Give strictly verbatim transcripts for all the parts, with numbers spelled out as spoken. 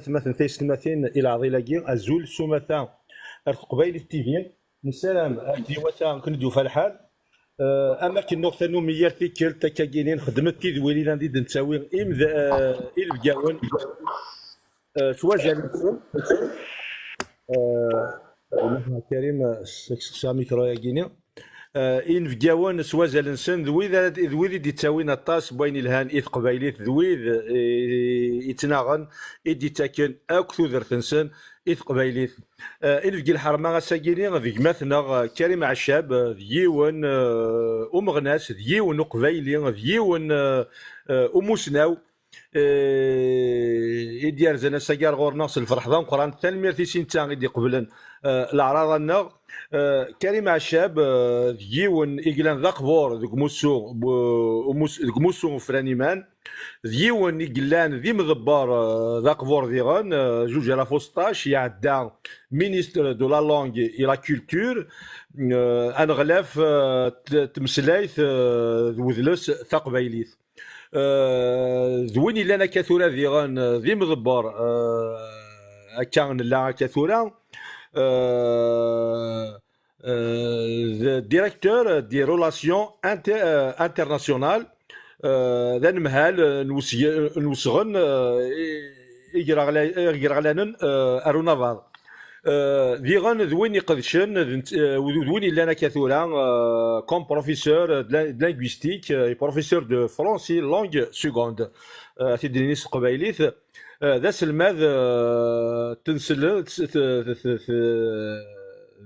Atmaten taysetmatin i leɛḍil-agi, azul s umata ar Teqbaylit T V. Nessaram akken iwata akken i d-yufa lḥal. Eh, am akken nuɣ tanumi yal tikkelt akka-gini nxeddem-d tidwilin anda i d-nettawi imd-, eh, inebgawen, eh, s wazal-nsen. Eh, Karim, eh, s-, s-, amikru-agi-ni. Eh, inebgawen s wazal-nsen d wid ara d, d wid i d-ittawin aṭas n wayen ilhan i teqbaylit, d wid, eh, ittnaɣen, i d-ittaken akk tudert-nsen i teqbaylit. Eh, inebgi lḥerma ass-agi-ni d gma-tneɣ, eh, Karim Ɛeccab, eh, d yiwen, eh, umeɣnas, d yiwen uqbayli, d yiwen, eh, eh, umusnaw, eh, i d-yerzan ass-agi ar ɣur-neɣ s lferḥ d ameqqran. Tanemmirt i sin netta i d-iqeblen, eh, leɛraḍa-nneɣ. Eh, Karim Ɛeccab, eh, d yiwen i yellan d aqbur deg umussu, bu-, umus-, deg umussu ufran iman, d yiwen i yellan d imḍebber, eh, d aqbur diɣen, eh, zuǧ alaf u seṭṭac, iɛedda ministre de la langue et la culture, eh, aneɣlaf, eh, t-, tmeslayt, eh, d wedles taqbaylit. Eh, d win illan akka tura diɣen, eh, d imḍebber, eh, akka nella akka tura, eh, eh, d directeur des relations inter-, eh, internationales, eh, d anemhal, eh, n wes-, n wesɣen, eh, i-, igraɣla-, igraɣlanen, eh, ar unabaḍ. Euh, diɣen d win iqedcen, d nett-, euh, d win illan akka tura, euh, comme professeur de lin-, de linguistique, euh, et professeur de français langue seconde. Euh, ad t-id-nini s teqbaylit, euh, d aselmad, euh, tensel-, t-, t-, t-, t-, t-,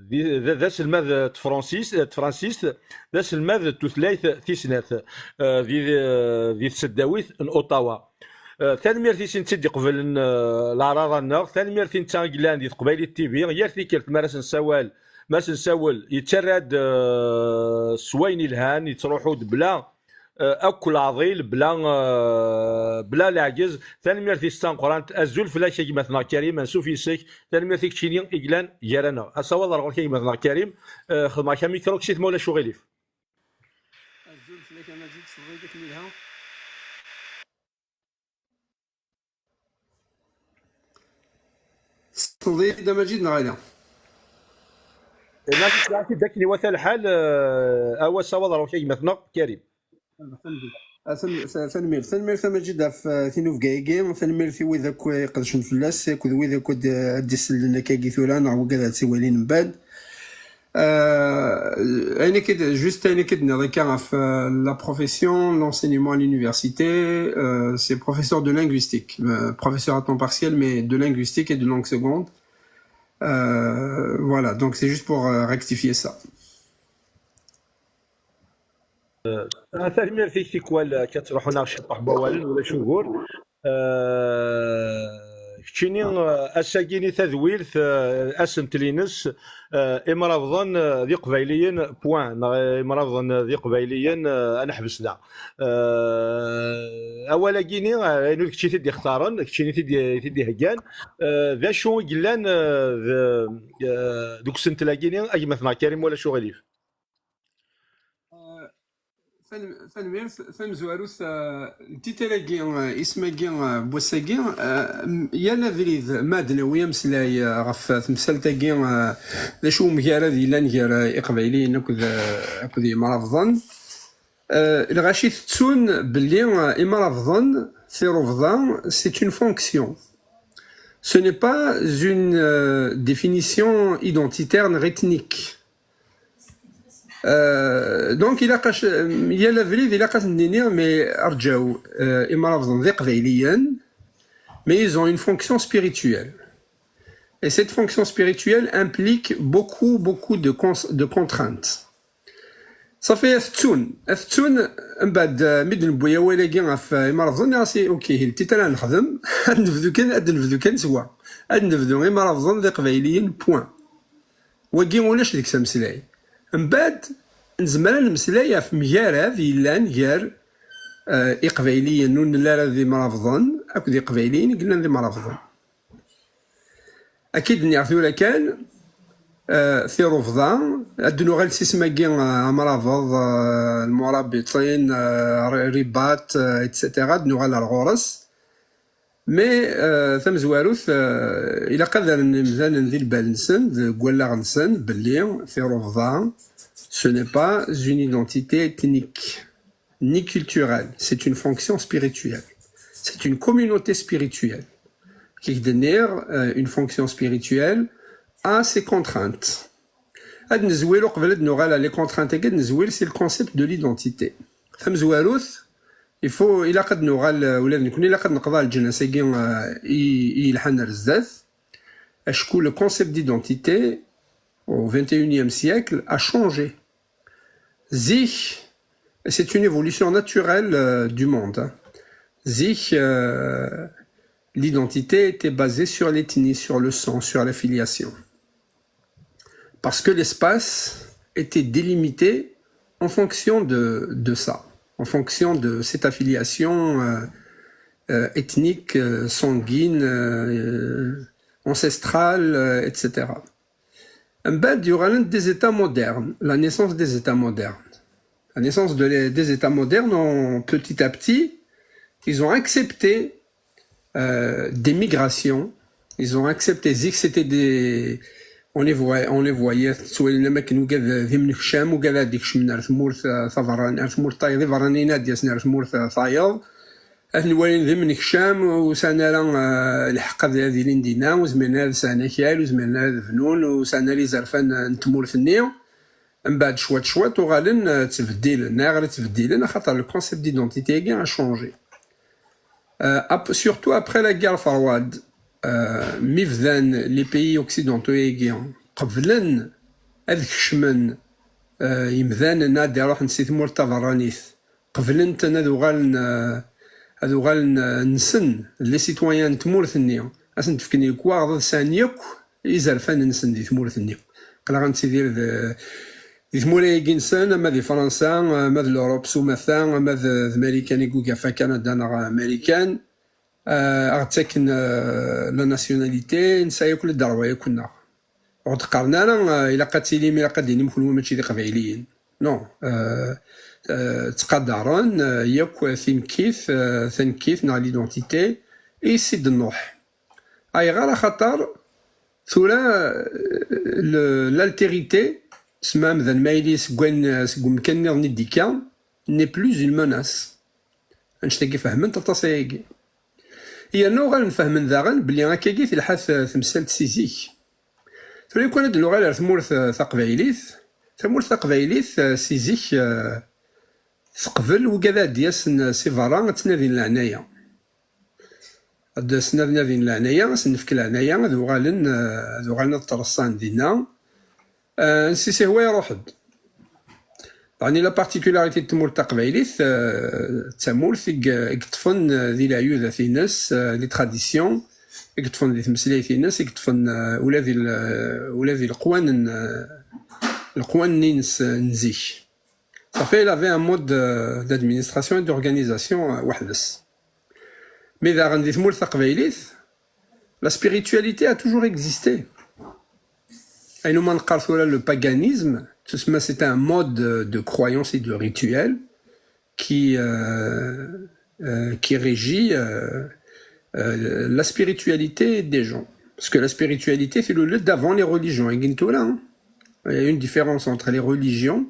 di-, d, d aselmad n tefransist, n tefransist, d aselmad n tutlayt tis snat, euh, di, di tseddawit n Ottawa. Eh, tanemmirt i sin tt-id-iqeblen, eh, leɛraḍa-nneɣ. Tanemmirt i netta i yellan di Teqbaylit T V. Yal tikkelt mi ara s-nessawal, mi ara s-nessawel, yettarra-d, eh, s wayen ilhan, yettruḥu-d bla, eh, akk leɛḍil, bla, eh, bla leɛgez. Tanemmirt-is d tameqqrant. Azul fell-ak a gma-tneɣ Karim, ansuf yes-k. Tanemmirt i keččini i yellan gar-aneɣ. Asawaḍ ar ɣur-k a gma-tneɣ Karim. Eh, xedmeɣ-ak amikru, kkes-it ma ulac uɣilif. Azul fell-ak a Majid, tessneḍ-iyi akken ilha. Tessneḍ-iyi-d a Majid neɣ ala? Nadi sɛiɣ-t-id akken iwata lḥal, eh, awa asawaḍ ar ɣur-k a gma-tneɣ Karim. Tanemmirt. Tanemmirt, tanemmirt a Majid ɣef, eh, tinubga-agi, tanemmirt i wid akk iqedcen fell-as, akked wid akk ad, ad d-isellen akkagi tura, neɣ wigad ad tt-iwalin mbaɛd. Euh, ayen akka d-, juste ayen akka d-nniḍ akka ɣef, euh, la profession, l'enseignement à l'université, euh, c'est professeur de linguistique, euh, professeur à temps partiel, mais de linguistique et de langue seconde. Euh, voilà, donc c'est juste pour, euh, rectifier ça. Ah, tanemmirt-ik tikwal, akka ttruḥun-aɣ ciṭṭaḥ n wawalen, ulac ugur. Eh, keččini, eh, ass-agi-ni tadwilt, eh, asentel-ines, eh, imrabḍen, eh, d iqbayliyen, point, neɣ imrabḍen, eh, d iqbayliyen, eh, ad neḥbes da. Eh, awal-agi-ni, eh, ayen d kečč i t-id-ixtaren, keččini i t-id-, i t-id-iheggan, eh, d acu i yellan, eh, d, eh, deg usentel-agi-ni, a gma-tneɣ Karim, wala acu ɣilif? Eh, tanem-, tanemmirt, tamezwarut, eh, n tital-agi, eh, isem-agi, eh, n wass-agi, eh, m-, yal abrid ma ad d-nawi ameslay, eh, ɣef temsalt-agi, eh, d acu umgarad yellan gar, eh, Iqbayliyen akked, eh, akked Yimrabḍen. Eh, lɣaci tettun belli, eh, Imrabḍen, tirubḍa, c'est une fonction. Ce n'est pas une, euh, définition identitaire ni ethnique. Euh, donc, ilaq-, yal abrid ilaq ad nini, mais rǧaw, euh, Imrabḍen d Iqbayliyen, mais ils ont une fonction spirituelle. Et cette fonction spirituelle implique beaucoup, beaucoup de cons-, de contraintes. Ṣafi, ad t-ttun, ad t-ttun, mbeɛd, eh, mi d-newwi awal-agi ɣef, eh, Imrabḍen, nniɣ-as, ok, il titre ara nexdem, ad nebdu kan, ad nebdu kan s wa. Ad nebdu Imrabḍen d Iqbayliyen, point. Wagi ulac deg-s ameslay. Mbeɛd, nezmer ad nemmeslay ɣef mgarad yellan gar, eh, Iqbayliyen ur nelli ara d Imrabḍen akked Iqbayliyen i yellan d Imrabḍen. Akka i d-nniɣ tura kan, eh, tirubḍa, ad d-nuɣal s isem-agi, eh, amrabeḍ, eh, lmurabiṭin, eh, ri-, ribat, eh, et cetera, ad d-nuɣal ar ɣur-s. Mais euh, tamezwarut, euh, ilaq ad rren imdanen di lbal-nsen, deg wallaɣ-nsen, belli tirubeḍ-a, ce n'est pas une identité ethnique ni culturelle, c'est une fonction spirituelle. C'est une communauté spirituelle. Qui est euh, une fonction spirituelle a ses contraintes. Ad nezwil uqbel ad nuɣal à les contraintes-agi, ad nezwil si le concept de l'identité. Tamezwarut, il faut, ilaq ad nuɣal, euh, ula d nekni, ilaq ad neqḍeɛ lǧennas-agi euh, i, i yelḥan ar zdat. Acku le concept d'identité au vingt et unième siècle a changé. Zik, c'est une évolution naturelle euh, du monde. Hein. Zik, euh, l'identité était basée sur l'ethnie, sur le sang, sur l'affiliation. Parce que l'espace était délimité en fonction de, de ça, en fonction de cette affiliation euh, euh, ethnique, euh, sanguine, euh, ancestrale, euh, et cetera. Mbeɛd yuɣalen des États modernes, la naissance des États modernes. La naissance de les- des États modernes, ont, petit à petit, ils ont accepté euh, des migrations. Ils ont accepté. Zik, c'était des. On les voyait, on les voyait, tettwalin am akken ugad d imnekcam, ugad ad d-ikecmen ar tmurt euh, taberran-, ar tmurt tayeḍ, iberraniyen ad d-yasen ar tmurt euh, tayeḍ. Ad ten-walin d imnekcam, ur sɛan ara euh, lḥeqq ad ad ilin dinna, ur zmiren ara ad sɛun akal, ur zmiren ara ad bnun, ur sɛan ara izerfan euh, n tmurt-nni. Mbeɛd cwiṭ cwiṭ uɣalen euh, ttbeddilen. Ayɣer i ttbeddilen? Axaṭer le concept d'identité-agi a changé. Euh, ap- surtout après la guerre froide, euh, mi bdan les pays occidentaux-agi qeblen ad kecmen euh, imdanen ad d-iruḥen si tmurt taberranit, qeblen-ten ad uɣalen euh, ad uɣalen euh, nsen d les citoyens n tmurt-nni, ad sen-d-fken lekwaɣeḍ ad sɛan yakk izerfan-nsen di tmurt-nni. Aql-aɣ nettidir d- di tmura-agi-nsen, ama di Fransa, ama d l'Europe s umata, ama d d Marikan i yugafa Kanada neɣ Marikan, euh, a ɣ-ttaken euh, la nationalité, nesɛa yakk le droit yakk-nneɣ. Ur d-qqaren ara euh, ilaq ad tilim, ilaq ad d-tinim kenwi mačči d iqbayliyen. Non, euh, euh, ttqadaren euh, yakk tinekkit, euh, tanekkit neɣ l'identité i s-id-nruḥ. Ayɣer? Axaṭer tura euh, le- l'altérité, sma amdan ma yili seg wayen, seg umkan nniḍen i d-ikka, n'est plus une menace. Annect-agi fehment aṭas ayagi. Yerna uɣalen fehmen daɣen belli akkagi telḥa t- temsalt si zik. Tura yakan ad d-nuɣal ar tmurt euh, taqbaylit. Tamurt taqbaylit euh, si zik euh, teqbel wigad ad d-yasen si berra ad ttnadin leɛnaya. Ad d-asen ad nadin leɛnaya, ad sen-nefk leɛnaya, ad uɣalen, euh, ad uɣalen ad ttreṣṣan dinna. Euh, ansi s ihwa iruḥ-d. Ɛni la particularité n tmurt taqbaylit, euh, d tamurt i g- i yeṭṭfen euh, di leɛyudat-ines, euh, les traditions, i yeṭṭfen di tmeslayt-ines, i yeṭṭfen euh, ula di l- ula di leqwanen, euh, leqwanen-ines euh, n zik. Ça fait, il avait un mode de- d'administration et d'organisation euh, weḥd-s. Mais daɣen di tmurt taqbaylit, la spiritualité a toujours existé. Ayen umi neqqar tura le paganisme, c'est un mode de, de croyance et de rituel qui, euh, euh, qui régit euh, euh, la spiritualité des gens. Parce que la spiritualité, c'est le lieu d'avant les religions. Et Gintola, hein. Il y a une différence entre les religions,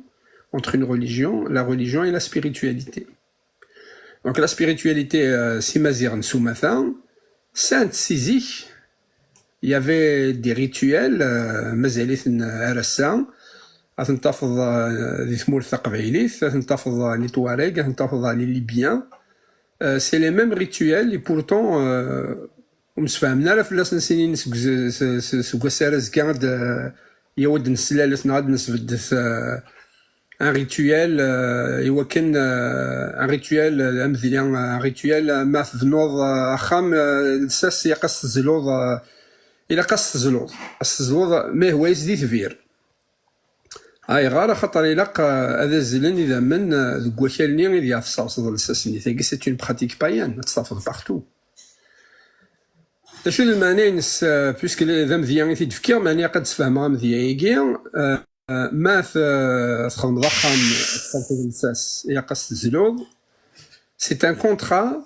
entre une religion, la religion et la spiritualité. Donc la spiritualité, euh, si Maziɣ n Sumata, sɛant si zik, il y avait des rituels, euh, mazal-iten ar ass-a, ad ten-tafeḍ euh, di tmurt taqbaylit, ad ten-tafeḍ euh, les Touaregs, ad ten-tafeḍ euh, les Libyens. Euh, c'est les mêmes rituels et pourtant euh, ur msefhamen ara fell-asen sinin seg, seg, seg wass ara azekka ad d- yawi-d neslalet neɣ ad nesbeddet euh, un rituel euh, iwakken euh, un rituel euh, amedya, un rituel euh, ma tebnuḍ euh, axxam euh, lsas ilaq ad s-tezluḍ euh, ilaq ad s-tezluḍ ad s-tezluḍ ma ihwa-yas di tbir. Ayɣer? Axaṭer ilaq euh, ad azzlen idammen euh, deg wakal-nni ideg ad tesserseḍ lsas-nni. Tagi c'est une pratique païenne, ad tt-tafeḍ partout. D acu d lmeɛna-ines euh, puisque d amedya i t-id-fkiɣ, meɛna ilaq ad d-sfehmeɣ amedya-agi euh, ma t- txedmeḍ axxam txedmeḍ lsas ilaq ad s-tezluḍ. C'est un contrat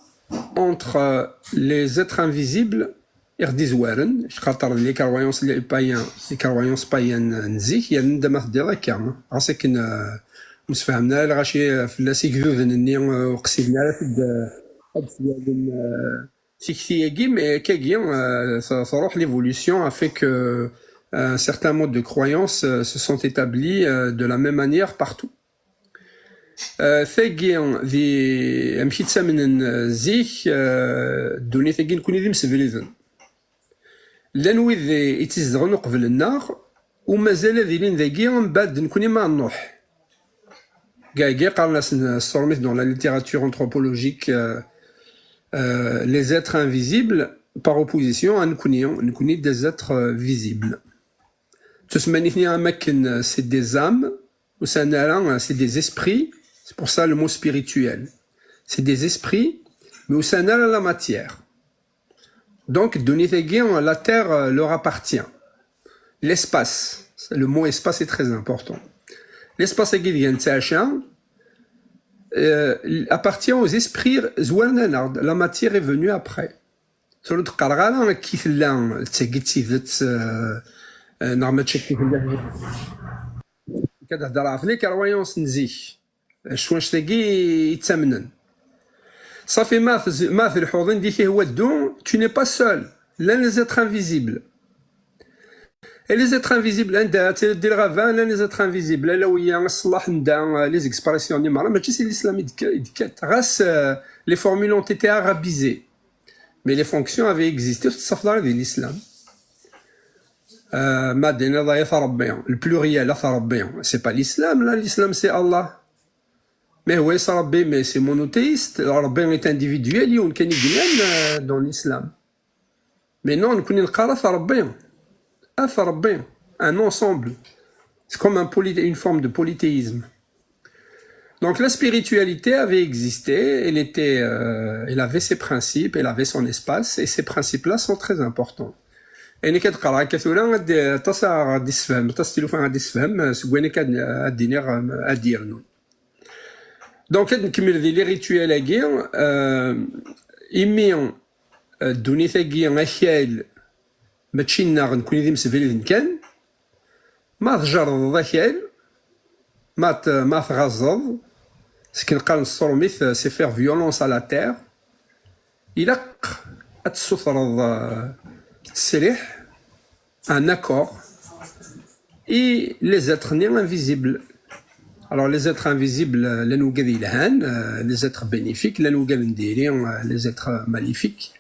entre, euh, les êtres invisibles i ɣ-d-izwaren, xaṭer les croyances, les païens, les croyances païennes n zik, yerna anda ma teddiḍ akka, ɣas akken, euh, ur msefhamen ara lɣaci, euh, fell-as igduden-nni, euh, ur qsiden ara ad d-, ad d-swalen, euh, tikti-agi, mais akkagi, euh, t-, truḥ l'évolution a fait que, euh, certains modes de croyance, euh, se sont établis, euh, de la même manière partout. Euh, tagi, di, amek i ttamnen, euh, zik, euh, ddunit-agi nekni d imsebriden. Llan wid i tt-izedɣen uqbel-nneɣ, u mazal ad ilin dagi mbeɛd nekni ma nruḥ. Gagi qqaren-asen s tṛumit dans la littérature anthropologique, euh, euh, les êtres invisibles, par opposition à nekni, nekni des êtres, euh, visibles. Ttsemman-iten am akken, euh, c'est des âmes, ur sɛin ara, euh, c'est des esprits, c'est pour ça le mot spirituel. C'est des esprits, mais ur sɛin ara la matière. Donc, ddunit-agi, la terre, euh, leur appartient. L'espace, le mot espace est très important. L'espace-agi deg nettɛaca, euh, appartient aux esprits zwaren-aneɣ-d. La matière est venue après. Tura ur d-qqareɣ ara akka i tella, d tagi d tidet, euh, euh, neɣ mačči akka i tella. Nekk ad hedreɣ ɣef les croyances n zik. S wanect-agi i ttamnen. Safi, ma tez-, ma telḥuḍ anda i k-ihwa ddu, tu n'es pas seul. Llan les êtres invisibles. Et les êtres invisibles, anda ad tiliḍ di lɣaba, llan les êtres invisibles. Ala wiya, ṣṣellaḥ anda, euh, les expressions-nni merra, mačči si l'islam i d-, i d-kkan. Ɣas, euh, les formules ont été arabisées. Mais les fonctions avaient existé, ur tettafeḍ ara di l'islam. Euh, ma d-tiniḍ ay at Rebbi, le pluriel at Rebbi, c'est pas l'islam, là, l'islam c'est Allah. Mais oui, c'est Rabbi, mais c'est monothéiste. Rabbi est individuel, yiwen kan i yellan, euh, dans l'islam. Mais non, nekni neqqar at Rabbi. At Rabbi, un ensemble. C'est comme un poly-, une forme de polythéisme. Donc la spiritualité avait existé, elle était, euh, elle avait ses principes, elle avait son espace, et ces principes-là sont très importants. Et nekk ad qqareɣ akka tura, ad, aṭas ara ɣ-d-issefhem, aṭas tilufa ara ɣ-d-issefhem, euh, seg wayen akka ad, ad d-iniɣ, euh, ad d-yernu. Donc, ad nkemmel di les rituels-agi, euh, imi, euh, ddunit-agi akal, mačči nneɣ, nekni d imsebriden kan. Ma tjerrdeḍ akal, ma t-, ma tɣazeḍ, s akken qqaren s tṛumit, euh, c'est faire violence à la terre. Ilaq ad tessutreḍ, euh, ttesriḥ, un accord, i les êtres-nni invisibles. Alors, les êtres invisibles, euh, llan wigad yelhan, euh, les êtres bénéfiques, llan wigad n diri, euh, les êtres maléfiques.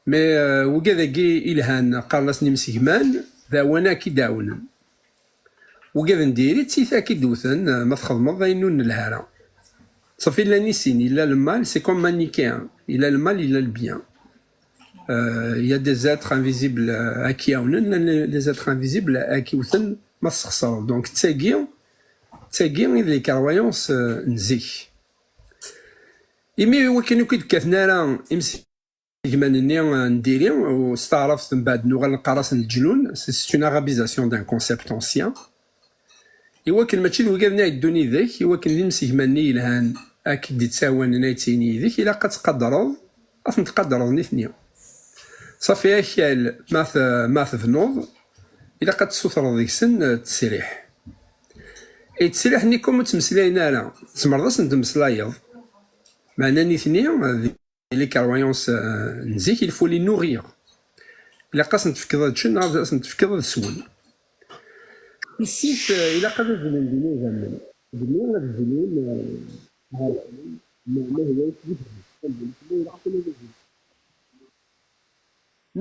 Mais, euh, wigad-agi yelhan, qqaren-asen imsegman, d awan-a i k-id-ɛawnen. Wigad n diri d tiyita i k-id-wten, euh, ma txedmeḍ ayen ur nelhi ara. Safi, llan i sin, illa le mal, c'est comme manichéen, illa le mal, illa le bien. Euh, il y a des êtres invisibles, euh, i k-iɛawnen, llan les êtres invisibles i k-iwten ma tessexṣreḍ. Donc, d tagi, d tagi i d les croyances, euh, n zik. Imi i wakken ur k-id-kkaten ara ims- Igman-nni n diri, u s taɛrabt mbeɛd nuɣal neqqar-asen leǧnun, c'est une arabisation d'un concept ancien. I wakken mačči d wigad-nni i yeddun yid-k, i wakken d imsegman-nni yelhan ad k-id-ttɛawanen, ad ttinin yid-k, ilaq ad tqadreḍ, ad ten-tqadreḍ nitni. Safi akal, ma t-, ma tebnuḍ, ilaq ad tessutreḍ deg-sen, eh, ttesriḥ. Et ttesriḥ-nni, comme ur ttmeslayen ara, tzemreḍ ad sen-d-tmeslayeḍ. Meɛna nitni, les croyances, euh, n zik, il faut les nourrir. Ilaq ad sen-tefkeḍ ad ččen, ad sen-tefkeḍ ad swen. Tissit, euh, ilaq ad aznen d inidammen. Dmi ad zlun, euh, ɣer-sen, ma, ma hwayet di tebḥirt. Ilaq ad aznen.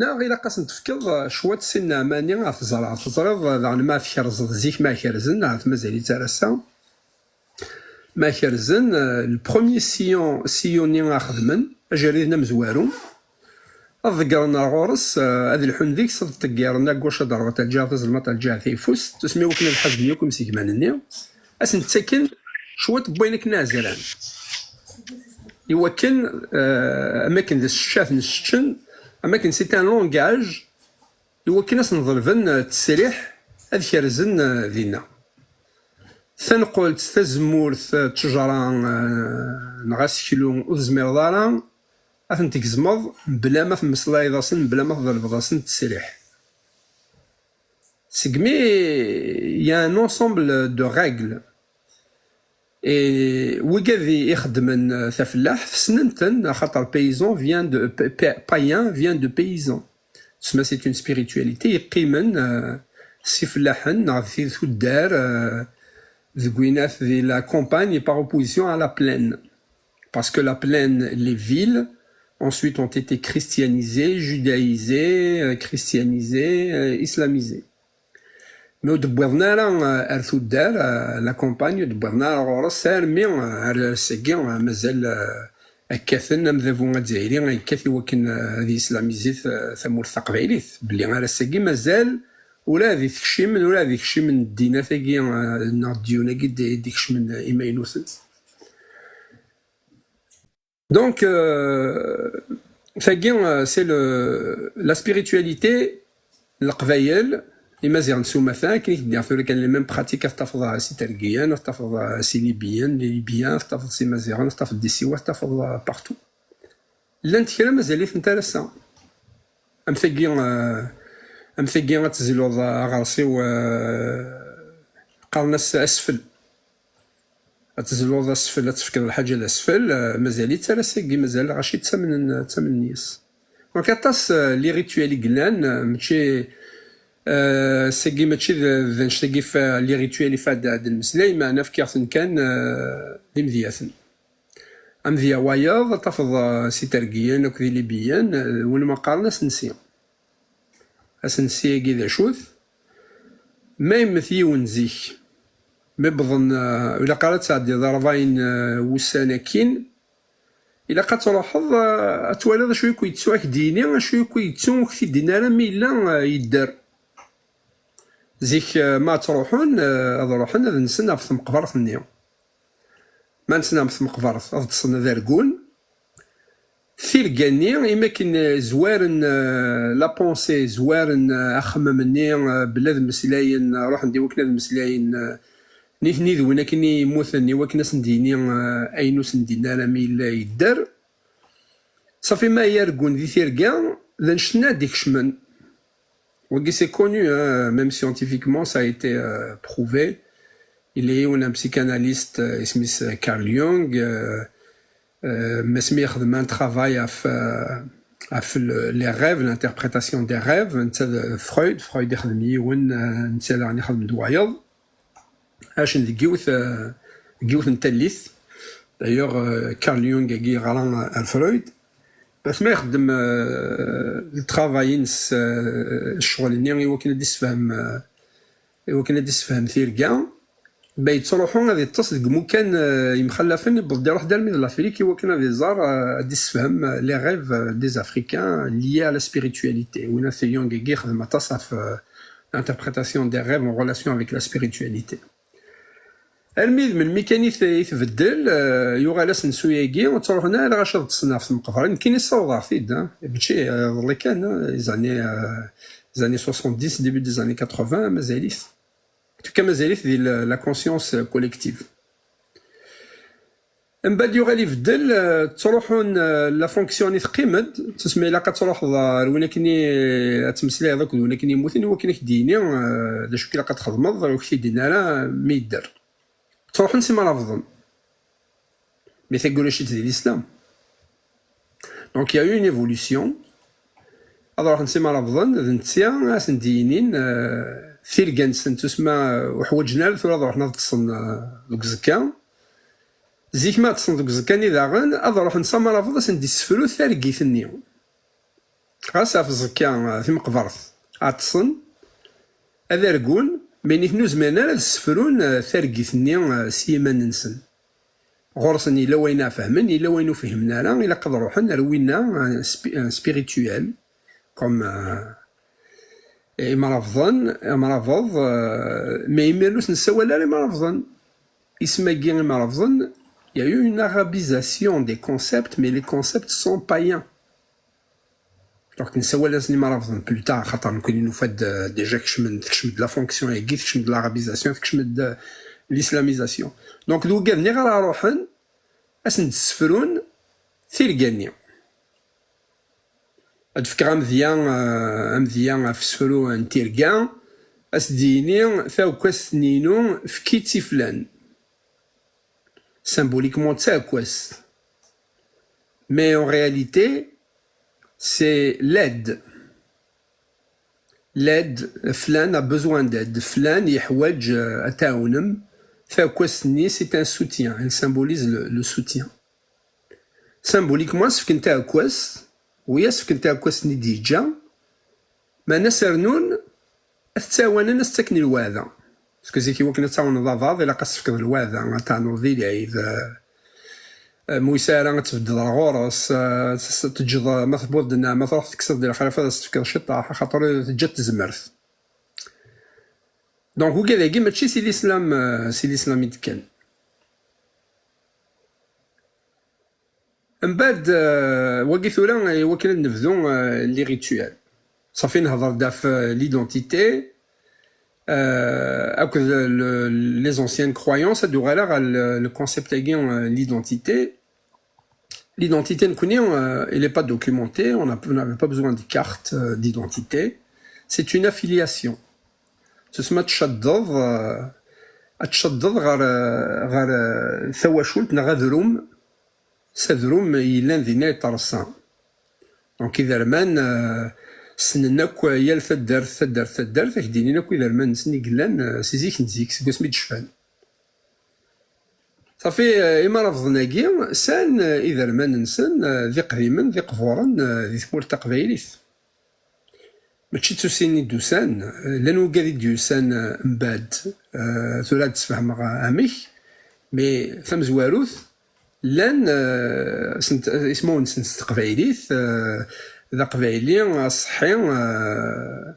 Neɣ ilaq ad sen-tefkeḍ, euh, cwiṭ sin n ɛmani ad t-ẓreɣ. Teẓriḍ, euh, daɣen ma tkerzeḍ zik ma kerzen, ahat mazal-itt ar ass-a. Ma kerzen, euh, le premier sillon, sillon-nni a xedmen, ajerrid-nni amezwaru, ad ḍeggren ar ɣur-s, euh, ad lḥun deg-s, ad ṭeggiren à gauche, à droite, à lǧiha tazelmaḍt, à lǧiha tayeffust, asmi wakken ad ḥazen yakk imsegman-nni, ad sen-ttaken cwiṭ n wayen akken ɛezran. I wakken, euh, am akken d sseččat n sseččen, am akken c'est un langage, i wakken ad sen-ḍelben, euh, ttesriḥ ad kerzen, euh, dinna. Tanqult, tazemmurt, ttejra, eh, neɣ aseklu, ur tezmireḍ ara Ad ten-tgezmeḍ mebla ma temmeslayeḍ-asen, mebla ma tḍelbeḍ-asen ttesriḥ. Segmi il y a un ensemble de règles. Et wigad i ixeddmen, euh, tafellaḥt, ssnen-ten, axaṭer paysan vient de, pa-, pa-, païen vient de paysan. Tesma c'est une spiritualité yeqqimen, euh, s ifellaḥen neɣ d tid tuddar, euh, deg winat di la campagne par opposition à la plaine. Parce que la plaine, les villes, ensuite ont été christianisées, judaïsées, euh, christianisées, euh, islamisées. Mais ur d-wwiḍen ara, euh, ar tuddar, euh, la campagne, ur d-wwiḍen ara ɣur-s armi, euh, ar ass-agi, euh, mazal, euh, kkaten amdabu azzayri, yekkat i wakken, euh, ad yislamizit, euh, tamurt taqbaylit. Belli ar ass-agi mazal ula d ikeccimen, ula d ikeccimen n ddinat-agi, euh, neɣ ddiyun-agi d-, d-ikecmen imaynuten. Donc, euh, tagi, euh, c'est le, la spiritualité, leqbayel, imaziɣen s umata, akken i k-d-nniɣ tura kan les mêmes pratiques, ad t-tafeḍ, euh, s itergiyen, ad t-tafeḍ, euh, s ilibiyen, les libyens, ad t-tafeḍ s imaziɣen, ad t-tafeḍ di Siwa, ad t-tafeḍ, euh, partout. Llant kra mazal-itent ar ass-a. Am tagi, euh, am tagi ad tezluḍ, euh, aɣersiw, euh, qqaren-as asfel. Ad tezluḍ asfel, ad tefkeḍ lḥaǧa d asfel, eh, mazal-itt ar ass-agi, mazal lɣaci ttamnen, ttamnen yes. Donc aṭas, eh, les rituels i yellan, eh, mačči, eh, ass-agi mačči d, d annect-agi fa-, les rituels i fad ad nmeslay, meɛna fkiɣ-ten kan, eh, d imedyaten. Amedya wayeḍ, ad tafeḍ, eh, s itergiyen akked ilibiyen, eh, win ma qqaren asensi. Asensi-agi d acu-t? Ma yemmet yiwen zik, mi wwḍen, eh, ilaq ara ad tɛeddiḍ rebɛin, eh, wussan akkin, ilaq ad truḥeḍ, eh, ad twaliḍ acu yakk yettu, ad k-d-yini acu yakk yettu, ur k-t-id-yenni ara mi yella, eh, yedder. Zik, eh, ma ad truḥen, eh, ad ruḥen ad nsen ɣef tmeqbert-nni. Ma nsen ɣef tmeqbert, ad ṭṭsen ad argun. Tirga-nni, imi akken, eh, zwaren, eh, la pensée, zwaren, eh, axemmem-nni, eh, belli ad mmeslayen, eh, ruḥen-d i wakken ad mmeslayen, eh, nitni d win akken i yemmuten, i wakken ad sen-d-yini, eh, ayen ur sen-d-yenni ara mi yella yedder. Safi ma ay argun di tirga, d annect-nni ad d-ikecmen. Wagi, c'est connu, hein, même scientifiquement, ça a été, euh, prouvé. Yella yiwen un psychanalyste, euh, isem-is, euh, Carl Jung, euh, euh, asmi yexdem un travail ɣef, euh, ɣef le, les rêves, l'interprétation des rêves, netta d Freud, Freud ixdem yiwen, euh, netta daɣen ixdem d wayeḍ. Acen deg yiwet, euh, deg yiwet n tallit. D'ailleurs, euh, Carl Jung-agi yeɣra ar Freud. Asmi ixeddem, euh, le travail-ines, euh, ccɣel-nni i wakken ad d-issefhem, euh, i wakken ad d-issefhem tirga. Ma yettruḥu ad yeṭṭes deg imukan, euh, yemxallafen, yewweḍ-d iruḥ-d armi d l'Afrique i wakken ad iẓer, euh, ad d-issefhem, euh, les rêves, euh, des Africains liés à la spiritualité. Winat Jung-agi yexdem aṭas ɣef, euh, l'interprétation des rêves en relation avec la spiritualité. Armi d melmi kan i t-, i tbeddel, eh, yuɣal asensu-agi, ur ttruḥun ara lɣaci ad ṭṭsen ɣef tmeqbrin. Nekkini ssawḍeɣ-t-id, hein. Mačči, eh, iḍelli kan, hein, les années, eh, les années soixante-dix, début des années quatre-vingts, mazal-it. En tout cas, mazal-it di la, la conscience collective. Mbaɛd yuɣal ibeddel, eh, ttruḥun, eh, la fonction-nni teqqim-d, tusma ilaq ad truḥeḍ ar win akken i, ad tmeslayeḍ akked win akken yemmuten, i wakken ad k-d-yini, eh, d acu i ilaq ad txedmeḍ, ur k-t-id-yenni ara mi yedder. Ttruḥun s imrabḍen. Mi tagi ulac-itt di l'islam. Donc, il y a eu une évolution. Ad ruḥen s imrabḍen, d netta ad sen-d-yinin, eh, tirga-nsen tusma, eh, ur ḥwaǧen ara tura ad ruḥen ad ṭṭsen, eh, deg uẓekka. Zik ma ṭṭsen deg uẓekka-nni daɣen, ad ruḥen s amrabeḍ ad sen-d-issefru targit-nni. Ɣas ɣef uẓekka, eh, timeqbert, ad ṭṭsen, ad argun, ma nitni ur zmiren ara ad ssefrun, eh, targit-nni, eh, s yiman-nsen. Ɣur-sen yella wayen ur fehmen, yella wayen ur fhimen ara, ilaq ad ruḥen ar winna, eh, spi-, eh, spirituel, comme, eh, imrabḍen, imrabeḍ, eh, mais imir ur s-nessawal ara imrabḍen. Isem-agi imrabḍen, il y a eu une arabisation des concepts, mais les concepts sont païens. Donc, nessawal-asen imrabḍen plus tard, xaṭer nekkni nufa-d, euh, déjà kecmen, tekcem-d la fonction-agi, tekcem-d l'arabisation, tekcem-d, euh, l'islamisation. Donc, d wigad-nni ara ruḥen, ad sen-d-ssefrun tirga-nni. Ad d-fkeɣ amedya, eh, amedya ɣef usefru n tirga, ad s-d-yini: "Taɛekkazt-nni-inu, efk-itt i flan." Symboliquement, d taɛekkazt. Mais en réalité, c'est l'aide. L'aide, flan a besoin d'aide. Flan yeḥwaǧ, euh, ad t-tɛawnem. Taɛekkazt-nni, c'est un soutien. Elle symbolise le, le soutien. Symboliquement, ad s-fken taɛekkazt, wi ad s-fken taɛekkazt-nni d-yeǧǧa, meɛna ad s-rnun, ad t-ttɛawanen, ad s-ttaken lweɛda. Parce que zik, i wakken ad tɛawneḍ abaḍ, ilaq ad s-tefkeḍ lweɛda, ad teɛnuḍ di lɛid, eh, eh, ma ur yesɛi ara ad tbeddeḍ ar ɣur-s, eh, s-, teǧǧeḍ, eh, ma tewweḍ-d nneɛma, truḥ tekkseḍ di lexrif, ad as-tefkeḍ ciṭṭaḥ, axaṭer teǧǧa-t tezmert. Donc, wigad-agi mačči si l'islam, eh, si l'islam i d-kkan. Mbeɛd, eh, wagi tura, i wakken ad nebdu, eh, les rituels. Ṣafi, nehḍer-d ɣef, eh, l'identité, eh, akked le, les anciennes croyances, ad uɣaleɣ ɣer le, le concept-agi, eh, l'identité. L'identité, nekkni, eh, il n'est pas documenté, on a, on n'avait pas besoin de carte, eh, d'identité. C'est une affiliation. Tusma ad tcaddeḍ, eh, ad tcaddeḍ ɣer, eh, ɣer, eh, tawacult neɣ adrum, s adrum yellan dinna yeṭṭerṣa. Donc, iderman, eh, ssnen akk yal taddart, taddart, taddart, ak-d-inin akk iderman-nsen i yellan, eh, si zik n zik, seg wasmi d-cfan. Ṣafi, eh, imi ara bḍen agi, sɛan, eh, iderman-nsen, eh, d iqdimen, d iqburen, eh, di tmurt taqbaylit. Mačči d tusin i d-usan, llan wigad i d-yusan, eh, mbeɛd, eh, tura ad d-sfehmeɣ, eh, amek, mais tamezwarut, llan, eh, sent-, ismawen-nsen s teqbaylit, eh, d aqbayli aṣeḥḥi, eh,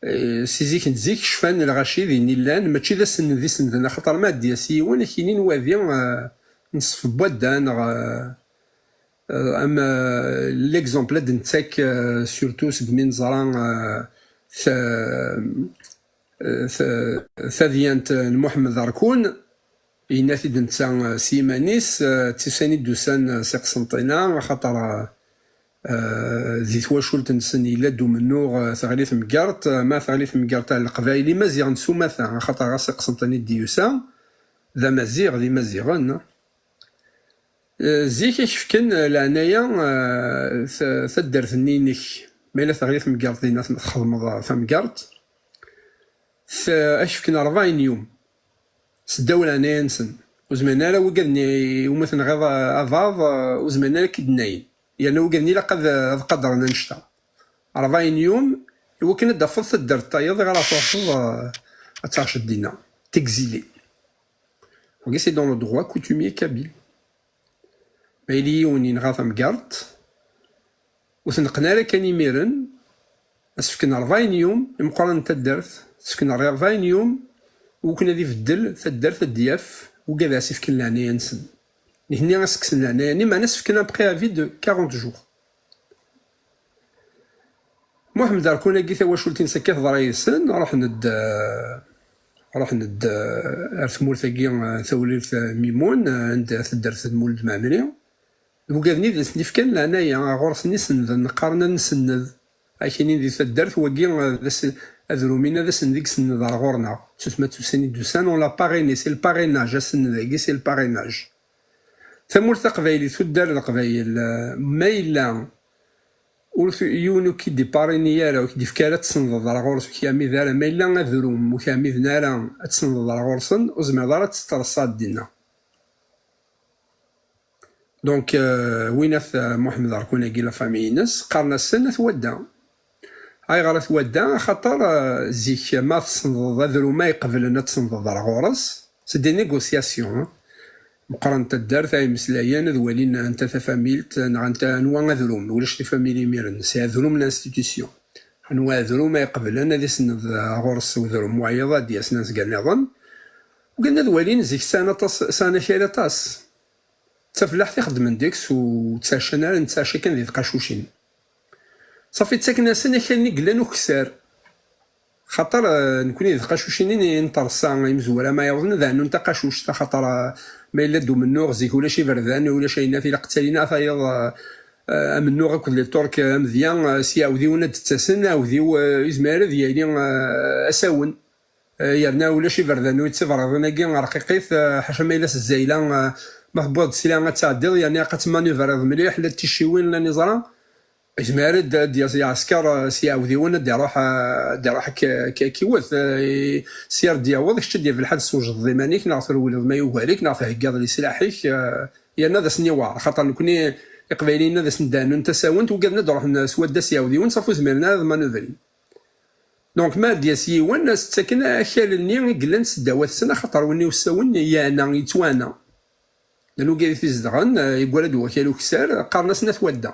eh, si zik n zik cfan lɣaci din i llan, mačči d asenned i senden, axaṭer ma ad d-yas yiwen, ad k-inin wadi, eh, n ṣṣef n wadda, neɣ, eh, Euh, am, euh, l'exemple ad nettak, euh, surtout segmi neẓra, euh, ta-, euh, ta-, tadyant n Muḥemmed Arkun, yenna-t-id netta, euh, s yiman-is, euh, d tusan i d-usan, euh, si Qsenṭina, axaṭer, euh, euh, di twacult-nsen yella-d umennuɣ, euh, teɣli temgerṭ, euh, ma teɣli temgerṭ ar Leqbayel, Imaziɣen s umata, axaṭer ɣas i Qsenṭina i d-yusa, d Amaziɣ, d Imaziɣen. Eh, zik ak-fken, eh, leɛnaya, eh, t-, taddart-nni-inek. Ma yella teɣli temgerḍt dinna, txedmeḍ, eh, tamgerḍt, t-, ak-fken rebɛa n yum. Seddaw leɛnaya-nsen. Ur zmiren ara wigad-nni iwumi tenɣiḍ, eh, abaḍ, eh, ur zmiren ara ad k-id-nnayen. Yerna wigad-nni ilaq ad, ad qadren annect-a. Rebɛa n yum, iwakken ad d-tafeḍ taddart tayeḍ iɣer ara truḥeḍ, eh, ad tɛaceḍ dinna. T'exiler. Wagi, c'est dans le droit coutumier kabyle. Ma yili yiwen yenɣa tamgerḍt, ur t-neqqen ara kan imiren, ad s-fken rebɛa n yum, imeqqranen n taddart, s-fken rebɛa n yum, iwakken ad ibeddel taddart, ad d-yaf wigad ara s-ifken leɛnaya-nsen. Nitni ad s-kksen leɛnaya-nni, meɛna s-fken un préavis de quarante jours. Muḥemmed Arkun-agi, tawacult-ines akka teḍra yid-sen, ruḥen-d, eh, ruḥen-d, eh, ar tmurt-agi, eh, tawrirt, eh, Mimun, eh, anda taddart n Mulud Mɛemmri. D wigad-nni i d asen-ifkan leɛnaya, ɣur-sen i senden, qqaren ad nsenned. Akinin di taddart wagi, eh, d as-, adrum-inna d asenned i isenned ar ɣur-neɣ. S tutma d tusin i d-usan, on l'a parrainé, c'est le parrainage, asenned-agi, c'est le parrainage. Tamurt taqbaylit, tuddar n Leqbayel, eh, ma yella ur t-, yiwen ur k-id-iparini ara, ur k-d-ifki ara ad tsendeḍ ar ɣur-s, ur k-yeɛmid ara, ma yella adrum ur k-ɛmiden ara ad tsendeḍ ar ɣur-sen, ur zmireḍ ara ad testerṣaḍ dinna. Donc, euh, win at, euh, Muḥemmed Arkun-agi, la famille-ines, qqaren-asen At Wadda. Ayɣer At Wadda? Axaṭer, euh, zik ma tsendeḍ adrum ay iqeblen ad tsendeḍ ar ɣur-s, c'est des négociations, hein. Meqqran n taddart ay imeslayen ad walin anta tafamilt neɣ anta, anwa adrum. Ulac tifamil imiren, c'est adrum, l'institution. Anwa adrum ay iqeblen ad isenned ɣur-s udrum wayeḍ ad d-yasen azga nniḍen. Ugaden ad walin zik sɛan aṭas, sɛan akal aṭas. D tafellaḥt i xeddmen deg-s, ur ttɛacan ara, nettɛaca kan di tqacucin. Ṣafi, ttaken-asen akal-nni yellan ukessar. Xaṭer, eh, nekni d tqacucin i n-, i neṭṭerṣa, imezwura ma yawḍen ad ɛnun taqacuct, axaṭer, eh, ma yella-d umennuɣ, zik ulac iberdan, ulac ayennat, ilaq ttalin a tayeḍ, eh, eh, amennuɣ akked les Turcs, eh, amedya, eh, s yiɛewdiwen ad d-ttasen, aɛewdiw, eh, yezmer ad yali, eh, asawen. Eh, yerna ulac iberdan ur yettibreḍen-agi rqiqit, eh, ḥaca ma yella s zzayla, eh, ma tewwiḍ-d sla ad tɛeddiḍ, yerna ilaq ad temmanuvriḍ mliḥ, la d ticiwin, la niẓra. Yezmer ad d-, ad d-yas-, iɛesker, eh, s yiɛewdiwen, ad d-iruḥ, eh, ad d-iruḥ k-, k-, kiwet, eh, i-, sya ar d-yaweḍ, kečč ad d-yaf lḥal tessewjdeḍ iman-ik, neɣ trewleḍ ma yugar-ik, neɣ theggaḍ leslaḥ-ik, eh, yerna ad asen-iwɛer, axaṭer nekni Iqbayliyen ad asen-d-ɛnun tasawent, ugaden ad d-ruḥen s wadda s yiɛewdiwen, ṣafi ur zmiren ara ad manuvrin. Donc, ma ad d-yas yiwen, ad s-ttaken akal-nni i yellan s ddawat-sen, axaṭer win usawen yeɛna, yettwanna. Llan wigad i t-izedɣen, eh, yeggara-d wakal ukessar, qqaren-asen At Wadda.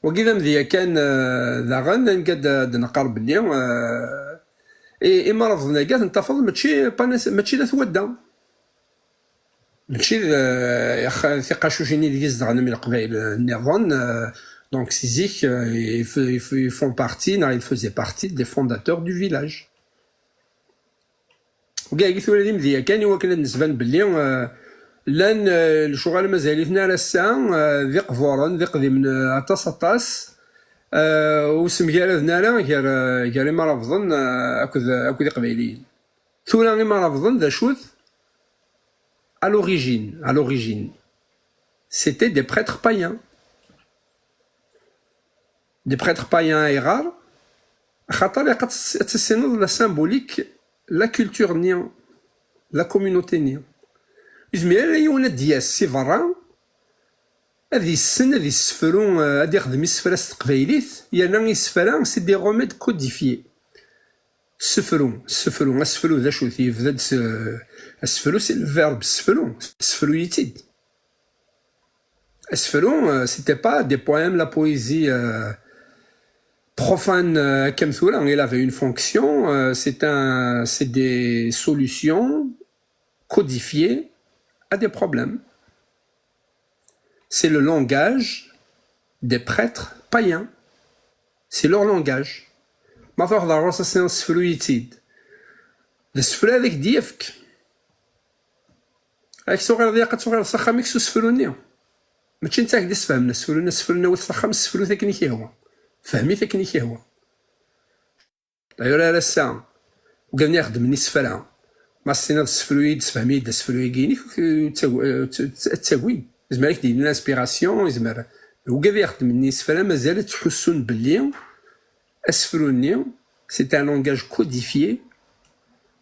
Wagi d amedya kan, eh, daɣen, anga d, d-neqqar belli, eh, i-, imrabḍen-agi ad ten-tafeḍ mačči, pas, mačči d At Wadda. Mačči d, eh, ix-, tiqacucin ideg zedɣen am Leqbayel, eh, nniḍen, eh, donc si zik, eh, ils f-, ils f-, ils font partie, neɣ ils faisaient partie des fondateurs du village. Wagi tura d imedya kan i wakken ad nesban belli, eh, llan, eh, lecɣal mazal-iten ar ass-a, eh, d iqburen, d iqdimen, eh, aṭas, aṭas, eh, ur semgaraden ara gar, eh, gar imrabḍen, eh, akked, akked iqbayliyen. Tura imrabḍen d acu-t? À l'origine, à l'origine, c'était des prêtres païens. Des prêtres païens ayɣer? Axaṭer ilaq ad tis-, ad tissineḍ la symbolique, la culture-nni, la communauté-nni. Ur yezmir ara yiwen ad d-yas si berra, ad yessen, ad yessefru, eh, ad yexdem isefra s teqbaylit, yerna isefra, c'est des remèdes codifiés. Sefru, sefru, asefru d acu-t? Yebda-d s, asefru, c'est le verbe sefru, sefru-yi-tt-id. Asefru, euh, c'était pas des poèmes, la poésie, euh, profane, euh, comme tura. Il avait une fonction, euh, c'est un, c'est des solutions codifiées à des problèmes. C'est le langage des prêtres païens. C'est leur langage. Ma truḥeḍ ɣer ɣur-s, as-tiniḍ sefru-yi-tt-id. D asefru ad ak-d-yefk. Ad k-tuɣaleḍ, ilaq ad tuɣaleḍ s axxam-ik s usefru-nni. Mačči netta i k-d-isfehmen asefru-nni, asefru-nni awi-t s axxam, sefru-t akken i k-yehwa. Fehm-it akken i k-yehwa. D'ailleurs, ar ass-a, ugaden ixeddmen isefra, ma s-tiniḍ sefru-yi-d, sefhem-iyi-d asefru-agi-inek, ur tt-, ur tt-, ur tt-, ad tt-agin. Yezmer ad k-d-yini l'inspiration, yezmer. Ugad ixeddmen isefra, mazal ttḥussun belli asefru-nni, c'est un langage codifié.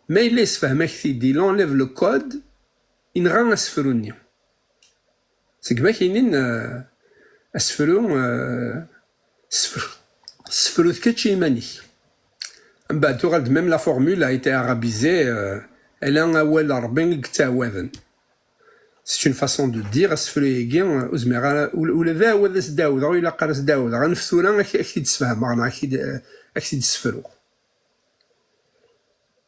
Ma yella yessefhem-ak-t-id, il enlève le code, inɣa asefru-nni. Segmi ak-inin, euh, asefru, euh, sefru, sefru-t kečč i iman-ik. Mbeɛd tuɣal-d, même la formule a été arabisée, euh, ala awal n Ṛebbi i yettɛawaden. C'est une façon de dire, asefru-agi, euh, ur zmireɣ ara, ula, ula d awal ad s-d-ɛawdeɣ, ur ilaq ara ad s-d-ɛawdeɣ. Anef tura, ak-, ak-t-id-sfehmeɣ, neɣ ak-t-id-, euh, ak-t-id-sefruɣ.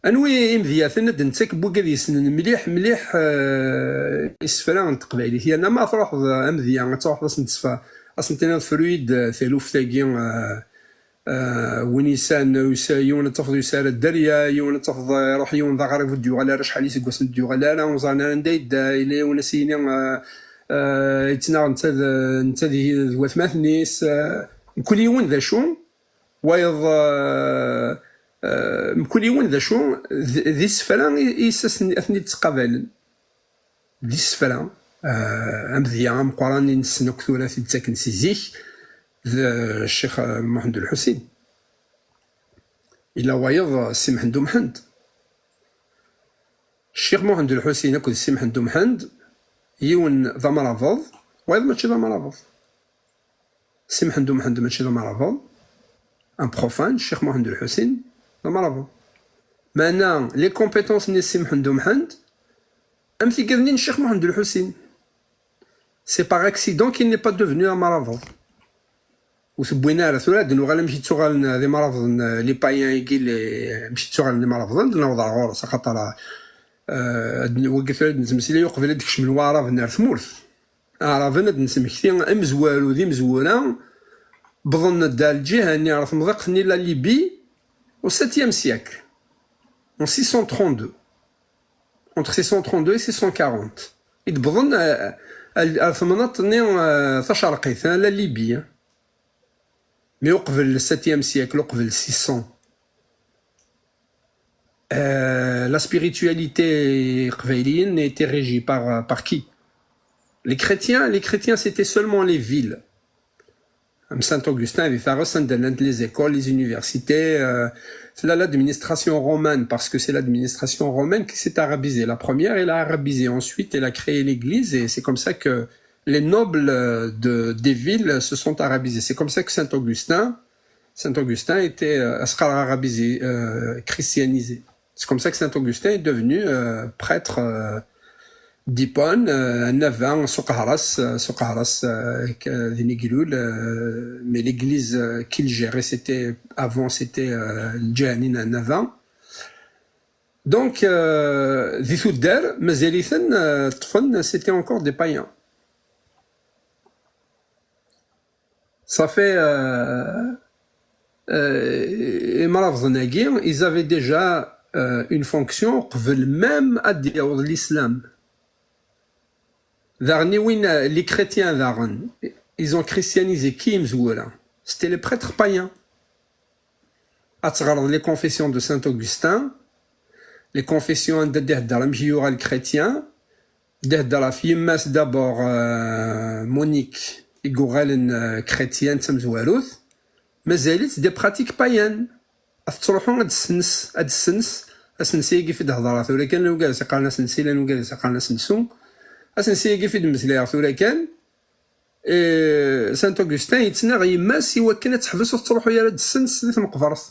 Anwi imedyaten ad d-nettak n wigad yessnen mliḥ, mliḥ, eh, isefra n teqbaylit? Yerna ma truḥeḍ, eh, amedya, ad truḥeḍ ad sen-tesfa-, ad sen-tiniḍ, fru-yi-d, eh, taluft-agi, eh, eh, win yesɛan, usa-, yiwen ad tafeḍ yesɛa dderya, yiwen ad tafeḍ, eh, iruḥ yiwen d aɣrib ur d-yuɣal ara, acḥal iseggasen ur d-yuɣal ara, ur ẓrin ara anda yedda, yella yiwen ad s-yini, eh, eh, yettnaɣ netta d, netta d, d watmaten-is, eh, mkul yiwen d acu, wayeḍ, eh, eh, mkul yiwen d acu, d, d isefra i, i s-, asen-, ad ten-id-ttqabalen. D isefra, eh, amedya ameqqran i nessen akk tura, t-id-ttaken si zik, d Ccix, eh, Muḥend Ulḥusin. Yella wayeḍ, eh, Si Mḥend Umḥend. Ccix Muḥend Ulḥusin akked Si Mḥend Umḥend, yiwen d amrabeḍ, wayeḍ mačči d amrabeḍ. Si Mḥend Umḥend mačči d amrabeḍ. Un profane, Ccix Muḥend Ulḥusin, d amrabeḍ. Meɛna, les compétences-nni n Si Mḥend Umḥend, am tigad-nni n Ccix Muḥend Ulḥusin. C'est par accident qu'il n'est pas devenu amrabeḍ. Ur t-wwin ara. Tura ad d-nuɣal amek i ttuɣalen d imrabeḍen, les païens-agi, les, amek i ttuɣalen d imrabeḍen, ad d-naweḍ ar ɣur-s, axaṭer, eh, ad n-, wagi tura ad nettmeslay uqbel ad d-kecmen Waɛraben ar tmurt. Aɛraben, ad d-nesmekti, imezwaru d imezwura, wwḍen-d ar lǧiha-nni, ɣer temḍiqt-nni, la Libye, au septième siècle, en six cent trente-deux, entre six cent trente-deux et six cent quarante. I d-wwḍen, euh, ar, ar temnaḍt-nni, euh, tacerqit, hein, la Libye, hein. Mais uqbel le septième siècle, uqbel six cents, euh, la spiritualité iqbayliyen était régie par, par qui? Les chrétiens, les chrétiens, c'était seulement les villes. Am Saint Augustin, di Fares, anda llant les écoles, les universités, euh, c'est là l'administration romaine, parce que c'est l'administration romaine qui s'est arabisée. La première, elle a arabisé, ensuite, elle a créé l'église, et c'est comme ça que les nobles, euh, de, des villes se sont arabisés. C'est comme ça que Saint Augustin, Saint Augustin était, euh, asqar arabisé, euh, christianisé. C'est comme ça que Saint Augustin est devenu, euh, prêtre, euh, d'Hippone, euh, à Nava, Souq Ahras, euh, Souq Ahras, euh, que-, di Niglul, euh, mais l'église, euh, qu'il gérait, c'était, avant, c'était, euh, Djanin à Nava. Donc, euh, di tuddar, mazal-iten, euh, ṭṭfen, c'était encore des païens. Ça fait, euh, euh, imrabḍen-agi, ils avaient déjà, euh, une fonction, qbel même ad d-yaweḍ l'islam. Daɣen, win, euh, les chrétiens, daɣen, ils ont christianisé qui, imezwura? C'était les prêtres païens. Ad teɣreḍ les confessions de Saint Augustin, les confessions anda d-ihedder amek i yuɣal chrétien, d-ihedder ɣef yemma-s d'abord, euh, Monique, i yuɣalen, euh, chrétienne d tamezwarut, mazal-itt des pratiques païennes. Ad tettruḥu ad tessens, ad tessens, asensi-agi fi d-hedreɣ tura kan, llan wigad i s-iqqaren asensi, llan wigad i s-iqqaren asensu, asensi-agi fi d-mmeslayeɣ tura kan, eh, Saint Augustin yettnaɣ yemma-s i wakken ad teḥbes ur tettruḥu ara ad tessens di tmeqbert.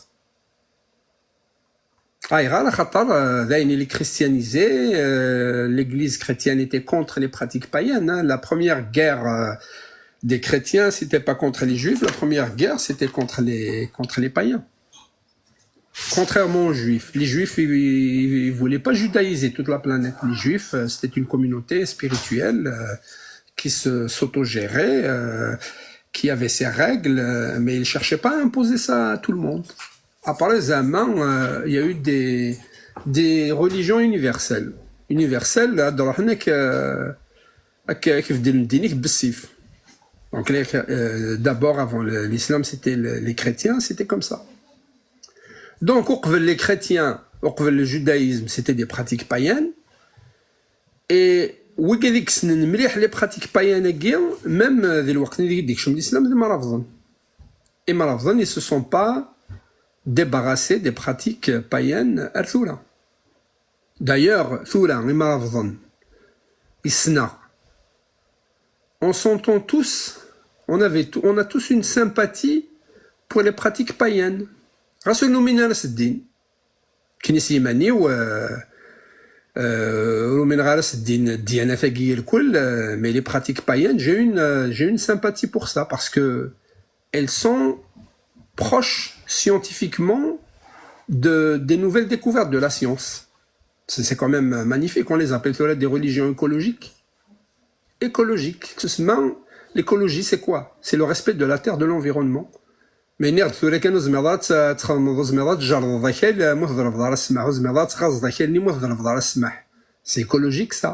Ayɣer? Axaṭer, euh, d ayen i les christianisés, euh, l'église chrétienne était contre les pratiques païennes, hein. La première guerre, euh, des chrétiens, c'était pas contre les juifs, la première guerre, c'était contre les, contre les païens. Contrairement aux juifs, les juifs, ils, ils voulaient pas judaïser toute la planète. Les juifs, euh, c'était une communauté spirituelle, euh, qui se, s'autogérait, euh, qui avait ses règles, euh, mais ils cherchaient pas à imposer ça à tout le monde. Après, zeɛma, euh, il y a eu des, des religions universelles. Universelles, là, dans la, euh, donc, euh, d'abord, avant le- l'islam, c'était le- les chrétiens, c'était comme ça. Donc, uqbel les chrétiens, uqbel le judaïsme, c'était des pratiques païennes. Et wigad i yessnen mliḥ les pratiques païennes-agi, même, euh, di lweqt-nni deg i d-ikcem l'islam, d imrabḍen. Imrabḍen, ils se sont pas débarrassés des pratiques païennes ar tura. D'ailleurs, tura, imrabḍen, i ssneɣ, on s'entend tous, on avait tou-, on a tous une sympathie pour les pratiques païennes. Ɣas ur numin ara s ddin. Akken i s yiman-iw, euh, euh, ur umineɣ ara s ddin, ddyanat-agi irkul, euh, mais les pratiques païennes, j'ai une, euh, j'ai une sympathie pour ça, parce que elles sont proches scientifiquement de, des nouvelles découvertes de la science. C'est, c'est quand même magnifique, on les appelle tura des religions écologiques. Écologique. Tusma, l'écologie, c'est quoi? C'est le respect de la terre, de l'environnement. Mais nniɣ-d tura kan ur tezmireḍ ara ad t-, ad txedmeḍ, ur tezmireḍ ara ad tjerrdeḍ akal, euh, ma ur tḍelbeḍ ara ssmaḥ, ur tezmireḍ ara ad tɣazeḍ akal-nni ma ur tḍelbeḍ ara ssmaḥ. C'est écologique, ça.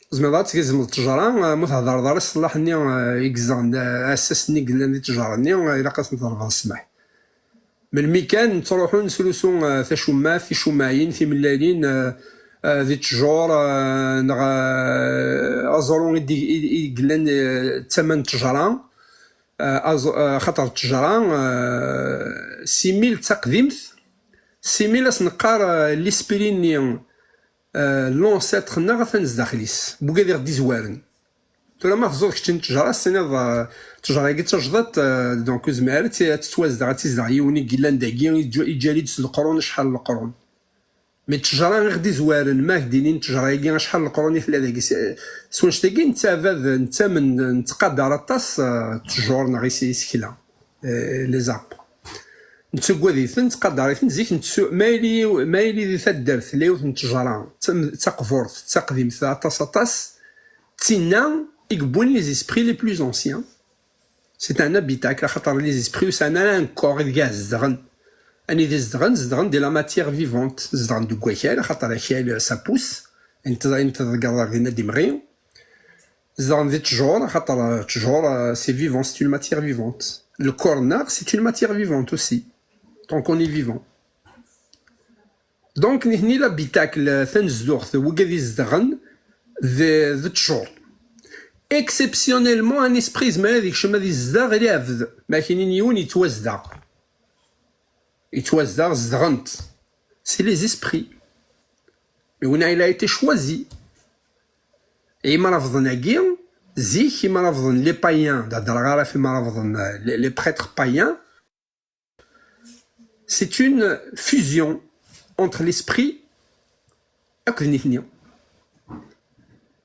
Ur tezmireḍ ara ad tgezmeḍ ttejra, euh, ma ur thedreḍ ara s ṣṣlaḥ-nni, euh, i yezdeɣen, euh, assasen-nni i yellan di ttejra-nni, euh, ilaq ad sen-tḍelbeḍ ssmaḥ. Melmi kan nettruḥu nesrusu, euh, tacummaɛt, ticummaɛin, timellalin, euh, euh, di ttjur, euh, neɣ, euh, aẓru i d-, i, i yellan, euh, d tama n ttejra, euh, aẓ-, euh, xaṭer ttejra, euh, simil d taqdimt, simil as-neqqar, euh, l'esprit-nni, euh, l'ancêtre-nneɣ atan zdaxel-is, wigad i ɣ-d-izwaren. Tura ma teẓẓuḍ kečč n ttejra, tessiniḍ, euh, ttejra-agi d tajdiṭ, euh, donc ur tezmir ara ad tt-, ad tettwazdeɣ, ad tizdeɣ yiwen i yellan dagi, yeǧǧa-, yeǧǧa-d s leqrun, acḥal n leqrun. Mais ttejra i ɣ-d-izwaren, ma ak-d-inin ttejra-agi acḥal n leqrun i tella dagi, s, s wanect-agi nettaɛbad, nettamen, nettqadar aṭas, euh, ttjur neɣ is-, isekla, euh, les arbres. Nettagad-iten, nettqadar-iten, zik nettu-, ma yili, ma yili di taddart tella yiwet n ttejra, d tam-, d taqburt, d taqdimt, aṭas, aṭas, d tinna i yewwin les esprits les plus anciens. C'est un habitacle, axaṭer les esprits ur sɛin ara un corps ideg ara zedɣen. Anida zedɣen, zedɣen di la matière vivante, zedɣen deg wakal, axaṭer akal, ça pousse, ayen t-, ayen tḍeggreḍ ar dinna d imɣi. Zedɣen di ttjur, axaṭer ttjur, euh, c'est vivant, c'est une matière vivante. Le corps-nneɣ, c'est une matière vivante aussi, tant qu'on est vivant. Donc, nitni, l'habitacle, tanezduɣt, wigad izedɣen d, d ttjur. Exceptionnellement, un esprit yezmer ad ikcem ad izdeɣ lɛebd. Ma kinin yiwen yettwazdeɣ. Yettwazdeɣ, zedɣen-t. C'est les esprits. Mais winna, il a été choisi. Imrabḍen-agi, zik, imrabḍen, les païens, d-, d-, ɣef imrabḍen, les, les prêtres païens, c'est une fusion entre l'esprit akked nitni.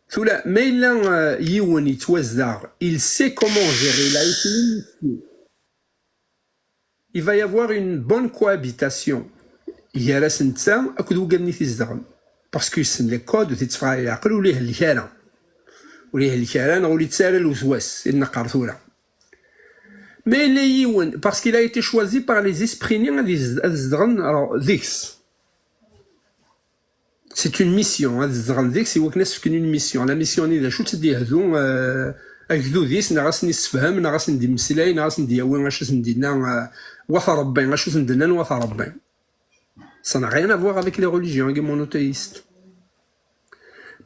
Tura, ma yella, euh, yiwen yettwazdeɣ, il sait comment gérer, il a été initié. Il va y avoir une bonne cohabitation gar-as netta akked wigad-nni t-izedɣen. Parce que yessen les codes, ur t-itteffeɣ ara leɛqel, ur ihellik ara. Ur ihellik ara, neɣ ur ittarra lweswas, i d-neqqar tura. Mais yella yiwen, parce qu'il a été choisi par les esprits-nni ad izd-, ad zedɣen, alors, deg-s. C'est une mission, ad zedɣen deg-s, i wakken ad s-fken une mission. La mission-nni d acu, ad d-yehdu, euh, agdud-is, neɣ ad sen-issefhem, neɣ ad sen-d-immeslay, neɣ ad sen-d-yawi acu sen-d-yenna, euh, wat Ṛebbi, acu sen-d-nnan wat Ṛebbi. Ça n'a rien à voir avec les religions, agi, monothéistes.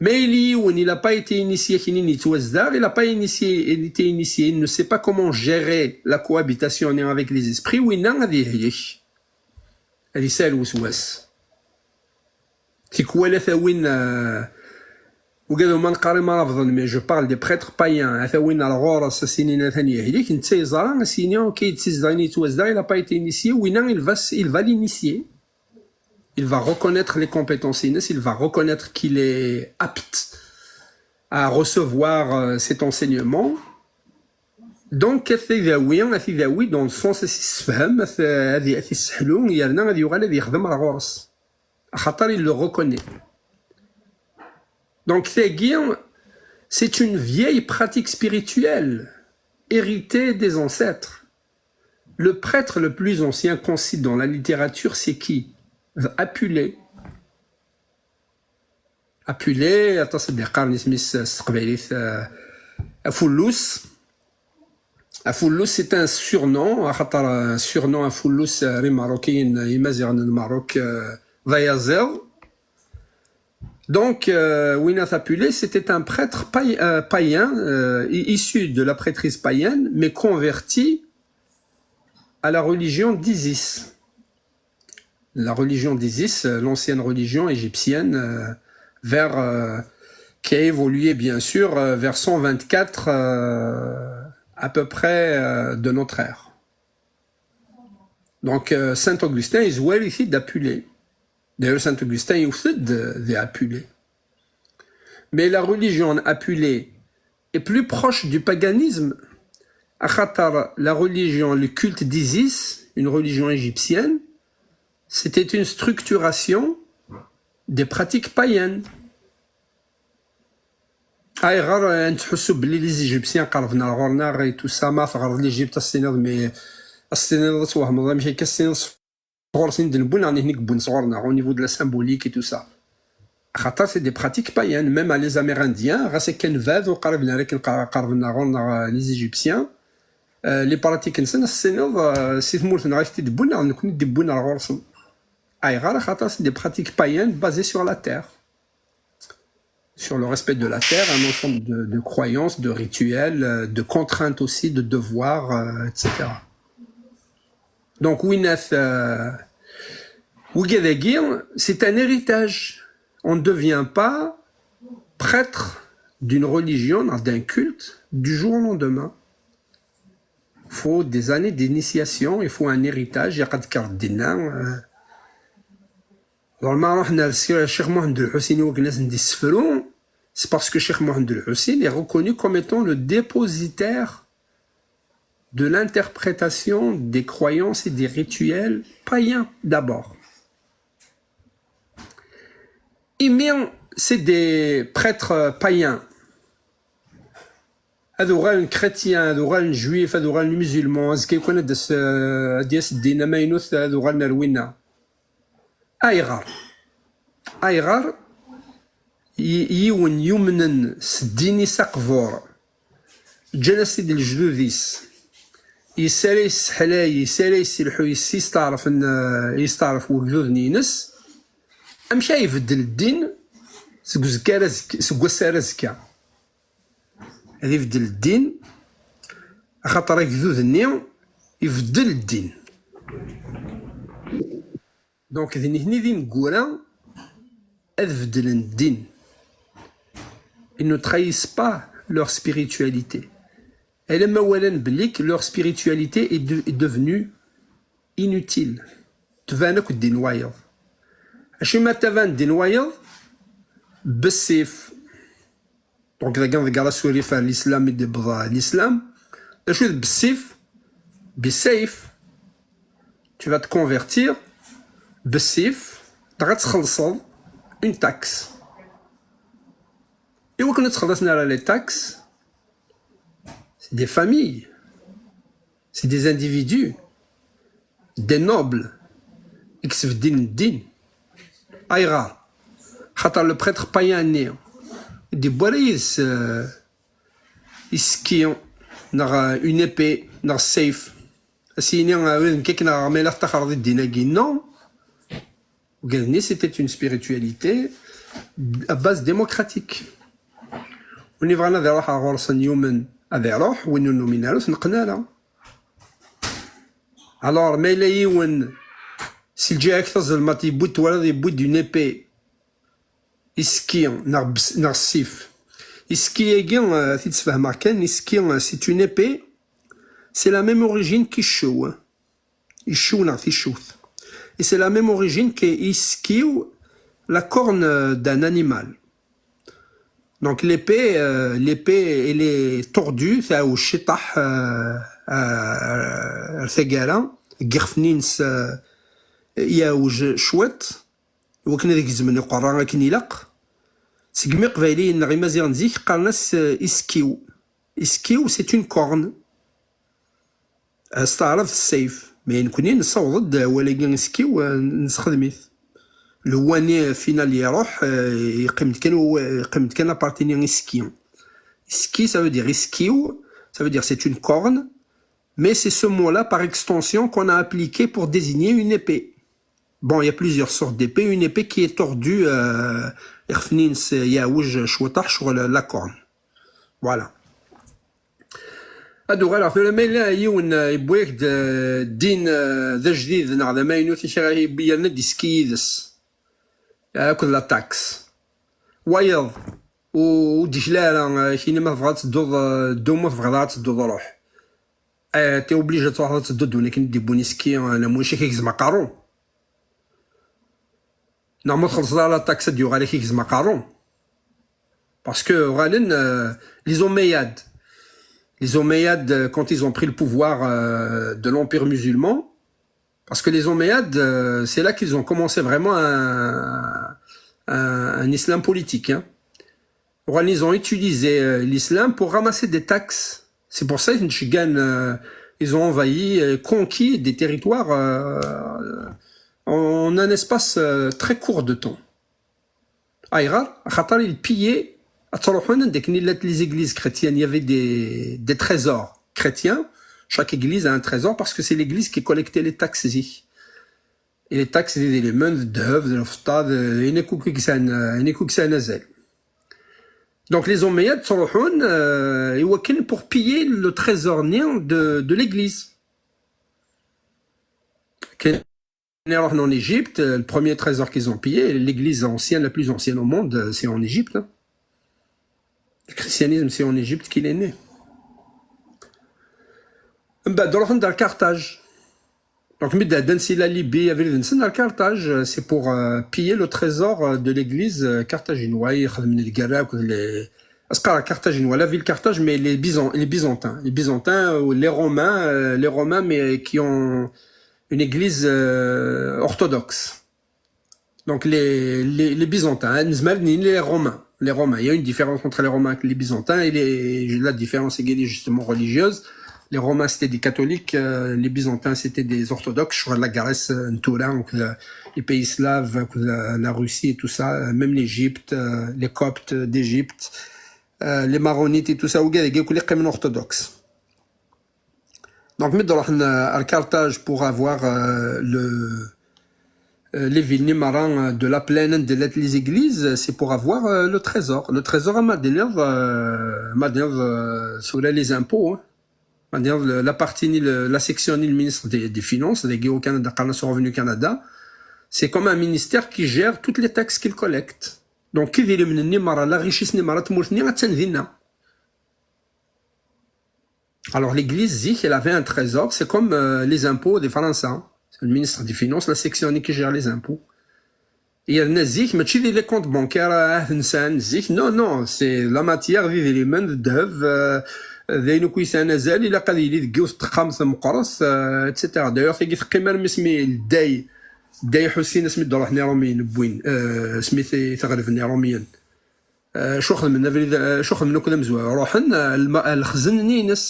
Mais yella yiwen, il a pas été initié, kinin yettwazdeɣ, il a pas initié, été initié, il ne sait pas comment gérer la cohabitation avec les esprits, winna ad ihelk. Ad isal weswas. Tikwal ad t-awin, euh, ugad uma neqqar imrabḍen, mais je parle des prêtres païens, ad t-awin ar ɣur-s, ad s-inin atan yehlek, netta yeẓra, ad s-yini, ok, yettizdeɣ, yettwazdeɣ, il a pas été initié, winna, il va s-, il va l'initier. Il va reconnaître les compétences-ines, il va reconnaître qu'il est apte à recevoir, euh, cet enseignement. Donc, ad t-idawi, ad t-idawi dans le sens ad s-issefhem, ad t-, ad t-isseḥlu, yerna ad yuɣal ad yexdem ar ɣur-s. Axaṭer il le reconnaît. Donc, tagi, c'est une vieille pratique spirituelle héritée des ancêtres. Le prêtre le plus ancien qu'on cite dans la littérature, c'est qui? Apulée. Apulée, aṭas i d-iqqaren isem-is s teqbaylit, euh, Afullus. Afullus, c'est un surnom, axaṭer, euh, surnom Afullus, euh, ar Imeṛṛukiyen, euh, Imaziɣen n Meṛṛuk, euh, d ayaziḍ. Donc, euh, Winat Apulée, c'était un prêtre paï-, euh, païen, euh, i-, issu de la prêtrise païenne, mais converti à la religion d'Isis. La religion d'Isis, euh, l'ancienne religion égyptienne, euh, vers, euh, qui a évolué, bien sûr, euh, vers cent vingt-quatre, euh, à peu près, euh, de notre ère. Donc, euh, Saint Augustin, il se dit d'Apulée. D'ailleurs, Saint Augustin, il fait de, de Apulée. Mais la religion apulée est plus proche du paganisme, axaṭer la religion, le culte d'Isis, une religion égyptienne, c'était une structuration des pratiques païennes. Ayɣer, euh, nettḥussu belli les Égyptiens qerben ar ɣur-neɣ et tout ça, ma teɣreḍ l'Égypte, ad s-tiniḍ, mais ad s-tiniḍ ad twehmeḍ, amek akka ad s-tiniḍ ɣur-sen i d-newwi, neɣ nitni i yewwin sɣur-neɣ, au niveau de la symbolique et tout ça. Axaṭer c'est des pratiques païennes, même à les Amérindiens, ɣas akken bad ur qriben ara akken qa-, qerben ar ɣur-neɣ, euh, les Égyptiens, euh, les pratiques-nsen, ad s-tiniḍ, euh, si tmurt-nneɣ i t-id-wwin, neɣ d nekkni i d-iwwin ar ɣur-sen. Ayɣer? Axaṭer c'est des pratiques païennes basées sur la terre. Sur le respect de la terre, un ensemble de, de croyances, de rituels, euh, de contraintes aussi, de devoirs, euh, et cetera. Donc, Winat, euh, Wigadagi, c'est un héritage. On ne devient pas prêtre d'une religion, d'un culte, du jour au lendemain. Faut des années d'initiation, il faut un héritage. Ilaq ad d-tekkreḍ dinna, euh, Alors, ma ruḥen ar Ssi-, Ccix Muḥend Lḥusin i wakken ad sen-d-issefru, c'est parce que Ccix Muḥend Lḥusin est reconnu comme étant le dépositaire de l'interprétation des croyances et des rituels païens d'abord. Imi c'est des prêtres païens. Ad uɣalen chrétiens, ad uɣalen juifs, ad uɣalen musulmans, azekka kan ad d-as-, ad d-yas ddin amaynut, ad uɣalen ar winna. Ayɣer? Ayɣer? Y- yiwen yumnen s ddin-is aqbur, ǧǧan-as-t-id lejdud-is, yessaray sseḥlay, yessaray sselḥu, yessisteɛref n- yesteɛref wegduden-ines. Amek ay ibeddel ddin seg uzekka ar azekka, seg wass ar azekka? Ad ibeddel ddin, axaṭer agdud-nni ibeddel ddin. Donc, d nitni d ineggura ad beddlen ddin. Ils ne trahissent pas leur spiritualité. Alamma walan belli que leur spiritualité est, de- est devenue inutile. Tban akk ddin wayeḍ. Acimi ma tban ddin wayeḍ? Bessif. Donc, dagi nḍegger asurif ar l'islam i d-yewweḍ l'islam. D acu d bessif? Bissayf. Tu vas te convertir, bessif, dɣa ad txellṣeḍ une taxe. Iwakken ad txellṣen ara les taxes, c'est des familles, c'est des individus, des nobles, i yesbeddin ddin. Ayɣer? Xaṭer le prêtre païen-nni, ur d-yewwi ara yid-s, euh, isekki, neɣ, euh, une épée, neɣ ssayf. Ad s-yini, euh, wid nekk akken neɣ ma yella tettaxreḍ i ddin-agi, non. Ugad-nni, c'était une spiritualité à base démocratique. Win yebɣan ad iruḥ ɣer ɣur-sen yumen, ad iruḥ, win ur numin ara, ur t-neqqen ara. Alors, ma yella yiwen si lǧiha-k tazelmaṭ yewwi-d, twalaḍ yewwi-d une épée, isekki neɣ bes- neɣ ssif. Isekki-agi, euh, ad t-id-sfehmeɣ kan, isekki, euh, c'est une épée, c'est la même origine qu'iccew. Iccew neɣ ticcewt. Et c'est la même origine que isekkiw, la corne, euh, d'un animal. Donc l'épée, euh, l'épée, elle est tordue, tɛawj ciṭaḥ, euh, euh, ar taggara, deg yixef-nni-ines, euh, iɛawj cwiṭ, iwakken ad gezmen iqerra akken ilaq. Segmi Iqbayliyen neɣ Imaziɣen zik qqaren-as, euh, isekkiw. Isekkiw, c'est une corne. S taɛrabt ssayf. Mais nekkni nessaweḍ-d awal-agi isekkiw, euh, nessexdem-it. Lwani final iruḥ, euh, yeqqim-d kan, yeqqim-d kan la partie-nni isekki. Isekki, ça veut dire isekkiw, ça veut dire c'est une corne, mais c'est ce mot-là par extension qu'on a appliqué pour désigner une épée. Bon, il y a plusieurs sortes d'épées. Une épée qui est tordue, euh, ixef-nni-ines yeɛwej cwiṭaḥ, ccɣel la corne. Voilà. Ad uɣaleɣ tura, ma yella yiwen, euh, yewwi-ak-d, euh, ddin, euh, d ajdid neɣ d amaynut, i kra yewwi yerna d-isekki yid-s, euh, akked la taxe. Wayeḍ, ur d-ikla ara, euh, kini ma tebɣa ad tedduḍ, euh, ddu, ma tebɣiḍ ara ad tedduḍ, ruḥ. Euh, t'es obligé ad truḥeḍ ad tedduḍ d win akken i d-iwwin isekki, euh, la mouche, ak-igzem aqerru. Neɣ ma txellṣeḍ ara la taxe, ad d-yuɣal ak-igzem aqerru. Parce que uɣalen, euh, les Omeyyades. Les Omeyyades, euh, quand ils ont pris le pouvoir, euh, de l'Empire musulman, parce que les Omeyyades, euh, c'est là qu'ils ont commencé vraiment un, un, un islam politique, hein. Uɣalen, ils ont utilisé, euh, l'islam pour ramasser des taxes. C'est pour ça qu'ils, euh, ils ont envahi, euh, conquis des territoires, euh, en un espace, euh, très court de temps. Ayɣer? Axaṭer ils pillaient, ad truḥun anda akken i llant les églises chrétiennes, il y avait des, des trésors chrétiens. Chaque église a un trésor parce que c'est l'église qui collectait les taxes zik. Et les taxes, d idrimen, d ddheb, d lfeṭṭa, d ayen akk i yesɛan, ayen akk i yesɛan azal. Donc les Omeyyades ttruḥun, euh, iwakken pour piller le trésor-nni de, de l'église. Kan iruḥen en Égypte, euh, le premier trésor qu'ils ont pillé, l'église ancienne, la plus ancienne au monde, euh, c'est en Égypte, hein. Le christianisme, c'est en Égypte qu'il est né. Mbeɛd ruḥen-d ar Carthage. Donc, mi d-ɛeddan si la Libye, abrid-nsen ar Carthage, euh, c'est pour, euh, piller le trésor, euh, de l'église, euh, carthaginoise, i xedmen lgerra akked les, ad s-qqareɣ Carthaginois, la ville Carthage, mais les Byzan-, les Byzantins. Les Byzantins ou les Romains, euh, les Romains, mais qui ont une église, euh, orthodoxe. Donc les, les, les Byzantins, hein, nezmer ad nini les Romains. Les Romains, il y a une différence entre les Romains et les Byzantins, et les, la différence, elle est justement religieuse. Les Romains, c'était des catholiques, euh, les Byzantins, c'était des orthodoxes, sur la Grèce, euh, n tura, donc, euh, les pays slaves, donc, la, la Russie et tout ça, euh, même l'Égypte, euh, les Coptes d'Égypte, euh, les Maronites et tout ça, وكاع كل قيم orthodoxe. Donc, mi d-ruḥen, euh, à Carthage pour avoir, euh, le, euh, les villes, les marins, euh, de la plaine, de les églises, c'est pour avoir, euh, le trésor. Le trésor, ma d-tiniḍ, euh, ma d-tiniḍ, euh, sur les impôts, hein. Ma d-tiniḍ, le, la partie, ni le, la section, ni le ministre des, des Finances, des Guillaume Canada, Carlos Revenu Canada, c'est comme un ministère qui gère toutes les taxes qu'il collecte. Donc, كي دي من النمارة، la richesse نمارة تمورثني غتسان دينا. Alors, l'église, zik, elle avait un trésor, c'est comme, euh, les impôts de France, hein. C'est le ministre des Finances, la section qui gère les impôts. Et il y a zik, mais tu les comptes bancaires, euh, نسان, zik. Non, non, c'est la matière, d idrimen, d ddheb, euh, d ayen akk yesɛan azal, ilaq ad yili deg yiwet n texxamt meqqret, euh, et cetera. D'ailleurs, tagi teqqim armi asmi lday, lday Ḥusin, asmi d-ruḥen Iṛumiyen, wwin, euh, asmi t-, tɣelben Iṛumiyen. Euh, acu xedmen abrid, euh, acu xedmen akk d amezwaru? Ruḥen, euh, lma-, lexzen-nni-ines.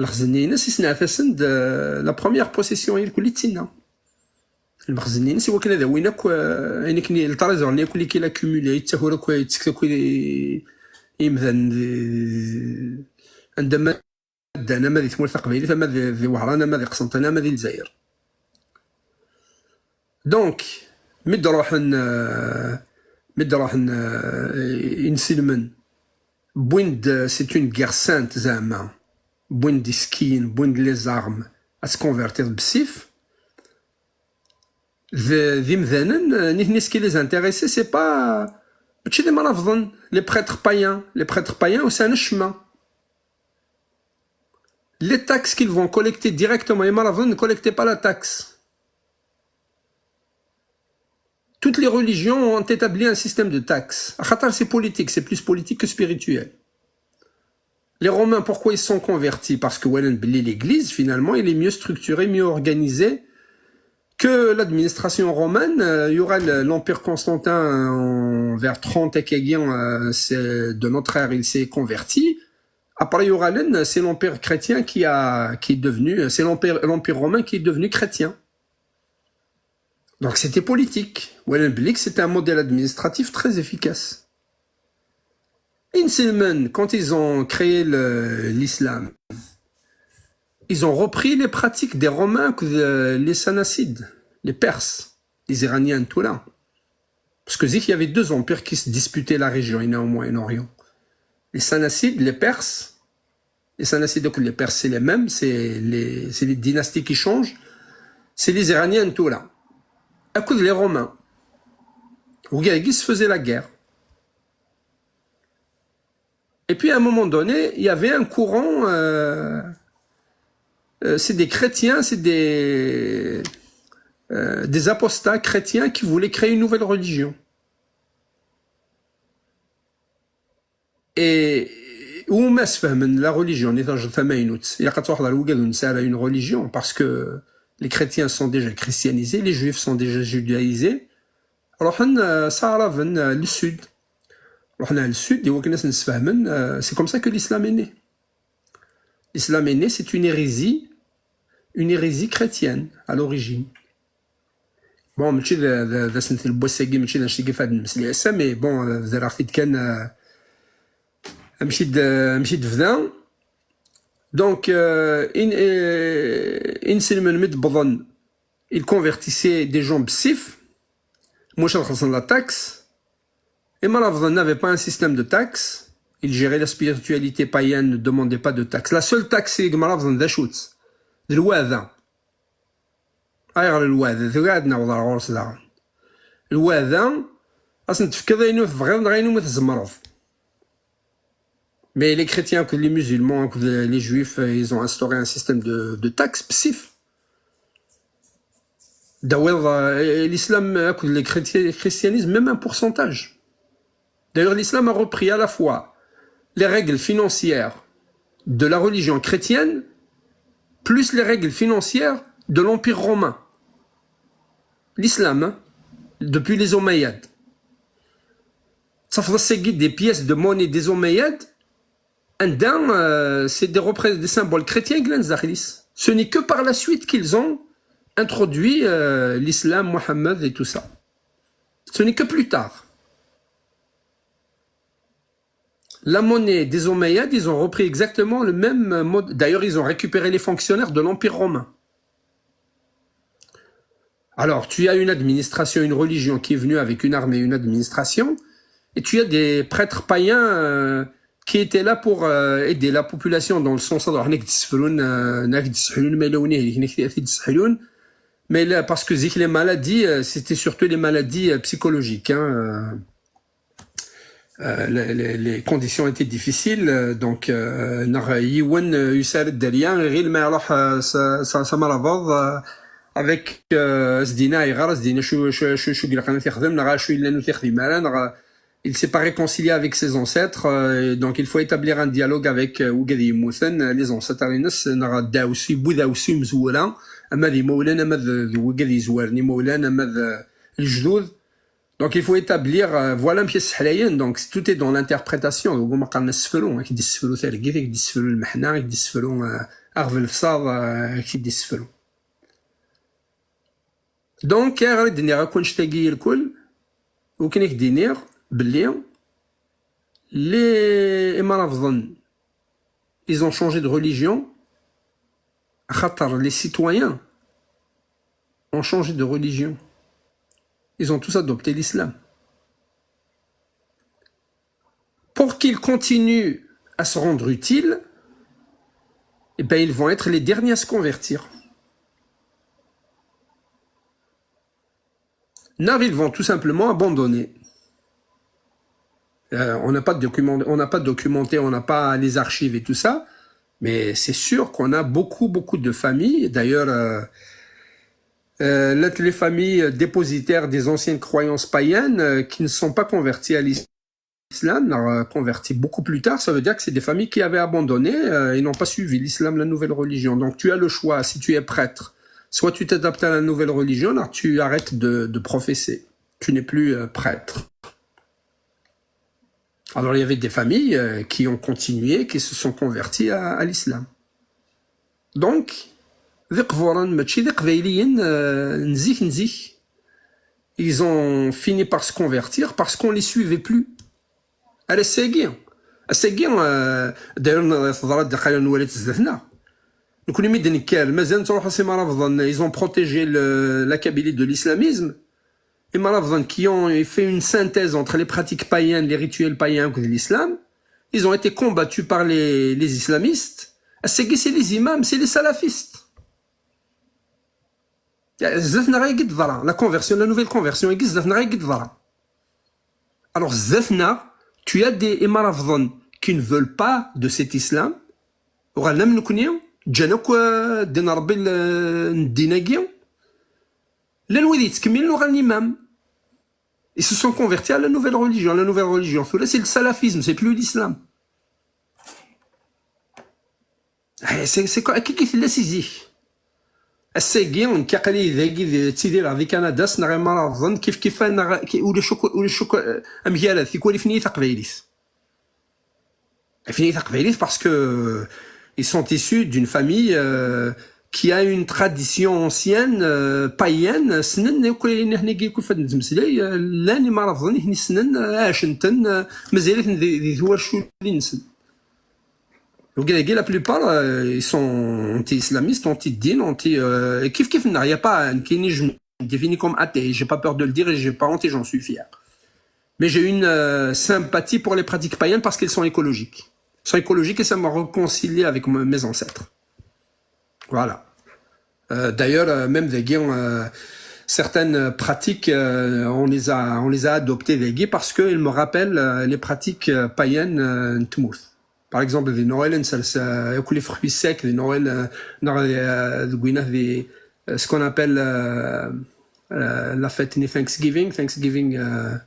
Lexzen-nni-ines, isneɛt-asen-d, euh, la première possession, i kulli d tinna. Lmexzen-nni-ines, i wakken ad awin akk, euh, ayen akken i, le trésor-nni akk, li qu'il accumulé, yettaker akk, yettekk akk i, i yimdanen di, anda ma ddan, ama di tmurt taqbaylit, ama di, di Wehran, ama di Qsenṭina, ama di Lezzayer. Donc, mi d-ruḥen, euh, mi d-ruḥen, euh, inselmen, wwin-d, c'est une guerre sainte, zeɛma, wwin-d isekkiyen, wwin-d les armes, ad tkonvertiḍ bessif, d, d imdanen, euh, nitni, ce qui les intéressait, c'est pas, mačči d imrabḍen, les prêtres païens, les prêtres païens, ur sɛan acemma. Les taxes qu'ils vont collecter directement, imrabḍen ne collectaient pas la taxe. Toutes les religions ont établi un système de taxes. Axaṭer c'est politique, c'est plus politique que spirituel. Les Romains, pourquoi ils se sont convertis? Parce que walan belli l'église, finalement, elle est mieux structurée, mieux organisée que l'administration romaine. Euh, il y aura le, l'Empire Constantin en, vers trente et quelques, euh, c'est, de notre ère, il s'est converti. Après, il y aura l'Inde, c'est l'Empire chrétien qui a, qui est devenu, c'est l'Empire, l'Empire romain qui est devenu chrétien. Donc, c'était politique. Walan belli que c'était un modèle administratif très efficace. Inselmen, quand ils ont créé le, l'islam, ils ont repris les pratiques des Romains, que, euh, les Sassanides, les Perses, les Iraniens, tout là. Parce que zik, il y avait deux empires qui se disputaient la région, au Moyen-Orient. Les Sassanides, les Perses. Les Sassanides, donc les Perses, c'est les mêmes, c'est les, c'est les dynasties qui changent. C'est les Iraniens, tout là. Akked les Romains. Où ils se faisaient la guerre. Et puis, à un moment donné, il y avait un courant, euh, euh, c'est des chrétiens, c'est des, euh, des apostats chrétiens qui voulaient créer une nouvelle religion. Et وما سفهمن la religion, نتاج ثمانينوت. Il y a quatorze la une religion, parce que les chrétiens sont déjà christianisés, les juifs sont déjà judaïsés. Alors, euh, ça arrive, euh, le sud. Alors, on a le sud, et on connaît, euh, c'est comme ça que l'islam est né. L'islam est né, c'est une hérésie, une hérésie chrétienne à l'origine. Bon, mačči d, d, d asentel n wass-agi, mačči d anect i ifadden msli ass-a, mais bon, euh, zerreɣ-t-id kan, euh, amek i d, amek i d-bda. Donc, euh, in, euh, inselmen mi d-wwḍen, ils convertissaient des gens bessif, muc ad xellṣen la taxe. Imrabḍen n'avaient pas un système de taxe. Ils géraient la spiritualité païenne, ne demandaient pas de taxe. La seule taxe i yimrabḍen d acu-tt? D lweɛda. Ayɣer lweɛda? Tebɛed neɣ d ar ɣur-s daɣen. Lweɛda, ad sen-tefkiḍ ayen ur tebɣiḍ neɣ ayen umi tzemreḍ. Mais les chrétiens, que les musulmans, que les juifs, euh, ils ont instauré un système de, de taxe, bessif. D'ailleurs, euh, l'islam, euh, que les chrétiens, le christianisme, même un pourcentage. D'ailleurs, l'islam a repris à la fois les règles financières de la religion chrétienne, plus les règles financières de l'Empire romain. L'islam, hein, depuis les Omeyyades. Ça faisait des pièces de monnaie des Omeyyades, anda, euh, c'est des repré-, des symboles chrétiens i yellan zdaxel-is. Ce n'est que par la suite qu'ils ont introduit, euh, l'islam, Mohammed et tout ça. Ce n'est que plus tard. La monnaie des Omeyyades, ils ont repris exactement le même mode. D'ailleurs, ils ont récupéré les fonctionnaires de l'Empire romain. Alors, tu as une administration, une religion qui est venue avec une armée, une administration, et tu as des prêtres païens, euh, qui étaient là pour, euh, aider la population dans le sens, alors, هناك تسفلون، euh, هناك تسحلون، ما يلونيه، هناك تسحلون. Mais là, parce que zik les maladies, euh, c'était surtout les maladies, euh, psychologiques, hein, euh, euh, les, les- les conditions étaient difficiles, euh, donc, euh, neɣ yiwen, euh, yusa-d dderya, iɣil ma iruḥ, euh, s, s, s amrabeḍ, euh, avec, euh, as-d-ini ayɣer, as-d-ini acu, acu, acu, acu ilaqen ad t-ixdem, neɣ acu yellan ur t-ixdim ara, neɣ, euh, il s'est pas réconcilié avec ses ancêtres, euh, et donc il faut établir un dialogue avec, euh, wigad yemmuten, euh, les ancêtres-ines, neɣ ddaɛwessu, yewwi ddaɛwessu imezwura, ama d imawlan, ama d, d wigad yezwaren imawlan, ama d, euh, lejdud. Donc il faut établir, euh, voilà amek i sseḥlayen, donc tout est dans l'interprétation. Donc ma qqaren asefru, ad k-d-issefru targit, ad k-d-issefru lmeḥna, ad k-d-issefru, euh, aɣbel fsaḍ, euh, ad k-d-issefru. Donc, ayɣer i d-nniɣ akk annect-agi irkul, wakken ad k-d-iniɣ belli les imrabḍen, ils ont changé de religion, axaṭer les citoyens ont changé de religion. Ils ont tous adopté l'islam. Pour qu'ils continuent à se rendre utiles, eh ben, ils vont être les derniers à se convertir. Neɣ ils vont tout simplement abandonner. Euh, on n'a pas de document, on n'a pas documenté, on n'a pas les archives et tout ça, mais c'est sûr qu'on a beaucoup, beaucoup de familles. D'ailleurs, euh, euh, les, les familles dépositaires des anciennes croyances païennes, euh, qui ne sont pas converties à l'islam, euh, converties beaucoup plus tard, ça veut dire que c'est des familles qui avaient abandonné, euh, et n'ont pas suivi l'islam, la nouvelle religion. Donc tu as le choix, si tu es prêtre, soit tu t'adaptes à la nouvelle religion, alors tu arrêtes de, de professer. Tu n'es plus, euh, prêtre. Alors, il y avait des familles, euh, qui ont continué, qui se sont converties à, à l'islam. Donc, d iqburen, mačči d iqbayliyen, euh, n zik, n zik. Ils ont fini par se convertir parce qu'on les suivait plus. Ar ass-agi, ass-agi, euh, d'ailleurs, teḍra-d, aql-aɣ nwala-tt zdat-neɣ. Nekni mi d-nekker, mazal nettruḥ s imrabḍen, ils ont protégé le, la Kabylie de l'islamisme. Imrabḍen qui ont fait une synthèse entre les pratiques païennes, les rituels païens et l'islam, ils ont été combattus par les, les islamistes. Ass-agi, c'est les imams, c'est les salafistes. Zdat-neɣ ay d-teḍra, la conversion, la nouvelle conversion, ay zdat-neɣ ay d-teḍra. Alors, zdat-neɣ, tu as des imrabḍen qui ne veulent pas de cet islam, uɣalen am nekni, ǧǧan akk, euh, ddin n Ṛebbi, euh, n ddin-agi, llan wid yettkemmilen uɣalen imam. Ils se sont convertis à la nouvelle religion. La nouvelle religion, tura, c'est le salafisme, c'est plus l'islam. Eh, c'est, c'est quoi, akka i tella si zik. Ass-agi, nekk aql-i dagi, d-, ttidireɣ di Kanada, ssneɣ imrabḍen, kif kif, neɣ, ki-, ulac akk, ulac akk, eh, amgarad, tikwal ifen-iyi taqbaylit. Ifen-iyi taqbaylit parce que, euh, ils sont issus d'une famille, euh, qui a une tradition ancienne, euh, païenne, ssnen akk ayen akken-agi akk i fad nettmeslay, euh, llan imrabḍen i ten-issnen, euh, ɛacen-ten, euh, mazal-iten di, di twaculin-nsen. Donc, la plupart, euh, ils sont anti-islamistes, anti-ddin, anti, euh, et kif kif, il n'y a pas un, qui n'est, je me définis comme athée, j'ai pas peur de le dire et j'ai pas honte et j'en suis fier. Mais j'ai une, euh, sympathie pour les pratiques païennes parce qu'elles sont écologiques. Elles sont écologiques et ça me réconcilie avec me-, mes ancêtres. Voilà. Euh, d'ailleurs, euh, même dagi, euh, certaines pratiques, euh, on les a, on les a adoptées dagi parce qu'elles me rappellent, euh, les pratiques, euh, païennes, euh, n tmurt. Par exemple, di Noël, nsers, euh, akk les fruits secs, di Noël, euh, neɣ, euh, deg winna, di, euh, ce qu'on appelle, euh, euh, la fête n Thanksgiving. Thanksgiving, euh,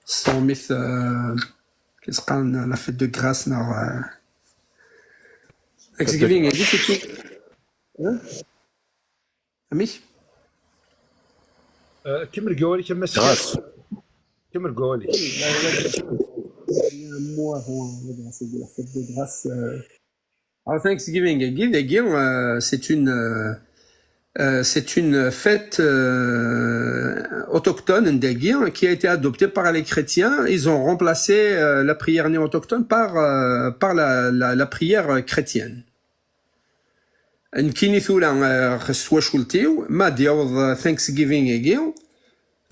s tṛumit, euh, qu'est-ce qu'on, la fête de grâce, neɣ, euh, Thanksgiving, c'est tout. Hein ? Amis ? Euh, kemmel deg wawal-ik, a Mass. Grâce. Kemmel deg wawal-ik. Un mot avant, euh, la fête de grâce. Euh. Alors, Thanksgiving, dagi, dagi, euh, c'est une, euh, euh, c'est une fête euh, autochtone, dagi, qui a été adoptée par les chrétiens. Ils ont remplacé euh, la prière néo-autochtone par, euh, par la, la, la prière chrétienne. Nekkini tura, euh, s twacult-iw, ma d-yaweḍ Thanksgiving-agi,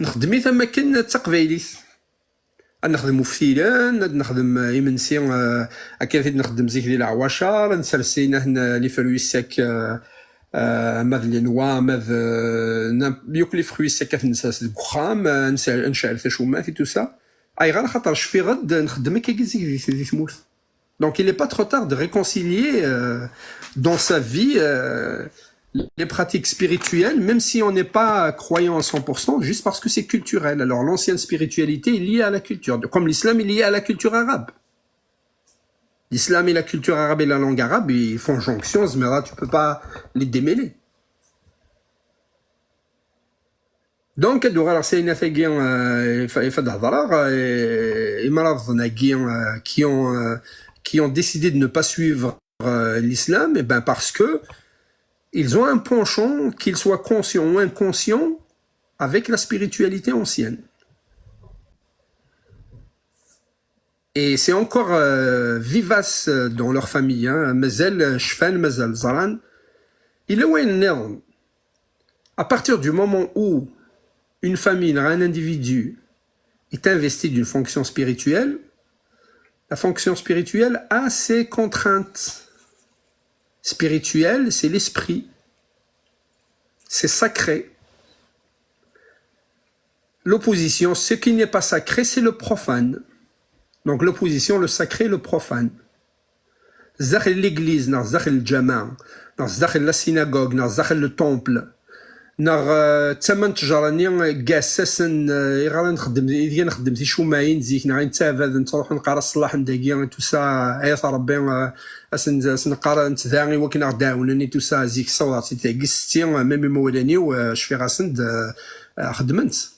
nexdem-it am akken d taqbaylit. Ad nexdem uftilen, ad nexdem, euh, imensi, euh, akken i t-id-nexdem zik di leɛwacer, ad nsers ayen aten, euh, les fruits secs, euh, euh, ma d les noix, ma d, euh, n'im-, yakk les fruits secs ad ten-nsers deg uxxam, euh, nse-, ad necɛel tacumant et tout ça. Ayɣer? Axaṭer cfiɣ-d nxeddem akkagi zik di, di tmurt. Donc, il n'est pas trop tard de réconcilier euh, dans sa vie euh, les pratiques spirituelles, même si on n'est pas croyant à cent pour cent, juste parce que c'est culturel. Alors, l'ancienne spiritualité est liée à la culture, comme l'islam est lié à la culture arabe. L'islam et la culture arabe et la langue arabe, ils font jonction, mais là, tu peux pas les démêler. Donc, ad uɣaleɣ s ayen-agi, euh, i fa-, i fad hedreɣ, euh, imraḍen-agi, euh, qui ont, euh, qui ont décidé de ne pas suivre euh, l'islam, eh ben parce que ils ont un penchant, qu'ils soient conscients ou inconscients, avec la spiritualité ancienne. Et c'est encore euh, vivace euh, dans leur famille, hein. Mazal euh, cfan, mazal ẓran. Yella wayen nniḍen. À partir du moment où une famille, un individu est investi d'une fonction spirituelle, la fonction spirituelle a ses contraintes spirituelles, c'est l'esprit, c'est sacré. L'opposition, ce qui n'est pas sacré, c'est le profane. Donc l'opposition, le sacré, le profane. Zdaxel l'église, neɣ zdaxel lǧameɛ, neɣ zdaxel la synagogue, neɣ zdaxel le temple, neɣ euh, d tama n ttejra-nni, euh, gas asen, euh, iɣer nxeddem, ideg nxeddem ticumayin zik, neɣ i nettabaden, nettruḥu neqqar aṣellaḥ n dagi, et tout ça, ayat Rebbi, euh, asen, asen neqqar netta da i wakken ad ɣ-d-ɛawnen, et tout ça, zik ssawḍeɣ-tt-id dagi setti, euh, même imawlan-iw, euh, cfiɣ-asen-d, euh, euh, xeddmen-tt.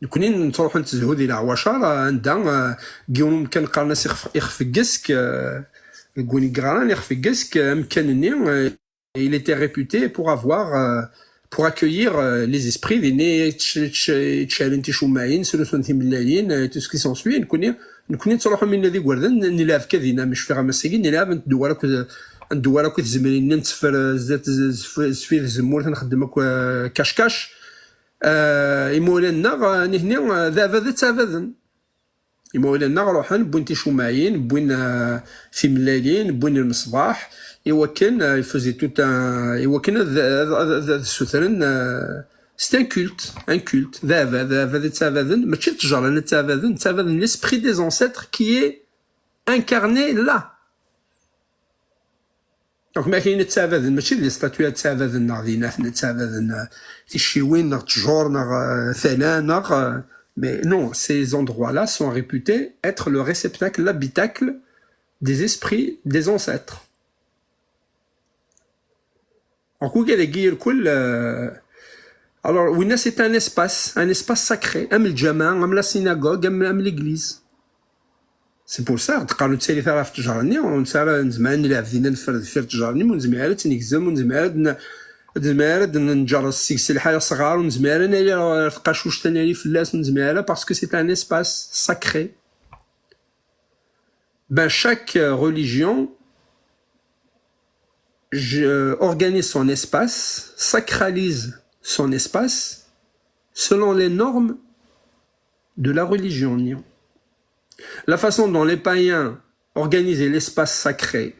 Nekni nettruḥu nettezhu di leɛwacer, euh, anda, euh, deg yiwen umkan qqaren-as ixef, ixef n Gesk, euh, deg win i yeɣran ixef n Gesk, euh, amkan-nni, euh, il était réputé pour avoir, euh, pour accueillir euh, les esprits, dinna ttcalen ticumayin, srusun timellalin, euh, tout ce qui s'ensuit. Nekni, nekni nettruḥu minna d igerdan, nlɛeb kan dinna, mi cfiɣ am ass-agi, nlɛeb, nteddu ar akked, nteddu ar akked tzemrin-nni, nteffer euh, zdat, zdat, zdat tzemmurt, nxeddem akk euh, cache-cache. Euh, imawlan-nneɣ, euh, nitni, euh, d aɛbad i ttabaden. Imawlan-nneɣ ruḥen, wwin ticumayin, wwin euh, timellalin, wwin lmeṣbaḥ, iwakken, euh, ils faisaient tout un, iwakken ad, ad, ad, ad, ad ssutren, euh, c'est un culte, un culte, d aɛbad, d aɛbad i ttabaden, mačči d ttejra i ttabaden, ttabaden l'esprit des ancêtres qui est incarné là. Donc, ma kien ttabaden, mačči d les statues ttabaden, neɣ d inat ttabaden, euh, ticciwin, neɣ ttjur, neɣ euh, tala, neɣ, euh, mais non, ces endroits-là sont réputés être le réceptacle, l'habitacle des esprits des ancêtres. Donc, wigad-agi irkul, euh, alors, winna, c'est un espace, un espace sacré, am lǧameɛ, am la synagogue, am, am l'église. C'est pour ça, teqqar nettali tara ɣef ttejra-nni, ur nesɛi ara, nezmer ad nelɛeb dinna neffer deffir ttejra-nni, ur nezmir ara ad tt-negzem, ur nezmir ara ad n-, ur nezmir ara ad n-, nǧerres seg-s lḥal asɣar, ur nezmir ara ad nali ɣer tqacuct ad nali fell-as, ur nezmir ara, parce que c'est un espace sacré. Ben, chaque euh, religion je, euh, organise son espace, sacralise son espace selon les normes de la religion. La façon dont les païens organisaient l'espace sacré,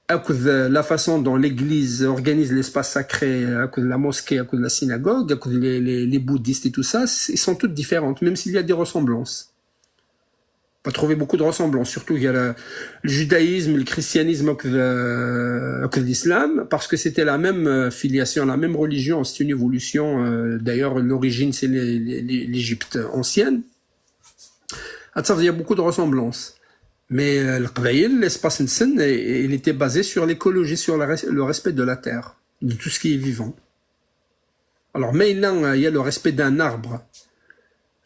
la façon dont l'Église organise l'espace sacré, la mosquée, la synagogue, les, les, les bouddhistes et tout ça, ils sont toutes différentes, même s'il y a des ressemblances. On va trouver beaucoup de ressemblances, surtout il y a le, le judaïsme, le christianisme, euh, l'islam, parce que c'était la même euh, filiation, la même religion, c'est une évolution. Euh, d'ailleurs, l'origine, c'est l'Égypte ancienne. Il y a beaucoup de ressemblances. Mais euh, le Qbayl, l'espace, il était basé sur l'écologie, sur le, res le respect de la terre, de tout ce qui est vivant. Alors, mais il y a le respect d'un arbre,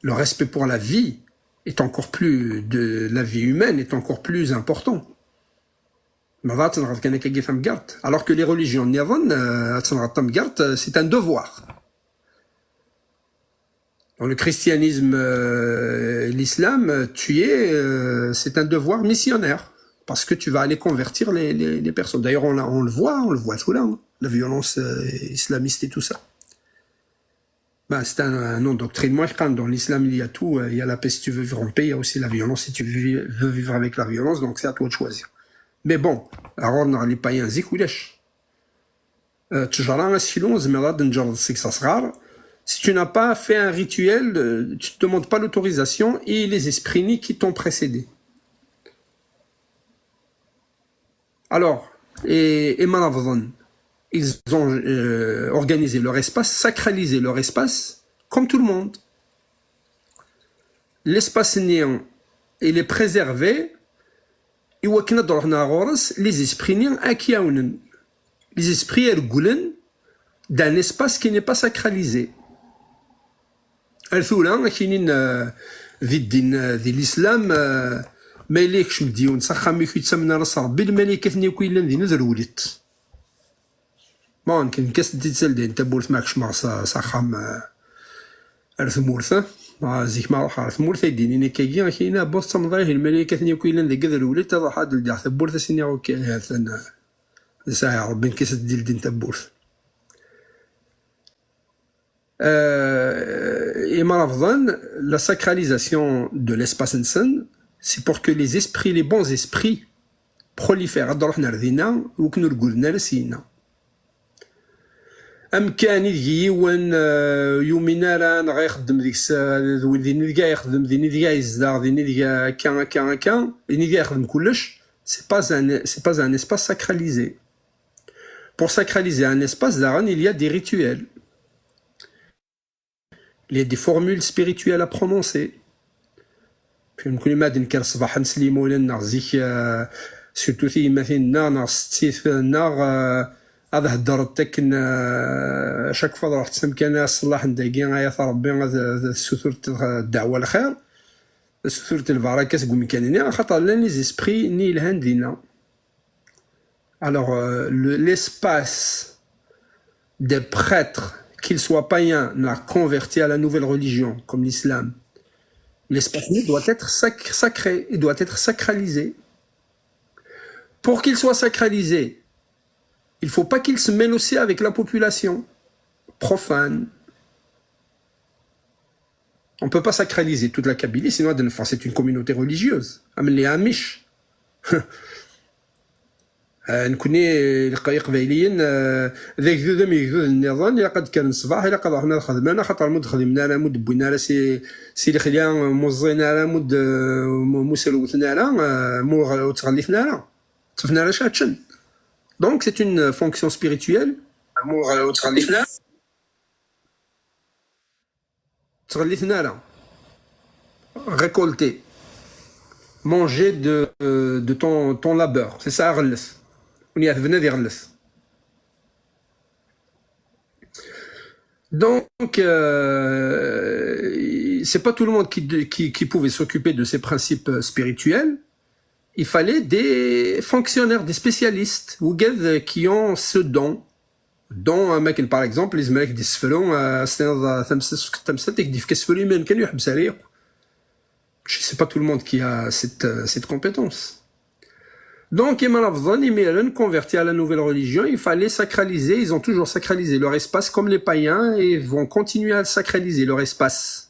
le respect pour la vie, est encore plus, de la vie humaine est encore plus important. Ma ad tenɣeḍ kan akkagi tamgerḍt. Alors que les religions nniḍen, euh, ad tenɣeḍ tamgerḍt, euh, c'est un devoir. Dans le christianisme, euh, l'islam, euh, tu es, euh, c'est un devoir missionnaire. Parce que tu vas aller convertir les, les, les personnes. D'ailleurs, on, l'a- on le voit, on le voit tout là, hein, la violence euh, islamiste et tout ça. Ben, c'est un, un endoctrinement. Dans l'islam, il y a tout. Euh, il y a la paix si tu veux vivre en paix, il y a aussi la violence si tu veux, veux vivre avec la violence. Donc, c'est à toi de choisir. Mais bon, alors, on a les païens, zik, wilac. Euh, ttejra aseklu, zemreɣ ad nǧerreḍ seg-s asɣar. Si tu n'as pas fait un rituel, euh, tu ne demandes pas l'autorisation et les esprits ni qui t'ont précédé. Alors, et, et Malavdon, ils ont euh, organisé leur espace, sacralisé leur espace, comme tout le monde. L'espace-nni, il est préservé, i wakken ad d-ruḥen ɣer ɣur-s, les esprits-nni ad k-ɛawnen. Les esprits reculent d'un espace qui n'est pas sacralisé. Ar tura, ad k-inin euh, di ddin, euh, di l'islam, euh, ma yella yekcem-d yiwen s axxam-ik ur yettamen ara s Rebbi, lmalaykat-nni akk yellan din ad rewlent. Bon, nekk as-d-id-saldin tawwurt ma kecmeɣ s s axxam euh, ar tmurt. Ah, zik ma ruḥeɣ ar tmurt ay d-inin akkagi, ak-inin abbuḍ d tamḍayt, lmalaykat-nni akk yellan deg ad rewlent, ad ruḥeɣ ad ldiɣ tawwurt, ad s-iniɣ ok, atan. Sɛiɣ Rebbi nekk as-d-ildin tawwurt. Euh, et Maravdan, la sacralisation de l'espace-nsen, c'est pour que les esprits, les bons esprits, prolifèrent, ad ruḥen ar dinna, ur ken-ur guden ara syenna. Amkan ideg yiwen euh, yumin ara, neɣ ixeddem deg-s, euh, d win din ideg ixeddem, din ideg yezdeɣ, din ideg akka, akka, akka, din ideg ixeddem kullec, c'est pas un, c'est pas un espace sacralisé. Pour sacraliser un espace, daɣen, il y a des rituels. Il y a des formules spirituelles à prononcer. Puis, nekkni ma d-nekker ṣṣbeḥ, nesli imawlan-nneɣ zik, euh, surtout tiyemmatin-nneɣ, neɣ setti-nneɣ, euh, ad heddrent akken, euh, chaque fois ad ruḥent s amkan, a ṣṣellaḥ n dagi, ay at Rebbi, ad, ad tessutreḍ ddeɛwa lxir, ad tessutreḍ lbaraka seg umkan-nni, axaṭer llan les esprits-nni yelhan dinna. Alors, euh, le- l'espace des prêtres, qu'ils soient païens, n'a converti à la nouvelle religion, comme l'islam, l'espace doit être sac- sacré, il doit être sacralisé. Pour qu'il soit sacralisé, il faut pas qu'il se mêle aussi avec la population profane. On peut pas sacraliser toute la Kabylie, sinon, enfin, c'est une communauté religieuse. Am les Amish. Euh, nekkni, iq- iqbayliyen, euh, d agdud am yegduden nniḍen, ilaq ad kkren ṣṣbeḥ, ilaq ad ruḥen ad xedmen, axaṭer mu d-xdimen ara, mu d-wwin ara si, si lexla, mu ẓẓin ara, mu d-, mu mu srewten ara, euh, mu ɣ- ur ttɣelliten ara. Ṭṭfen ara ca ččen. Donc, c'est une fonction spirituelle. Mu ɣ- ur ttɣelliten ara. Ttɣelliten ara. Récolter. Manger de, de ton, ton labeur. C'est ça, aɣellet. Win iɛetben ad iɣellet. Donc, euh, c'est pas tout le monde qui, qui, qui pouvait s'occuper de ces principes spirituels. Il fallait des fonctionnaires, des spécialistes, wigad qui ont ce don. Don, am akken, par exemple, yezmer ad k-d-yessefru, euh, ad s-tiniḍ, euh, tamsalt, tamsalt, ad k-d-yefk asefru imir kan, ur yeḥbes ara yakk. C'est pas tout le monde qui a cette, euh, cette compétence. Donc, Imam Afdal, imiren, converti à la nouvelle religion, il fallait sacraliser, ils ont toujours sacralisé leur espace comme les païens et vont continuer à sacraliser leur espace.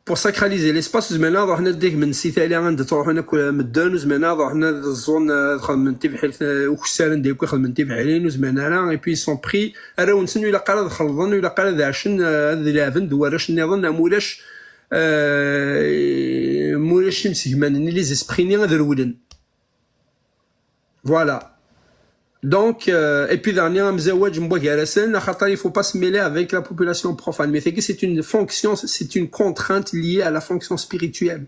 Pour sacraliser l'espace, ur zmiren ad ruḥen ad d-agmen si tali anda ttruḥun akk medden, ur zmiren ad ruḥen ad ẓẓun, ad xedmen tibḥirt, eh, ukessar anda akk i xedmen tibḥirin, ur zmiren ara, et puis ils sont pris, arraw-nsen ur ilaq ara ad xelḍen, ur ilaq ara ad ɛacen, eh, ad leɛben d warrac nniḍen, am ulac, eh, am ulac imsegman-nni, les esprits-nni ad rewlen. Voilà. Donc, euh, et puis daɣen amzawaj n wagar-asen, axaṭer il faut pas se mêler avec la population profane. Mais c'est que c'est une fonction, c'est une contrainte liée à la fonction spirituelle.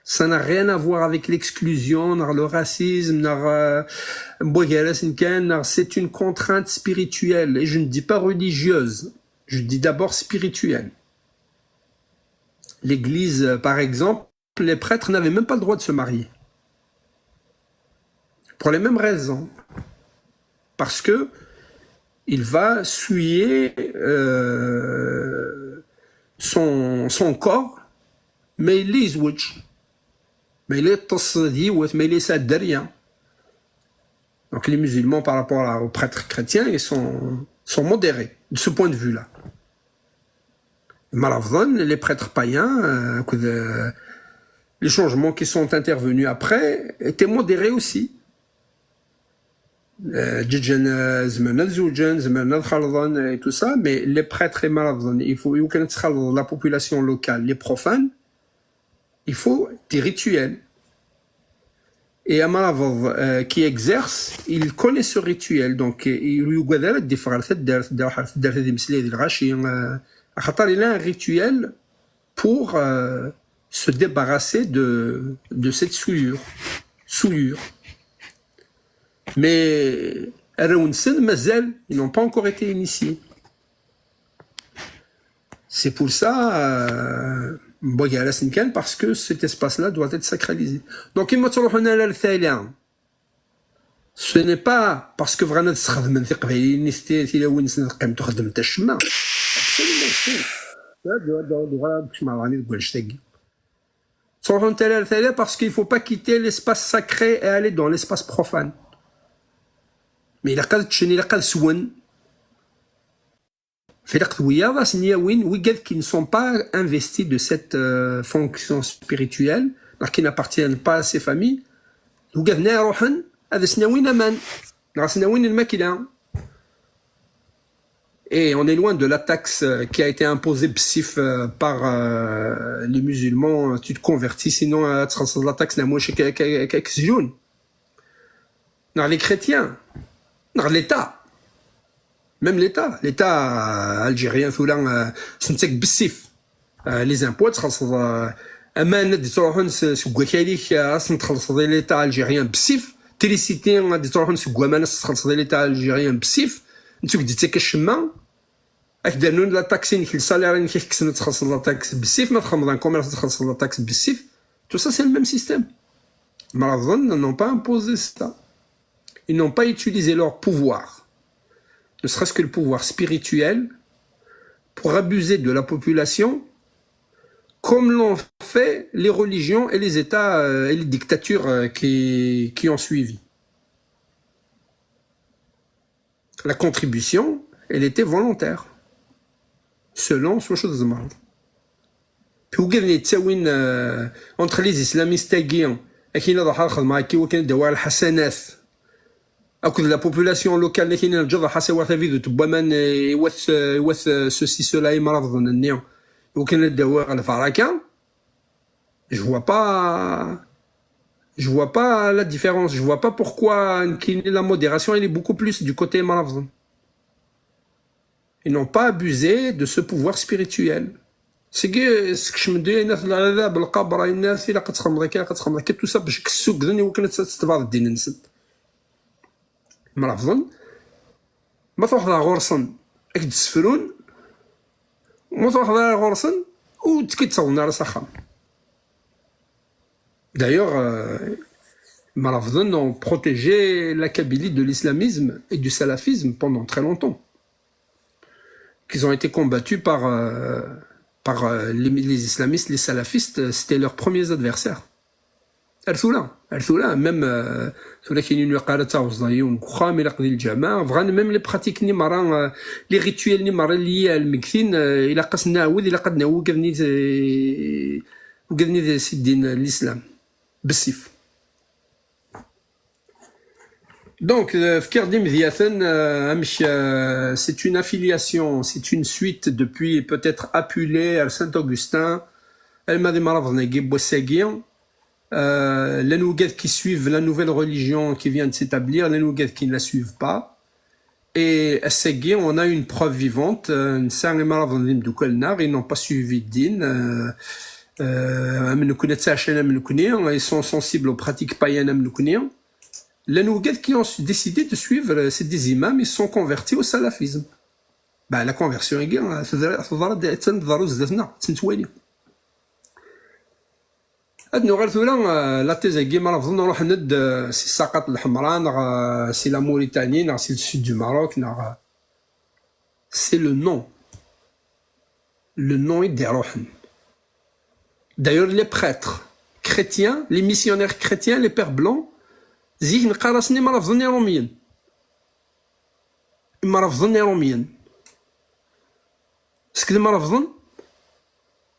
Ça n'a rien à voir avec l'exclusion, ni le racisme, ni euh, wagar-asen kan, ni c'est une contrainte spirituelle. Et je ne dis pas religieuse, je dis d'abord spirituelle. L'église, euh, par exemple, les prêtres n'avaient même pas le droit de se marier. Pour les mêmes raisons. Parce que il va souiller euh, son, son corps, mais il les mais il est mais il est rien. Donc les musulmans par rapport aux prêtres chrétiens, ils sont, sont modérés de ce point de vue-là. Imrabḍen, les prêtres païens, euh, les changements qui sont intervenus après étaient modérés aussi. Ǧǧan zemren ad zewǧen, zemren ad xalḍen et tout ça, mais les prêtres et imrabḍen, il faut, iwakken ad txalḍeḍ la population locale, les profanes, il faut des rituels. Et amrabḍ euh, qui exerce, il connaît ce rituel, donc euh, il yugad ara ad d-iffeɣ ɣer taddart, ad d-iruḥ ɣer taddart ad imeslay d lɣaci, euh, axaṭer il a un rituel pour euh, se débarrasser de, de cette souillure. Souillure. Mais arraw-nsen mazal, ils n'ont pas encore été initiés. C'est pour ça, euh, parce que cet espace-là doit être sacralisé. Donc, il m'a ce n'est pas parce que vraiment تخدم في قبيل نستي في لو نسن قيم تخدم تشما. Parce qu'il faut pas quitter l'espace sacré et aller dans l'espace profane. Mais il a quand il a quand soin. Félix Ouya va signer win wigad qui ne sont pas investis de cette euh, fonction spirituelle, qui n'appartiennent pas à ces familles. Wigad na rohan, avec Snawin Aman, Snawin el Makila. Et on est loin de la taxe euh, qui a été imposée bsif euh, par euh, les musulmans. Tu te convertis, sinon euh, tu la taxe, n'a moins que les chrétiens, l'État, l'État algérien, c'est un bsif. Les impôts, c'est un aman ad d-ittruḥun seg wakal-ik, ad sen-txellṣeḍ i l'État algérien bsif. Trisiti ad d-ittruḥun seg waman, ad sen-txellṣeḍ i l'État algérien bsif. Netta ur k-d-ittak acemma. Ad k-d-rnun la taxe-inek, le salaire-inek, ad k-kksen ad txellṣeḍ la taxe bsif. Ma txedmeḍ un commerce, ad txellṣeḍ la taxe bsif. Tout ça, c'est le même système. Imrabḍen n'ont pas imposé ça. Ils n'ont pas utilisé leur pouvoir, ne serait-ce que le pouvoir spirituel, pour abuser de la population, comme l'ont fait les religions et les États euh, et les dictatures euh, qui, qui ont suivi. La contribution, elle était volontaire, selon ce que je demande. Puis, entre les islamistes, akin ad ṛuḥeɣ ad xedmeɣ akka iwakken ad d-awiɣ lḥasanat akked la population locale, akin ad ǧǧeɣ ḥasawa tavidut n waman iwat, iwat ceci, cela, imrabḍen-nni, iwakken ad d-awiɣ lbaraka. Je vois pas, je vois pas la différence, je vois pas pourquoi la modération elle est beaucoup plus du côté imrabḍen. Ils n'ont pas abusé de ce pouvoir spirituel. Seg skecmen-d ayen at lɛadab, lqaber, ayen at ilaq ad txedmeḍ akka, ilaq ad txedmeḍ akka, tout ça bac ad k-ssugden iwakken ad tettbaḍ ddin-nsen. Imrabḍen, ma truḥeḍ ɣer ɣur-sen ad k-d-ssefrun, ma truḥeḍ ara ɣur-sen ur k-id-ttawḍen ara s axxam. D'ailleurs, euh, imrabḍen ont protégé la Kabylie de l'islamisme et du salafisme pendant très longtemps. Qu'ils ont été combattus par, euh, par euh, les, les islamistes, les salafistes, euh, c'était leurs premiers adversaires. Ar tura, ar tura, même euh, tura kinin yuqar ad tawẓeḍ yiwen deg uxxam ilaq di lǧamaɛ, bɣan même les pratiques-nni merra, les rituels-nni merra liés à lmegtin, ilaq ad s-nɛawed, ilaq ad nawi wigad-nni d siddin l'islam. Bessif. Donc, euh, fkiɣ-d imedyaten, euh, amek, euh, c'est une affiliation, c'est une suite depuis peut-être Apulée à Saint-Augustin, alma d imrabḍen-agi n wass-agi. Euh, llan wigad qui suivent la nouvelle religion qui vient de s'établir, llan wigad qui ne la suivent pas. Et ass-agi, on a une preuve vivante, euh, nesɛa imrabḍen d imdukal-nneɣ, ils n'ont pas suivi ddin, euh, euh, am nekkni, ttɛican am nekkni, ils sont sensibles aux pratiques païennes am nekkni. Llan wigad qui ont décidé de suivre euh, ces dix imams, ils se sont convertis au salafisme. Bah, la conversion-agi, euh, teḍra-d, attan tḍerru zdat-neɣ, ad tt-nettwali. Ad nuɣal tura, euh, la thèse-agi, ma ara bḍen ruḥen-d, euh, si Saqat Lḥemra, neɣ, euh, si la Mauritanie, neɣ si le sud du Maroc, neɣ, euh, c'est le nom. Le nom i d-iruḥen. D'ailleurs, les prêtres chrétiens, les missionnaires chrétiens, les pères blancs, zik neqqar-asen i ma ara bḍen Iṛumyen. I ma ara bḍen Iṛumyen. Seg d ma ara bḍen,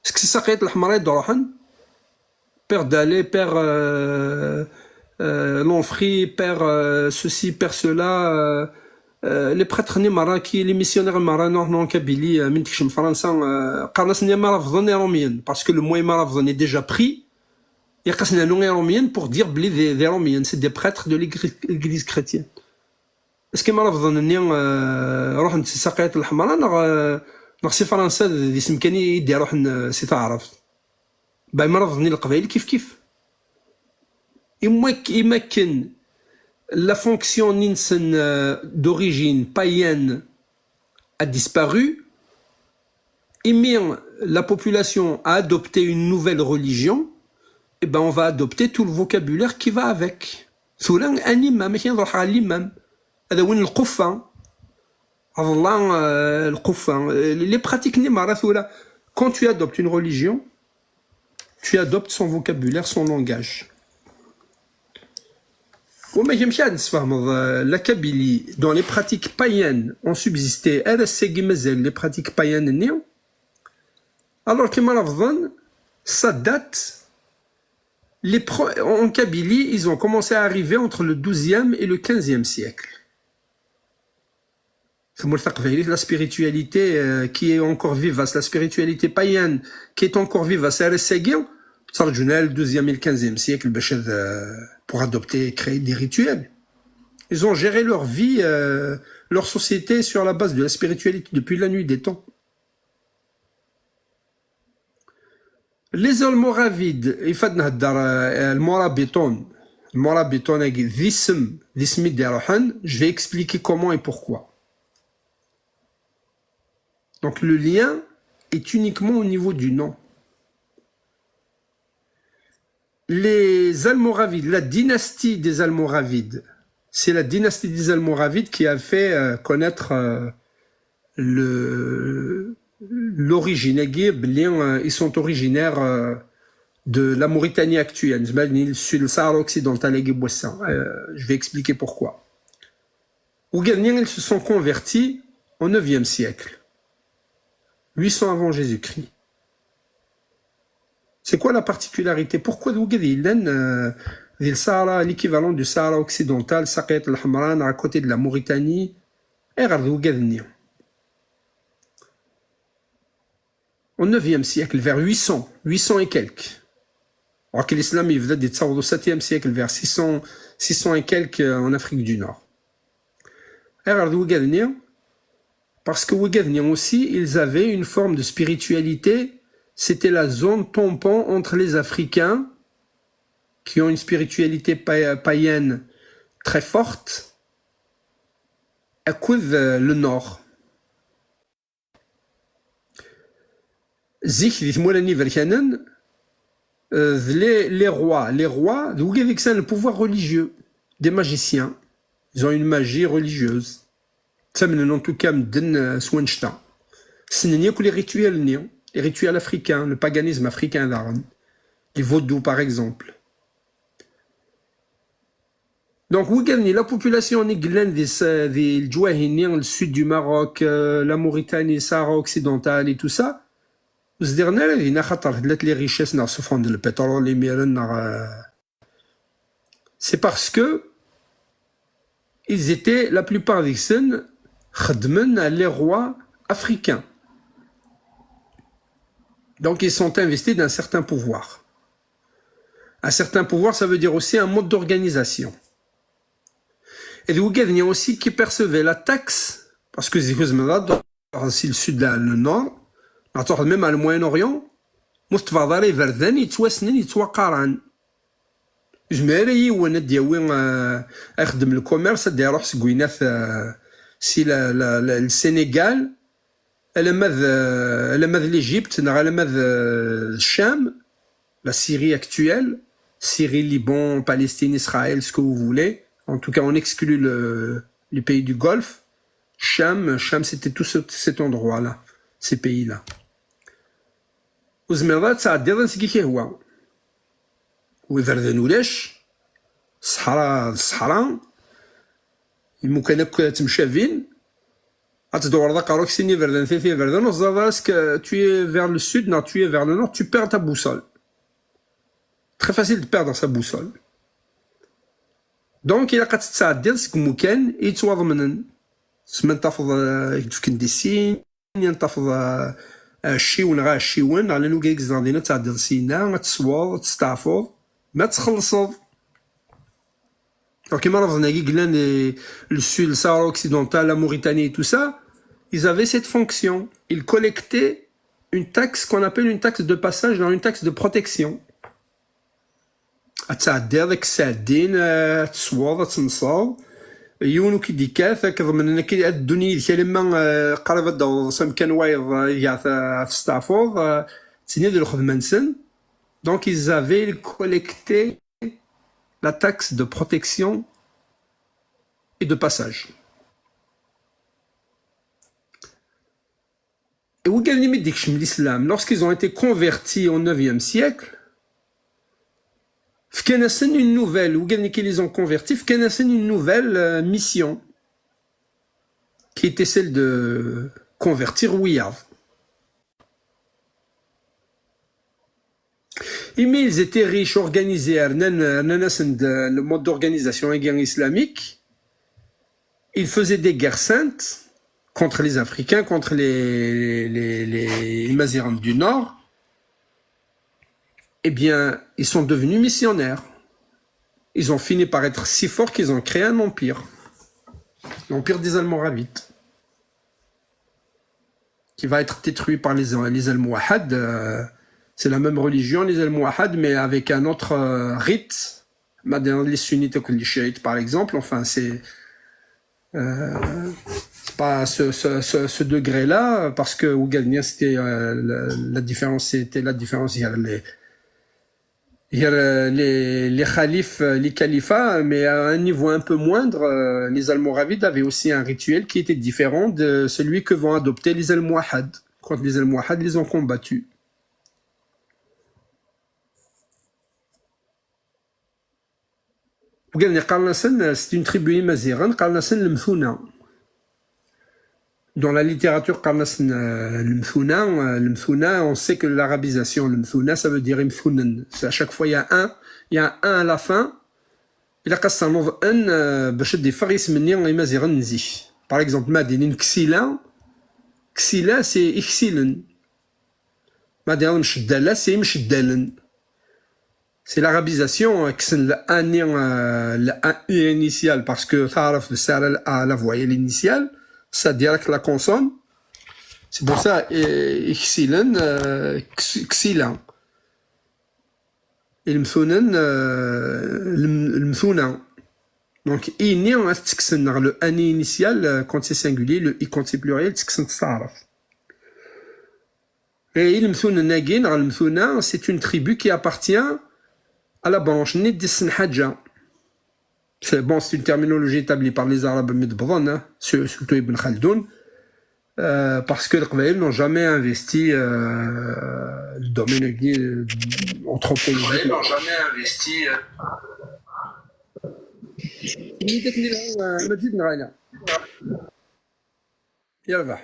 seg si Saqat Lḥemra i d-ruḥen, père Dalé, père, euh, euh, Lanfry, père, euh, ceci, père cela, euh, euh, les prêtres-nni merra, ki, les missionnaires merra, non, non, Kabylie, euh, mi d-tekcem Fransa, euh, qqaren-asen i ma ara bḍen Iṛumyen, parce que le mot i ma ara bḍen est déjà pris, ilaq ad s-nernu Iṛumyen pour dire belli d, d Iṛumyen, c'est des prêtres de l'église, l'église chrétienne. Est-ce que ma ara bḍen-nni, euh, ruḥen-d si Saqat Lḥemra, neɣ, euh, neɣ si Fransa d, d isem kan i d-iruḥen, euh, si taɛrabt? Ben, ma ara bḍen i Leqbayel kif kif. Imi ak-, imi akken la fonction-nni-nsen, euh, d'origine païenne a disparu, imi la population a adopté une nouvelle religion, eh ben, on va adopter tout le vocabulaire qui va avec. Tura, un imam, akken ad ruḥeɣ ɣer l'imam, ad awin lquffa, aḍella, euh, lquffa, euh, les pratiques-nni merra tura. Quand tu adoptes une religion, tu adoptes son vocabulaire, son langage. Wama amek ad nesfehmeḍ, euh, la Kabylie, dont les pratiques païennes ont subsisté, ar ass-agi mazal les pratiques païennes-nni, alors que ma ara bḍen, ça date, les pro-, en Kabylie, ils ont commencé à arriver entre le douzième et le quinzième siècle. Tmurt taqbaylit, la spiritualité, euh, qui est encore vivace, la spiritualité païenne qui est encore vivace, ar ass-agi, ttṛaǧun ar le douzième et le quinzième siècle, bac ad, euh, pour adopter, créer des rituels. Ils ont géré leur vie, euh, leur société sur la base de la spiritualité depuis la nuit des temps. Les Almoravides, ifad nhedder, euh, Almorabiton. Almorabiton-agi, d isem, d isem i d-iruḥen, je vais expliquer comment et pourquoi. Donc le lien est uniquement au niveau du nom. Les Almoravides, la dynastie des Almoravides, c'est la dynastie des Almoravides qui a fait, euh, connaître, euh, le, l'origine, belli, euh, ils sont originaires, euh, de la Mauritanie actuelle, le Sahara occidental, euh, je vais expliquer pourquoi. Wigad-nni, ils se sont convertis au neuvième siècle, huit cents avant Jésus-Christ. C'est quoi la particularité? Pourquoi d wigad yellan, euh, di le Sahara, l'équivalent du Sahara occidental, Saqiyat Lḥemra, à côté de la Mauritanie, ayɣer d wigad-nni? Au neuvième siècle, vers huit cents, huit cents et quelques. Alors que l'islam yebda-d yettaweḍ au septième siècle, vers six cents, six cents et quelques, euh, en Afrique du Nord. Ayɣer d wigad-nni? Parce que wigad-nni aussi, ils avaient une forme de spiritualité. C'était la zone tampon entre les Africains, qui ont une spiritualité pa-, païenne très forte, akked, euh, le Nord. Zik, di tmura n Iberkanen, euh, d les, les rois. Les rois, d wigad i yesɛan le pouvoir religieux, des magiciens. Ils ont une magie religieuse. Ttamnen, en tout cas, medden, euh, s wannect-a. Ssnen yakk les rituels-nni, les rituels africains, le paganisme africain daɣen. Les vaudous, par exemple. Donc, wigad-nni, la population-nni yellan di s-, di leǧwahi-nni, le sud du Maroc, euh, la Mauritanie, Sahara occidental et tout ça, ur zdiɣen ara din, axaṭer tella les richesses, neɣ souffrent de le pétrole, imiren, neɣ, euh, c'est parce que ils étaient, la plupart deg-sen, xeddmen à les rois africains. Donc, ils sont investis d'un certain pouvoir. Un certain pouvoir, ça veut dire aussi un mode d'organisation. Et d wigad-nni aussi qui percevait la taxe, parce que zik ur tezmireḍ ad d-truḥeḍ si le sud, la, le nord, neɣ truḥeḍ même à le Moyen-Orient, ma ur tettebɛeḍ ara iberdan yettwassnen, yettwaqaran. Ur yezmir ara yiwen ad d-yawi, euh, ad ixeddem le commerce, ad d-iruḥ seg winat, euh, si la, la, la, le Sénégal, alamma d, alamma d l'Égypte, neɣ alamma d, d Ccam, la Syrie actuelle, Syrie, Liban, Palestine, Israël, ce que vous voulez. En tout cas, on exclut le, les pays du Golfe. Cham, Cham, c'était tout ce- cet endroit-là, ces pays-là. Ur tezmireḍ ad tɛeddiḍ ansi i k-ihwa. Ur iberdan ulac, ṣṣeḥra d ṣṣeḥra, imukan akk ttemcabin, ad tdewreḍ aqerru-k sin iberdan, tlata iberdan, ur teẓriḍ ara est-ce que tu es vers le sud neɣ tu es vers le nord, tu perds ta boussole. Très facile de perdre sa boussole. Donc, ilaq ad tettɛeddiḍ seg imukan i yettwaḍemnen. Sma n tafeḍ, euh, i k-d-fken des signes, n tafeḍ, euh, ɛecciwen neɣ ɛecciwen, neɣ llan wigad i izedɣen dinna, ad tɛeddiḍ syenna, ad tesweḍ, ad testeɛfuḍ, ma ad txellṣeḍ. Donc, imarebḍen-agi yellan, eh, le sud, le Sahara occidental, la Mauritanie et tout ça, ils avaient cette fonction. Ils collectaient une taxe qu'on appelle une taxe de passage, dans une taxe de protection. Ad tɛeddiḍ, ad k-sɛeddin, eh, ad tesweḍ, ad tenseḍ. Yiwen ur k-id-ikkat, ad k-ḍemnen, ad k-, ad ddun yid-k alamma, eh, qrib ad d-taweḍ s amkan wayeḍ, eh, ihi ad, ad testeɛfuḍ, eh, ttini d lxedma-nsen. Donc, ils avaient collecté la taxe de protection et de passage. Et wigad-nni mi d-ikcem l'islam, lorsqu'ils ont été convertis au neuvième siècle, fkan-asen une nouvelle, wigad-nni qui les ont convertis, fkan-asen une nouvelle, euh, mission, qui était celle de convertir wiyaḍ. Imi ils étaient riches, organisés, rnan, rnan-asen-d le mode d'organisation islamique, ils faisaient des guerres saintes contre les Africains, contre les, les, les, les Maziran du Nord. Eh bien, ils sont devenus missionnaires. Ils ont fini par être si forts qu'ils ont créé un empire. L'empire des Almoravides, qui va être détruit par les, les Almohades. Euh, c'est la même religion, les Almohades, mais avec un autre, euh, rite. Maintenant, les sunnites et les chiites, par exemple, enfin, c'est, euh, c'est pas ce, ce, ce, ce degré-là, parce que Ougadnia, c'était, euh, la, la différence, c'était la différence, il y a les, il y a les, les khalifes, les califats, mais à un niveau un peu moindre, euh, les Almoravides avaient aussi un rituel qui était différent de celui que vont adopter les Almohades quand les Almohades les ont combattus. Ougadnia, c'est une tribu imaziran, qqaren-asen Lemtuna. Dans la littérature, qqaren-asen, euh, Lemtuna, euh, Lemtuna, on sait que l'arabisation, Lemtuna, ça veut dire Imtunen. C'est à chaque fois, il y a un, il y a un à la fin. Ilaq ad s-ternuḍ n, euh, bac ad d-iffeɣ yisem-nni imaziɣen n zik. Par exemple, ma d-inin Ksila, Ksila, c'est Iksilen. Ma d-inin Mceddala, c'est Imceddalen. C'est l'arabisation, euh, kksen le A-nni, euh, le A U initial, parce que taɛrabt tessara le A, la voyelle initiale, ça direct la consonne. C'est pour ça, euh, Iksilen, euh, Ks-, Ksila. Ilmtunen, euh, lem-, Lemtuna. Donc, i-nni ad t-tekksen, neɣ le A-nni initial, euh, quand c'est singulier, le I quand c'est pluriel, ttekksen-t s taɛrabt. Et Ilmtunen-agi, neɣ Lemtuna, c'est une tribu qui appartient à la branche-nni d Issenḥaǧa. C'est, bon, c'est une terminologie établie par les Arabes, mais de Bron, hein, sur-, surtout Ibn Khaldun, euh, parce que les Qbayl n'ont jamais investi, euh, le domaine, euh, anthropologique. Les Qbayl n'ont jamais investi, euh, Imediately, euh, Majid Nraina. Yerbeḥ.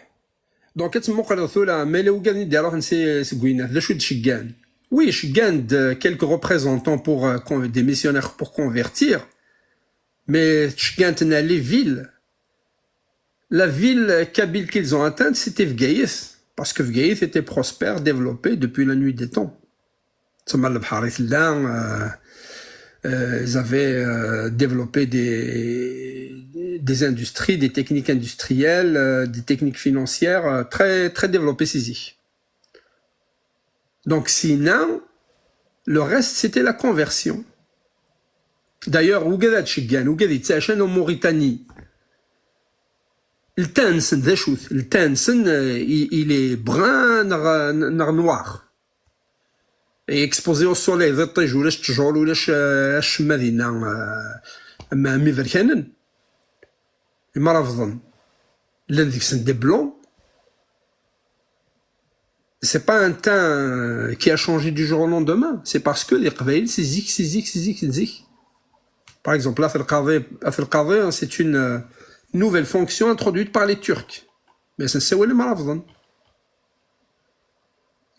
Donc, ad temmuqleḍ tura, ma yella wigad i d-iruḥen si, seg winat, d acu i d-ceggan? Oui, ceggan-d, euh, quelques représentants pour, euh, con-, des missionnaires pour convertir, mais ceggan-ten à les villes. La ville kabyle qu'ils ont atteinte, c'était Bgayet, parce que Bgayet était prospère, développé depuis la nuit des temps. Tama lebḥer i tella, euh, euh, ils avaient, euh, développé des, des industries, des techniques industrielles, euh, des techniques financières, euh, très, très développées si zik. Donc, sinon, le reste, c'était la conversion. D'ailleurs, wigad ad ceggan, wigad yettɛican en Mauritanie, le teint-nsen, d acu-t? Le teint-nsen, euh, il, il est brun neɣ, neɣ noir. Et exposé au soleil, d iṭij, ulac ttjur, ulac, euh, acemma dinna, euh, am, am iberkanen. Imrabḍen, llan deg-sen des blancs. C'est pas un teint, euh, qui a changé du jour au lendemain. C'est parce que les Qbayl, c'est zik, c'est zik, c'est zik, c'est zik. Par exemple, At el Qadi, At el Qadi, hein, c'est une, euh, nouvelle fonction introduite par les Turcs. Mais c'est, c'est les Marabdin.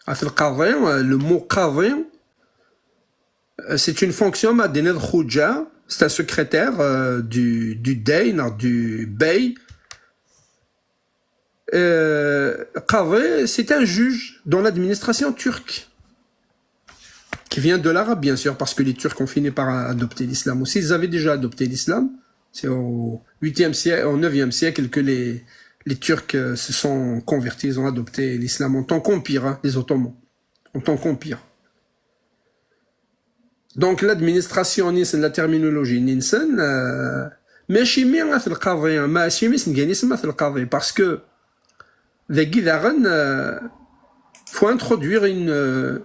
At el Qadi, euh, le mot Qadi, euh, c'est une fonction, ma d-tiniḍ Khouja, c'est un secrétaire, euh, du, du Dey, non, du Bey. Euh, Qadi, c'est un juge dans l'administration turque, qui vient de l'arabe, bien sûr, parce que les Turcs ont fini par adopter l'islam aussi. Ils avaient déjà adopté l'islam. C'est au huitième siècle, au neuvième siècle que les, les Turcs, euh, se sont convertis, ils ont adopté l'islam en tant qu'empire, hein, les Ottomans, en tant qu'empire. Donc, l'administration-nsen, la terminologie-nsen, euh, mačči mi At el Qadi, mačči mi s-ngan isem At el Qadi, parce que dagi daɣen, euh, faut introduire une, euh,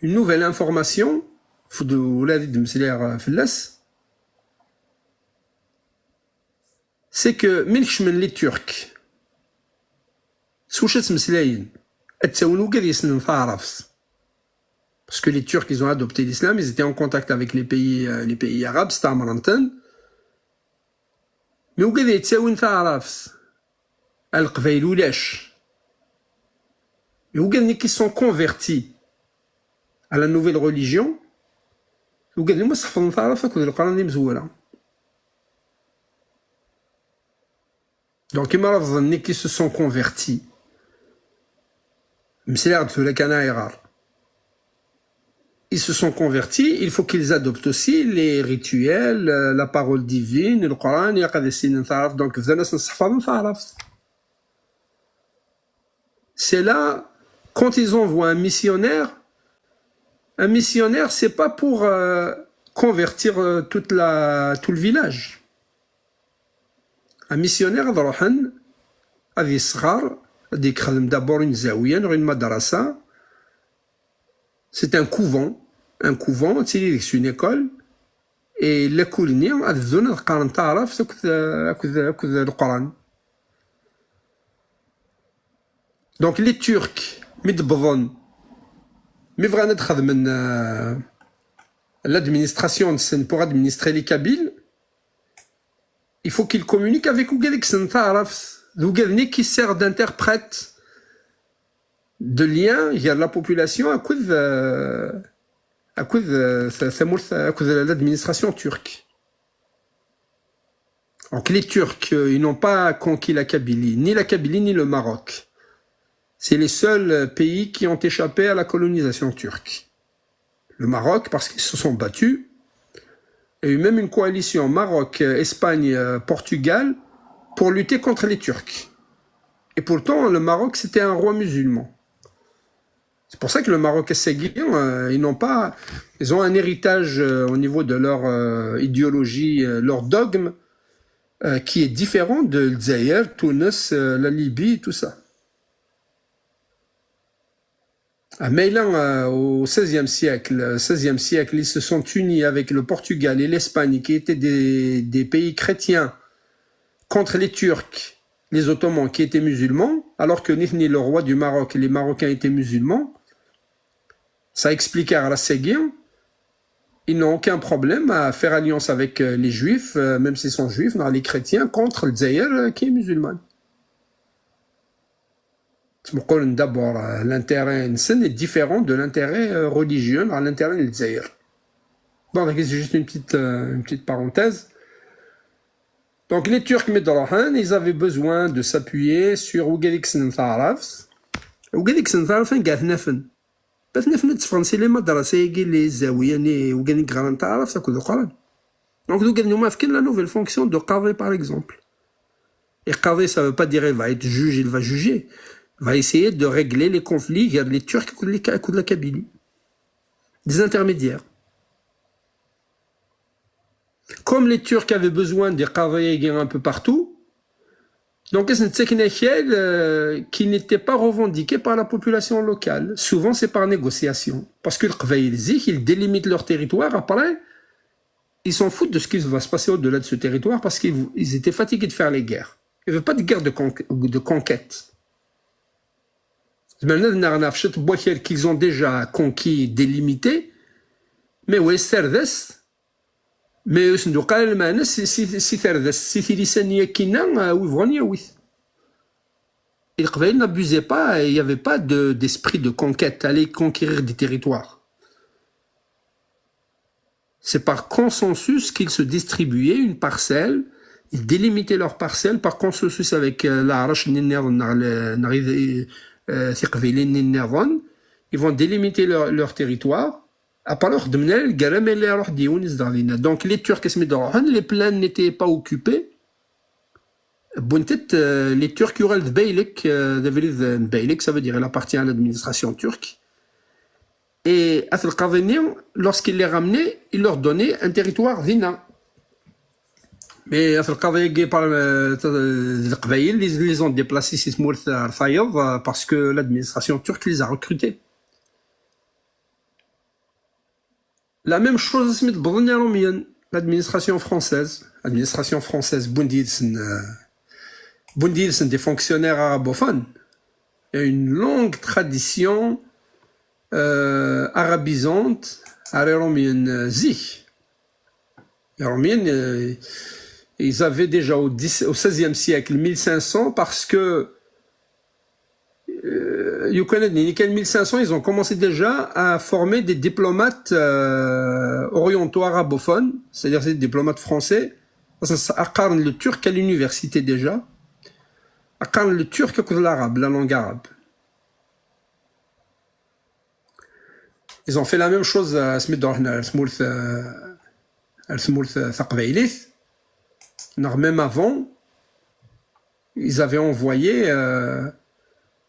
une nouvelle information, faut de, ula d-, d-mmeslayeɣ, euh, fell-as, c'est que mi kecmen les Turcs, s wacu ad ttmeslayen? Ad ttawin wigad yessnen taɛrabt. Parce que les Turcs, ils ont adopté l'islam, ils étaient en contact avec les pays, euh, les pays arabes, stɛemren-ten. Mais wigad yettawin taɛrabt, a Leqbayel ulac. Mais wigad-nni qui sont convertis à la nouvelle religion, wigad-nni ma sḥefḍen taɛrabt akked Leqran d imezwura. Donc, imrabḍen-nni qui se sont convertis, mmeslayeɣ-d tura kan ayɣer. Ils se sont convertis, il faut qu'ils adoptent aussi les rituels, euh, la parole divine, le Coran, ilaq ad issinen taɛrabt, donc bdan-asen sseḥfaḍen taɛrabt. C'est là, quand ils envoient un missionnaire, un missionnaire, c'est pas pour, euh, convertir, euh, toute la, tout le village. Un missionnaire, ad ruḥen, ad yesɣer, ad yexdem d'abord une zawiya, neɣ une madrasa. C'est un couvent. Un couvent, ad tili deg-s une école. Et lakul-nni ad bdun ad qqaren taɛrabt akked, akked, akked Leqran. Donc, les Turcs, mi d-wwḍen, mi bɣan ad xedmen, euh, l'administration-nsen pour administrer les Kabyles, il faut qu'ils communiquent avec wigad i yessnen taɛrabt, d wigad-nni qui sert d'interprète, de lien gar la population akked, euh, akked, euh, ta-, tamurt, akked l'administration turque. Donc les Turcs, euh, ils n'ont pas conquis la Kabylie, ni la Kabylie, ni le Maroc. C'est les seuls, euh, pays qui ont échappé à la colonisation turque. Le Maroc, parce qu'ils se sont battus, il y a eu même une coalition Maroc, euh, Espagne, euh, Portugal, pour lutter contre les Turcs. Et pourtant, le Maroc, c'était un roi musulman. C'est pour ça que le Maroc et Séguin, euh, ils n'ont pas, ils ont un héritage, euh, au niveau de leur, euh, idéologie, euh, leur dogme, euh, qui est différent de Dzaïr, Tunis, euh, la Libye, tout ça. Ah, mais là, euh, au seizième siècle, euh, seizième siècle, ils se sont unis avec le Portugal et l'Espagne, qui étaient des, des pays chrétiens, contre les Turcs, les Ottomans, qui étaient musulmans, alors que nitni, le roi du Maroc, les Marocains étaient musulmans. Ça explique à Rasséguin, ils n'ont aucun problème à faire alliance avec, euh, les Juifs, euh, même s'ils sont juifs, non, les chrétiens, contre le Dzaïr, euh, qui est musulman. Ttmuqulen d'abord, euh, l'intérêt-nsen est différent de l'intérêt, euh, religieux, non, l'intérêt de Dzaïr. Bon, avec, c'est juste une petite, euh, une petite parenthèse. Donc, les Turcs, mi d-ruḥen, ils avaient besoin de s'appuyer sur wigad i yessnen taɛrabt. Wigad i yessnen taɛrabt, anga ad ten-afen? Ad ten-afen ad tteffɣen si les madrasa-agi, les zawiya-nni, wigad i yeɣran taɛrabt akked Leqran. Donc, d wigad-nni umi fken la nouvelle fonction de qadi, par exemple. Et qadi, ça veut pas dire il va être juge, il va juger. Il va essayer de régler les conflits gar les Turcs akked les Ka-, akked la Kabylie. Des intermédiaires. Comme les Turcs avaient besoin des qadi-agi un peu partout, Donc, c'est une technique euh, qui n'était pas revendiquée par la population locale. Souvent, c'est par négociation. Parce que les Qbayl, ils délimitent leur territoire. Après, ils s'en foutent de ce qui va se passer au-delà de ce territoire parce qu'ils ils étaient fatigués de faire les guerres. Ils ne veulent pas de guerre de, con de conquête. Maintenant, on a qu'ils ont déjà conquis, délimité, mais oui, c'est Mais ur sen-d-uqal lmeɛna si, si, si tardast, si tilisa-nni akkin-a, ah, wi bɣan yawi-t. Et les Qbayl n'abusaient pas, il n'y avait pas de, d'esprit de conquête, aller conquérir des territoires. C'est par consensus qu'ils se distribuaient une parcelle, ils délimitaient leur parcelle par consensus avec euh, l'Arach, euh, ils vont délimiter leur, leur territoire. Après, donc les Turcs, les plans n'étaient pas occupés. Buntit, euh, les Turcs, il y aura le Beylek, euh, ça veut dire il appartient à l'administration turque. Et At el Qadini, lorsqu'il les ramenait, il leur donnait un territoire dinna. Mais At el Qadini, par euh, les Qbayl, ils les ont déplacés, c'est euh, parce que l'administration turque les a recrutés. La même chose, c'est Bronéromien, l'administration française. L'administration française, Bundilsen, euh, Bundilsen, des fonctionnaires arabophones. Il y a une longue tradition euh, arabisante, aréromien, euh, zik. Les Romains, euh, ils avaient déjà au, dix, au seizième siècle mille cinq cents parce que euh, Yucanaden, en mille cinq cents, ils ont commencé déjà à former des diplomates euh, orientaux arabophones, c'est-à-dire des diplomates français. Parce que ça apprend le turc à l'université déjà. Apprend le turc et l'arabe, la langue arabe. Ils ont fait la même chose à Smith Dorhner, même avant, ils avaient envoyé euh,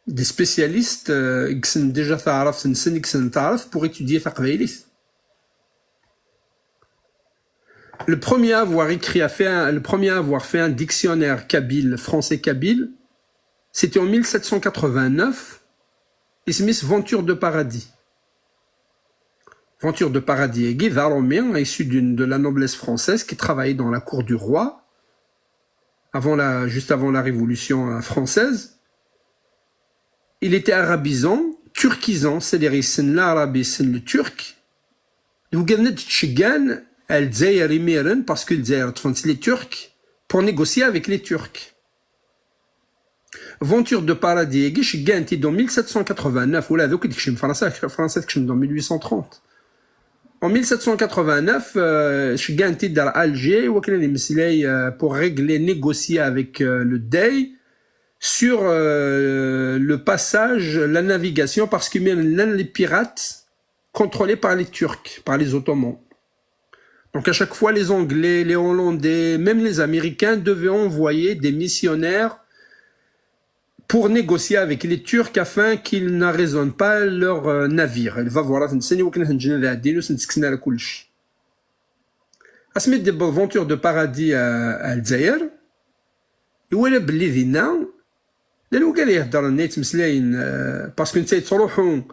des spécialistes euh, pour étudier taqbaylit. Le premier à avoir écrit, à faire, le premier à avoir fait un dictionnaire kabyle, français kabyle, c'était en mille sept cent quatre-vingt-neuf, isem-is Venture de Paradis. Venture de Paradis est un Romain issu de la noblesse française qui travaillait dans la cour du roi avant la, juste avant la Révolution euh, française, il était arabisant, turquisant, c'est-à-dire il l'arabe, il le turc. Donc il a dit à Lezzayer, parce que Lezzayer, les Turcs, pour négocier avec les Turcs. Venture de Paradis, il est en mille sept cent quatre-vingt-neuf, ou là, donc il est en mille sept cent quatre-vingt-neuf. En mille sept cent quatre-vingt-neuf, euh, je gagne à Alger, euh, pour régler, négocier avec euh, le Dey sur euh, le passage, la navigation, parce que même les pirates contrôlés par les Turcs, par les Ottomans. Donc à chaque fois, les Anglais, les Hollandais, même les Américains devaient envoyer des missionnaires pour négocier avec les Turcs afin qu'ils n'arraisonnent pas leurs euh, navires. Il va voir la Asmi d-yewweḍ Venture de Paradis à, à Lezzayer, iwala belli dinna llan wigad iheddren, yettmeslayen, euh, parce que netta yettruḥu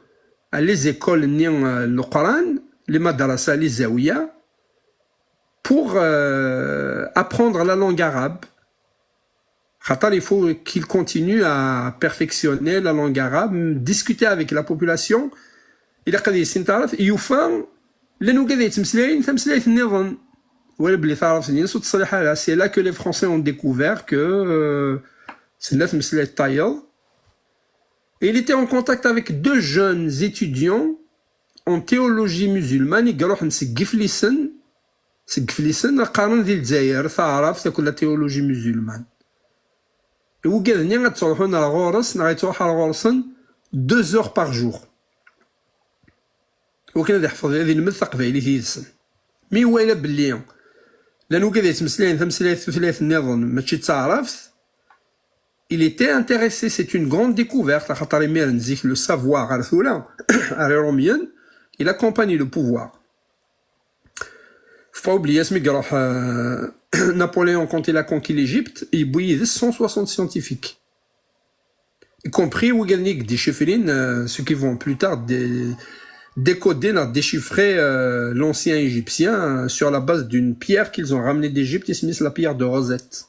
à les écoles-nni euh, n Leqran, les madrasa, les zawiya, pour euh, apprendre la langue arabe. Xaṭer, il faut qu'il continue à perfectionner la langue arabe, discuter avec la population. Il a dit, c'est intéressant, il y a llan wigad yettmeslayen tameslayt nniḍen. Wala belli taɛrabt-nni ur teṣliḥ ara. C'est là que les Français ont découvert que euh, c'est la tameslayt tayeḍ. Et il était en contact avec deux jeunes étudiants en théologie musulmane i iruḥen seg Iflisen, seg Iflisen, qqaren di Lezzayer taɛrabt akked la théologie musulmane. Wigad-nni ad ttruḥun ar ɣur-s, neɣ yettruḥ ar ɣur-sen deux heures par jour. Wakken ad iḥfeḍ, ad ilmed taqbaylit yid-sen. Mi iwala belli llan wigad yettmeslayen tameslayt, tutlayt nniḍen, mačči d taɛrabt, il était intéressé, c'est une grande découverte, axaṭer imiren zik le savoir ar tura, ar Iṛumyen, il accompagne le pouvoir. Faut pas oublier asmi iruḥ euh, Napoléon, quand il a conquis l'Égypte, il y a cent soixante scientifiques, y compris Wiganik Déchiffrine, euh, ceux qui vont plus tard dé- décoder, là, déchiffrer euh, l'ancien égyptien euh, sur la base d'une pierre qu'ils ont ramenée d'Égypte, ils se mettent la pierre de Rosette.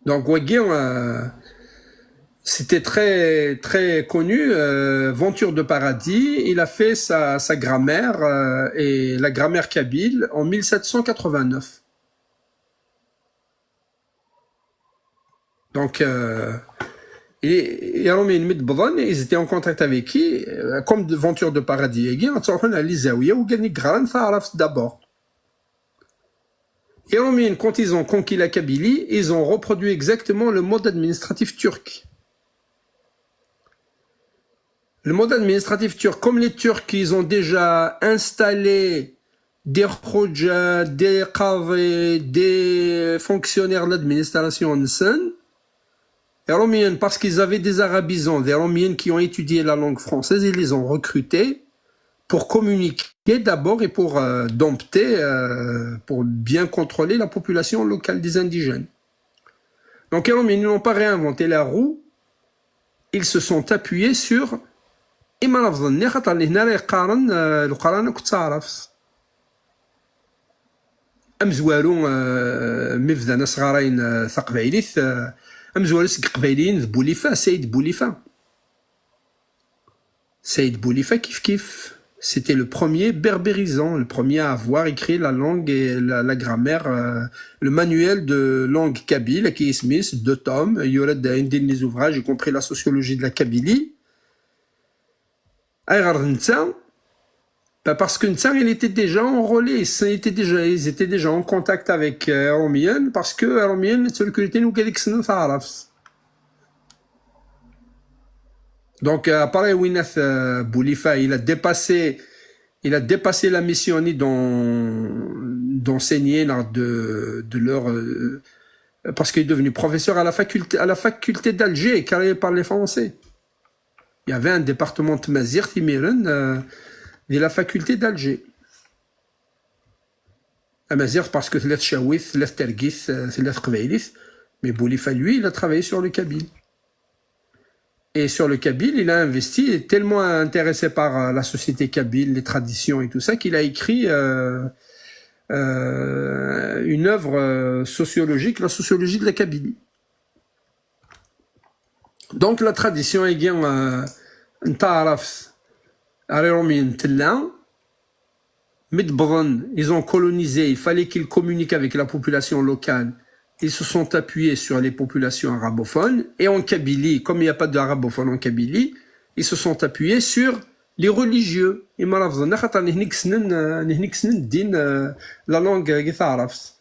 Donc, Wagin, euh, c'était très, très connu. Euh, Venture de Paradis, il a fait sa, sa grammaire euh, et la grammaire kabyle en mille sept cent quatre-vingt-neuf. Donc, euh, et, et Romain Midbran, ils étaient en contact avec qui Euh, Comme de Venture de Paradis, et bien, on a les Zawiya, ou Gani Gran, ça arrive d'abord. Et Romain, quand ils ont conquis la Kabylie, ils ont reproduit exactement le mode administratif turc. Le mode administratif turc, comme les Turcs, ils ont déjà installé des Khoja, des Qadhi, des fonctionnaires de l'administration, et Romiens, parce qu'ils avaient des Arabisants, des Romiens qui ont étudié la langue française, ils les ont recrutés pour communiquer d'abord et pour euh, dompter, euh, pour bien contrôler la population locale des indigènes. Donc, les Romiens n'ont pas réinventé la roue, ils se sont appuyés sur Imam Afdal, خاطر اللي هنا راه يقارن آه، القرآن كنت عرفت. Amezwaru, euh, mi bdan asɣarayen euh, taqbaylit, euh, amezwaru seg iqbayliyen d Bulifa, Saïd Bulifa. Saïd Bulifa, kif kif. C'était le premier berbérisant, le premier à avoir écrit la langue et la, la grammaire, euh, le manuel de langue kabyle, qui est deux tomes, il y aura des ouvrages, y compris la sociologie de la Kabylie. Ayɣer d netta? Bah, parce que netta, il était déjà enrôlé, il était déjà, ils étaient déjà en contact avec euh, Romian, parce que Romian, c'est le culté nous Donc, euh, après, Winat euh, Boulifa, il a dépassé, il a dépassé la mission ni d'en- d'enseigner, là, de, de leur, euh, parce qu'il est devenu professeur à la faculté, à la faculté d'Alger, créée par les Français. Il y avait un département de Mazir, Timiren, euh, de la faculté d'Alger. Amazigh, parce que tella tcawit, tella tergit, euh, tella teqbaylit. Mais Boulifa, lui, il a travaillé sur le kabyle. Et sur le kabyle, il a investi, tellement intéressé par euh, la société kabyle, les traditions et tout ça, qu'il a écrit euh, euh, une œuvre euh, sociologique, la sociologie de la Kabylie. Donc la tradition est bien euh, نتعرف على روميين تلا مدبضن ils ont colonisé, il fallait qu'ils communiquent avec la population locale. Ils se sont appuyés sur les populations arabophones et en Kabylie, comme il n'y a pas d'arabophones en Kabylie, ils se sont appuyés sur les religieux. إما رافضنا خاطر نهنيك سنن نهنيك سنن الدين la langue qui تعرف.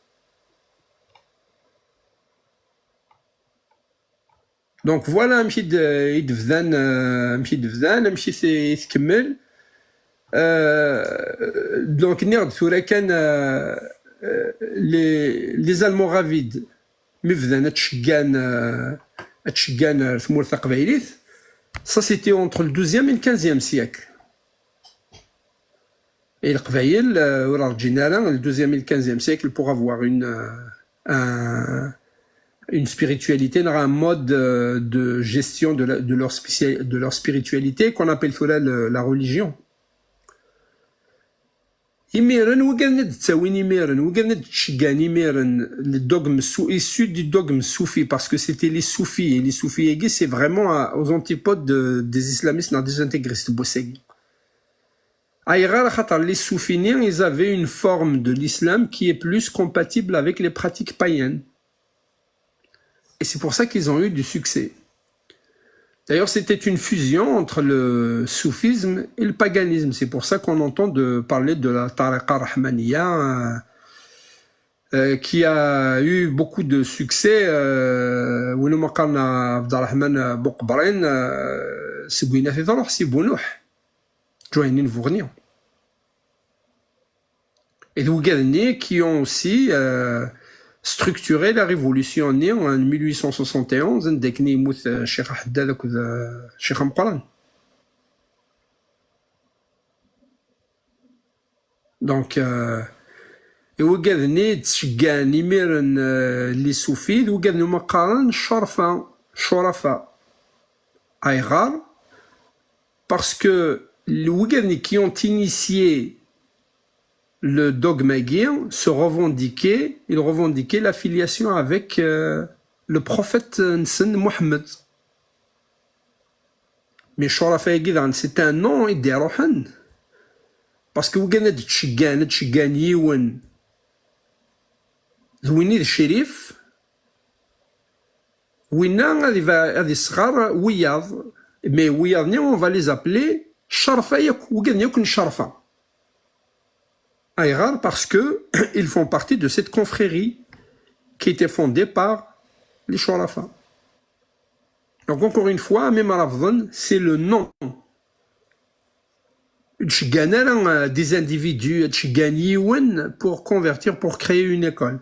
Donc voilà amek i d- i d-bdan euh, amek i d-bdan amek i t- i tkemmel. Euh, donc nniɣ-d tura kan euh, euh, les, les Almoravides mi bdan ad tceggan euh, ad tceggan ar tmurt taqbaylit. Ça c'était entre le douzième et le quinzième siècle. Et Leqbayel, euh, ur rǧin ara le douzième et le quinzième siècle pour avoir une, euh, un- une spiritualité, un mode euh, de gestion de, la- de leur, spécia- de leur spiritualité qu'on appelle tura le- la religion. Imiren, wigad n d-ttawin imiren, wigad n d-ttceggan imiren, le dogme sou- issu du dogme soufi, parce que c'était les soufis, et les soufis, c'est vraiment à- aux antipodes de- des islamistes, non, des intégristes. Ayɣer? Xaṭer les soufis-nni, ils avaient une forme de l'islam qui est plus compatible avec les pratiques païennes. Et c'est pour ça qu'ils ont eu du succès. D'ailleurs, c'était une fusion entre le soufisme et le paganisme. C'est pour ça qu'on entend de parler de la tariqa rahmaniya, euh, qui a eu beaucoup de succès. Euh, وين ما قالنا عبد الرحمن بوقبرين, euh, سقوينا في ضروح سي بونوح. جوينين فوغنيا. Et des Ougadnais qui ont aussi euh, structuré la révolution née en mille huit cent soixante et onze, عندك ني يموت الشيخ حداد وكذا الشيخ مقرن. Donc, euh, I wigad-nni d-ceggɛen imiren, euh, les soufis, d wigad-nni umi qqaren ccerfa, curafa. Ayɣer? Parce que les wigad-nni qui ont initié le dogme-agi se revendiquaient, ils revendiquaient l'affiliation avec, euh, le prophète, euh, nsen Mohammed. Mais curafa-agi daɣen, c'est un nom i d-iruḥen. Parce que wigad ad d-ceggɛen, ad d-ceggɛen yiwen d win i d crif, winna ad iba-, ad isɣer wiyaḍ. Mais wiyaḍ-nni, on va les appeler ccerfa yakk, wigad-nni yakk n ccerfa. Ayɣer? Parce que ils font partie de cette confrérie qui était fondée par les curafa. Donc encore une fois, même Rafḍen, c'est le nom. Ur d-ceggɛen ara, euh, des individus, ur d-ceggɛen yiwen pour convertir, pour créer une école.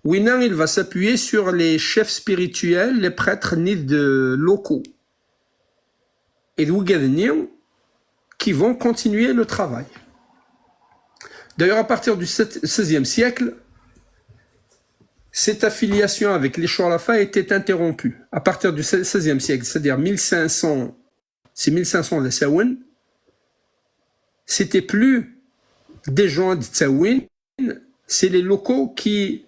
Winna, il va s'appuyer sur les chefs spirituels, les prêtres, nid de locaux. Et d wigad-nni qui vont continuer le travail. D'ailleurs, à partir du sept-, seizième siècle, cette affiliation avec les curafa était interrompue. À partir du seizième siècle, c'est-à-dire mille cinq cents, c'est mille cinq cents d asawen, c'était plus des gens d-ttawin, c'est les locaux qui,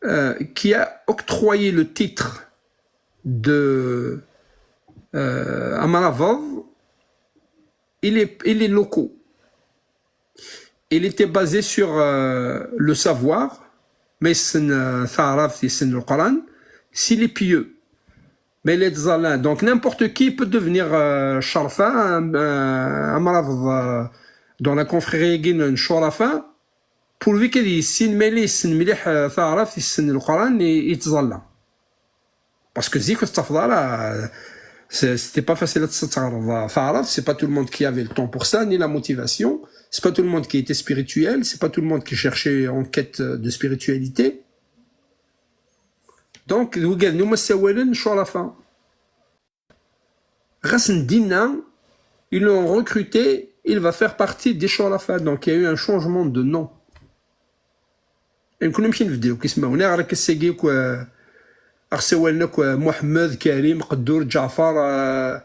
euh, qui a octroyé le titre de, euh, Amaravav et les, et les locaux. Il était basé sur, euh, le savoir, mais c'est, euh, Taarabt, c'est le Coran, c'est les pieux. Mais les tzalin, donc n'importe qui peut devenir, euh, ccerfa, un, un, un Amaravav, euh, dans la confrérie n curafa, pourvu qu'il ait une meilleure, une meilleure, euh, Taarabt, une le Coran et, et tzalin. Parce que zik ur tettafeḍ ara, c'est, c'était pas facile ad teɣreḍ taɛrabt, c'est pas tout le monde qui avait le temps pour ça, ni la motivation, c'est pas tout le monde qui était spirituel, c'est pas tout le monde qui cherchait en quête de spiritualité. Donc, d wigad-nni umi ssawalen curafa. Ɣas n dinna, ils l'ont recruté, il va faire partie des curafa. Donc, il y a eu un changement de nom. Nekkni amek i nbedda akk ismawen? Ayɣer akka ass-agi akk, euh, aɣ ssawalen akk, euh, Muḥemmed, Karim, Qeddur, Ǧaɛfar, euh,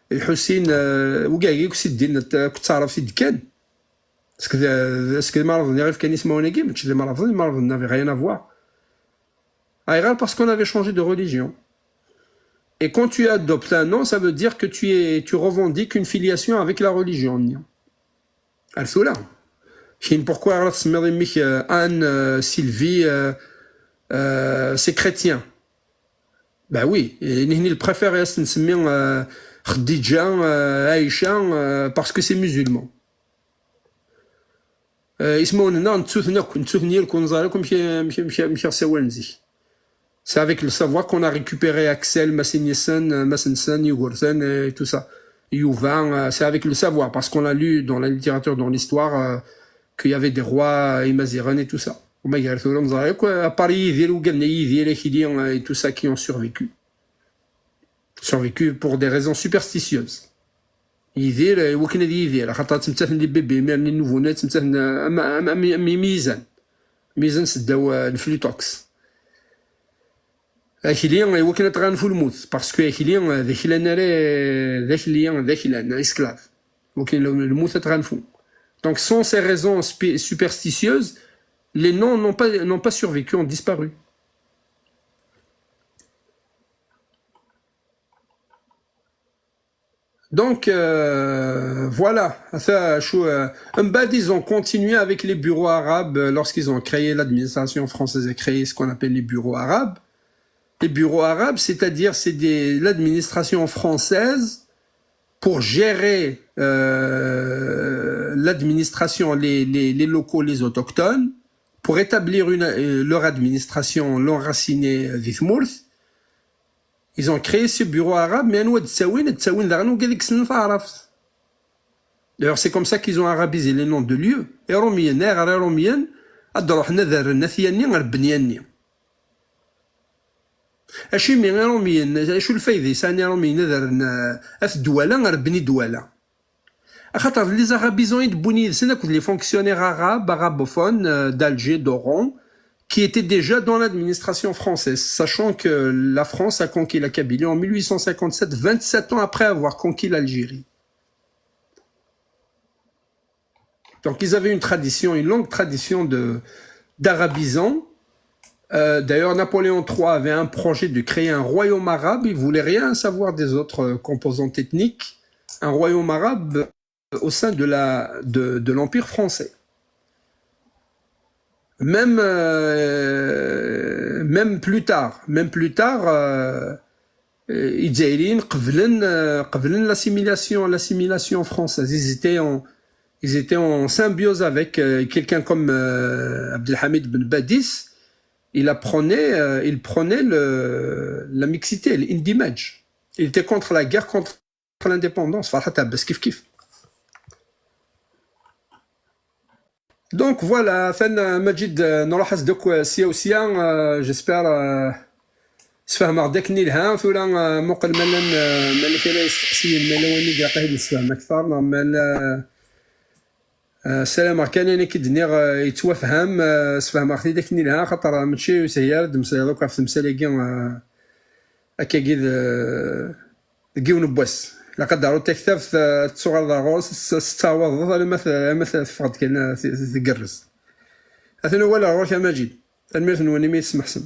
Lḥusin, euh, wigad-agi akk si ddin, akk d taɛrabt i d-kkan. Est-ce que d, est-ce que d imaraḍen i ɣef kkan ismawen-agi? Mačči d imaraḍen, imaraḍen n'avaient rien à voir. Ayɣer? Parce qu'on avait changé de religion. Et quand tu adoptes un nom, ça veut dire que tu es, tu revendiques une filiation avec la religion. Ar tura. Kin, pourquoi ara tsemmiḍ imi-k, euh, Anne, euh, Sylvie, euh, euh, c'est chrétien? Bah oui, et nihni le préféré, c'est nsemmi, euh, Khadija, euh, Aïcha, euh, parce que c'est musulman. Euh, ismawen-nneɣ nettuten akk, nettuten yal kunẓar akk amek, amek, amek, amek i ɣ-ssawalen zik. C'est avec le savoir qu'on a récupéré Axel, Masinisen, euh, Masinsen, Yugurten et tout ça. Yuba, euh, c'est avec le savoir, parce qu'on a lu dans la littérature, dans l'histoire, euh, qu'il y avait des rois, euh, imaziɣen et tout ça. Ama gar tura neẓra akk, euh, à part Yidir, ugaden Yidir, Akli, euh, et tout ça qui ont survécu. Survécu pour des raisons superstitieuses. Yidir, euh, iwakken ad yidir, axaṭer ttmettaten les bébés, imir-nni nouveau-né, ttmettaten, euh, am, am, am, am imizan. Imizan seddaw, euh, lflutox. Akli, iwakken ad tɣanfu lmut, parce que akli, euh, d aklan ara, d akli, d aklan, esclave. Iwakken lmut ad tɣanfu. Donc, sans ces raisons spi-, superstitieuses, les noms n'ont pas, n'ont pas survécu, ont disparu. Donc, euh, voilà. Ça, je, euh, mbaad, ils ont continué avec les bureaux arabes, euh, lorsqu'ils ont créé, l'administration française a créé ce qu'on appelle les bureaux arabes. Les bureaux arabes, c'est-à-dire c'est des, l'administration française pour gérer, euh, l'administration, les, les, les locaux, les autochtones, pour établir une, euh, leur administration, l'enraciner, euh, di tmurt. Ils ont créé ce bureau arabe, mais anwa d-ttawin, d-ttawin daɣen wigad i yessnen taɛrabt. D'ailleurs, c'est comme ça qu'ils ont arabisé les noms de lieux. Iṛumyen, ayɣer Iṛumyen ad d-ruḥen ad rren At Yanni ar Benyanni? Acimi Iṛumyen, acu lfayda yesɛan Iṛumyen ad rren, euh, At Dwala ar Bni Dwala? Xaṭer les Arabisants i d-wwin yid-sen akked les fonctionnaires arabes, arabophones, euh, d'Alger, d'Oran, qui étaient déjà dans l'administration française, sachant que la France a conquis la Kabylie en mille huit cent cinquante-sept, vingt-sept ans après avoir conquis l'Algérie. Donc ils avaient une tradition, une longue tradition de, d'arabisants. Euh, d'ailleurs, Napoléon trois avait un projet de créer un royaume arabe. Il voulait rien savoir des autres, euh, composantes ethniques. Un royaume arabe au sein de la, de, de l'Empire français. Même, euh, même plus tard, même plus tard, euh, euh, Izzayriyen qeblen, euh, qeblen l'assimilation, l'assimilation française. Ils étaient en, ils étaient en symbiose avec, euh, quelqu'un comme, euh, Abdelhamid Ben Badis. Il apprenait, euh, il prenait le, la mixité, l'indimaj. Il était contre la guerre contre l'indépendance. Ferḥat Abbas, kif kif. Donc voilà, atan, euh, Majid, euh, nruḥ-as-d akk, euh, sya u sya, euh, j'espère, euh, sfehmeɣ-d akken ilha. Tura, euh, muqel ma llan, euh, ma llan kra isteqsiyen, ma llan wayen i ilaq ad d-nessefhem akteṛ, neɣ ma llan, euh, ssarameɣ kan ayen akka i d-nniɣ, euh, yettwafham, euh, sfehmeɣ-t-id akken ilha, axaṭer, euh, mačči ur yeshil ara ad d-temmeslayeḍ akk ɣef temsal-agi, euh, akkagi d, deg yiwen n wass. Ilaq ad d-taruḍ taktabt, eh, ad tettuɣaleḍ ar ɣur-s, ad s-, ad s-tettɛawadeḍ alamma t-, alamma t-, teffeɣ-d kan, eh, t-, t-, tgerrez. Atan wawal ar ɣur-k a Majid. Tanemmirt-nwen imi i tesmeḥsem.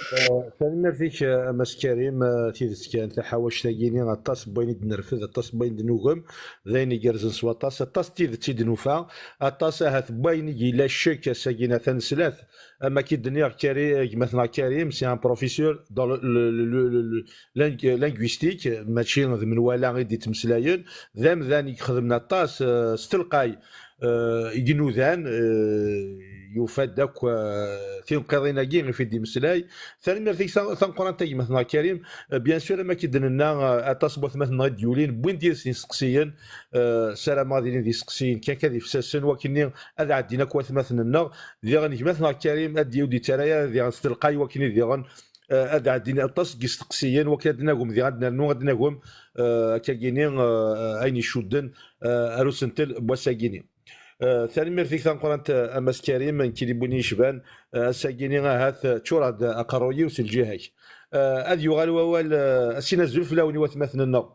Eh, tanemmirt-ik, eh, a Mass Karim, eh, tidet kan, taḥawact-agi-ni, aṭas n wayen i d-nerfed, aṭas n wayen d-nugem, d ayen igerrzen s waṭas, aṭas n tidet i d-nufa, aṭas ahat n wayen i yella ccek ass-agi, atan nesla-t, am akken d-nniɣ, Kari-, gma-tneɣ Karim, c'est un professeur dans le, le, le, le, le, le lingu-, linguistique, mačči d menwala i d-yettmeslayen, d amdan i ixedmen aṭas, eh, s telqay, eh, i inudan, eh, yufa-d akk, eh, tinqiḍin-agi i fi d-imeslay. Tanemmirt-ik ta-, tameqqrant a gma-tneɣ Karim. Eh, bien sûr, am akken d-nenna, eh, aṭas n watmaten-nneɣ i d-yulin, wwin-d yid-sen isteqsiyen, eh, ssarameɣ ad ilin d isteqsiyen kan, kan d ifsasen, wakken ad ɛeddin akk watmaten-nneɣ. Diɣen gma-tneɣ Karim ad d-, ur d-yettarra ara diɣen s telqay wakken i diɣen, eh, ad ɛeddin aṭas n yisteqsiyen, wakken ad d-nagem diɣen, ad d-nernu, ad d-nagem, eh, akkagini, eh, ayen icudden, eh, ar usentel n wass-agini. Eh, tanemmirt-ik tameqqrant, eh, a Mass Karim, nekkini n win yecban, eh, ass-agini ahat, eh, ččureɣ-d aqerruy-iw s lǧiha-k. Eh, ad yuɣal wawal, eh, ad s-in azul fell-awen i watmaten-nneɣ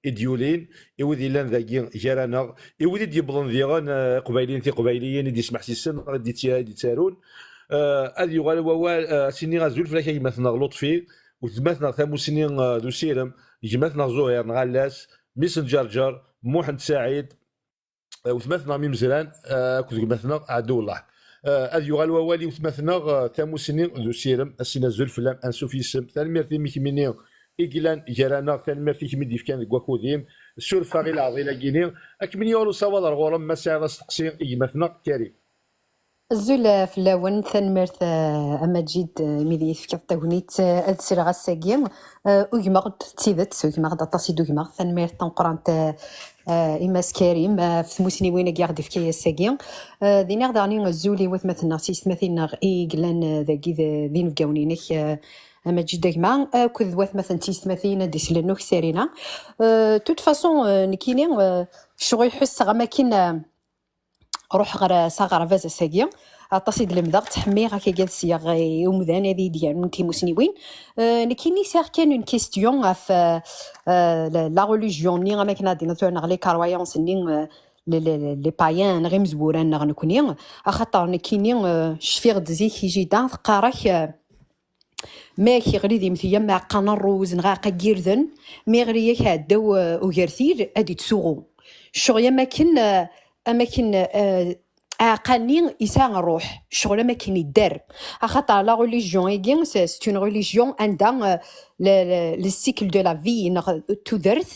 i d-yulin, i wid yellan dagi gar-aneɣ, i wid i d-yewwḍen diɣen, eh, iqbayliyen, tiqbayliyin i d-ismeḥsisen, i d-itti-, i d-ittarun. Eh, ad yuɣal wawal, eh, ad s-iniɣ azul fell-ak a gma-tneɣ Luṭfi, gma-tneɣ Tamusni, eh, d Usirem, gma-tneɣ Zuhir neɣ Allas, mmi-s n Ǧerǧer, Muḥend Saɛid, eh, wetma-tneɣ Mimezran, eh, akked gma-tneɣ Ɛdullah. Eh, ad yuɣal wawal i wetma-tneɣ, eh, Tamusni d Usirem, ad s-in azul fell-am, ansuf yes-m. Tanemmirt imi kemmini i yellan gar-aneɣ, tanemmirt i kemm i d-yefkan deg wakud-im. Suref-aɣ i leɛḍil-agi-ni. Ad kem-in-yuɣal usawaḍ ar ɣur-m, ma tesɛiḍ asteqsi i gma-tneɣ Karim. Azul, eh, fell-awen, tanemmirt, eh, a Maǧid, eh, imi d iyi-tefkiḍ tagnit, eh, ad sleɣ ass-agi. Eh, ugmeɣ-d d tidet, ugmeɣ-d aṭas i d-ugmeɣ. Tanemmirt tameqqrant, eh, eh, i Mass Karim, eh, ɣef tmussniwin-agi i ɣ-d-ifka ass-agi. Eh, d iniɣ daɣen azul i watmaten-nneɣ s yessetmatin-nneɣ i yellan, eh, dagi d, d inebgawen-inek, eh, a Maǧid a gma, akked watmaten d tiyessetmatin ad d-islen ukessar-inna. Eh, de toute façon, eh, nekkini, eh, ccɣel ḥusseɣ am akken, eh, ruḥeɣ ɣer, s aɣerbaz ass-agi. Aṭas i d-lemdeɣ, ttḥemmiɣ akkagi ad sliɣ i umdan ad iyi-d-yerrun timusniwin. Eh, nekkini sɛiɣ kan une question ɣef, eh, eh, la, la religion-nni, am akken ad d-iniɣ tura, neɣ les croyances-nni, eh, les, les, les, les païens, neɣ imezwura-nneɣ nekkni. Axaṭer nekkini, eh, cfiɣ-d zik i jida teqqar-ak, eh, Mak iɣli di mteyya am aɛeqqa n ṛṛuz neɣ aɛeqqa n yirden, mi iɣli-yak ɛeddaw, eh, ugertil, ad ittsuɣu. Ccɣel am akken, eh, am akken, eh, aɛeqqa-nni yesɛa ṛṛuḥ, ccɣel am akken idder. Axaṭer la religion-agi, c'est, c'est une religion anda, eh, le, le, le cycle de la vie, neɣ tudert,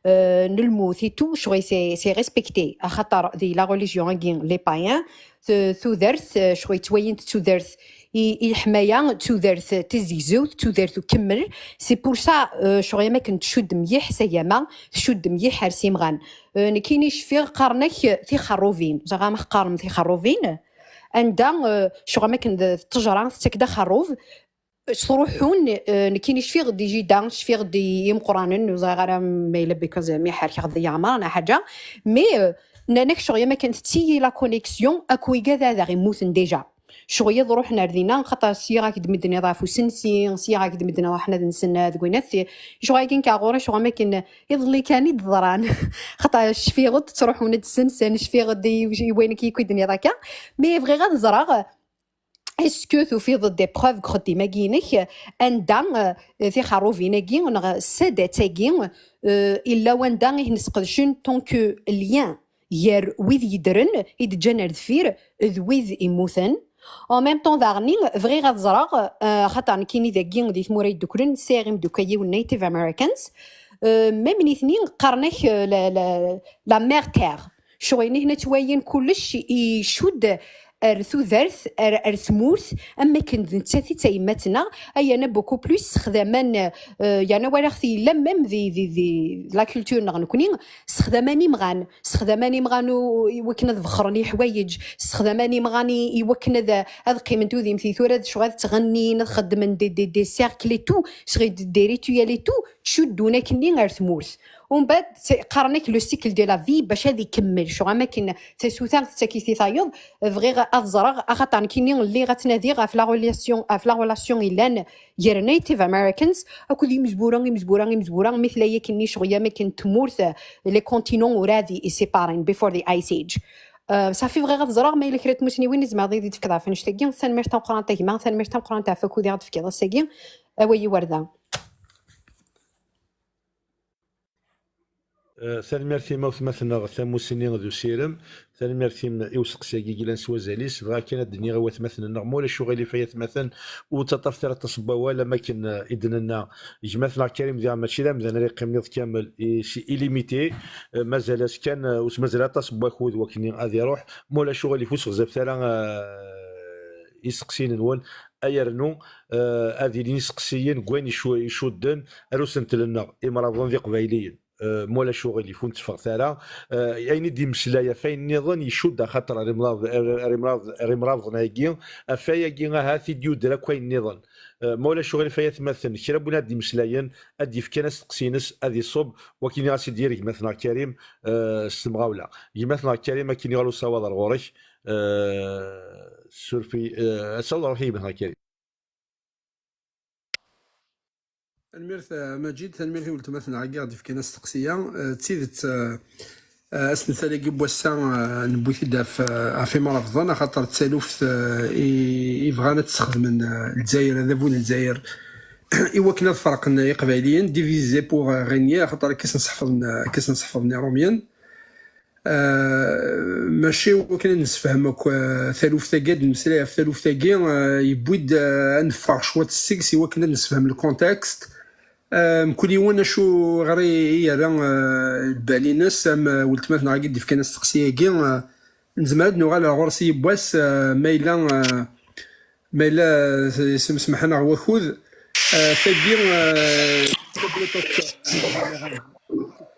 eh, n lmut et tout, ccɣel c'est, c'est respecté. Axaṭer di la religion-agi, les païens, t-, tudert, eh, ccɣel yettwali-tt d tudert i, i leḥmaya, d tudert tizegzewt, d tudert ukemmel. C'est pour ça, eh, ccɣel am akken tcudd mliḥ s agama, tcudd mliḥ ar s imɣan. Eh, nekkini cfiɣ qqaren-ak tixerrubin. Ẓriɣ ma teqqarem tixerrubin. Anda, eh, ccɣel am akken d ttejra tettak-d axerrub. Ttruḥun, eh, nekkini cfiɣ-d i jida, cfiɣ-d i imeqqranen, ur ẓriɣ ara ma yella because mi ḥerkeɣ d yeɛmer neɣ ḥaǧa, mais, eh, nnan-ak ccɣel am akken tettili la connexion akk wigad ad aɣ-immuten déjà. Ccɣel ad ruḥen ar dinna, xaṭer sya ak-d-medden iḍ ɣef usensi, sya ak-d-medden ruḥen ad nsen deg winat. Ccɣel-agi nekk ɣur-i ccɣel am akken iḍelli kan i d-ḍran. Xaṭer cfiɣ-d ttruḥun ad d-sensen, cfiɣ-d i, i wayen akka i k-id-nniḍ akka. Mais bɣiɣ ad ẓreɣ, est-ce que tufiḍ-d des preuves deg uxeddim-agi-inek, anda, eh, tixerrubin-agi neɣ ssadat-agi, eh, illa wanda i ten-sqedcen tant que lien gar wid yeddren i d-ǧǧan ar deffir d wid immuten? En même temps daɣen, bɣiɣ ad ẓreɣ, eh, xaṭer nekkini dagi di tmura yedduklen sɛiɣ imeddukal-iw Native Americans, eh, même nitni qqaren-ak, eh, la, la, la mère terre. Ccɣel-nni hna ttwalin kullec icudd ar tudert, ar, ar tmurt, am akken d nettat i d tayemmat-nneɣ, ayana beaucoup plus sexdamen, eh, yerna walaɣ-t yella même di, di, di la culture-nneɣ nekni, sexdamen imɣan, sexdamen imɣan u-, i wakken ad bexren leḥwayeǧ, sexdamen imɣan i, i wakken ad, ad qqimen tudimt i tura d ccɣel ad ttɣennin, ad xeddmen des, des, des cercles et tout, ccɣel des rituels et tout, ttcuddun akkenni ar tmurt. Umbeɛd, tt-, qqaren-ak le cycle de la vie bac ad ikemmel. Ccɣel am akken tasuta tettak-it i tayeḍ, bɣiɣ ad ẓreɣ, axaṭer nekkini lliɣ ad ttnadiɣ ɣef la relation, ɣef la relation yellan gar Native Americans akked imezwura, imezwura, imezwura, mi tella yakkenni ccɣel am akken tmurt, les continents urad i, i séparen before the Ice Age. Euh, safi bɣiɣ ad ẓreɣ ma yella kra n tmusniwin i tzemreḍ ad yi-d-tefkeḍ ɣef annect-agi. Tanemmirt tameqqrant a gma, tanemmirt tameqqrant ɣef wakud i ɣ-d-tefkiḍ ass-agi. Awal i warda. Eh, tanemmirt-im a watmaten-nneɣ tamussni d usirem. Tanemmirt-im i useqsi-agi yellan s wazal-is. Bɣiɣ kan ad d-iniɣ i watmaten-nneɣ, ma ulac uɣilif ay atmaten, ur ttaṭṭafet ara aṭas n wawal, am akken, eh, i d-nenna gma-tneɣ Karim, diɣ mačči d amdan ara yeqqimen iḍ kamel, i, c'est illimité. Eh, mazal-as kan, eh, ur s-mazal aṭas n wakud wakken ad iruḥ. Ma ulac uɣilif, ur sɣezafet ara, eh, iseqsiyen-nwen, ay rnu, eh, ad ilin iseqsiyen deg wayen icu-, icudden ar usentel-nneɣ, imrabeḍen d iqbayliyen. Eh, ma ulac uɣilif, ur netteffɣet ara. Eh, ayen i d-imeslay ɣef wayen nniḍen icudd, axaṭer ar imrabeḍ-, ar, ar imrabeḍ-, ar imrabeḍen-agi, ɣef wayagi ahat i d-yudder akk ayen nniḍen. Eh, ma ulac uɣilif ay atmaten, kra n win ad d-imeslayen, ad d-yefk kan asteqsi-ines, ad iṣubb, wakken i ɣas i d-yerr gma-tneɣ Karim, eh, s temɣawla. Gma-tneɣ Karim, akken i ɣer usawaḍ ar ɣur-k, eh, surfi, eh, asawaḍ ar ɣur-k a gma-tneɣ Karim. Tanemmirt, eh, Maǧid, tanemmirt i weltma-tneɣ-agi i ɣ-d-yefkan asteqsi-a. Eh, d tidet, eh, eh, asentel-agi n wass-a, eh, newwi-t-id ɣef, eh, ɣef imrabḍen, axaṭer d taluft, eh, i, i bɣan ad tt-sxedmen, eh, Lezzayer, adabu n Lezzayer, i wakken ad ferqen Iqbayliyen, divisé pour, eh, régner, axaṭer akka i sen-sḥefḍen, eh, akka i sen-sḥefḍen Irumyen. Eh, mačči wakken ad nessefhem akk, eh, taluft-agi, ad nemmeslay ɣef taluft-agi, eh, yewwi-d, eh, ad neffeɣ cwiṭ seg-s i wakken ad nessefhem le contexte. Eh, mkul yiwen acu ɣer i, i yerra, eh, lbal-ines, am, eh, weltma-tneɣ-agi d-ifkan asteqsi-agi, eh, nezmer ad nuɣal ar ɣur-s yiwwas, eh, ma yella, eh, ma yella, eh, sem-, semḥen-aɣ wakud, eh, tagi, eh,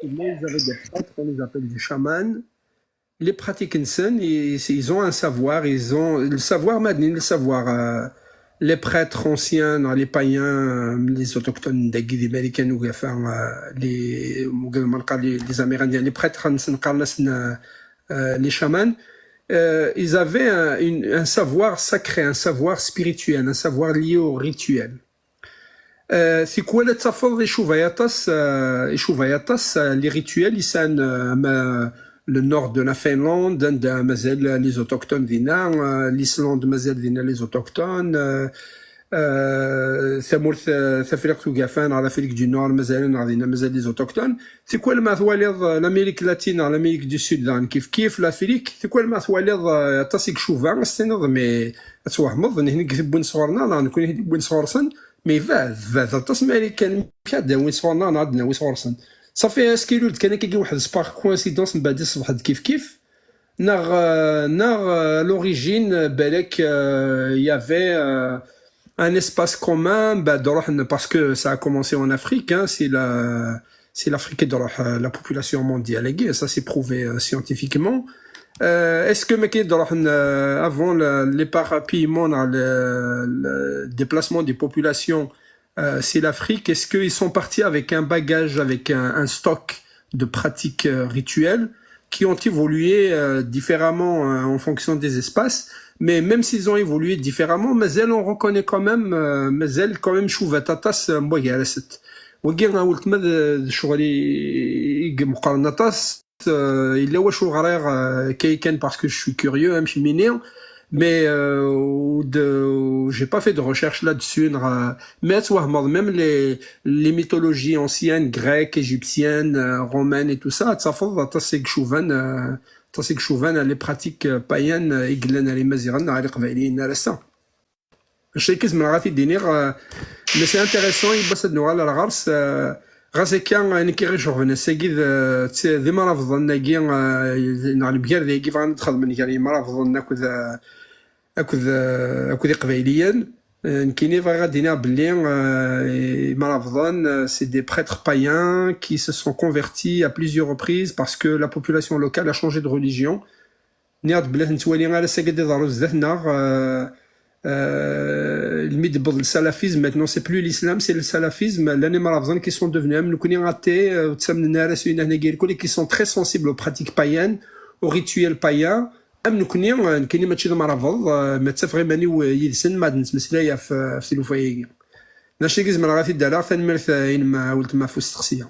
ils avaient des prêtres, on les appelle des chamans. Les pratiques-nsen, ils, ils ont un savoir, ils ont le savoir, ma d-nini le savoir, euh, les prêtres anciens, non, les païens, euh, les autochtones, dagi d Imarikanen ugafa, euh, les, les, les Amérindiens, les prêtres-nsen qqaren-asen, euh, euh, les chamans, euh, ils avaient un, une, un savoir sacré, un savoir spirituel, un savoir lié au rituel. Euh, tikwal ad tafeḍ icuba aṭas, euh, icuba aṭas, euh, les rituels i sɛan, euh, ama le nord de la Finlande, anda mazal les autochtones dinna, euh, l'Islande mazal dinna les autochtones, euh, euh, tamurt, euh, Tafriqt Ugafa neɣ l'Afrique du Nord mazal neɣ dinna mazal les autochtones. Tikwal ma twaliḍ, euh, l'Amérique latine neɣ l'Amérique du Sud daɣen kif kif, l'Afrique, tikwal ma twaliḍ, euh, aṭas i icuba, ad s-tiniḍ, mais ad twehmeḍ, nitni i t-iwwin sɣur-neɣ neɣ nekkni i t-iwwin sɣur-sen? Mais yebɛed, yebɛed aṭas Marikan, amek ad d-awin sɣur-neɣ neɣ ad d-nawi sɣur-sen? Safi, est-ce qu'il y a kan akkagi weḥd-s par coïncidence, mbeɛd iṣbeḥ-d kif kif? Neɣ, euh, neɣ, euh, à l'origine, euh, balak, euh, il y avait, euh, un espace commun, mbeɛd ruḥen, parce que ça a commencé en Afrique, hein, c'est la, c'est l'Afrique i d-ruḥ, euh, la population mondiale-agi, ça c'est prouvé, euh, scientifiquement. Euh, est-ce que, mais, avant le, l'éparpillement, le, le déplacement des populations, euh, c'est l'Afrique, est-ce qu'ils sont partis avec un bagage, avec un, un stock de pratiques, euh, rituelles qui ont évolué, euh, différemment, euh, en fonction des espaces, mais même s'ils ont évolué différemment, mais elles, on reconnaît quand même, euh, mais elles, quand même, شوفة تاس مبغيرست. وقينا ولتما ذ شغلي يقم قرنطاس. Euh, il est كايكن parce que je suis curieux, hein, ماشي ميني. Mais, euh, de, j'ai pas fait de recherche là-dessus, euh, mais tu vois, même les, les mythologies anciennes, grecques, égyptiennes, euh, romaines et tout ça, ça fait, ça c'est que souvent, euh, ça c'est que souvent, les pratiques, euh, païennes, euh, يقلن على مزيغن على قبايليين على ça. Acu akka zemreɣ ad t-id-iniɣ, euh, mais c'est intéressant, yiwwas ad nuɣal ar ɣer-s, euh, ɣas akka, euh, nekk i ɣ-iceɣben ass-agi d, d, d imarabḍen-agi, euh, neɣ lemgerda-agi bɣan ad xedmen gar yimarabḍen akked, euh, akked, euh, akked iqbayliyen. Euh, nekkini bɣiɣ ad d-iniɣ belli, euh, imarabḍen, euh, c'est des prêtres païens qui se sont convertis à plusieurs reprises parce que la population locale a changé de religion. Nniɣ-d belli ad nettwali ar ass-agi d-iḍerru zdat-neɣ, euh, euh, mi d-wweḍ le salafisme, maintenant c'est plus l'islam, c'est le salafisme. Llan imarabḍen qui sont devenus, am nekni, athées, euh, ur ttamnen ara s uyennat-agi irkul, et qui sont très sensibles aux pratiques païennes, aux rituels païens. Am nekni, euh, nekkini mačči d amarabḍ, euh, ma ttafeɣ iman-iw, euh, yid-sen, ma ad nettmeslay ɣef, ɣef tlufa-agi. D acu i zemreɣ ad t-id-rreɣ, tanemmirt, euh, inem, a weltma, ɣef usteqsi-a.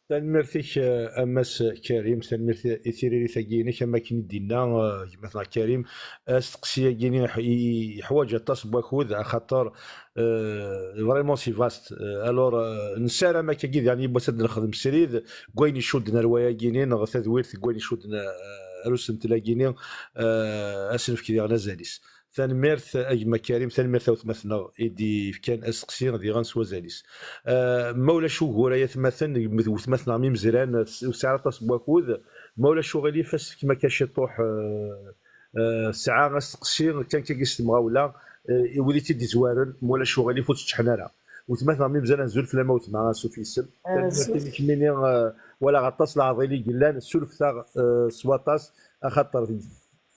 Tanemmirt-ik, eh, a Mass Karim, tanemmirt i tiririt-agi-inek, am wakken i d-yenna, eh, gma-tneɣ Karim. Asteqsi-agi-ni iḥ-, i-, yeḥwaǧ aṭas n wakud, axaṭer, eh, vraiment c'est vaste. Eh, alors, eh, nessaram akkagi daɣen yiwwas ad nexdem srid deg wayen icudden ar wayagi-ni, neɣ tadwirt deg wayen icudden, eh, ar usentel-agi-ni, eh, ad s-nefk diɣen azal-is. Tanemmirt a gma Karim, tanemmirt a weltma-tneɣ i d-yefkan asteqsi diɣen s wazal-is. Ah, ma ulac ugur ay atmaten, weltma-tneɣ mi mezran, ur tesɛi aṭas n wakud, ma ulac uɣilif ad s-tefkem akka ciṭuḥ, ah, ah, ssaɛa asteqsi, kan kagi s temɣawla, ah, i wid i tt-id-izwaren, ma ulac uɣilif ur tteččḥen ara. Weltma-tneɣ mi mezran, azul fell-am a weltma, ansuf yes-m. Tanemmirt-inek mini, ah, walaɣ aṭas leɛḍil i yellan, surfet-aɣ, ah, s waṭas, axaṭer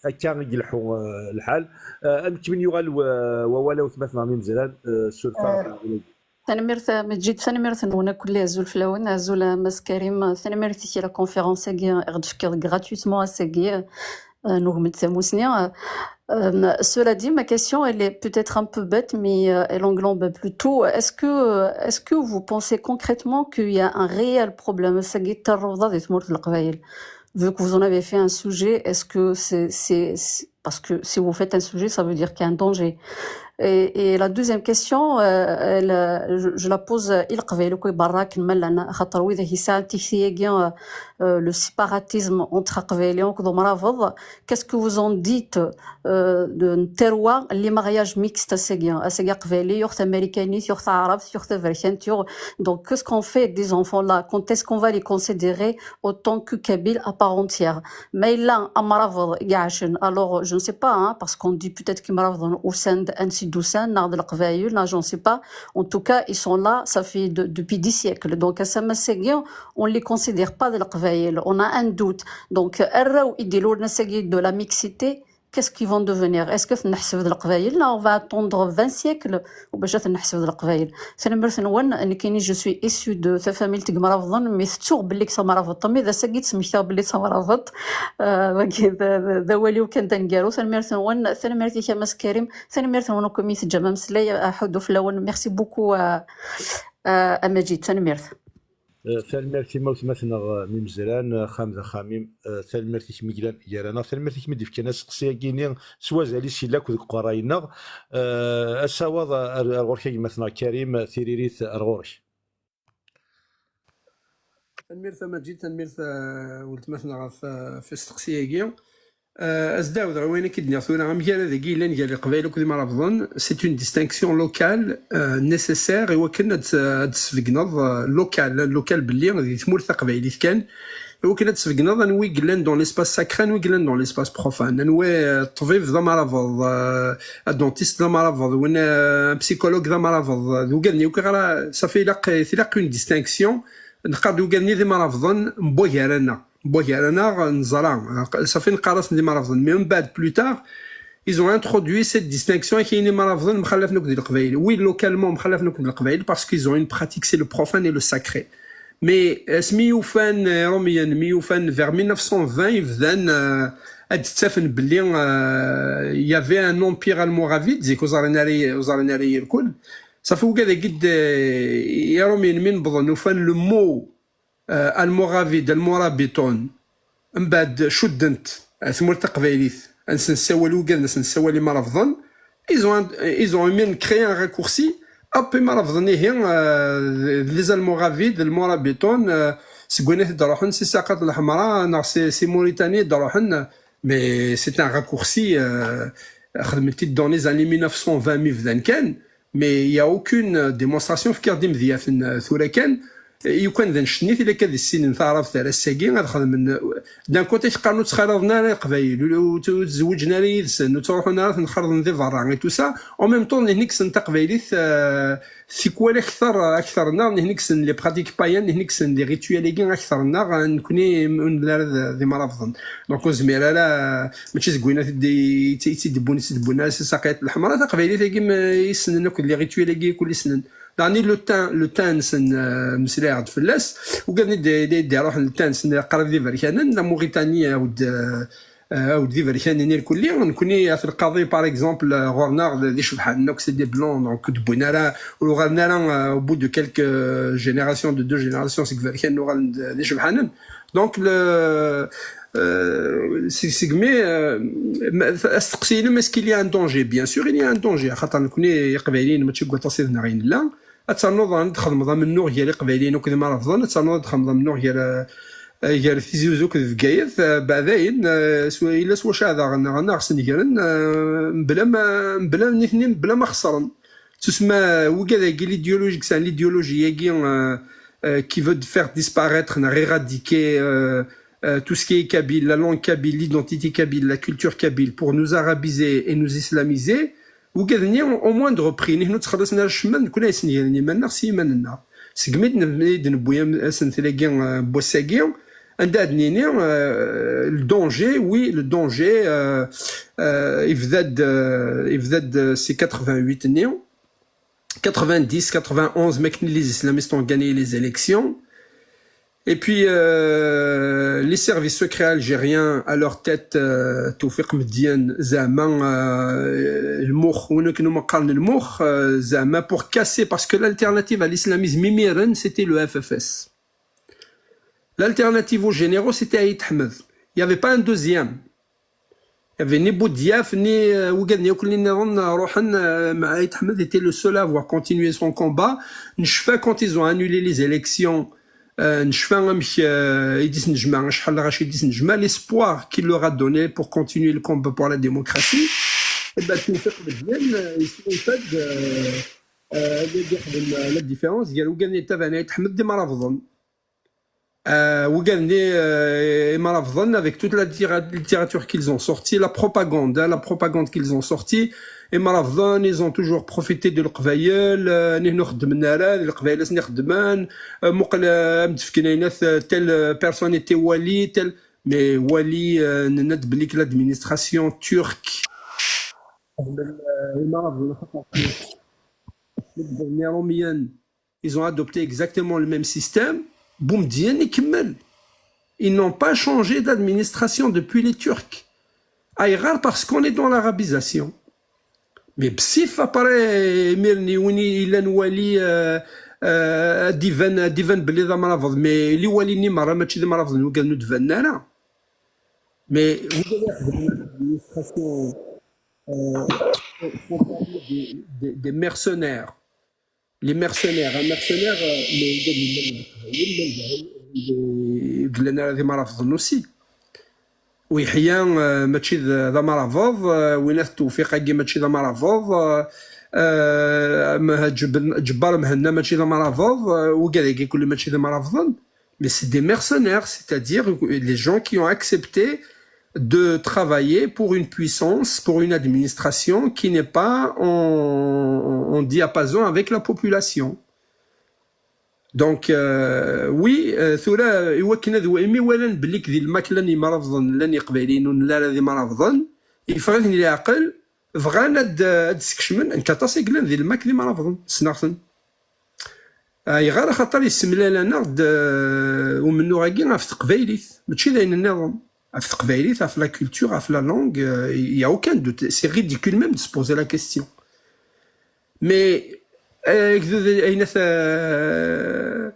akka i yelḥu, eh, lḥal. Eh, amek mi yuɣal wa-, wawal a weltma-tneɣ mi mezran, eh, surfeɣ. Eh, tanemmirt a Maǧid, tanemmirt-nwen akk, azul fell-awen, azul a Mass Karim, tanemmirt-ik i la conférence-agi i ɣ-d-tefkiḍ gratuitement ass-agi, eh, nugem-d tamusni. Eh, cela dit, ma question, elle est peut-être un peu bête, mais, euh, elle englobe plus tout. Est-ce que, euh, est-ce que vous pensez concrètement qu'il y a un réel problème, ass-agi n tarrabḍa di tmurt n Leqbayel ? Vu que vous en avez fait un sujet, est-ce que c'est, c'est, c'est, parce que si vous faites un sujet, ça veut dire qu'il y a un danger. Et, et la deuxième question, euh, elle, euh, je, je la pose, euh, i Leqbayel akk i berra akken ma llan, xaṭer wid i yesɛan tikti-agi, euh, euh, le séparatisme entre Aqbayli akked Umrabeḍ, qu'est-ce que vous en dites, euh, de, n tarwa n les mariages mixtes ass-agi, ass-agi Aqbayli yuɣ tamarikanit, yuɣ taɛrabt, yuɣ taberkant, yuɣ, donc qu'est-ce qu'on fait des enfants-là, quand est-ce qu'on va les considérer autant que Kabyles à part entière. Ma yella amrabeḍ i iɛacen, alors je ne sais pas, hein, parce qu'on dit peut-être qu'imrabeḍen usan-d ansi d-usan, neɣ d Leqbayel, neɣ je ne sais pas. En tout cas, ils sont là, ça fait de, depuis des siècles. Donc, ass-a, ass-agi, on les considère pas d Leqbayel, on a un doute. Donc, arraw i d-ilulen ass-agi de la mixité, qu'est-ce qu'ils vont devenir ? Est-ce que t-nḥesb d Leqbayel, neɣ on va attendre vingt siècles u bac ad t-nḥesb d Leqbayel ? Tanemmirt-nwen, nekkini je suis issu de tafamilt n Imrabeḍen, mi tettuɣ belli d tamrabeḍt, mi d ass-agi d-smektaɣ belli d tamrabeḍt. Euh, wagi d, d, d awal-iw kan d aneggaru. Tanemmirt-nwen, tanemmirt-ik a Mass Karim, tanemmirt-nwen akk imi teǧǧam ameslay, aḥuddu fell-awen. Merci beaucoup, euh, euh, a Maǧid, tanemmirt. Eh, tanemmirt-im a weltma-tneɣ, eh, mi mezran, eh, axxam d axxam-im. Eh, tanemmirt-ik mi yellan gar-aneɣ. Tanemmirt-ik mi d-ifkan aseqsi-agi-ni s wazal-is yella akked uqerray-nneɣ. Eh, asawaḍ ar, ar ɣur-k a gma-tneɣ Karim, tiririt ar ɣur-k. Tanemmirt a Maǧid, tanemmirt, eh, weltma-tneɣ ɣef, eh, ɣef usteqsi-agi. Euh, as-d-ɛawdeɣ i wayen akka d-nniɣ tura, amgarad-agi yellan gar Leqbayel akked Imrabeḍen, c'est une distinction locale, euh, nécessaire i wakken ad, ad d-tesbegneḍ, euh, local, local belli di tmurt taqbaylit kan, i wakken ad d-tesbegneḍ anwa i yellan dans l'espace sacré, anwa i yellan dans l'espace profane, anwa, euh, ṭṭbib d amrabeḍ, euh, un dentiste d amrabeḍ, win, euh, un psychologue d amrabeḍ, d ugar-nni, ugar-, ça fait ilaq, tilaq une distinction, neqqar-d ugar-nni d imrabeḍen n wagar-aneɣ. Wagi ara naɣ neẓra, safi neqqar-asen d imarabḍen, mais mbeɛd plus tard ils ont introduit cette distinction, akk-agi n imarabḍen mxallafen akk d leqbayel. Oui, localement mxallafen akk d leqbayel, parce qu'ils ont une pratique, c'est le profane et le sacré. Mais asmi ufan Iṛumyen, mi ufan vers mille neuf cent vingt, ibdan euh, ad d-ttafen belli euh, il y avait un empire almoravid, zik ur ẓrin ara, ur ẓrin ara irkul. Safi wigad-agi d Iṛumyen mi newwḍen ufan le mot euh, almoravid, almorabiṭun, mbeɛd cudden-t ar tmurt taqbaylit, ad nsen ssawal wigad, ad nsen ssawal imarabḍen. Ils ont, un- ils ont imir créé un raccourci, hop, imarabḍen ihi euh, d les almoravides, almorabiṭun euh, seg wayen i d-ruḥen si Saqat Lḥemra neɣ si, si Mauritanie i d-ruḥen. Mais c'est un raccourci euh, xedmen-t-id dans les années mille neuf cent vingt mi bdan kan. Mais il y a aucune démonstration, fkiɣ-d imedyaten euh, tura kan. Yukan d annect-nni, tili akka d issinen taɛrabt ar ass-agi, ad xedmen d'un côté, qqaren ur ttxalaḍen ara iqbayel, ur ur tzewwiǧen ara yid-sen, ur ttruḥun ara, ten-xerḍen di berra et tout ça. En même temps nihni kksen taqbaylit euh, tikwal akter, akter-nneɣ, nihni kksen les pratiques païennes, nihni kksen les rituels-agi akter-nneɣ euh, nekni ur nelli ara d d imarabḍen. Donc ur nezmir ara, mačči deg wayen i t-id- i t- i tt-id-wwin, i tt-id-wwin ara si Saqat Lḥemra, taqbaylit-agi ma i ssnen akk d les rituels-agi akk i ssnen. Daɣen le temps, le temps-nsen euh, meslayeɣ-d fell-as, ugaden i d- i d- i d-iruḥen le temps-nsen qrib d iberkanen, la Mauritanie aw d euh, aw d iberkanen irkelli. Nekni at lqaḍi par exemple euh, ɣur-neɣ d d icebḥanen akk, c'est des blancs, donc ur d-wwin ara, ur uɣalen ara euh, au bout de quelques générations, de deux générations seg iberkanen uɣalen d d icebḥanen. Donc le euh, seg segmi euh, ma- asteqsi-inem, est-ce qu'il y a un danger? Bien sûr il y a un danger, xaṭer nekni iqbayliyen mačči deg waṭas i d-neɣ i nella. Ad ternuḍ ad txedmeḍ amennuɣ gar iqbayliyen akked imarabḍen, ad ternuḍ ad txedmeḍ amennuɣ gar euh, gar Tizi Uzzu akked Bgayet euh, beɛdayen euh, s- yella s wacu daɣen neɣ neɣ snegren euh, mebla ma mebla nitni mebla ma xesren. Tusma wigad-agi l'idéologie, c'est un l'idéologie-agi euh, euh, qui veut faire disparaître, éradiquer euh, euh, tout ce qui est kabyle, la langue kabyle, l'identité kabyle, la culture kabyle, pour nous arabiser et nous islamiser. Wigad-nni au moindre prix, nihnu ttxelliṣen ar ccemma, nekni ay snegren iman-nneɣ s yiman-nneɣ. Segmi d-newwi asentel-agi euh, n wass-agi, anda ad nini euh, le danger, oui, le danger euh, euh, yebda-d euh, yebda-d euh, si quatre-vingt-huit-nni, quatre-vingt-dix, quatre-vingt-onze, mais que les islamistes ont gagné les élections. Et puis euh, les services secrets algériens à leur tête euh, Toufiq Medien, Zama, euh, المخ, وين كانوا مقارن المخ, euh, Zama, pour casser, parce que l'alternative à l'islamisme imiren, c'était le F F S. L'alternative aux généraux, c'était Aït Ahmed. Il n'y avait pas un deuxième. Il y avait ni Boudiaf, ni euh, wigad-nni akk nniḍen euh, ruḥen euh, mais Aït Ahmed était le seul à avoir continué son combat. Necfa quand ils ont annulé les élections euh, necfa amek euh, i d-isnejma, acḥal lɣaci i d-isnejma, l'espoir qu'il leur a donné pour continuer le combat pour la démocratie. Et ben Toufiq Medien euh, yesnulfa-d euh, euh, ad yexdem euh, la différence gar wigad-nni yettabaɛen Aït Ahmed d imarabḍen. Euh, wigad-nni euh, imarabḍen, avec toute la littéra- littérature qu'ils ont sortie, la propagande, hein, la propagande qu'ils ont sortie, imarabḍen, ils ont toujours profité de leqbayel, euh, nihnu xeddmen ara d leqbayel asen ixeddmen, euh, muqel euh, am d-fken aynat euh, telle euh, personne était wali, telle, mais wali euh, nenna-d belli que l'administration turque euh, imarabḍen, xaṭer les Romiens, ils ont adopté exactement le même système. Boumediene ikemmel. Ils n'ont pas changé d'administration depuis les Turcs. Ayɣer? Parce qu'on est dans l'arabisation. Mais bsif après imir-nni win i yellan wali euh, euh, ad d-iban ad d-iban belli d amrabeḍ, mais li wali-nni merra mačči d imrabeḍ n wigad ur d-banen ara. Mais wigad i ixedmen l'administration euh, font partie des, des, des mercenaires. Les mercenaires, un mercenaire, euh, mais wigad yellan d iqbayliyen, llan d imra- d imrabḍen aussi. Weḥya euh, mačči d d amrabeḍ, euh, Winat Tewfiq-agi mačči d amrabeḍ, euh, euh, Meh- Ǧeb- Ǧebbar Mhenna mačči d amrabeḍ, euh, wigad-agi kulli mačči d imrabḍen. Mais c'est des mercenaires, c'est-à-dire les gens qui ont accepté de travailler pour une puissance, pour une administration qui n'est pas en, en diapason avec la population. Donc, euh, oui, euh, tura, i wakken ad, imi walan belli di lmak llan imrabḍen, llan iqbayliyen ur nelli ara d imrabḍen, yeffeɣ-iten leɛqel, bɣan ad, ad d-skecmen, nekk aṭas i yellan di lmak d imrabḍen, ssneɣ-ten. Ayɣer? Axaṭer yessemlal-aneɣ-d, euh, umennuɣ-agi ɣef teqbaylit, mačči d ayen nniḍen. Ɣef teqbaylit, ɣef la culture, ɣef la langue, euh, il y a aucun doute. C'est ridicule même de se poser la question. Mais, euh, agdud, ayen at, euh,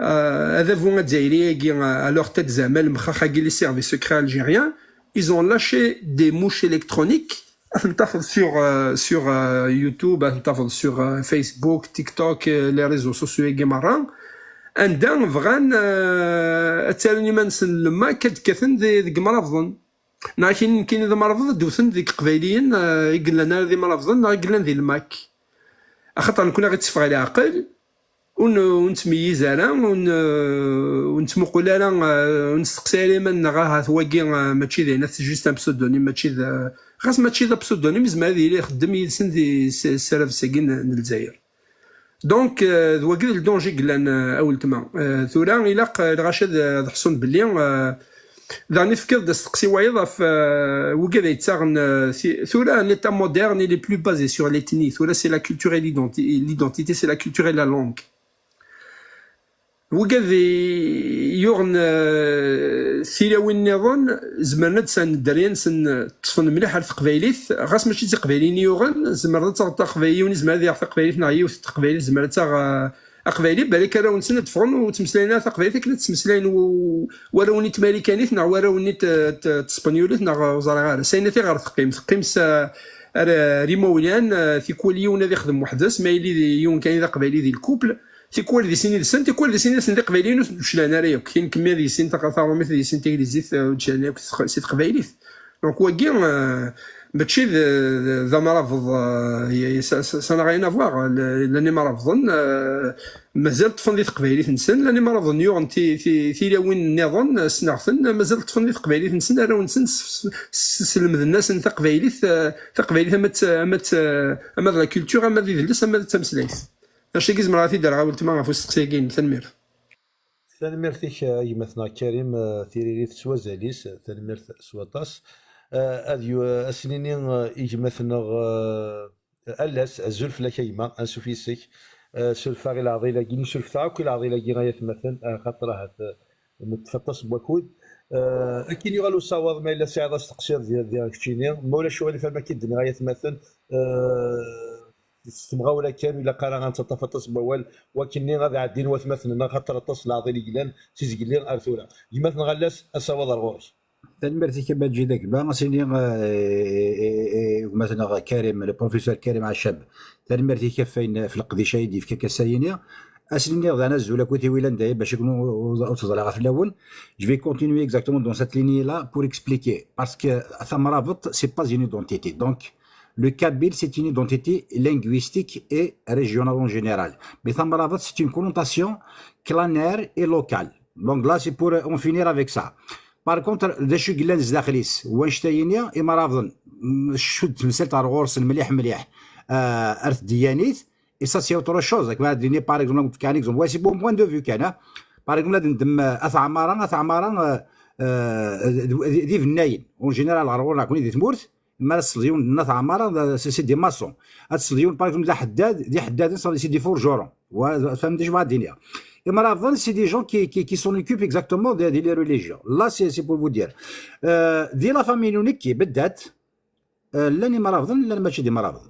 euh, adabu azzayri-agi, euh, alors Ted Zamal, mxax-agi, les services secrets algériens, ils ont lâché des mouches électroniques. Ad ten-tafeḍ sur, euh, sur, euh, YouTube, ad ten-tafeḍ sur, euh, Facebook, TikTok, euh, les réseaux sociaux-agi merra. Anda bɣan, euh, ad ttarun iman-nsen n lemmak ad kkaten di, deg imrabḍen. Neɣ akin nekkini d amrabḍ, ad d-wten deg iqbayliyen, eh, i yellan ara d imrabḍen neɣ i yellan di lmak. Axaṭer nekkni aɣ-itteffeɣ leɛqel, ur n-, ur nettmeyyiz ara, ur n-, ur nettmuqul ara, eh, ur nesteqsi ara iman-nneɣ, ahat wagi, eh, mačči d ayen, c'est juste un pseudonyme, mačči d, ɣas mačči d apseudonyme, yezmer ad yili ixeddem yid-sen di s-, s-, s-, s-, agi n, n Lezzayer. Donc, euh, d wagi d le danger i yellan, euh, a weltma. Euh, tura, ilaq, euh, lɣaci ad, ad ḥṣun belli, euh, daɣen ifkiḍ-d asteqsi wayeḍ ɣef, euh, wigad ay yettaɣen, euh, si-, tura, l'état moderne, il est plus basé sur l'ethnie. Tura, c'est la culture et l'identi-, l'identité, c'est la culture et la langue. Wigad i yuɣen, euh, tilawin nniḍen, zemren ad d-sɛun dderya-nsen, ṭṭfen mliḥ ar teqbaylit, ɣas mačči d tiqbayliyin i yuɣen, zemreḍ ad taɣeḍ taqbaylit, yiwen izmer ad yaɣ taqbaylit neɣ yiwet n teqbaylit tezmer ad taɣ, euh, aqbayli, balak arraw-nsen ad d-ffɣen ur ttmeslayen ara taqbaylit akken ad ttmeslayen w-, warraw-nni n tmarikanit neɣ warraw-nni n t-, t-, tespenyulit neɣ ur ẓriɣ ara. S ayen ati ɣer teqqim, teqqim s, ar, ar imawlan, euh, tikwal yiwen ad ixdem weḥd-s, ma yili d yiwen kan i d aqbayli di lkupl, tikwal di sin yid-sen, tikwal di sin yid-sen d iqbayliyen ur d-uclan ara yakk. Tin kemmi ad yissin taɣ-, taṛumit, ad yissin taglizit, eh, ur d-uclan yakk si teq-, si teqbaylit. Donc wagi, eh, mačči d, d, d amrabeḍ, eh, y-, y-, ça, ça, ça n'a rien à voir. L-, llan imrabḍen, eh, mazal ṭṭfen di teqbaylit-nsen, llan imrabḍen yuɣen ti-, ti-, tilawin nniḍen, eh, ssneɣ-ten, mazal ṭṭfen di teqbaylit-nsen, arraw-nsen s-, s-, s-, slemden-asen taqbaylit, eh, taqbaylit ama d, ama d, ama d la culture, ama d idles, ama d tameslayt. Acu i zemreɣ ad t-id-rreɣ a weltma ɣef usteqsi-agi-inem? Tanemmirt. Tanemmirt-ik, a gma-tneɣ Karim, eh, tiririt s wazal-is, tanemmirt s waṭas. Eh, ad yu-, ad s-nini, eh, i gma-tneɣ, eh, Allas, azul fell-ak a gma, ansuf yes-k. Eh, surfeɣ i leɛḍil-agi, surfeɣ akk i leɛḍil-agi ay atmaten, eh, xaṭer ahat, eh, neṭṭef aṭas n wakud. Eh, akken yuɣal usawaḍ, ma yella tesɛiḍ asteqsi ad d-, d-, keččini, ma ulac uɣilif am akken d-nniɣ ay atmaten, eh, s temɣawla kan, ur ilaq ara ad nettaṭṭaf aṭas n wawal, wakken-nni ad ɛeddin watmaten-nneɣ, axaṭer aṭas n leɛḍil i yellan si zgelli ar tura. Gma-tneɣ Allas, asawaḍ ar ɣur-k. Tanemmirt-ik a Maǧid a gma, ad s-iniɣ, eh, eh, eh, eh, gma-tneɣ Karim, le professeur Karim Acab, tanemmirt-ik ɣef wayen, ɣef leqdic ay d-yefka akka s ayini. Ad s-iniɣ daɣen azul akked tiwilan daya bac akken ur, ur, ur teḍleɣ fell-awen. Je vais continuer exactement dans cette lignée-là pour expliquer. Parce que tamrabeḍt, c'est pas une identité. Donc, le kabyle, c'est une identité linguistique et régionale en général. Mais tamrabeḍt, c'est une connotation clanaire et locale. Donc là, c'est pour en finir avec ça. Par contre, d acu i yellan zdaxel-is? Wanect-ayini, imrabeḍen, mm, cud temsalt ar ɣur-sen mliḥ, mliḥ, euh, ar tdeyyanit, et ça, c'est autre chose. Akken ad d-ini, par exemple, ad k-fkeɣ un exemple. Ouais, c'est mon point de vue kan, hein. Par exemple, ad nendem, euh, At Ɛmara, At Ɛmara, euh, euh, d, d, d ibennayen. En général, ɣer ɣur-neɣ, nekkni di tmurt, mi ara tesleḍ yiwen n At Ɛmara, c'est, c'est des maçons. Ad tesleḍ yiwen, par exemple, d aḥeddad, d iḥeddaden, c'est des forgerons. Wa, tfehmem d acu bɣiɣ ad d-iniɣ? Imrabeḍen, c'est des gens qui, qui, qui s'en occupent exactement de, de les religions. Là, c'est, c'est pour vous dire. Euh, di la famille n nekki, beddat, euh, llan imrabeḍen, llan mačči d imrabeḍen.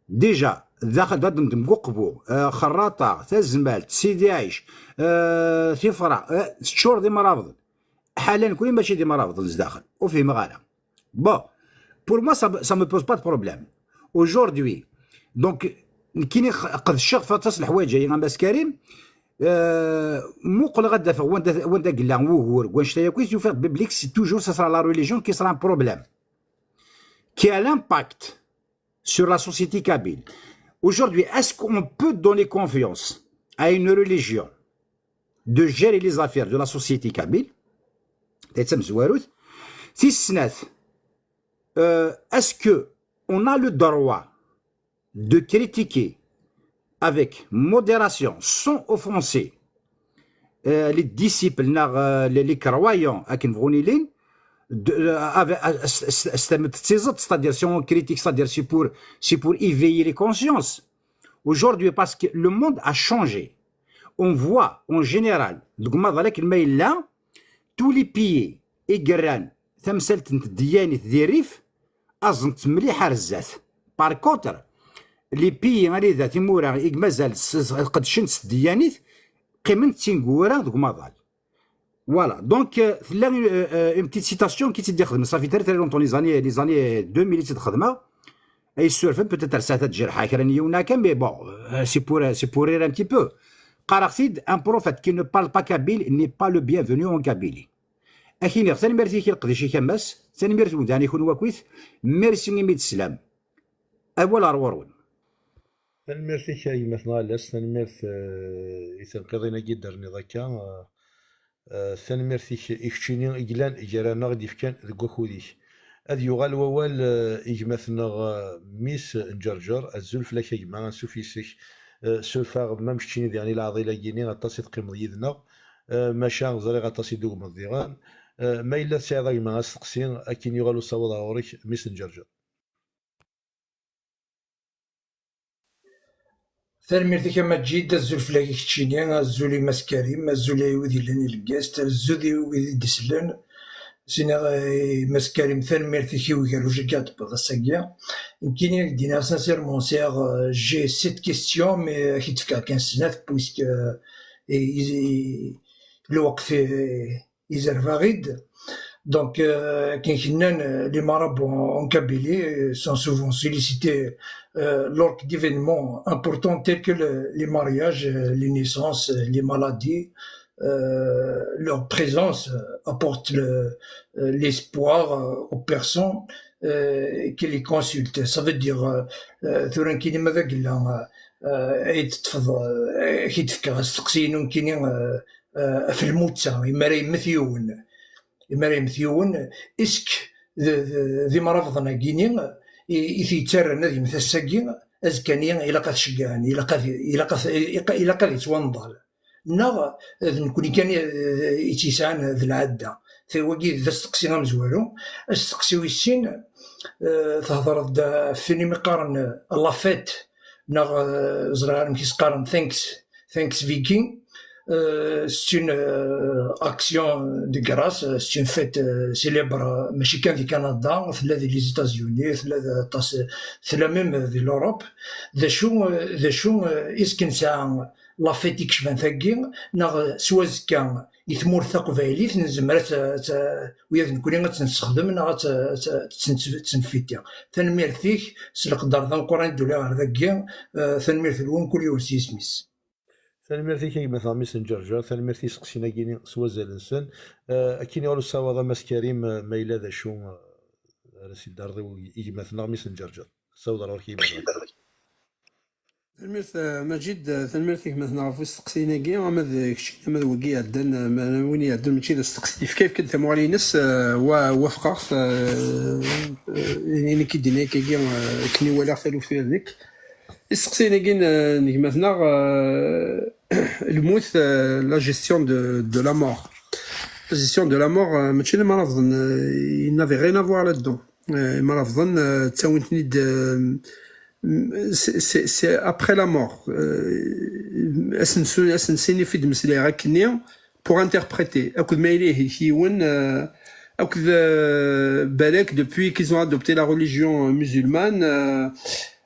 Déjà, daxel d ad nendem deg uqbu, euh, Xerraṭa, Tazmalt, Sidi Ɛic, euh, Tifra, euh, teččur d imrabeḍen. Ḥala nekkni mačči d imrabeḍen zdaxel. Ur fhimeɣ ara. Bon, pour moi, ça, ça me pose pas de problème. Aujourd'hui, donc, nekkini q-, qedceɣ f aṭas n leḥwayeǧ-agi, a Mass Karim, euh, muqleɣ ad d-afeɣ wanda, wanda yella wugur, deg wannect-a yakk, tufiḍ belli c'est toujours, ça sera la religion qui sera un problème. Qui a l'impact sur la société kabyle. Aujourd'hui, est-ce qu'on peut donner confiance à une religion de gérer les affaires de la société kabyle? Tayet tamezwarut. Tis snat, euh, est-ce que on a le droit de critiquer avec modération, sans offenser, euh, les disciples, neɣ, euh, les, les croyants, akken bɣun ilin, de, euh, avec, euh, s- s- s- c'est-à-dire, c'est-à-dire, c'est pour, c'est pour éveiller les consciences. Aujourd'hui, parce que le monde a changé, on voit en général, deg umaḍal akken ma yella, tous les pays i yerran tamsalt n tdeyyanit di rrif, aẓent mliḥ ar zdat. Par contre, les pays anida timura i mazal s- s- qeddcent s tdeyyanit, qqiment d tineggura deg umaḍal. Voilà, donc, euh, tella, euh, euh, une petite citation qui t-id-ixdem, ça fait très très longtemps, les années, les années deux mille i tt-id-xedmeɣ. Ay surfen, peut-être ça t'a déjà, mais bon, euh, c'est pour, c'est pour rire un petit peu. Qqareɣ-t-id, un prophète qui ne parle pas kabyle n'est pas le bienvenu en Kabylie. Ad k-iniɣ, tanemmirt-ik i leqdic-ik a Mass, tanemmirt i wemdan-ik n wakk-it, merci imi d-teslam. Awal ar ɣur-wen. Tanemmirt-ik a gma-tneɣ Alas, tanemmirt, eh, i tenqiḍin-agi d-terniḍ akka, eh, eh, tanemmirt-ik i keččini i yellan gar-aneɣ i d-ifkan deg wakud-ik. Ad yuɣal wawal, eh, i gma-tneɣ, eh, Miss n Ǧerǧer, azul fell-ak a gma, ansuf yes-k, eh, surfeɣ ma meččini diɣen i leɛḍil-agi-ni, aṭas i teqqimeḍ yid-neɣ, eh, maca ẓriɣ aṭas i d-tugmeḍ diɣen. Eh, ma yella tesɛiḍ a gma asteqsi, akin yuɣal usawaḍ ar ɣur-k, Miss n Ǧerǧer. Tanemmirt-ik a Maǧid, azul fell-ak i keččini, azul i Mass Karim, azul i wid yellan i Leggaẓ, azul i wid i d-isellen. Sinaɣ i Mass Karim, tanemmirt-ik i ugerruj-agi ad d-tewwiḍ ass-agi. Nekkini ad k-d-iniɣ sincèrement, sɛiɣ, euh, j'ai sept questions, mais ad k-id-fkeɣ kan snat, puisque, euh, i- i- lweqt, euh, izerrev-aɣ-id. Donc, euh, akken k-nnan, euh, les marabouts en, en Kabylie, euh, sont souvent sollicités, euh, lors d'événements importants tels que le- les mariages, euh, les naissances, euh, les maladies. Euh, leur présence, euh, apporte le- euh, l'espoir, euh, aux personnes, euh, qui les consultent. Ça veut dire, euh, euh, tura nekkini ma d agella, euh, euh, ay d-teṭṭfeḍ, euh, ay d-fkeɣ asteqsi-inu nekkini, euh, euh, ɣef lmutta, imi ara yemmet yiwen, imi ara yemmet yiwen, est-ce que d- d- d imrabḍen-agi-ni i i t-yettarran ad yemmet ass-agi, azekka-nni ilaq ad t-ceggɛen, ilaq ad ilaq ad ilaq ad yettwanḍal, neɣ d nekkni kan i i tt-yesɛan d lɛadda? Wagi d asteqsi amezwaru. Asteqsi wis sin, euh, thedreḍ-d ɣef win imi qqaren, euh, la fête, neɣ, euh, ẓriɣ amek i s-qqaren, thanks Thanksgiving. Euh, c'est une, euh, action de grâce, euh, c'est une fête, euh, célèbre, euh, mačči kan di Canada, tella di les États-Unis, tella d aṭas, tella même di l'Europe. D acu, euh, d acu, euh, est-ce que nesɛa la fête i yecban tagi, neɣ s wazekka i tmurt taqbaylit nezmer ad tt-, ad tt-, ula d nekkni ad tt-nessexdem neɣ ad tt-, ad tt-, ad tt-, ad tt-nfiti? Tanemmirt-ik, s leqder d ameqqran i d-uliɣ ɣer dagi, euh, tanemmirt-nwen, kul yiwen s yisem-is. Tanemmirt-ik a gma-tneɣ Miss n Ǧerǧer, tanemmirt i iseqsiyen-agi-ni s wazal-nsen. Eh, akken yuɣal usawaḍ a Mass Karim, eh, ma yella d acu, eh, ara s-id-terreḍ i gma-tneɣ Miss n Ǧerǧer. Ssawḍeɣ ɣur-k a gma-tneɣ. Tanemmirt, eh, Maǧid, eh, tanemmirt i gma-tneɣ ɣef usteqsi-agi, ama d kečč, ama d wagi iɛeddan, eh, ma win iɛeddan mačči d asteqsi. Yefka, yefka-d tamuɣli-ines, eh, wa wafqeɣ-t, eh, eh, ayen i k-id-yenna akkagi, eh, akken i walaɣ taluft ula d nekk. Isteqsiyen-agi n, n gma-tneɣ, euh, lmut, euh, la gestion de, de la mort. La gestion de la mort, euh, mačči d imrabḍen, euh, il n'avait rien à voir là-dedans. Euh, imrabḍen, euh, ttawin-ten-id, euh, c'est, c'est, c'est après la mort. Euh, asensu, asensin i d-meslayeɣ akkenni, pour interpréter. Akked ma yella ihlek yiwen, euh, akked, euh, balak, depuis qu'ils ont adopté la religion, euh, musulmane, euh,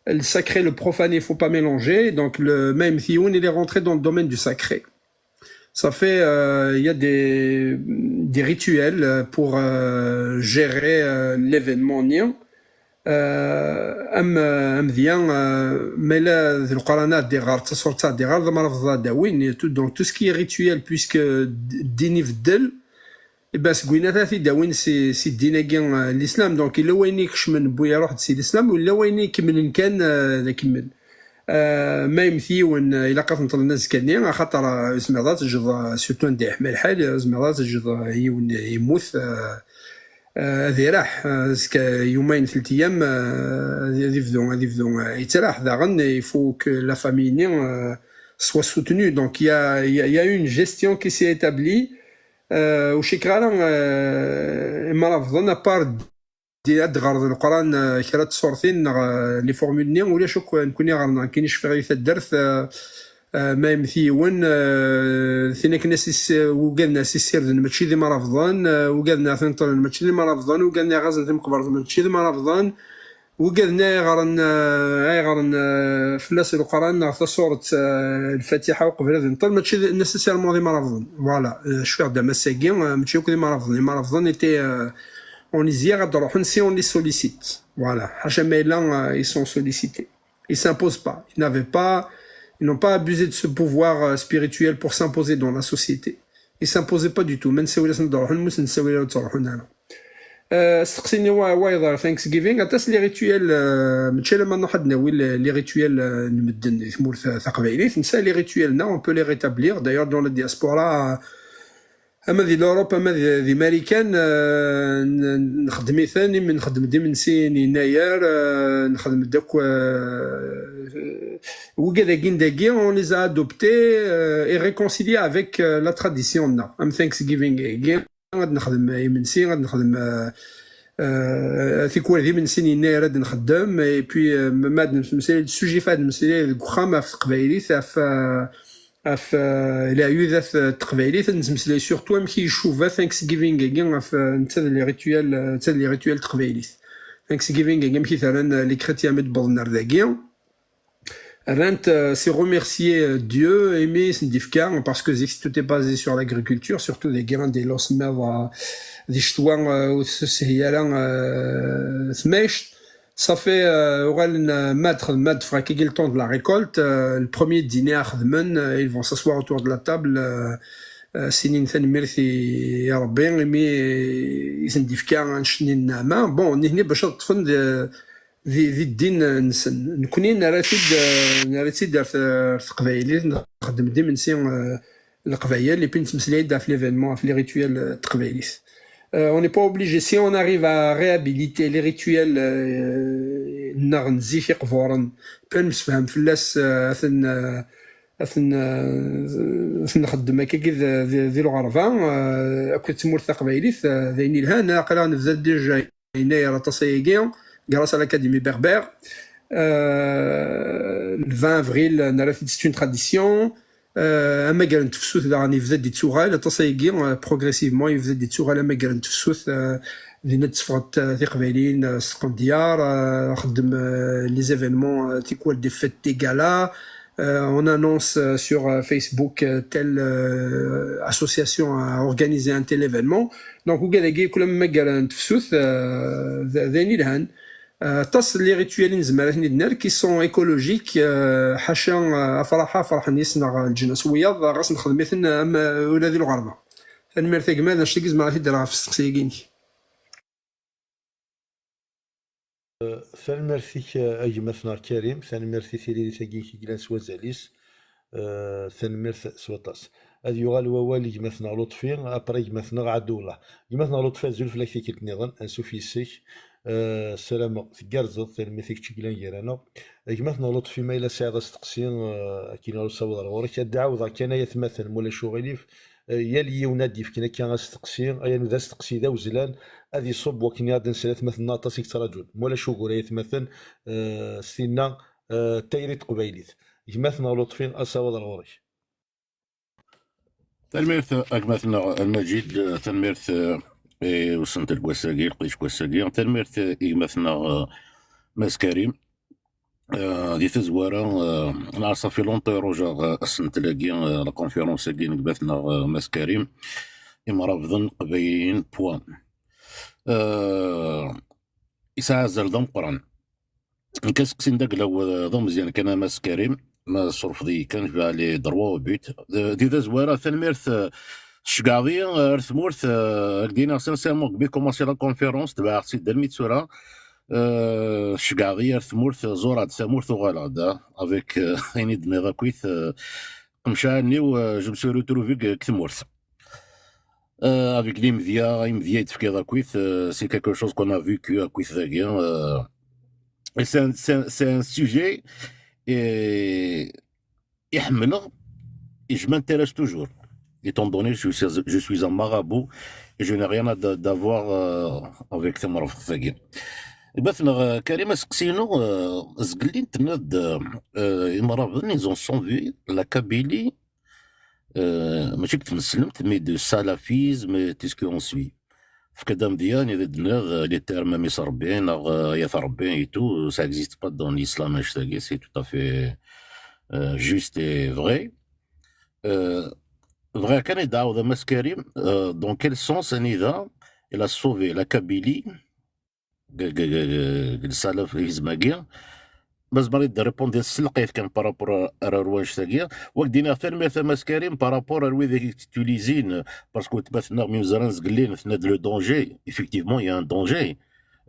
le sacré, le profane, il faut pas mélanger. Donc, le même Thioun, il est rentré dans le domaine du sacré. Ça fait, euh, il y a des, des rituels, euh, pour, euh, gérer, euh, l'événement. Euh, am, euh, amedya, euh, ma yella d Lqur'an ad d-iɣer, d taṣurt ad d-iɣer, d amrabeḍ ad d-awin, et tout, donc tout ce qui est rituel, puisque d-, ddin ibeddel, eh ben, seg winat ad t-id-awin si, si ddin-agi, euh, l'islam. Donc, yella wayen ikecmen, wwi iruḥ-d si l'islam, u yella wayen ikemmlen kan, euh, d akemmel. Euh, ma yemmet yiwen, euh, ilaq ad t-neṭlen azekka-nni, axaṭer, euh, ur tezmireḍ ad teǧǧeḍ, euh, surtout anda yeḥma lḥal, ur tezmireḍ ad teǧǧeḍ, euh, yiwen yemmut, euh, Euh, ad iraḥ, euh, azekka yumayen, tlata ayyam, euh, ad ad ibdu, ad ibdu, euh, yettraḥ daɣen, il faut que la famille-nni, euh, soit soutenue. Donc, il y a, il y a, il y a une gestion qui s'est établie. Euh, ur cikkeɣ ara, euh, imrabḍen, à part di ad ɣer d Leqran, euh, kra n tṣurtin neɣ, euh, les formules-nni, ulac akk, euh, nekkni ɣer-neɣ, nekkini cfiɣ i taddart, euh, euh, ma yemmet yiwen, euh, tin akken as is-, ugaden as issirden mačči d imrabḍen, euh, ugaden a ten-ṭṭlen mačči d imrabḍen, ugaden a ɣazen timeqbert mačči d imrabḍen, ugaden a iɣren, euh, a iɣren, euh, fell-as Leqran neɣ tasuret, euh, Lfatiḥa uqbel ad inṭel, mačči d, nécessairement d imrabḍen. Voilà, euh, cfiɣ-d am ass-agi, euh, mačči akk d imrabḍen. Imrabḍen étaient, euh, on les y ad ruḥen si on les sollicite. Voilà, ḥaca ma yella, euh, ils sont sollicités. Ils s'imposent pas. Ils n'avaient pas, ils n'ont pas abusé de ce pouvoir, euh, spirituel pour s'imposer dans la société. Ils s'imposaient pas du tout. Ma nsawi-asen ad ruḥen, ma ur nsawi ara ad ruḥen ara. Euh, asteqsi-nni wa-, wayeḍ ar Thanksgiving, aṭas les rituels, euh, mačči alamma nruḥ ad nawi les, les rituels, euh, n medden di tmurt, euh, taqbaylit. Nsa les rituels-nneɣ, on peut les rétablir. D'ailleurs, dans la diaspora, ama di l'Europe, ama di, di Marikan, euh, n-, nxeddem-iten, imi nxeddem-d imensi n yennayer, euh, nxeddem-d akk, euh, wigad-agi n dagi, on les a adoptés, euh, et réconciliés avec, euh, la tradition-nneɣ. Am Thanksgiving-agi, ad nexdem imensi, ad nexdem, euh, euh, tikwal d imensi n yennayer ad nxeddem, et puis, euh, ma ad nemmeslay, le sujet ad nemmeslay deg uxxam ɣef teqbaylit, ɣef, euh, ɣef, euh, leɛyudat, euh, n teqbaylit, ad nettmeslay surtout amek i icuba Thanksgiving-agi ɣef, euh, netta d les rituels, euh, netta d les rituels n teqbaylit. Thanksgiving-agi amek i t-rran, euh, les chrétiens mi d-wwḍen ar dagi. Rran-t, euh, c'est remercier, euh, Dieu, imi i sen-d-ifka, parce que zik tout est basé sur l'agriculture, surtout dagi anda yella usemmiḍ, euh, di ccetwa, euh, ur teshiy ara, euh, tmact. Safi, euh, uɣalen, euh, ma d-, ma d-, fɣa kiki le temps de la récolte, euh, le premier dîner a xedmen, euh, ils vont s'asseoir autour de la table, euh, euh, sinin tanemmirt i, i Rebbi, imi i sen-d-ifka annect-nni n nneɛma. Bon, nihni bac ad ṭṭfen di, di, di ddin-nsen. Nekni nerra-t-id, euh, nerra-tt-id ar t-, ar teqbaylit, nxeddem-d imensi, euh, Leqbayel, et puis nettmeslay-d ɣef l'événement, ɣef les rituels, euh, n teqbaylit. Euh, on n'est pas obligé, si on arrive à réhabiliter les rituels, euh, nneɣ n zik iqburen, puis ad nemsefham fell-as, euh, ad ten, euh, ad ten, euh, ad ten-nxeddem akkagi di, di, di lɣerba, euh, akked tmurt taqbaylit, euh, d ayen yelhan, aql-aɣ nebda déjà yennayer aṭas ayagi, grâce à l'Académie Berbère. Euh, le vingt avril, nerra-t-id, c'est une tradition. Euh, amagar n tefsut daɣen yebda-d yettuɣal, aṭas ayagi, euh, progressivement yebda-d yettuɣal amagar n tefsut, euh, din ad teffɣent, euh, tiqbayliyin, euh, s tqendyar, euh, xeddem, euh, les événements, euh, tikwal des fêtes, des galas, euh, on annonce, euh, sur, euh, Facebook, euh, telle, euh, association a organisé un tel événement. Donc, ugad-agi, kul amagar n tefsut, euh, d, d ayen yelhan. Euh, aṭas n les rituels i nezmer ad ten-id-nerr qui sont écologiques, euh, ḥaca, euh, afraḥ-a ferḥen yes-neɣ leǧnas wiyaḍ, ɣas nexdem-iten am, euh, ula di lɣerba. Tanemmirt a gma, d annect-agi i zemreɣ ad t-id-rreɣ ɣef usteqsi-agi-inek. Tanemmirt-ik, a gma-tneɣ Karim, tanemmirt i tiririt-agi i yellan s wazal-is. Eh, tanemmirt s waṭas. Ad yuɣal wawal i gma-tneɣ Luṭfi, après gma-tneɣ Ɛadullah. Gma-tneɣ Luṭfi, azul fell-ak tikkelt nniḍen, ansuf yes-k. Eh, ssarameɣ tgerrzeḍ, tanemmirt i kečč i yellan gar-aneɣ. Eh, gma-tneɣ Luṭfi, ma yella tesɛiḍ asteqsi, eh, akken ur ssawḍeɣ ɣur-k, ad d-ɛawdeɣ kan ay atmaten, ma ulac uɣilif, eh, yal yiwen ad d-yefken akka asteqsi, ay anu d asteqsi d awezlan, ad iṣubb wakken ad nsel atmaten-nneɣ aṭas i yettraǧun. Ma ulac ugur ay atmaten, eh, s tinna, eh, tayri n teqbaylit. Gma-tneɣ Luṭfi, asawaḍ ar ɣur-k. Tanemmirt a gma-tneɣ Lmajid, tanemmirt, eh, i usentel n wass-agi, leqdic n wass-agi. Tanemmirt i gma-tneɣ, eh, Mass Karim. Eh, di tazwara, eh, neɣ ça fait longtemps i rujaɣ, eh, asentel-agi, eh, la conférence-agi n gma-tneɣ, eh, Mass Karim. Imrabḍen qbayliyen, point. Eh, yesɛa azal d ameqqran. Nekk aseqsi n dagla-w, eh, d ameẓyan kan a Mass Karim, ma tsurfeḍ-iyi kan, je vais aller droit au but. D, di tazwara, tanemmirt, eh, tceggɛeḍ-iyi, eh, ar tmurt, eh, ad k-d-iniɣ sincèrement, deg mi commencé la conférence, tebɛeɣ-tt-id almi d tura, eh, tceggɛeḍ-iyi ar tmurt, eh, ẓureɣ-d tamurt, uɣaleɣ-d, eh, avec, eh, ayen i d-tenniḍ akkit, eh, qemceɛ allen-iw, eh, je me suis retrouvé deg, deg tmurt. Euh, avec les médias, les médias, euh, c'est quelque chose qu'on a vécu à Kwithagen. Euh, et c'est un, c'est un, c'est un sujet et, et, et je m'intéresse toujours. Étant donné que je suis, je suis un marabout, et je n'ai rien à d- d'avoir euh, avec Tamrafagi. Karim, est-ce que c'est nous, euh, ils ont sauvé la Kabylie, euh, mačči deg tmeslemt, mais de salafisme, tout ce qu'on suit. Fkadam diyan, il est de les termes mis Rabbi, euh, Yat Rabbi et tout, ça n'existe pas dans l'islam, c'est tout à fait euh, juste et vrai. Euh, vrai, Canada, ou Karim, euh, dans quel sens Anida, il a sauvé la Kabylie, le salafisme, mais je vais répondre à ce que par rapport à Rouen Stagia. Ou dire à fermer Thomas Karim par rapport à lui d'utiliser, parce que tu peux faire une zone, le danger. Effectivement, il y a un danger.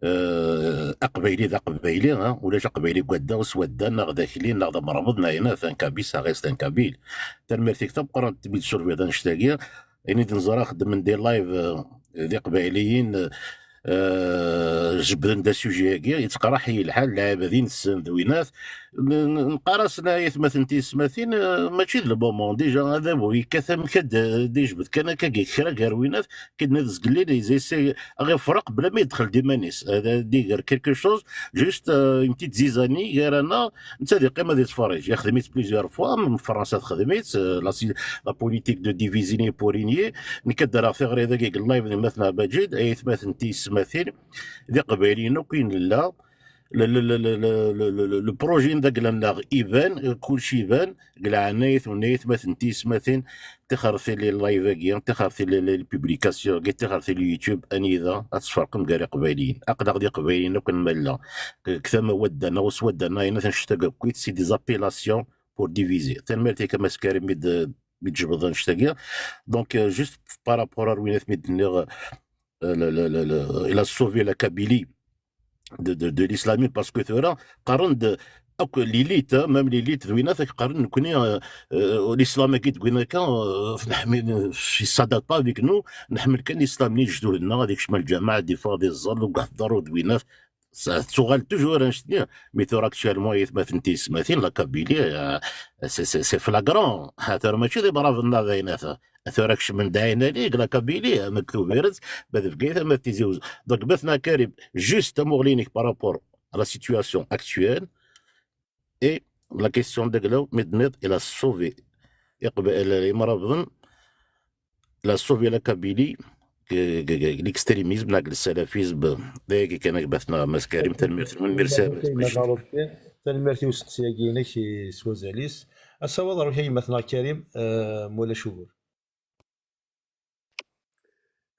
Euh, aqbayli d aqbayli, hein, ulac aqbayli deg wadda, s wadda, neɣ d akli, neɣ d amrabeḍ, neɣ ayen, un kabyle, ça reste un kabyle. Tanemmirt-ik tameqqrant mi d-tsulbiḍ annect-agi. Ayen i d-neẓra xeddmen des lives, euh, d iqbayliyen, euh, jebden-d asuji-agi, yettqerraḥ-iyi lḥal, lɛibad-ines d winat. N-, n-, neqqar-asen ay atmaten tiyesmatin, euh, mačči d le moment. Déjà, adabu yekkat amek ad d-, d-ijbed kan akka kra gar winat, kidna d zgellin, ils essaient ad ɣ-ifreq bla ma yedxel d iman-is. Ad, ad iger quelque chose, juste, euh, une petite zizanie gar-aneɣ, netta ad yeqqim ad yettferrij. Yexdem-itt plusieurs fois, même Fransa texdem-itt, euh, la, si- la politique de diviser pour régner. Nekk ad d-rreɣ tiɣri dagi deg live n Maten Abajid, ay atmaten tiyesmatin, d iqbayliyen akk i nella. Le, le, le, le, le, le, le, le projet n dagla-nneɣ iban, kulci iban, deg leɛnaya-twen ay atmaten tiyesmatin, tixer tili live-agi, tixer tili les publications-agi, tixer tili YouTube, anida ad tferqem gar iqbayliyen. Aql-aɣ d iqbayliyen akk nmalla. Deg tama wadda-nneɣ, u s wadda-nneɣ, ayen ad ten-nctag akkit, c'est des appellations pour diviser. Tanemmirt-ik a Mass Karim mi d-, mi d-tjebdeḍ annect-agi. Donc, euh, juste par rapport à Rwinat mi d-nniɣ, euh, le, le, le, le, il a sauvé la Kabylie de, de, de l'islamisme, parce que tura, qqaren-d akk l'élite, hein, même l'élite d winat, qqaren nekkni, euh, euh, l'islam-agi d winat, euh, neḥmi, ça date pas avec nous, nḥemmel kan l'islam n lejdud-nneɣ, ad ikcem lǧameɛ, ad iffeɣ ad iẓẓal, ur ihedder ur d winat, ça, tettuɣal toujours annect-nni. Mais tura actuellement, ay atmaten tiyesmatin, la Kabylie, euh, c'est, c'est, c'est flagrant. Ha, tura mačči d imrabeḍ-nneɣ d ayen ata. Tura kecmen-d Ɛin Ali, la Kabylie, am Tubiret, ma d Bgayet, ama d Tizi Uzzu. Donc, Maten Karim, juste amuɣel-inek par rapport à la situation actuelle et la question de Glaou, mi d-tenniḍ, il a sauvé iqba-, l-, imrabeḍen, il a sauvé la Kabylie, que, que, que l'extrémisme, neɣ le salafisme, d ayagi kan a gma-tneɣ Mass Karim, tanemmirt-nwen, merci à vous. Tanemmirt i usteqsi-agi-inek s wazal-is. Asawaḍ ar wakka gma-tneɣ Karim, euh, mwala cubur.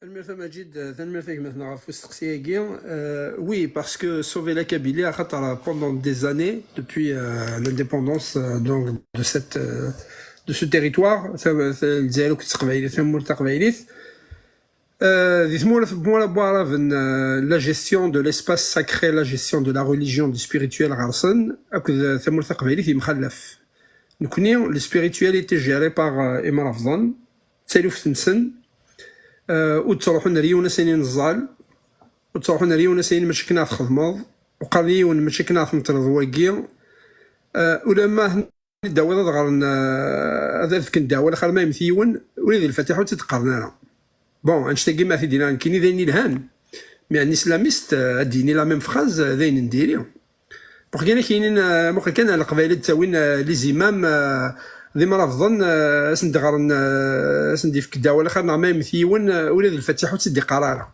Tanemmirt a Majid, tanemmirt a gma-tneɣ ɣef usteqsi-agi. Euh, oui, parce que sauver la Kabylie, axaṭer, pendant des années, depuis, euh, l'indépendance, euh, donc, de cette, euh, de ce territoire, ta-, ta-, Lezzayer akked Teqbaylit, tamurt taqbaylit, euh, di tmura n Waɛraben, euh, la gestion de l'espace sacré, la gestion de la religion, du spirituel ɣer-sen, akked tamurt taqbaylit yemxallaf. Nekni, le spirituel était géré par, euh, imrabeḍen, d taluft-nsen, euh, ur ttruḥun ar yiwen ass-nni neẓẓal, ur ttruḥun ar yiwen ass-nni mačči akken ad txedmeḍ, ur qqaren i yiwen mačči akken ad tmetreḍ wagi, euh, ulamma d-awiḍ ad ɣren, euh, ad, ad fken ddeɛwa laxir ma yemmet yiwen, ula d lfatiḥa ur tt-id-qqaren ara. Bon, annect-agi ma t-id-iniɣ nekkini d ayen ilhan, mais un islamiste, euh, ad d-yini la même phrase, euh, d ayen n diri. Muqel kan ad k-yinin, euh, muqel kan ar Leqbayel ad d-ttawin, euh, les imams, euh, d imrabeḍen, euh, ad sen-d-ɣren, euh, ad sen-d-yefk ddeɛwa laxir neɣ ma yemmet yiwen, euh, ula d lfatiḥa ur tt-id-iqqar ara.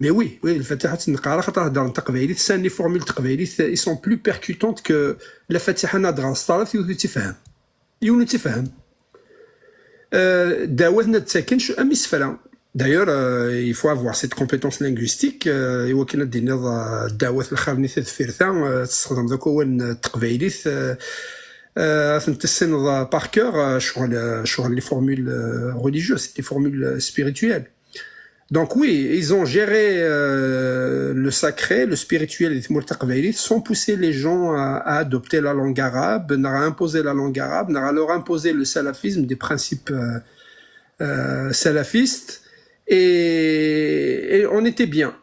Mais oui, ula d lfatiḥa ur tt-id-neqqar ara, xaṭer heddren taqbaylit, c'est les formules taqbaylit, ils sont plus percutantes que la fatiḥa neɣ ad d-ɣer s taɛrabt, yiwet ur tt-ifehhem. Yiwen ur tt-ifehhem. Euh, ddeɛwat-nni ad d-ttaken sh-, am isefra. D'ailleurs, euh, il faut avoir cette compétence linguistique, euh, i wakken ad d-tiniḍ, euh, ddeɛwat laxir-nni tadfirt-a, euh, ad tessexdameḍ akk awal n teqbaylit, euh, euh, ad tent-tessineḍ, euh, par cœur, euh, ccɣel, euh, ccɣel les formules, euh, religieuses, les formules, euh, spirituelles. Donc oui, ils ont géré, euh, le sacré, le spirituel di tmurt taqbaylit, sans pousser les gens à, à adopter la langue arabe, neɣ à imposer la langue arabe, neɣ à leur imposer le salafisme, des principes, euh, euh, salafistes. Et, et on était bien.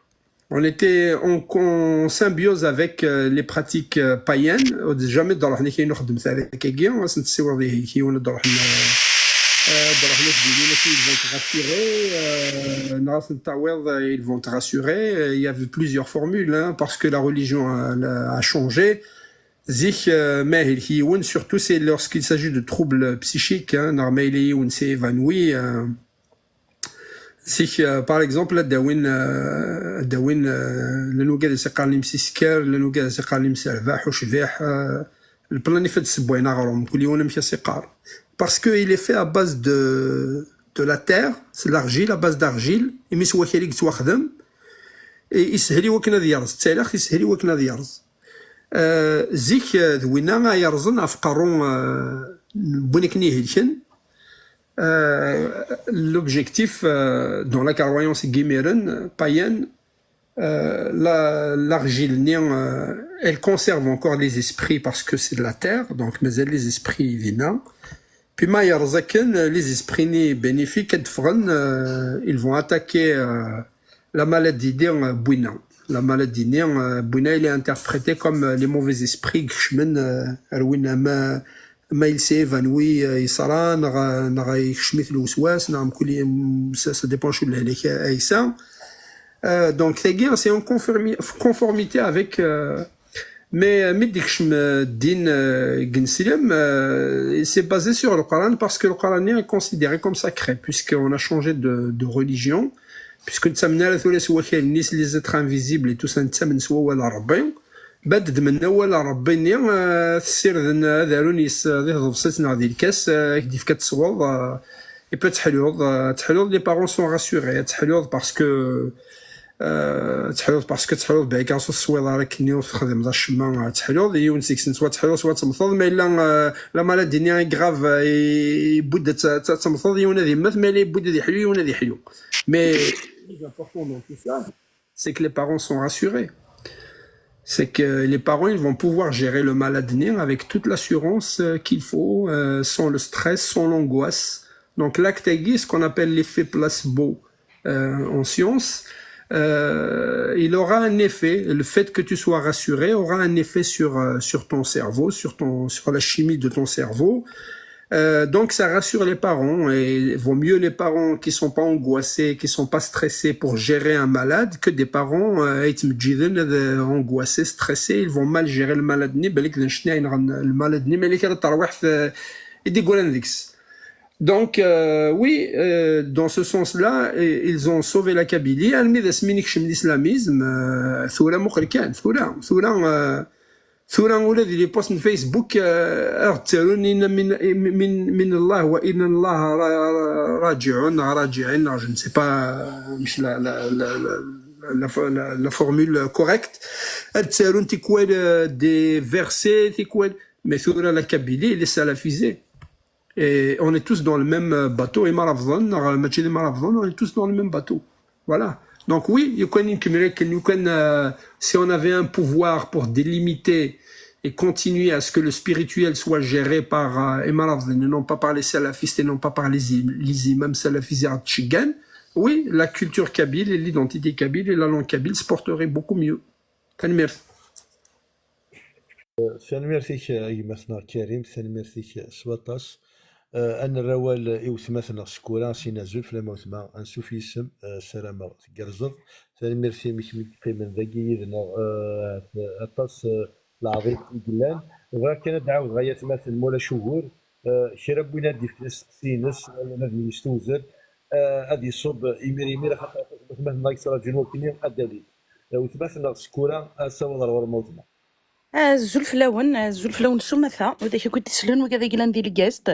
On était en, en symbiose avec euh, les pratiques euh, païennes. Jamais dans la ils vont te rassurer. Euh, ils vont te rassurer. Euh, il y avait plusieurs formules hein, parce que la religion a, a changé. Zik, euh, mais surtout c'est lorsqu'il s'agit de troubles psychiques, hein, normal, on s'est évanoui. Euh, zik, euh, par exemple, la dawin, euh, dawin, euh, le nougat de Sekar Lim Sisker, le nougat de Sekar Lim Servah, ou Shveh, euh, le plan est fait de Sebouin Arom, pour lui, on aime Sekar. Parce qu'il est fait à base de, de la terre, c'est l'argile, à base d'argile, et mis Wakalik Twakhadem, et il se heli Wakna Diarz, c'est là qu'il se heli Wakna Diarz. Euh, zik, euh, d winna ay yerẓen ɣef qerru, euh, n win akken ihelken. Euh, l'objectif, euh, dans la croyance guimeren, païenne, euh, la, l'argile, euh, elle conserve encore les esprits parce que c'est de la terre, donc mais les esprits viennent. Puis ma yerẓ akken, les esprits ni bénéfiques, euh, ils vont attaquer euh, la maladie ni euh, Bouina. La maladie ni euh, Bouina, il est interprété comme euh, les mauvais esprits, kecmen, euh, ar win ma, ma il s'est évanoui, euh, yeṣra, neɣ, neɣ yekcem-it lweswas, neɣ mkul, ça, ça dépend شو الهلاك أيسا. Euh, donc, c'est-à-dire, c'est en conformi-, conformité avec euh, Mais euh, mi d-ikcem euh, ddin euh, deg ineslam, euh, c'est basé sur le Coran parce que le Coran est considéré comme sacré puisqu'on a changé de, de religion, puisque nettamen ara tura s wakal-nni, les êtres invisibles et tout ça, nettamen s wawal n Rebbi. Bad ddmen awal n Rebbi-nni, euh, ssirden ad arun yes, euh, di tḍebsit neɣ di lkas, euh, ak-d-ifka tesweḍ, euh, et puis ad teḥluḍ, euh, ad teḥluḍ, les parents sont rassurés, ad teḥluḍ parce que Euh, teḥluḍ parce que teḥluḍ, baik ɣas ur teswiḍ ara akken ur txedmeḍ acemma, ad teḥluḍ, yiwen seg-sen soit teḥluḍ soit temmteḍ, ma yella euh, la maladie-nni est grave, euh, yewwi-d ad t-, ad temmteḍ, yiwen ad yemmet, ma yella yewwi-d ad yeḥlu, yiwen ad yeḥlu. Mais le plus important dans tout ça, c'est que les parents sont rassurés. C'est que les parents, ils vont pouvoir gérer le malade-nni avec toute l'assurance euh, qu'il faut, euh, sans le stress, sans l'angoisse. Donc l'acte aigu, ce qu'on appelle l'effet placebo, euh, en science, euh, il aura un effet. Le fait que tu sois rassuré aura un effet sur, euh, sur ton cerveau, sur ton, sur la chimie de ton cerveau. Euh, donc ça rassure les parents, et vaut mieux les parents qui sont pas angoissés, qui sont pas stressés pour gérer un malade, que des parents euh, angoissés, stressés, ils vont mal gérer le malade. Le malade, mais les Donc, euh, oui, euh, dans ce sens-là, ils ont sauvé la Kabylie. Almi d asmi nekcem l'islamisme, euh, tura muqel kan, tura, tura, euh, tura ula di les posts n Facebook, euh, aɣ-ttarun min, min, min, min Allah wa inna Allah ra-, ra-, raji'un, raji'in, je ne sais pas, euh, la, la, la, la, la, la, la formule correcte. Ad ttarun tikwal, euh, des versets, tikwal. Mais tura la Kabylie, elle est salafisée. Et on est tous dans le même bateau. Et Maravdan, on est tous dans le même bateau. Voilà. Donc oui, you can, you can, euh, si on avait un pouvoir pour délimiter et continuer à ce que le spirituel soit géré par euh, Maravdan, et non pas par les salafistes, et non pas par les, les imams salafistes, oui, la culture kabyle et l'identité kabyle et la langue kabyle se porteraient beaucoup mieux. Tanemmirt. Tanemmirt-ik a gma-tneɣ Karim, tanemmirt-ik s waṭas. Eh, ad nerr awal i wetma-tneɣ Sekkura, sin azul fell-am a wetma, ansuf yes-m, eh, ssarameɣ tgerrzeḍ. Tanemmirt i imi kem-id-qqimen dagi yid-neɣ, eh, aṭas, eh, leɛḍil i yellan. Bɣiɣ kan ad d-ɛawdeɣ ay atmaten, ma ulac ugur, eh, kra n win ad d-yefken asteqsi-ines, wala ad yestewzel, eh, ad iṣubb imir imir, axaṭer atmaten-nneɣ yettraǧun wakken ad d-alin. Eh, wetma-tneɣ Sekkura, asawaḍ ar ɣur-m a wetma. Azul fell-awen, azul fell-awen s umata, widak akk i d-isellen, wigad i yellan di lgast.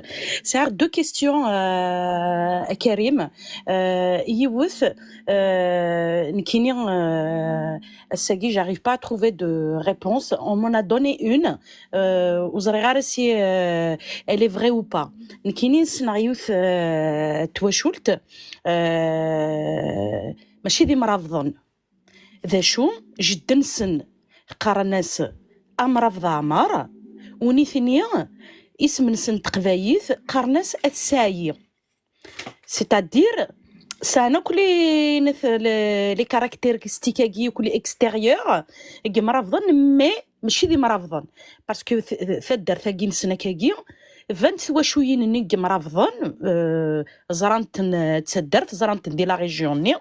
Sɛiɣ deux questions, euh, a Karim. Euh, yiwet, euh, nekkini, euh, ass-agi, j'arrive pas à trouver de réponse. On m'en a donné une, euh, ur ẓriɣ ara si euh, elle est vraie ou pas. Nekkini ssneɣ yiwet euh, twacult, euh, mačči d imrabḍen. D acu, jedden-nsen qqaren-as Amrabeḍ Ɛmer, u nitni isem-nsen n teqbaylit qqaren-as At Saɛyi. C'est-à-dire, Sɛan akk les, les, les caractéristiques-agi akk, les extérieurs, n yimrabḍen, mais mačči d imrabḍen. Parce que t-, taddart-agi-nsen akkagi, bant twacuyin-nni n yimrabḍen, euh, ẓran-ten, euh, d taddart, ẓran-ten di la région-nni.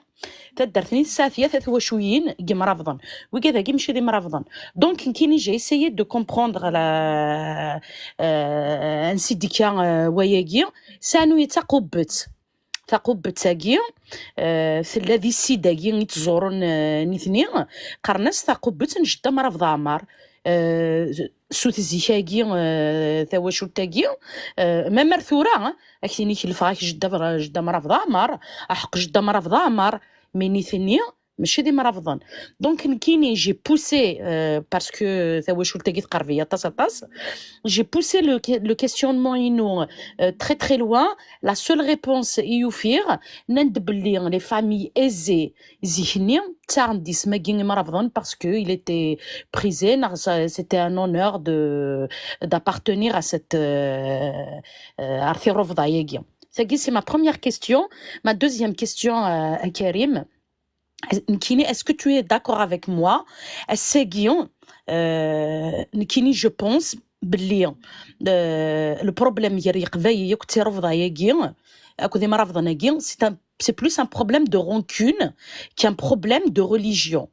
Taddart-nni tesɛa tlata twacuyin n yimrabḍen. Wigad-agi mačči d imrabḍen. Donc, nekkini, j'ai essayé de comprendre la, euh, ansi d-yekka, euh, wayagi. Sɛan uya d taqubbet. Taqubbet-agi, euh, tella di ssid-agi i ttẓurun, euh, nitni. Qqaren-as taqubbet n jedda Mrabḍ Ɛmar. Euh, sut zik-agi, euh, tawacult-agi, euh, même ar tura, hein, ad k-tini kelfeɣ-ak jedda, jedda Mrabḍ Ɛmar, aḥeqq jedda Mrabḍ Ɛmar, mais nitni mačči d imrabḍen. Donc, nekkini, j'ai poussé, euh, parce que tawacult-agi tqerreb-iyi aṭas, aṭas, j'ai poussé le, le questionnement-inu, euh, très, très loin. La seule réponse i ufiɣ, nnan-d belli les familles aisées zik-nni ttaɣen-d isem-agi imrabḍen parce que il était prisé, neɣ ça, c'était un honneur de, d'appartenir à cette, euh, euh, ar tirufḍa-agi. Tagi, c'est ma première question. Ma deuxième question, euh, à Karim. Nekkini, est-ce que tu es d'accord avec moi? Ass-agi, euh, nekkini, je pense belli, euh, le problème gar Yeqbayel akked tirufḍa-agi, akked imrabḍen-agi, c'est un, c'est plus un problème de rancune qu'un problème de religion.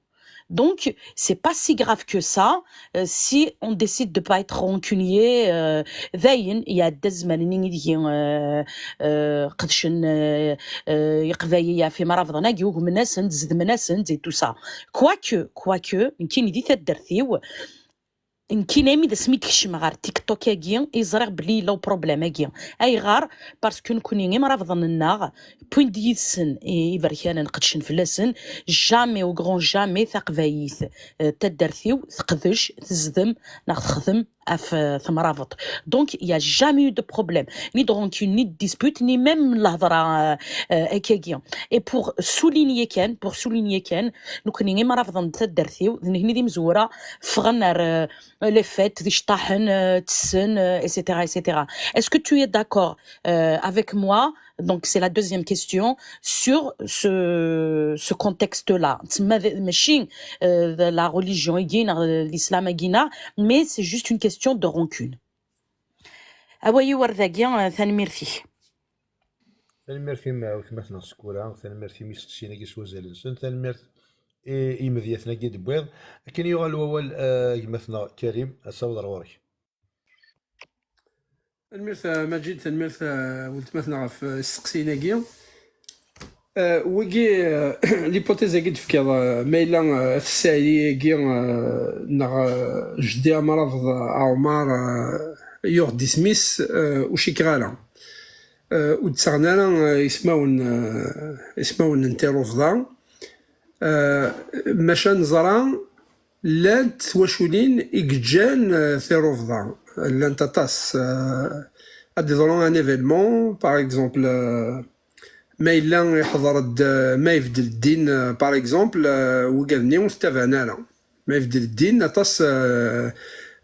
Donc, c'est pas si grave que ça, euh, si on décide de pas être rancunier, euh, dayen, il y a des zman-nni ideg, euh, euh, qedcen, euh, euh, Yeqbayel ɣef imrabḍen-agi, ugmen-asen-d, zedmen-asen-d, et tout ça. Quoique, quoique, nekkini di taddart-iw, nekkini armi d asmi d-kecmeɣ ɣer TikTok-agi, i ẓriɣ belli yella uproblème-agi. Ayɣer? Parce que nekkni imrabḍen-nneɣ, wwin-d yid-sen i-, iberkanen, qedcen fell-asen, jamais, au grand jamais, taqbaylit, euh, taddart-iw, teqdec, tezdem, neɣ texdem ɣef, euh, temrabeḍt. Donc, il y a jamais eu de problème, ni de rancune, ni de dispute, ni même lehḍra, euh, euh, akkagi. Et pour souligner kan, pour souligner kan, nekkni imrabḍen n taddart-iw, d nekkni d imezwura, ffɣen ar, euh, les fêtes, d iceṭṭaḥen, euh, ttessen, euh, et cetera, et cetera. Est-ce que tu es d'accord, euh, avec moi? Donc, c'est la deuxième question sur ce, ce contexte-là. Tsemma d-, mačči, euh, de la religion-agi neɣ, euh, l'islam-agi neɣ, mais c'est juste une question de rancune. Awal-iw ar dagi, euh, tanemmirt-ik. Tanemmirt-im, a weltma-tneɣ Sekkura, tanemmirt-im i isteqsiyen-agi s wazal-nsen, tanemmirt i, i yimedyaten-agi d-tewwiḍ. Akken yuɣal wawal, eh, gma-tneɣ Karim, asaweḍ ar ɣur-k. Tanemmirt a Maǧid, tanemmirt a weltma-tneɣ ɣef, eh, isteqsiyen-agi. Eh, wigi, eh, l'hypothèse-agi d-tefkiḍ, eh, ma yella, eh, at Ssaɛidi-agi, eh, neɣ, eh, jeddi amrabeḍ, eh, Ɛumar, eh, yuɣ-d isem-is, eh, ur cikkeɣ ara. Eh, ur d-ttaɣen ara, eh, ismawen, eh, ismawen n tirufḍa. Eh, maca neẓra llant twaculin i yeǧǧan, eh, tirufḍa. Llant aṭas. Eh, ad d-iḍru un événement, par exemple, eh, ma yella iḥḍer-d, eh, ma ibeddel ddin, eh, par exemple, eh, wigad-nni ur t-ttabaɛen ara. Ma ibeddel ddin, aṭas, eh,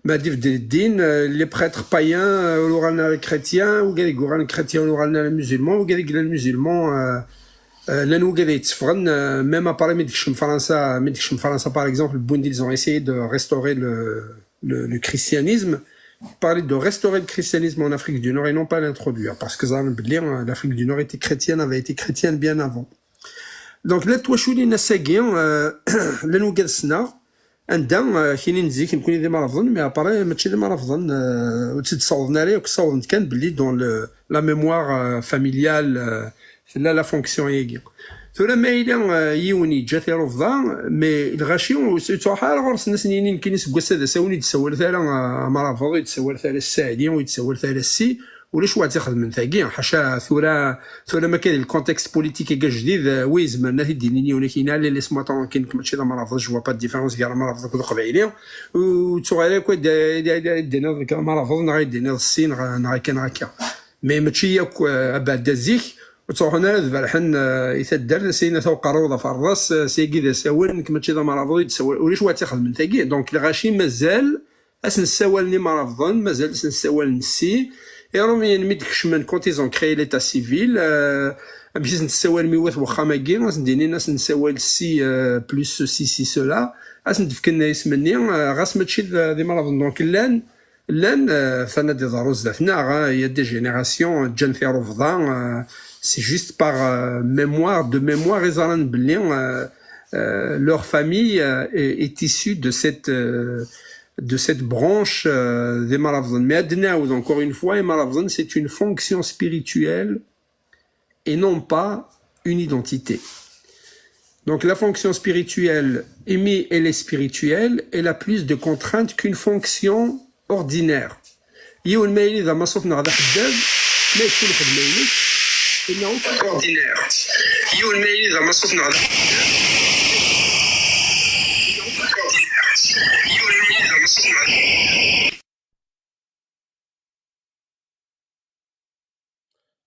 ma d-ibeddel ddin, eh, les prêtres païens, eh, ur uɣalen ara chrétiens, wigad i yuɣalen chrétiens ur uɣalen ara musulmans, wigad i yellan musulmans, eh, eh, llan wigad ay yetteffɣen, eh, même après mi d-tekcem Fransa, mi d-tekcem Fransa, par exemple, wwin-d, ils ont essayé de restaurer le, le, le christianisme. Parler de restaurer le christianisme en Afrique du Nord et non pas l'introduire, parce que ẓran belli, eh, l'Afrique du Nord était chrétienne, avait été chrétienne bien avant. Donc, llant twaculin ass-agi, eh, llan wigad ssneɣ, anda, eh, kinin zik, nekkni d imrabḍen, mais après, mačči d imrabḍen, eh, ur tt-id-ssawḍen ara yakk, ssawḍen-d kan belli dans le, la mémoire, eh, familiale, eh, tella la fonction-agi. Tura ma yella, eh, yiwen yeǧǧa tirufḍa, mais lɣaci ur s-, ur yettruḥ ara ɣur-sen, ad sen-yini nekkini seg wass-a d ass-a ur yi-d-ssawlet ara, eh, amrabeḍ, ur yi-d-ssawlet ara Ssaɛdi, ur yi-d-ssawlet ara ssi, ulac wa tt-ixedmen tagi, ḥaca tura, tura ma kan le contexte politique-agi ajdid, eh, wi izemren ad t-id-inin yiwen akin, allez, laisse-moi tranquille, nekk mačči d amrabeḍ, je vois pas de différence gar amrabeḍ akked uqbayli, ur ttuɣ ara akk ad d-, ad d-, ad d-tiniḍ nekk d amrabeḍ, neɣ ad d-tiniḍ ssi, neɣ, neɣ akka, neɣ akka. Mais mačči yakk, eh, abeɛda zik, ur ttruḥun ara ad berrḥen, eh, i taddart, s ayen ata uqerru d aferḍas, eh, s yagi d asawen, nekk mačči d amrabeḍ, i d-sawal, ulac wa tt-ixedmen tagi. Donc, lɣaci mazal ad sen-ssawalen imrabḍen, mazal ad sen-ssawalen ssi, Iṛumyen mi d-kecmen, quand ils ont créé l'état civil, euh, amek i sen-tessawalem i wat wexxam-agi, ad sen-d-inin, ad sen-nessawal si, euh, plus ceci, si cela, ad sen-d-fken isem-nni, euh, ɣas mačči d, d imraḍen. Donc, llan, llan, euh, atan ad d-iḍerru zdat-neɣ, hein, il y a des générations, ǧǧan tirubḍa, euh, c'est juste par, euh, mémoire, de mémoire, i ẓran belli, euh, euh, leur famille, euh, est, est issue de cette, euh, de cette branche, euh, d imraḍen. Mais ad d-nɛawed, encore une fois, imraḍen, c'est une fonction spirituelle et non pas une identité. Donc la fonction spirituelle, imi elle est spirituelle, elle a plus de contraintes qu'une fonction ordinaire. Yiwen ma yili d amaṣut neɣ d axeddam, ma yekcem lxedma-ines, il n'a aucune ordinaire. Yiwen ma yili d amaṣut neɣ d axeddam, il n'a aucune ordinaire. Yiwen ma yili d amaṣut neɣ d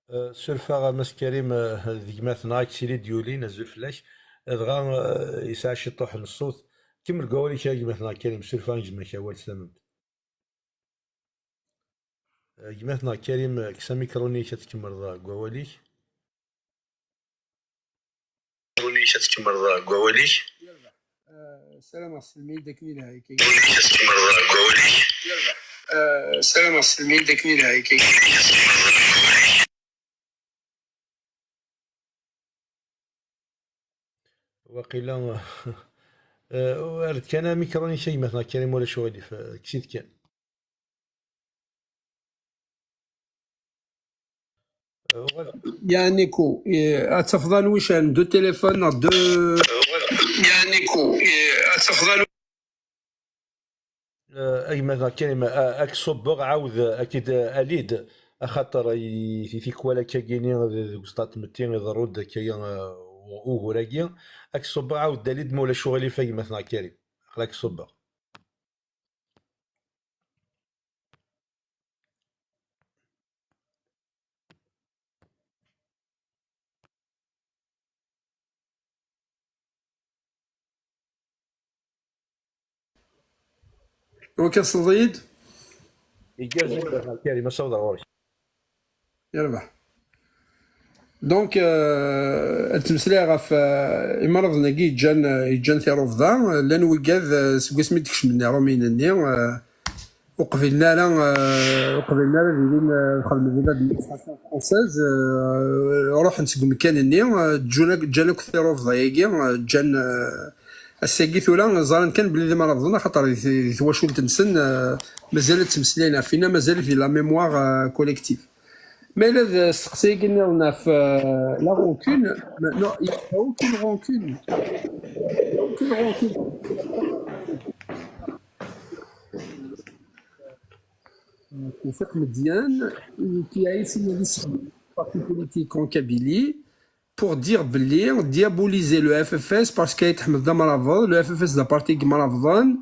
Euh, surfeɣ a Mass Karim, euh, d gma-tneɣ Aksili d-yulin, azul fell-ak. Dɣa, euh, yesɛa ciṭuḥ n ṣṣut. Kemmel deg wawal-ik a gma-tneɣ Karim, surfeɣ gma-k awal s tamemt. Euh, gma-tneɣ Karim, euh, kkes amikru-nni-k ad tkemmleḍ, euh, deg wawal-ik. Ad tkemmleḍ deg wawal-ik. Ssarameɣ s lmil d akken ilha akka. Ad tkemmleḍ deg wawal-ik. Ssarameɣ s lmil d akken ilha akka. Waqila, euh, err-d kan amikru-nnek a gma-tneɣ Karim, ulac uɣilif, euh, kkes-it kan. Ya Nico, eh, ad tafeḍ anwi cɛan deux téléphones neɣ deux. Ya Nico, eh, ad tafeḍ anwi. Eh, a gma-tneɣ Karim, a- ad k-ṣubbeɣ, ɛawed, eh, ad k-id, eh, ali-d, axaṭer i, i tikwal akkagini d- deg uẓeṭṭa n tmetti iḍerru-d akka, eh, ugur-agi. Ad k-ṣubbeɣ, ɛawed ali-d ma ulac uɣilif a gma-tneɣ Karim. Aql-ak ṣubbeɣ. Ok, tesleḍ-iyi-d? Igerrez a gma-tneɣ Karim, ad tawḍeḍ ɣur-k. Yerbeḥ. Donc, euh, ad ttmeslayeɣ ɣef, euh, imraḍen-agi yeǧǧan, yeǧǧan tirubḍa. Llan wigad, euh, seg wasmi d-kecmen Iṛumyen-nni, euh, ur qbilen ara, euh, ur qbilen ara ad ilin, euh, xedmen di l'administration française, euh, ruḥen seg umkan-nni, euh, ǧǧun ak-, ǧǧan akk tirubḍa-agi, euh, ǧǧan, euh, ass-agi tura ẓran kan belli d imraḍen, axaṭer di t-, di twacult-nsen, euh, mazal ad ttmeslayen ɣef winna, mazal di la mémoire, euh, collective. Ma yella d asteqsi-agi nniḍen ɣef, euh, la rancune, mais non, il n'y a aucune rancune. Il n'y a aucune rancune. Tawfiq Madiane, qui a essayé de se parti politique en Kabylie, pour dire belli, diaboliser le F F S parce qu'Ayt Ḥmed d amrabeḍ, le F F S d aparti n yimrabḍen,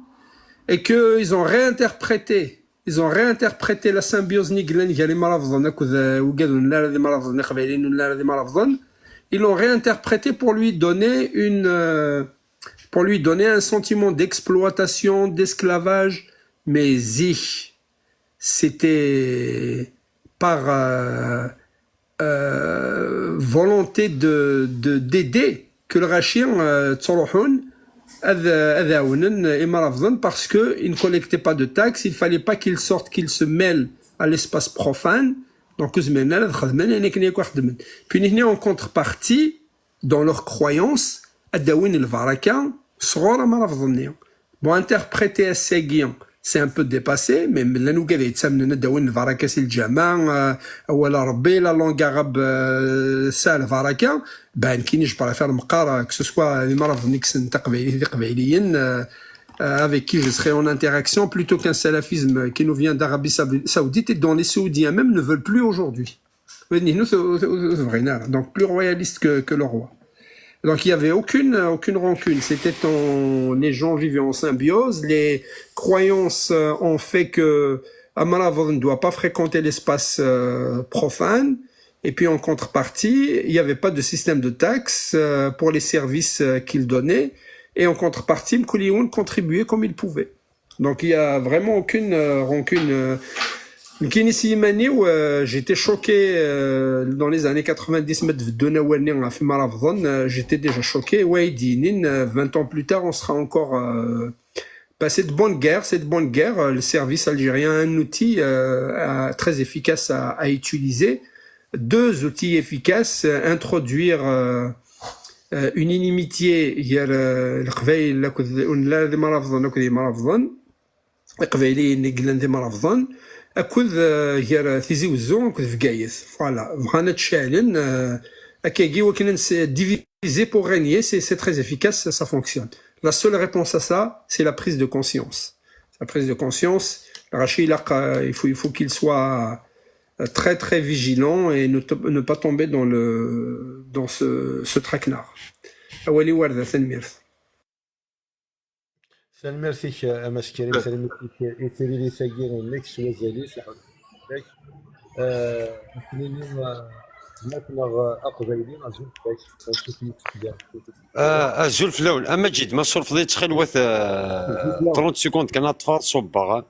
et qu'ils ont réinterprété, ils ont réinterprété la symbiose n i yellan gar imrabḍen akked, euh, wigad ur nelli ara d imrabḍen, iqbayliyen ur nelli ara d imrabḍen, ils l'ont réinterprété pour lui donner une, euh, pour lui donner un sentiment d'exploitation, d'esclavage, mais zik, c'était par, euh, euh, volonté de, de, d'aider que lɣaci, euh, ttruḥun ad, ad ɛawnen imrabḍen parce que ils ne collectaient pas de taxes, il fallait pas qu'ils sortent, qu'ils se mêlent à l'espace profane. Donc, ur zmiren ara ad xedmen ayen akken akk i xedmen. Puis nitni, en contrepartie, dans leur croyance, ad d-awin lbaraka sɣur amrabeḍ-nni. Bon, interpréter ass-agi, c'est un peu dépassé, mais llan wigad yettamnen ad d-awin lbaraka si lǧameɛ, euh, awal n Rebbi, la langue arabe, euh, tesɛa lbaraka. Ben, nekkini, je préfère meqqar, euh, que ce soit d imrabeḍ-nni kksen taqbaylit d iqbayliyen, euh, euh, avec qui je serai en interaction, plutôt qu'un salafisme qui nous vient d'Arabie Saoudi-, Saoudite, et dont les Saoudiens même ne veulent plus aujourd'hui. Donc, plus royaliste que, que le roi. Donc, il n'y avait aucune, aucune rancune. C'était en, les gens vivaient en symbiose. Les croyances, euh, ont fait que amrabeḍ ne doit pas fréquenter l'espace, euh, profane. Et puis, en contrepartie, il n'y avait pas de système de taxes, euh, pour les services, euh, qu'il donnait. Et en contrepartie, mkul yiwen contribuait comme il pouvait. Donc, il y a vraiment aucune, euh, rancune, euh, Nekkini s yiman-iw, euh, j'étais choqué, euh, dans les années quatre-vingt-dix, ma d-beddun awalen ɣef Imrabḍen, euh, j'étais déjà choqué. Wa i d-yinin, euh, vingt ans plus tard, on sera encore, euh, bah, c'est de bonne guerre, c'est de bonne guerre. Euh, le service algérien a un outil, euh, à- très efficace à, à utiliser. Deux outils efficaces, euh, introduire, euh, euh, une inimitié, il y a le, le Leqbayel akked, ur nelli ara d Imrabḍen akked Imrabḍen. Iqbayliyen i yellan d Imrabḍen akked, euh, gar Tizi Wezzu akked Bgayet. Voilà, bɣan ad ceɛlen, euh, akkagi wakken ad diviser pour régner, c'est c'est très efficace, ça fonctionne. La seule réponse à ça, c'est la prise de conscience. La prise de conscience, Rachid, il a- il faut, il faut qu'il soit, euh, très très vigilant et ne, to- ne pas tomber dans le dans ce, ce traquenard. Awali warda, tanemmirt. Tanemmirt-ik a Mass Karim, tanemmirt-ik i tririt-agi-inek s wazal-is, aḥuddu-inek. Eh, ad k-nini, eh, gma-tneɣ, eh, aqbayli, azul fell-ak. Amek i t-yettfeggiḍ? Ah, azul fell-awen. A Maǧid, ma tsurfeḍ-iyi ttxil-wet, ah, trente secondes kan ad ṭṭfeɣ ad ṣubbeɣ, ah.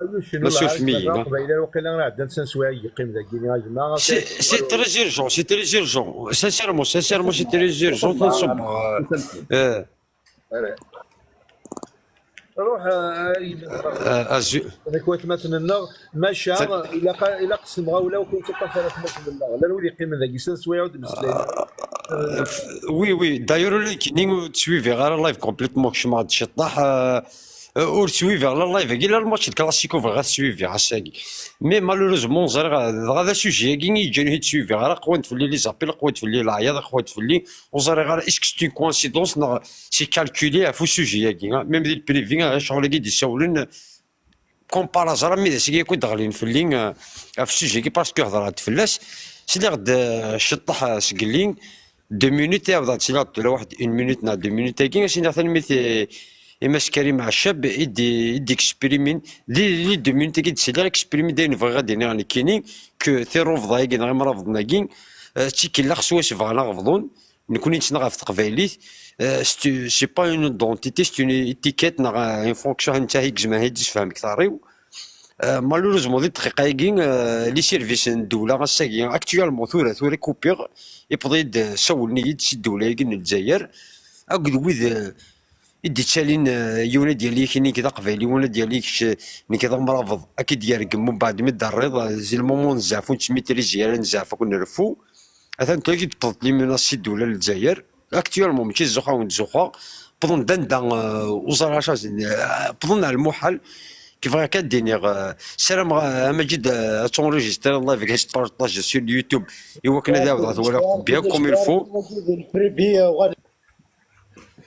Ma tsurfem-iyi, ah. Aqbayli, waqila ɛeddan-t sens waya yeqqim dagi, a gma. C'est c'est très urgent, c'est très urgent. Sincèrement, sincèrement, c'est très urgent ad ṣubbeɣ, ah. Eh. Ruḥ, ah, ah, azul. Nekk watmaten-nneɣ, maca ilaq, ilaq s lemɣawla ur ken-teṭṭaf ara atmaten-nneɣ. Llan wid yeqqimen dagi, sens waya ur d-mmeslayen. Oui, oui. D'ailleurs, ula d nekkini ur ttwiviɣ ara live complètement, kecmeɣ-d ciṭṭaḥ. Euh, euh, ur ttwiviɣ la live-agi, la le match de classico bɣiɣ ad t-ttwiviɣ ass-agi. Mais malheureusement, ẓriɣ, euh, dɣa d asujet-agi i yeǧǧan ur t-ttwiviɣ ara, qwant fell-i les appels, qwant fell-i leɛyaḍ, qwant fell-i, ur ẓriɣ ara, est-ce que c'est une coïncidence neɣ c'est calculé ɣef usujet-agi, hein? Même di le privé, hein, ccɣel-agi d-issawlen, comme par hasard, mi d ass-agi akk i d-ɣlin fell-i, euh, ɣef usujet-agi, parce que hedreɣ-d fell-as, sliɣ-d, euh, ciṭṭaḥ, euh, sgelli, deux minutes, i ɛawdeɣ-d sliɣ-d tura waḥed une minute neɣ deux minutes-agi, as-iniɣ tanemmirt i, i Mass Karim Ɛeccab, i d-, i d-exprimin, di, di deux minutes-agi d-sliɣ, exprimin d ayen bɣiɣ ad d-iniɣ nekkini, que tirrubḍa-agi neɣ imrabḍen-agi, euh, d tikellax swayes bɣan ad ɣ-bḍun, nekkni nettnaɣ ɣef teqbaylit, euh, c'est c'est pas une identité, c'est une étiquette neɣ, euh, une fonction, netta i yezmer ad d-isefhem kter-iw. Euh, malheureusement, di dqiqa-agi, euh, les services n ddewla ass-agi, actuellement, tura, tura kupiɣ, iwweḍ-iyi-d, euh, sawlen-iyi-d si ddewla-agi n Lezzayer, akked wid, euh, i d-ittalin, euh, yiwen ad yali kini nekk d aqbayli, yiwen ad yali kečč, nekk d amrabeḍ, ad k-id-yergem, mbeɛd mi d-terriḍ, euh, c'est le moment n zzɛef, ur nettmitrizi ara, n zzɛef ad k-nreffu. Atan tura i d-wwḍent les menaces si ddewla n Lezzayer. Actuellement, mačči ttzuxxuɣ, ur ttzuxxuɣ. Wwḍen-d anda, euh, ur ẓriɣ acu ara s-, euh, wwḍen ar lmuḥal. Kif bɣiɣ kan ad d-iniɣ, euh, ssarameɣ, euh, a Maǧid, euh, ad tenregistriḍ live-agi, ad t-tpartajiḍ sur YouTube, i wakken ad ɛawdeɣ ad t-waliɣ bien comme il faut.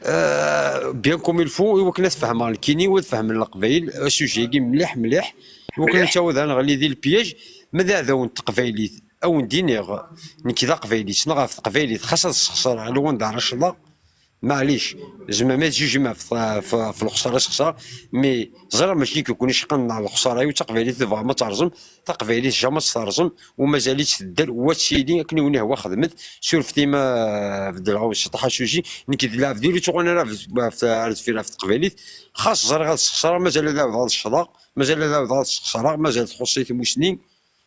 Euh, bien comme il faut, i wakken ad fehmeɣ nekkini, u ad fehmen Leqbayel, asujet-agi mliḥ, mliḥ, i wakken ad nettɛawad ad neɣli di le piège, ma d aɛdaw n teqbaylit, ad wen-d-iniɣ, nekk d aqbayli, ssneɣ ɣef teqbaylit, xas ad sexṣreɣ, ala wanda ara ccḍeɣ, maɛlic, tzemrem ad tjujim ɣef, ɣef, ɣef lexṣara i sexṣreɣ, mais ẓriɣ mačči nekk i ken-icqan neɣ lexṣara-iw, d taqbaylit i tebɣam ad terẓem, taqbaylit jamais ad terẓem, u mazal-itt tedder, u ad tili akken i wen-ihwa xedmet, surfet-iyi ma beddleɣ-awen ciṭṭaḥ asujet, nekk d lɛebd ur yettɣunni ara ɣef, ɣef, ar deffir ɣef teqbaylit, xas ẓriɣ ad sexṣreɣ, mazal ad ɛawdeɣ ad ccḍeɣ, mazal ad ɛawdeɣ ad sexṣreɣ, mazal txuṣṣ-iyi tmusni,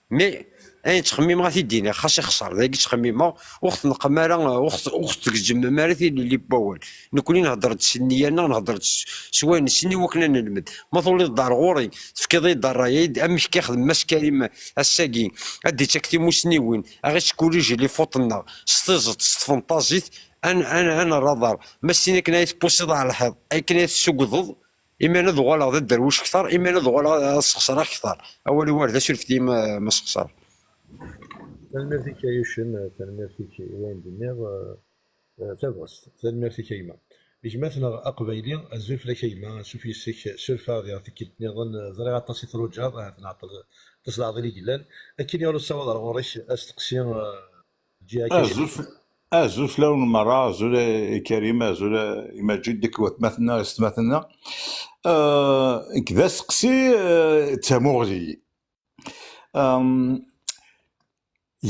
mais ayen ttxemmimeɣ ad t-id-iniɣ, xas ixṣer, dagi ttxemmimeɣ, ur ɣ-tneqqem ara, ur ɣ-, ur ɣ-tgezmem ara tilelli n wawal. Nekkni nhedder-d s nniya-nneɣ, nhedder-d s, s wayen nessin i wakken ad nelmed. Ma tuliḍ-d ar ɣur-i, tefkiḍ-iyi-d ṛṛay-a, amek i ixdem Mass Karim ass-agi, ad d-ittak timusniwin, ad ɣ-ittkurriji les fautes-nneɣ, s tiẓeṭ, s tfenṭazit, ad n-, ad n-, ad nerr aḍar. Ma s tin akken ay tpusiḍ ɣer lḥiḍ, akken ay tessugdeḍ, imi ad uɣaleɣ d aderwic kter, imi ad uɣaleɣ ad sexṣreɣ kter. Awal-iw ar da, surfet-iyi ma, ma sexṣreɣ. Tanemmirt-ik a Yucen, tanemmirt-ik i wayen d-tenniḍ, eh, eh, tabɣest. Tanemmirt-ik a gma. Gma-tneɣ aqbayli, azul fell-ak a gma, ansuf yes-k, suref-aɣ diɣ tikkelt nniḍen, eh, ẓriɣ aṭas i truǧaḍ, ahat nɛeṭṭel aṭas n leɛḍil i yellan. Akken i ɣer ur ssawaḍ ar ɣur-k, asteqsi, eh, ǧǧiɣ-ak a gma. Azul f-, azul fell-awen merra, azul i Karim, azul i Maǧid, deg watmaten-nneɣ, yessetmaten-nneɣ. Eh, nekk d asteqsi, eh, d tamuɣli. Em,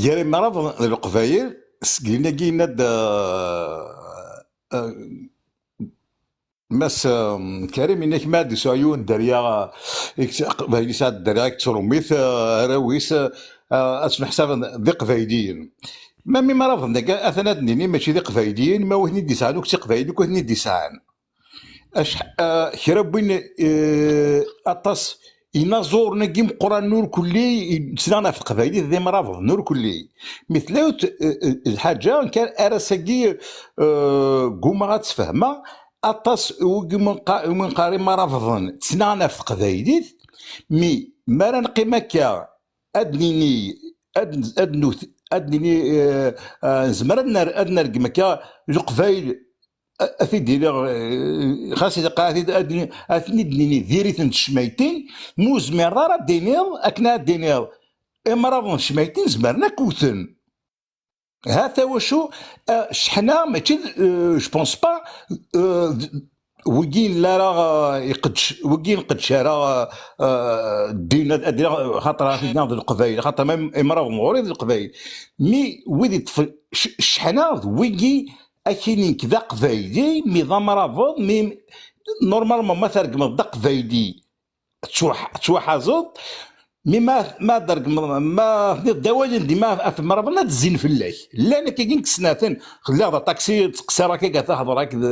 gar imrabeḍ d leqbayel, seg lin-agi yenna-d, eh, eh, Mass, euh, Karim, yenna-k ma ad yesɛu yiwen dderya, euh, i yett-, aqbayli yesɛa dderya i yettrumit, euh, arraw-is, euh, ad ttneḥsaben d iqbayliyen. Ma mi ara bḍen dagi, atan ad d-nini mačči d iqbayliyen, ma wi ten-id-yesɛan ur d iqbayliyen, wi ten-id-yesɛan. Acḥ-, euh, kra n win, euh, aṭas inaẓuren-agi meqqranen ur kulli ttnaɣen ɣef teqbaylit d imrabeḍen ur kulli. Mi tella yiwet, euh, euh, lḥaǧa, kan ar ass-agi, euh, ggumaɣ ad tt-fehmeɣ, aṭas wigi mi nqa-, mi nqar imrabeḍen ttnaɣen ɣef teqbaylit, mi, mi ara neqqim akka, ad nini, ad n-, ad nwet, ad nini, euh, euh, nezmer ad ner-, ad nergem akka, Leqbayel, a, a t-id-iniɣ, eh, xas ilaq ad t-id-, ad, ad ten-id-nini diri-ten tecmaytin, ma ur zmireḍ ara ad d-tiniḍ, akken ad d-tiniḍ, imrabeḍ n tecmaytin zemren ad k-wten. Hata wacu, eh, cceḥna mačči d, eh, je pense pas, eh, d, wigi yella ara, eh, iqeddec, wigi nqeddec ara, eh, eh, ddin, ad, ad, xaṭer ad t-id-niniɣ d Leqbayel, xaṭer ma im-, imrabeḍ n ɣur-i d Leqbayel. Mi wid iṭṭfen c-, cceḥna d wigi Akini nekk d aqbayli, mi d amrabeḍ, mi normalement ma tregmeḍ d aqbayli, tettwaḥ-, tettwaḥazeḍ, mi ma, ma tregmeḍ, ma tniḍ d awalen dima af mrabeḍ, ad zzin fell-ak. Llan akkagi nekk ssneɣ-ten, lliɣ d aṭaksi, ttqeṣṣireɣ akka, gata hedreɣ akked,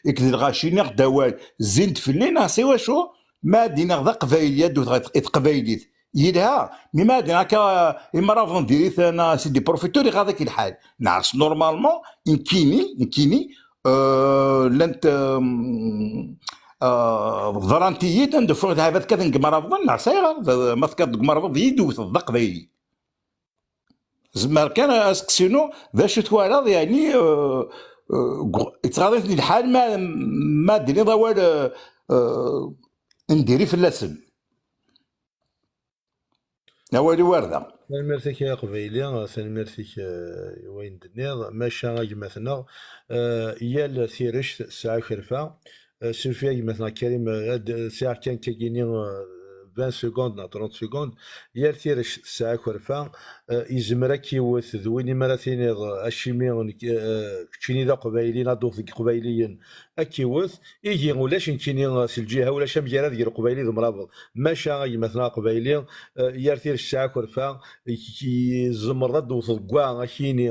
akked lɣaci, nniɣ-d awal, zzin-d fell-i, neɣ s iwacu? Ma ad d-iniɣ d aqbayli, ad d-wteɣ i teqbaylit. Yelha, mi ma ad akka imrabeḍ diri-t, neɣ c'est des profiteurs, iɣaḍ-ak lḥal. Neɣ s normalement, nekkini, nekkini, euh, llant, euh, euh, ḍrant-iyi-d, anda ufiɣ lɛibad kkaten deg imrabeḍen, neɣ s ayɣer, d, ma tekkaḍ deg imrabeḍ, iyi-d-tewteḍ d aqbayli. Zemmer kan asteqsi-inu, d acu twalaḍ, yeɛni, euh, euh, gu-, yettɣaḍ-iten lḥal ma, ma d-tiniḍ awal, euh, euh, n diri fell-asen? Awal-iw ar da. Tanemmirt-ik ay Aqbayli, tanemmirt-ik, eh, i wayen d-tenniḍ, maca a gma-tneɣ, eh, yal tirect tesɛa akerfa. Eh, surfi a gma-tneɣ Karim, eh, ad, sɛiɣ kan kagini, eh, vingt secondes neɣ trente secondes, yal tirect tesɛa akerfa, eh, yezmer ad k-iwet d win imi ara tiniḍ, eh, acimi nekk, eh, keččini d Aqbayli, ad d-tewteḍ deg Iqbayliyen, ad k-iwet, ihi ulac nekkini, eh, s lǧiha, ulac amgarad gar Uqbayli d umrabeḍ. Maca a gma-tneɣ Aqbayli, eh, yar tirect tesɛa akerfa, i, i, tzemreḍ ad d-tewteḍ deg wa, akini,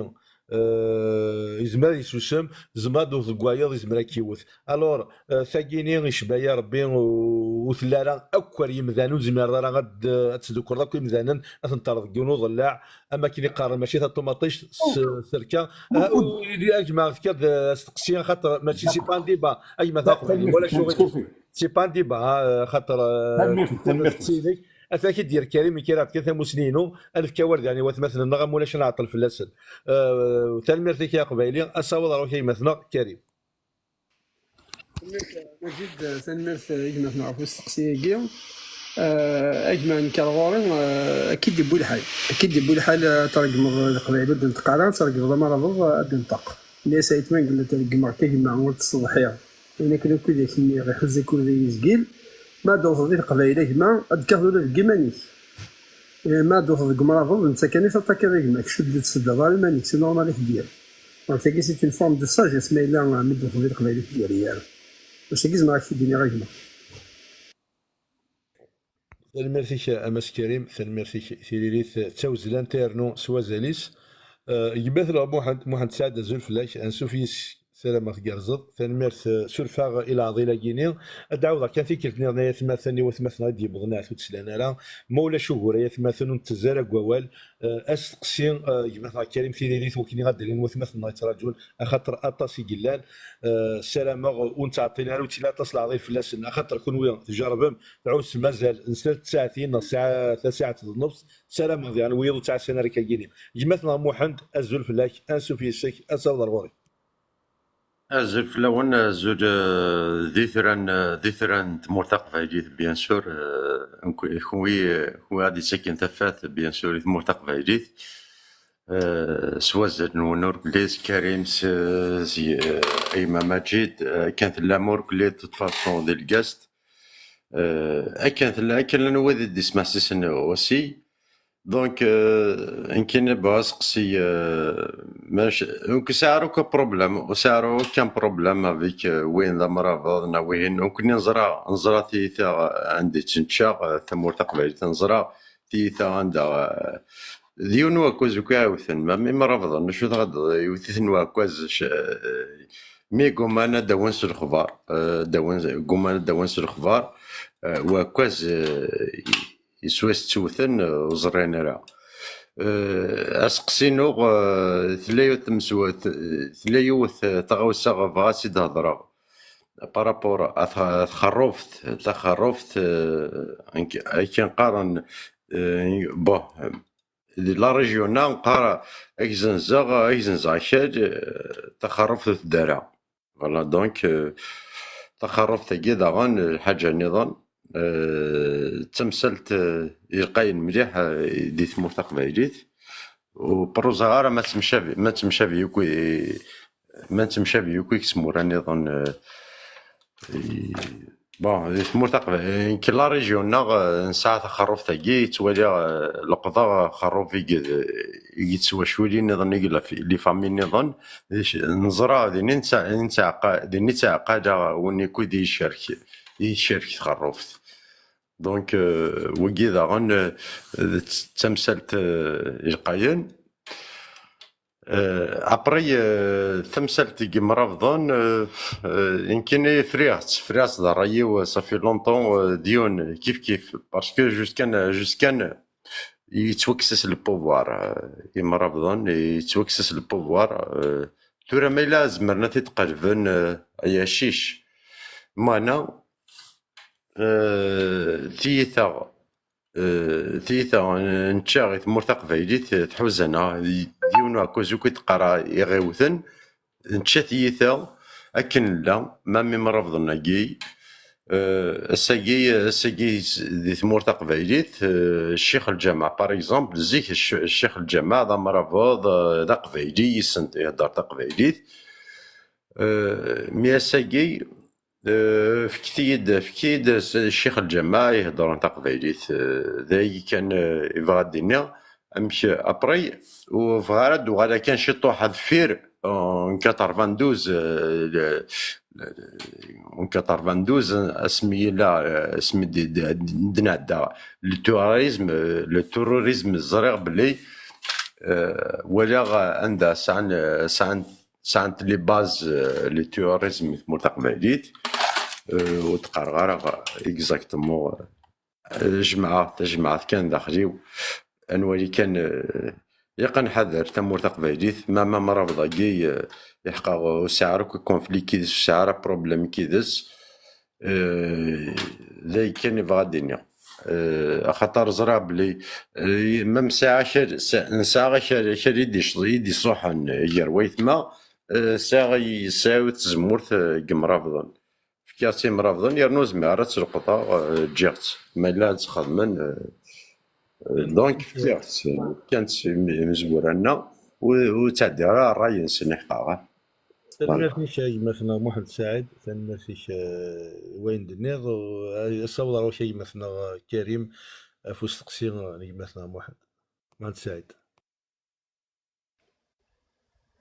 eh, yezmer ad yessusem, tzemreḍ ad d-tewteḍ deg wayeḍ, yezmer ad k-iwet. Alors, eh, tagini icba-ya Rebbi, u-, ur telli ara akk ar yimdanen, ur tezmireḍ ara ad, ad tedukreḍ akk imdanen, ad ten-terreḍ deg yiwen uḍellaɛ, am akken i qqaren, mačči taṭumaṭict s terka. Ah, u-, a gma, fkiɣ-d, eh, asteqsi, axaṭer mačči, c'est pas un débat. A gma, tanemmirt, wala acu, surfi. C'est pas un débat, ah, xaṭer, eh, tanemmirt, tanemmirt. Ata ak-id-yerr Karim, ikir-aɣ-d kan tamusni-inu, ad nefk awal daɣen i watmaten-nneɣ, am ulac ad nɛeṭṭel fell-asen. Eh, tanemmirt-ik a Aqbayli, asawaḍ ɣer wakaymat-nneɣ, Karim. Tanemmirt, Majid, tanemmirt i gma-tneɣ ɣef usteqsi-agi. Eh, a gma, nekk ar ɣur-i, eh, akka i d-yewwi lḥal. Akka i d-yewwi lḥal, eh, ad tregmeḍ leqbayel ur d-neṭṭeq ara, ad tregmeḍ amrabeḍ, eh, ad d-neṭṭeq. Nni-as a yetma, nella tregmeɣ-k a gma, ur tettṣeḍḥiḍ. Ayen akken akk i d ak-nniɣ, iḥuza-k ur d izgil. Ma ad d-tewteḍ di teqbaylit a gma, ad d-tekkateḍ ula deg iman-ik. Eh, ma ad d-tewteḍ deg umrabeḍ, netta kan i taṭakiḍ a gma, kečč ur d-tettseddaḍ ara iman-ik, c'est normal i k-d-yerr. Donc, tagi, c'est une forme de sagesse, ma yella, eh, mi d-tewteḍ di teqbaylit ur d-yerri ara. Maca agi zemreɣ ad k-t-id-iniɣ a gma. Tanemmirt-ik a Mass Karim, tanemmirt-ik, tiririt d tawezlant yernu s wazal-is. Eh, gma-tneɣ Muḥend, Muḥend Saɛid, azul fell-ak, ansuf yis-k, ssarameɣ tgerrzeḍ. Tanemmirt, eh, surfeɣ i leɛḍil-agi-ni. Ad d-ɛawdeɣ kan tikkelt nniḍen ay atmaten i watmaten i d-yewwḍen ahat ur tt-slan ara. Ma ulac ugur ay atmaten ur nettezzi ara deg wawal. Eh, asteqsi, eh, gma-tneɣ Karim, tiririt, wakken i ɣ-d-rrin watmaten-nneɣ yettraǧun, axaṭer aṭas i yellan. Eh, ssarameɣ ur nettɛeṭṭil ara, ur ttili aṭas leɛḍil fell-asen, axaṭer kunwi tjerrbem, tɛussem azal n snat tsaɛtin neɣ saɛa, tasaɛet d nnefs, ssarameɣ diɣen wiyaḍ ur ttɛassan ara akka-gini. Gma-tneɣ Muḥend, azul fell-ak, ansuf yis-k, ad taweḍ ar ɣur-i. Azul fell-awen, azul, eh, d itran, eh, d itran n tmurt taqbaylit, bien sûr, eh, kenwi, eh, kenwi ad d-yettaken tafat, bien sûr, i tmurt taqbaylit. Eh, s wazal-nwen ur kelli, s Karim, s, s, eh, Ayma Majid, eh, akken tellam ur kelli, de toute façon, di lgast. Eh, akken tella, akken llan wid i d-ismeḥsisen aussi. Donc, euh, nekkini bɣiɣ ad seqsiɣ, euh, mac, ur sɛiɣ ara akk problème, ur sɛiɣ ara aucun problème avec, euh, win d amrabeḍ neɣ wihin. Nekkni neẓra, neẓra tiyita, euh, anda i ttneččaɣ, euh, tamurt taqbaylit, neẓra tiyita anda, euh, d yiwen n wakkaz akk i ɛiwten, même imrabeḍen, acu tɣadeḍ, iwet-iten wakkaz, c-, euh, mi gguman ad d-awin s lexbar, euh, d-awin, gguman ad d-awin s lexbar, euh, wakkaz, euh, yeswa s ttewten, ur ẓrin ara. Eh, aseqsi-inu, eh, tella yiwet tmeswa-, t-, tella yiwet, eh, taɣawsa bɣiɣ ad tt-id-hedreɣ. Par rapport à tx-, txerruft, taxerruft, eh, akken qqaren, eh, bon, di la région-a, nqar agzenzeɣ, agzenzeɣ akal, eh, taxerruft ur tedda ara. Voilà, donc, euh, taxerruft-agi daɣen, euh, lḥaǧa nniḍen, euh, d tamsalt, euh, ilqayen mliḥ, euh, di tmurt taqbaylit. Ur pruẓeɣ ara ma ttemcabi, ma ttemcabi akk i, ma ttemcabi akk i tmura nniḍen, euh, i, bon, di tmurt taqbaylit, nekk la région-nneɣ, euh, nesɛa taxerruft-agi, ttwaliɣ, euh, leqḍeɣ axerruf i, i yettwaculi nniḍen, i la fi-, les familles nniḍen, Ic-, neẓra din i nettɛeqqa-, din i ttɛeqqaleɣ win akk i d-icerk, i tcerk txerruft. Donc, euh, wagi daɣen, euh, d t-, d tamsalt, euh, ilqayen. Euh, après, euh, tamsalt n yimrabḍen, euh, euh, nekkini friɣ-tt, friɣ-tt d ṛṛay-iw, euh, ça fait longtemps, euh, d yiwen, kif kif, parce que jusqu'à, jusqu'à, yettwakkes-as le pouvoir, euh, imrabḍen, yettwakkes-as le pouvoir, euh, tura ma yella zemren ad t-id-qelben, euh, ay acic. Meɛna, euh, tiyita, euh, tiyita n-, nečča i tmurt taqbaylit, euh, tḥuza-neɣ, d, d yiwen uɛekkaz akk i d-qqareɣ iɣiwten, nečča tiyita akken nella, ma imrabḍen-agi, euh, ass-agi, ass-agi di tmurt taqbaylit, euh, ccix lǧameɛ, par exemple, zik cc-, ccix lǧameɛ d amrabeḍ, euh, d aqbayli, yessen ihedder taqbaylit. Euh, mi ass-agi, euh, fket-iyi-d, fket-iyi-d s-, ccix lǧameɛ iheddren taqbaylit. Euh, d ayi kan, euh, ibɣa ad d-iniɣ. Amek, après, ur bɣiɣ ara ad d-uɣaleɣ kan ciṭuḥ deffir, euh, en quatre-vingt-douze, euh, le, le, en quatre-vingt-douze, asmi yella, euh, asmi d-, d-, d-, d-nɛedda le terrorisme, euh, le terrorisme, ẓriɣ belli, euh, walaɣ, euh, anda sɛan, euh, sɛan, sɛant les bases, euh, le terrorisme di tmurt taqbaylit, euh, ur d-qqareɣ ara exactement, euh, Jemɛeɣ tajemɛet kan daxel-iw. Ad nwali kan, eh, ilaq ad nḥader tamurt taqbaylit, ma, ma mrabeḍ-agi, eh, iḥeqqa ur sɛiɣ ara akk conflit yid-s, ur sɛiɣ ara problème yid-s. Eh, d ayen kan i bɣiɣ ad d-iniɣ. Eh, axaṭer ẓriɣ belli, eh, ma nesɛa akal, s-, nesɛa akal, akal i d-ic-, i d-iṣuḥen gar waytma, eh, sɛiɣ, sɛiɣ tazemmurt, eh, deg imrabeḍen. Fkiɣ-tt i imrabeḍen, yernu ur zmireɣ ara ad tt-leqḍeɣ, eh, ǧǧiɣ-tt. Ma yella ad tt-xedmen, eh, eh, donc fkiɣ-tt, eh, fkan-tt i im-, imezwura-nneɣ, ur, ur ttɛeddiɣ ara ṛṛay-nsen iḥeqqa. Voilà. Tanemmirt-ik a gma-tneɣ Muḥend Saɛid, tanemmirt-ik, eh, i wayen d-tenniḍ, u, eh, ssawḍeɣ ɣur-k a gma-tneɣ, eh, Karim, ɣef usteqsi n gma-tneɣ Muḥend. Muḥend Saɛid.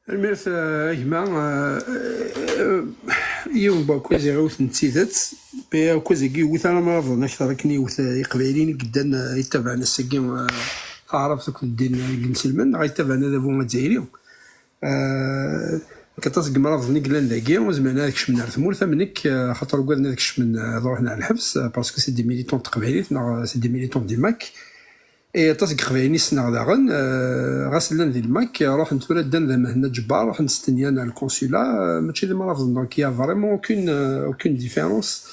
Tanemmirt, eh, a gma, eh, eh, yiwen n wakkaz iɣiwten d tidet, mais akkaz-agi yewwet ara mrabeḍen akter akken yewwet, eh, iqbayliyen i yeddan, eh, yettabaɛen ass-agi, eh, taɛrabt akked ddin, eh, n yinselmen, neɣ yettabaɛen adabu azzayri. Eh, nekk aṭas n yimrabeḍen i yellan dagi, ur zmiren ad kecmen ar tmurt am nekk, eh, axaṭer ugaden ad kecmen, eh, ad ruḥen ar lḥebs, eh, parce que c'est des militants n teqbaylit, neɣ, eh, c'est des militants du MAK. Et aṭas n Yeqbayliyen i ssneɣ daɣen, eh, ɣas llan di lmak, ruḥen tura ddan d Mhenna Ǧebbar, ruḥen stenyan ar le consulat, eh, mačči d imrabeḍen. Donc, il y a vraiment aucune, euh, aucune différence,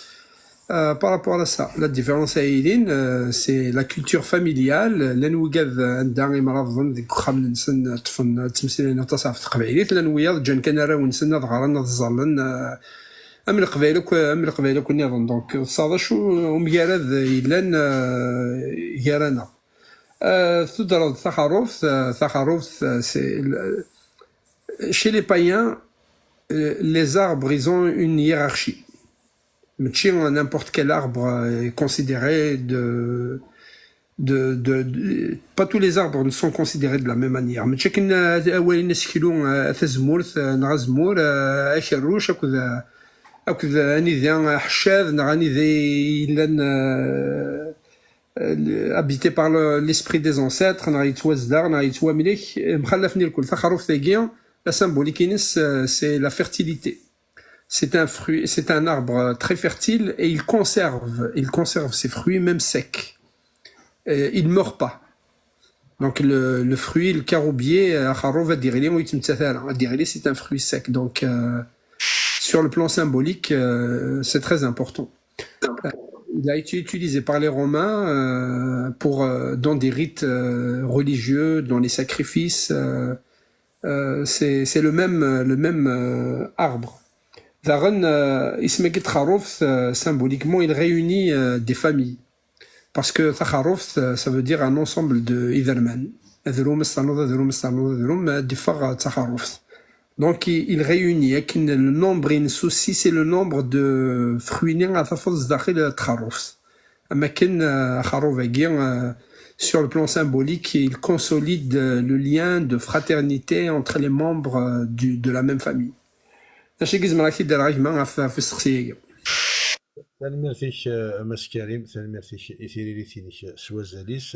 euh, par rapport à ça. La différence ay yellan, euh, c'est la culture familiale. Llan wigad, euh, anda imrabeḍen deg uxxam-nsen, ṭṭfen, ttmeslayen aṭas ɣef teqbaylit. Llan wiyaḍ ǧǧan kan arraw-nsen ad ɣren, ad ẓẓallen, euh, am Leqbayel akk, am Leqbayel akk nniḍen. Donc, tesɛiḍ acu umgarad yellan, euh, gar-aneɣ. Euh, tudreḍ taxerruft, euh, taxerruft, euh, c'est le-, chez les païens, euh, les arbres, ils ont une hiérarchie. Mačči n'importe quel arbre, euh, est considéré de, De, de, de- pas tous les arbres ne sont considérés de la même manière. Mačči akken, euh, ad walin aseklu, euh, tazemmurt, euh, neɣ azemmur, euh, akerruc, akked, euh, akked anida, euh, aḥeccad, neɣ anida yellan, euh, euh, habité par le- l'esprit des ancêtres, neɣ yettwazdeɣ, neɣ yettwamlek, mxallafen irkul. Taxerruft-agi, la symbolique-ines, euh, c'est la fertilité. C'est un fruit, c'est un arbre très fertile et il conserve, il conserve ses fruits même secs. Euh, il meurt pas. Donc le, le fruit, le caroubier, euh, axerrub ad d-iɣli, ur yettmettat ara. Ad d-iɣli, c'est un fruit sec. Donc, euh, sur le plan symbolique, euh, c'est très important. Euh, il a été utilisé par les Romains, euh, pour, euh, dans des rites, euh, religieux, dans les sacrifices. Euh, euh, c'est, c'est le même, le même, euh, arbre. Daɣen, euh, isem-agi n txerruft, euh, symboliquement, il réunit, euh, des familles. Parce que taxerruft, euh, ça veut dire un ensemble de iderman. Adrum, s ternuḍ, adrum, s ternuḍ, adrum, ad d-iffeɣ, euh, d taxerruft. Donc, il, il réunit, akken le nombre-ines aussi, c'est le nombre de fruits-nni ara tafeḍ sdaxel, euh, txerruft. Am akken, euh, axerrub-agi, euh, sur le plan symbolique, il consolide, euh, le lien de fraternité entre les membres, euh, du, de la même famille. D acu i yezmer ad k-id-rreɣ a gma ɣef, ɣef usteqsi-agi? Tanemmirt-ik, eh, a Mass Karim, tanemmirt-ik i tiririt-inek s wazal-is.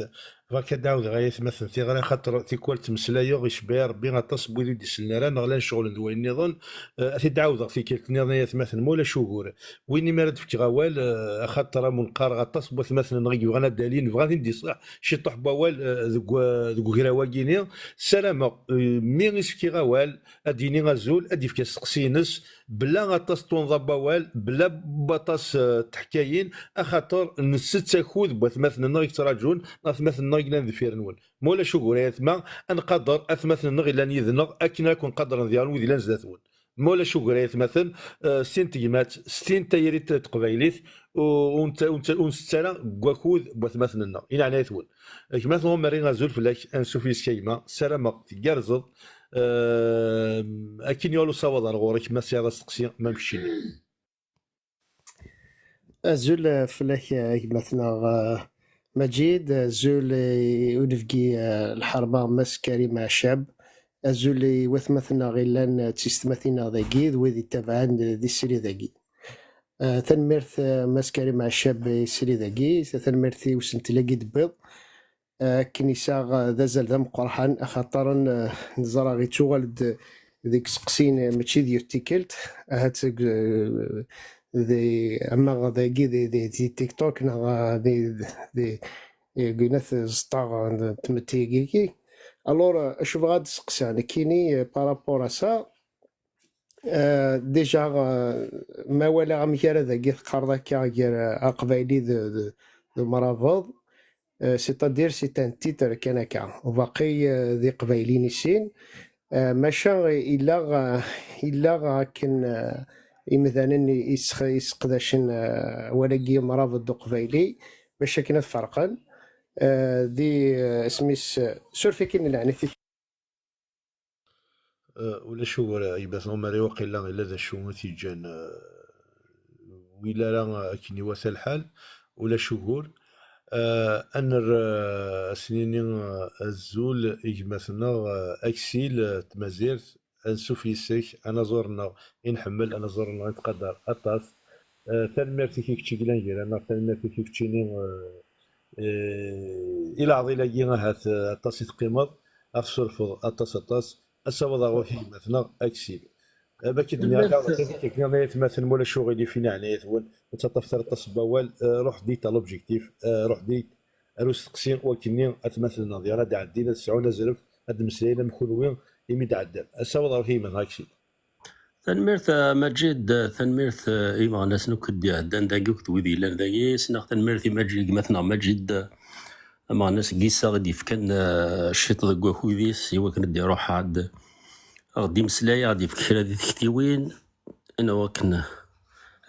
Bɣiɣ ad d-ɛawdeɣ ay atmaten tiɣri, axaṭer tikwal ttmeslayeɣ, icebba-yi Rebbi aṭas n wid ur d-isellen ara, neɣ llan ceɣlen d wayen nniḍen. Eh, ad t-id-ɛawdeɣ tikkelt nniḍen ay atmaten, ma ulac ugur. Win imi ara d-fkeɣ awal, eh, axaṭer am wen-qqareɣ aṭas n watmaten-nneɣ i yebɣan ad d-alin, bɣan ad d-iṣaḥ ciṭuḥ n wawal, eh, deg wa-, deg ugraw-agi-ni. Ssarameɣ, eh, mi i s-fkiɣ awal, ad d-yini azul, ad d-yefk asteqsi-ines, bla aṭas n tunḍa n wawal, bla waṭas, eh, n teḥkayin, axaṭer nsett akud n watmaten-nneɣ i yettraǧun, neɣ atmaten-nneɣ i yellan deffir-nwen. Ma ulac ugur ay atma, ad nqader atmaten-nneɣ yellan yid-neɣ akken ara ken-qadren diɣen wid yellan zdat-wen. Ma ulac ugur ay atmaten, eh, s tin n tegmat, s tin n tayri n teqbaylit, ur, ur netta-, ur netta-, ur nsett ara deg wakud n watmaten-nneɣ. I leɛnaya-twen. Gma-tneɣ Umari, azul fell-ak, ansuf yis-k a gma, ssarameɣ tgerrzeḍ. Ehm, akken yuɣal usawaḍ ar ɣur-k, ma tesɛiḍ asteqsi, ma keččini. Azul, eh, fell-ak, eh, gma-tneɣ, eh, Maǧid, azul i unebgi, eh, lḥerma Mass Karim Ɛacab, azul i watmaten-nneɣ yellan, eh, d tiyessetmatin-nneɣ dagi, d wid yettabaɛen di srid-agi. Eh, tanemmirt, eh, Mass Karim Ɛacab i srid-agi, tanemmirt i usentel-agi d-tewwiḍ. Eh, akken yesɛa, eh, d azal d ameqqran, axaṭer, eh, neẓra yettuɣal-d deg iseqsiyen, eh, mačči d yiwet tikkelt, ahat deg, eh, di, ama dagi di, di, di TikTok neɣ, eh, di, di, deg unat ẓeṭṭa n tmetti-agi. Alors, eh, acu bɣiɣ ad d-steqsiɣ nekkini, eh, par rapport à ça, Euh, déjà, euh, ma walaɣ amek ara dagi teqqareḍ akka gar, euh, aqbayli d, d, d umrabeḍ, euh, c'est-à-dire c'est un titre kan akka. U baqi, euh, d iqbayliyen i sin. Euh, maca illa, euh, illa akken, euh, imdanen i, i sx-, i sseqdacen, euh, awal-agi umrabeḍ d uqbayli, bac akken ad ferqen. Euh, di, euh, isem-is, euh, suref-ik-in leɛnit-ik. Eh, ulac ugur, eh, gma-tneɣ Umari, waqila illa d acu i t-yeǧǧan, eh, wila ara, eh, akken iwata lḥal, ulac ugur. Eh, ad nerr, eh, ad s-nini, eh, azul i gma-tneɣ, eh, Aksil, eh, Tmazirt, ansuf yis-k, anaẓur-nneɣ i nḥemmel, anaẓur-nneɣ i nttqadar aṭas. Eh, tanemmirt-ik i kečč i yellan gar-aneɣ, tanemmirt-ik i keččini, eh, eh, i leɛḍil-agi ahat, eh, aṭas i teqqimeḍ, ad ɣ-tessurfeḍ aṭas, aṭas. Ad ssawaḍeɣ ɣur-k i gma-tneɣ Aksil. Eh, ma k-id-nniɣ akka, tanemmirt. Akken ay atmaten, ma ulac uɣilif i leɛnaya-twen, ur ttaṭṭafet ara aṭas n wawal, eh, ruḥ-d à l'objectif, eh, ruḥ-d ar usteqsi, wakken-nni atmaten-nneɣ diɣen ad d-ɛeddin, ad sɛun azref, ad d-mmeslayen am kunwi imi d-ɛeddan. Ad ssawaḍeɣ ɣur-k i gma-tneɣ Aksil. Tanemmirt, a Maǧid, tanemmirt, eh, i imeɣnasen akk i d-iɛeddan dagi akked wid yellan dagi. Ssneɣ tanemmirt i Maǧid, gma-tneɣ Maǧid, eh, ameɣnas n yiseɣ i d-yefkan, eh, ciṭ deg wakud-is i wakken ad d-iruḥ ad, ad ɣ-d-imeslay, ad ɣ-d-yefk kra di tektiwin. Ina wakken,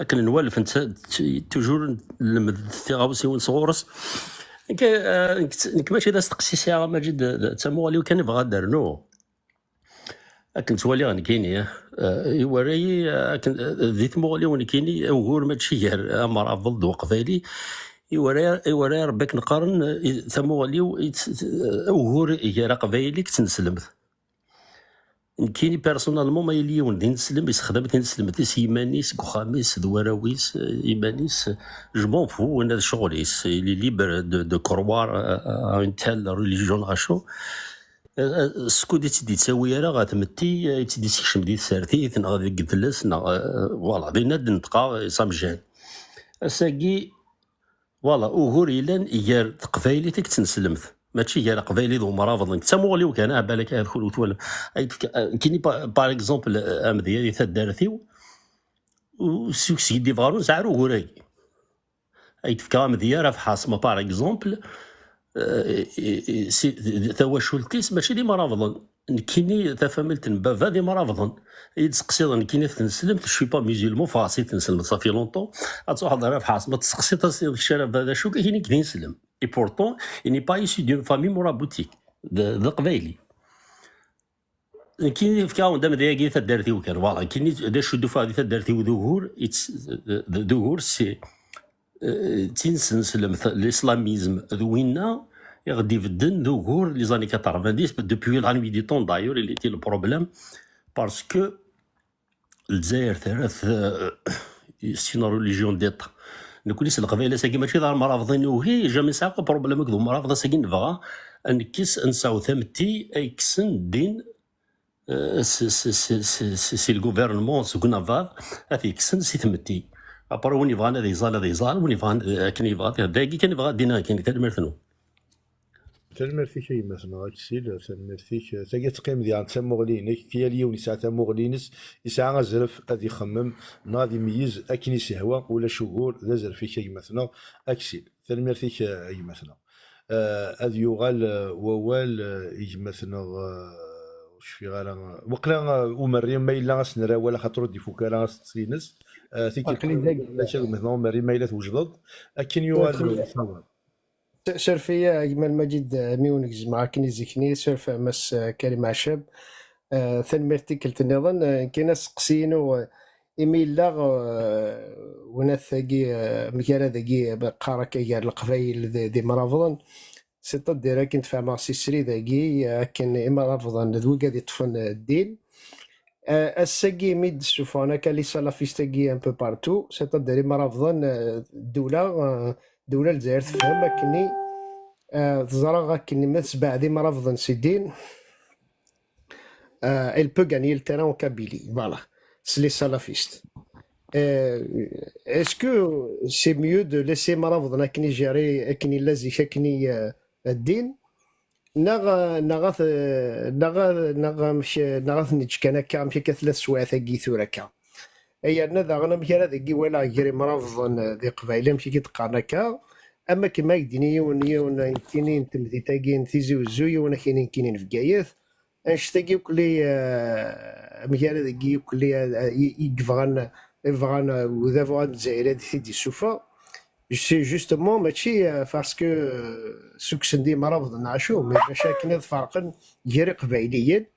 akken nwalef netta, t-, toujours nlemmed tiɣawsiwin sɣur-s. Nekk, eh, nekk, nekk mačči d asteqsi sɛiɣ a Maǧid, d, d tamuɣli-w kan i bɣiɣ ad d-rnuɣ. Akken ttwaliɣ nekkini, eh, iwerra-yi, eh, akken, eh, di tmuɣli-w nekkini, ugur mačči gar amrabeḍ d uqbayli, Iwara, iwara Rebbi akken qqaren, i, tamuɣli-w, i t-, t-, ugur gar aqbayli deg tneslemt. Nekkini, personnellement, ma yili yiwen d ineslem, yessexdam tineslemt-is i yiman-is, deg uxxam-is, d warraw-is, eh, iman-is, je m'en fous, win d ccɣel-is, il est libre de, de croire à, à une telle religion, neɣ acu. Eh, eh, skud i tt-id-yettawi ara ɣer tmetti, eh, i tt-id-yessekcem di tsertit, neɣ deg idles, neɣ, eh, voilà, dinna d-neṭqeɣ, eh, ça me gêne. Ass-agi, voilà, ugur yellan gar teqbaylit akked tneslemt, mačči gar aqbayli d umrabeḍ. Nekk d tamuɣli-w kan, ah, balak ad kunwi twalam. Ay tefka, ah, nekkini, pa-, par exemple, ah, amedya di taddart-iw, u-, s-, seg d-ibɣar ur nesɛi ara ugur-agi. Ay tefka amedya ar Afḥas, ma par exemple, ah, i-, i-, si-, tawacult-is mačči d imrabeḍen. Nekkini, tafamilt n baba d imrabeḍen. I d-seqsiḍ, nekkini, tneslemt, je suis pas musulman, ffɣeɣ si tneslemt, ça fait longtemps. Ad truḥeḍ ar Afḥas, ma tseqsiḍ, as-tiniḍ kečč ara baba d acu, kini nekk d ineslem. Et pourtant, il n'est pas issu d'une famille mouraboutique. D, d aqbayli. Nekkini, fkiɣ-awen-d amedya-agi i taddart-iw kan. Voilà, nekkini, d acu d-ufiɣ di taddart-iw d ugur, it's, d, d, d ugur, c'est, eh, d tineslemt, l'islamisme, d winna i ɣ-d-ibedden d ugur les années quatre-vingt-dix, depuis la nuit des temps, d'ailleurs, il était le problème, parce que Lezzayer terra-t, eh, c'est une religion d'État. Nekkni s Leqbayel ass-agi mačči d armarabeḍ i nugi, jamais sɛiɣ problème akked umrabeḍ, ass-agi nebɣa ad nekkes, ad nesɛu tametti ay kksen ddin, eh, s, s, si le gouvernement, seg unabaḍ, ad t-yekksen si tmetti. Après, win yebɣan ad iẓal, ad iẓal, win yebɣan, eh, akken yebɣa, dagi kan yebɣa ddin, akken, tanemmirt-nwen. Tanemmirt-ik a gma-tneɣ Aksil, tanemmirt-ik. Tagi ad teqqim diɣen d tamuɣli-inek, yal yiwen yesɛa tamuɣli-ines, yesɛa azref ad ixemmem neɣ ad imeyyez akken i s-ihwa, ulac ugur, d azref-ik a gma-tneɣ Aksil. Tanemmirt-ik a gma-tneɣ. Eh, ad yuɣal, eh, wawal, eh, i gma-tneɣ, eh, ur cfiɣ ara, eh, waqila, eh, umerri ma yella ad s-nerr awal axaṭer ur d-ifuk ara aseqsi-ines. Eh, tikkelt, aql-i dagi. Ulac a gma-tneɣ umerri ma yella twejdeḍ, akken yuɣal. Suref-iyi a gma Lmajid, eh, mi wen-gezmeɣ akken i zik-nni, suref a Mass, eh, Karim Ɛacab. Eh, tanemmirt tikkelt nniḍen. Eh, kan aseqsi-inu, eh, imi yella, eh, unat-agi, eh, amgarad-agi, eh, qqar akka gar Leqbayel d, d Imrabḍen, c'est-à-dire akken tfehmeɣ si srid-agi, eh, akken Imrabḍen d wigad yeṭṭfen, eh, ddin. Eh, ass-agi mi d-ssufɣen akka les salafistes-agi un peu partout, c'est-à-dire Imrabḍen, eh, ddula, eh, ddula Lezzayer tefhem akkenni, eh, teẓra akkenni ma tesbeɛd Imrabḍen si ddin, eh, elle peut gagner le terrain en Kabylie, voilà, c'est les salafistes. Eh, est-ce que c'est mieux de laisser Imrabḍen akken i gérer, akken yella zik, akken i, eh, ddin, neɣ, neɣ ad, neɣ, neɣ amek, neɣ ad neǧǧ kan akka, amek akka tella teswiɛt-agi tura akka? Ay yerna daɣen amek ara dagi walaɣ gar Imrabḍen d Iqbayliyen, amek i d-qqaren akka, am akken ma ak-d-ini yiwen, yiwen, nekkini n temdint-agi n Tizi Uzzu, yiwen ak-ini nekkini n Bgayet, annect-agi akk li, eh, amek ara dagi akk li, eh, i, i yebɣan, i bɣan, eh, udabu amezzayer ad t-id-issufeɣ. C'est justement, mačči, eh, parce que, eh, ssukksen-d Imrabḍen neɣ acu, mais bac akken ad ferqen gar Iqbayliyen,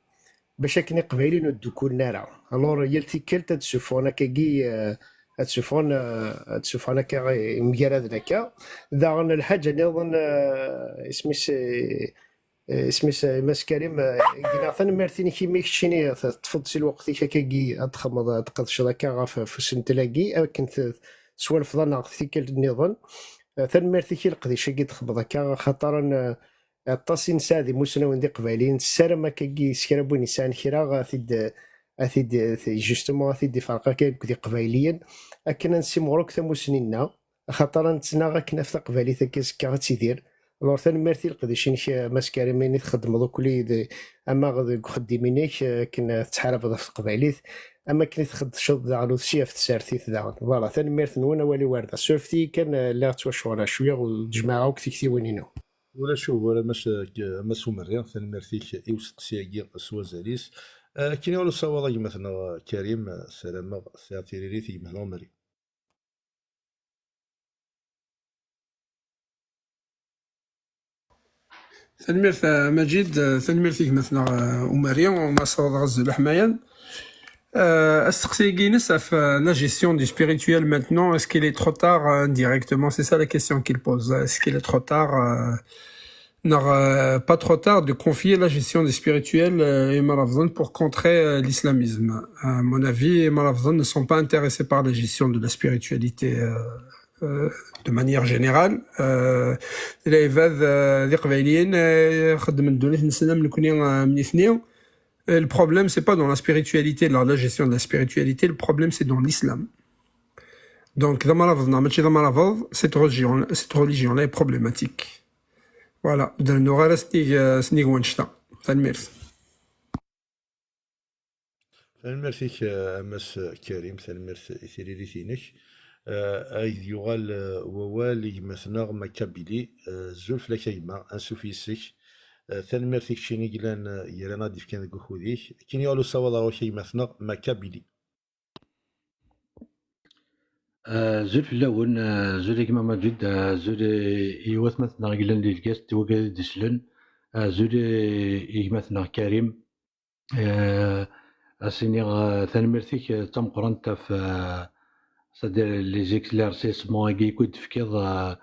bac akken Iqbayliyen ur ddukulen ara. Alors, yal tikkelt ad d-ssuffɣen akkagi, eh, ad d-ssuffɣen, eh, ad d-ssuffɣen akka, eh, mgaraden akka. Daɣen lḥaǧa nniḍen, eh, isem-is, eh, eh, isem-is, eh, Mass Karim, eh, gneɣ tanemmirt-inek imi keččini teṭṭfeḍ si lweqt-ik akkagi ad txedmeḍ, ad tqedceḍ akka ɣef, ɣef usentel-agi, akken t-, teswalfeḍ-aneɣ tikkelt nniḍen. Eh, tanemmirt-ik i leqdic-agi d-txedmeḍ akka, axaṭer, eh, aṭas i nesɛa d imusnawen d iqbayliyen, nessaram akkagi s kra n win yesɛan kra, ad t-id, ad t-id, justement, ad t-id-iferq akka akked iqbayliyen, akken ad nessimɣer akk tamusni-nneɣ. Axaṭer ad nettnaɣ akken af taqbaylit akka azekka ad tidir. Alors, tanemmirt i leqdic-inek, a Mass Karim, ayen i txeddmeḍ ukkli d, ama deg uxeddim-inek, akken tettḥarabeḍ ɣef teqbaylit, am akken i txeddceḍ daɣen usi ɣef tsertit daɣen. Voilà, tanemmirt-nwen, awal-iw ar da. Surfet-iyi kan, eh, lliɣ ttwacuɣleɣ cwiya, ur d-jemɛeɣ akk tiktiwin-inu. Ulac ugur, a Mass, a Mass Umerri, tanemmirt-ik i useqsi-agi s wazal-is. Eh, akken i ɣer usawaḍ a gma-tneɣ Karim, ssarameɣ tesɛiḍ tiririt i gma-tneɣ Umerri. Tanemmirt a Majid, tanemmirt i gma-tneɣ, eh, Umerri, u ma sawḍeɣ azul aḥmayan. Euh, asteqsi-agi-ines ɣef, euh, la gestion du spirituel maintenant, est-ce qu'il est trop tard, euh, indirectement? C'est ça la question qu'il pose. Est-ce qu'il est trop tard, euh, neɣ, euh, pas trop tard de confier la gestion du spirituel, euh, i Imrabḍen pour contrer, euh, l'islamisme? À mon avis, Imrabḍen ne sont pas intéressés par la gestion de la spiritualité, euh, euh, de manière générale. Euh, lɛibad, euh, d iqbayliyen, euh, xeddmen ddunit-nsen am nekni, euh, am nitni. Euh, le problème, c'est pas dans la spiritualité, la, la gestion de la spiritualité, le problème, c'est dans l'islam. Donc, d amrabeḍ neɣ mačči d amrabeḍ, cette religion, cette religion-là est problématique. Voilà, d-rennuɣ ara s-nig, euh, s-nig wannect-a. Tanemmirt. Tanemmirt-ik, euh, a Mass Karim, tanemmirt i tiririt-inek. Euh, ad yuɣal, euh, wawal i gma-tneɣ Makabili. Euh, azul fell-ak a gma, ansuf yes-k. Euh, tanemmirt i keččini i yellan, euh, yellan ad d-ifkan deg ukud-ik. Akken yuɣal usawaḍ ɣer-k a gma-tneɣ Makabili. Azul fell-awen, azul a gma Maǧid, azul i, i watmaten-nneɣ i yellan di Lgast, i wigad i d-isellen, azul i, i gma-tneɣ Karim. Eh, ad s-iniɣ, eh, tanemmirt-ik, eh, d tameqqrant ɣef, eh, c'est-à-dire les éclaircissements-agi i d-tefkiḍ, eh,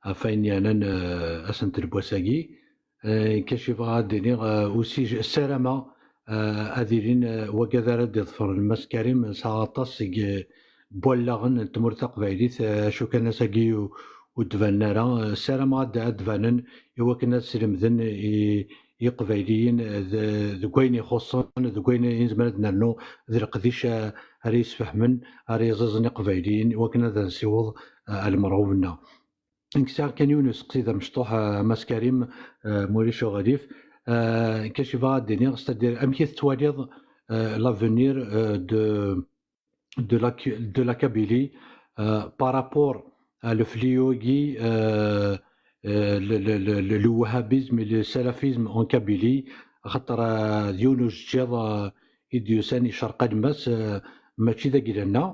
ɣef wayen yeɛnan, eh, asentel n wass-agi. Eh, kac i bɣiɣ ad d-iniɣ, eh, aussi, ssarameɣ, eh, ad ilin, eh, wagad ara d-iḍefren Mass Karim, nesɛa aṭas seg, eh, n wallaɣen n tmurt taqbaylit, eh, acu kan ass-agi ur, ur d-banen ara. Eh, ssarameɣ ad, ad d-banen i wakken ad slemden i, i Iqbayliyen, eh, d, deg wayen ixuṣṣen, deg wayen i nezmer ad nernu d leqdic, eh, ara yesfehmen, ara yeẓẓiẓen Iqbayliyen i wakken ad nsiweḍ, eh, ɣer lmerɣub-nneɣ. Nekk sɛiɣ kan yiwen useqsi d amecṭuḥ, eh, a Mass Karim, eh, ma ulac uɣilif. Eh, kac i bɣiɣ ad d-iniɣ, c'est-à-dire, amek i tettwaliḍ, eh, l'avenir, eh, de, de la, de la Kabylie, eh, par rapport à le fléau-agi, eh, eh, le, le, le, le, le wahhabisme et le salafisme en Kabylie, axaṭer, eh, d yiwen ujeǧǧiḍ, eh, i d-yusan icerq alemmas, eh, mačči d agla-nneɣ.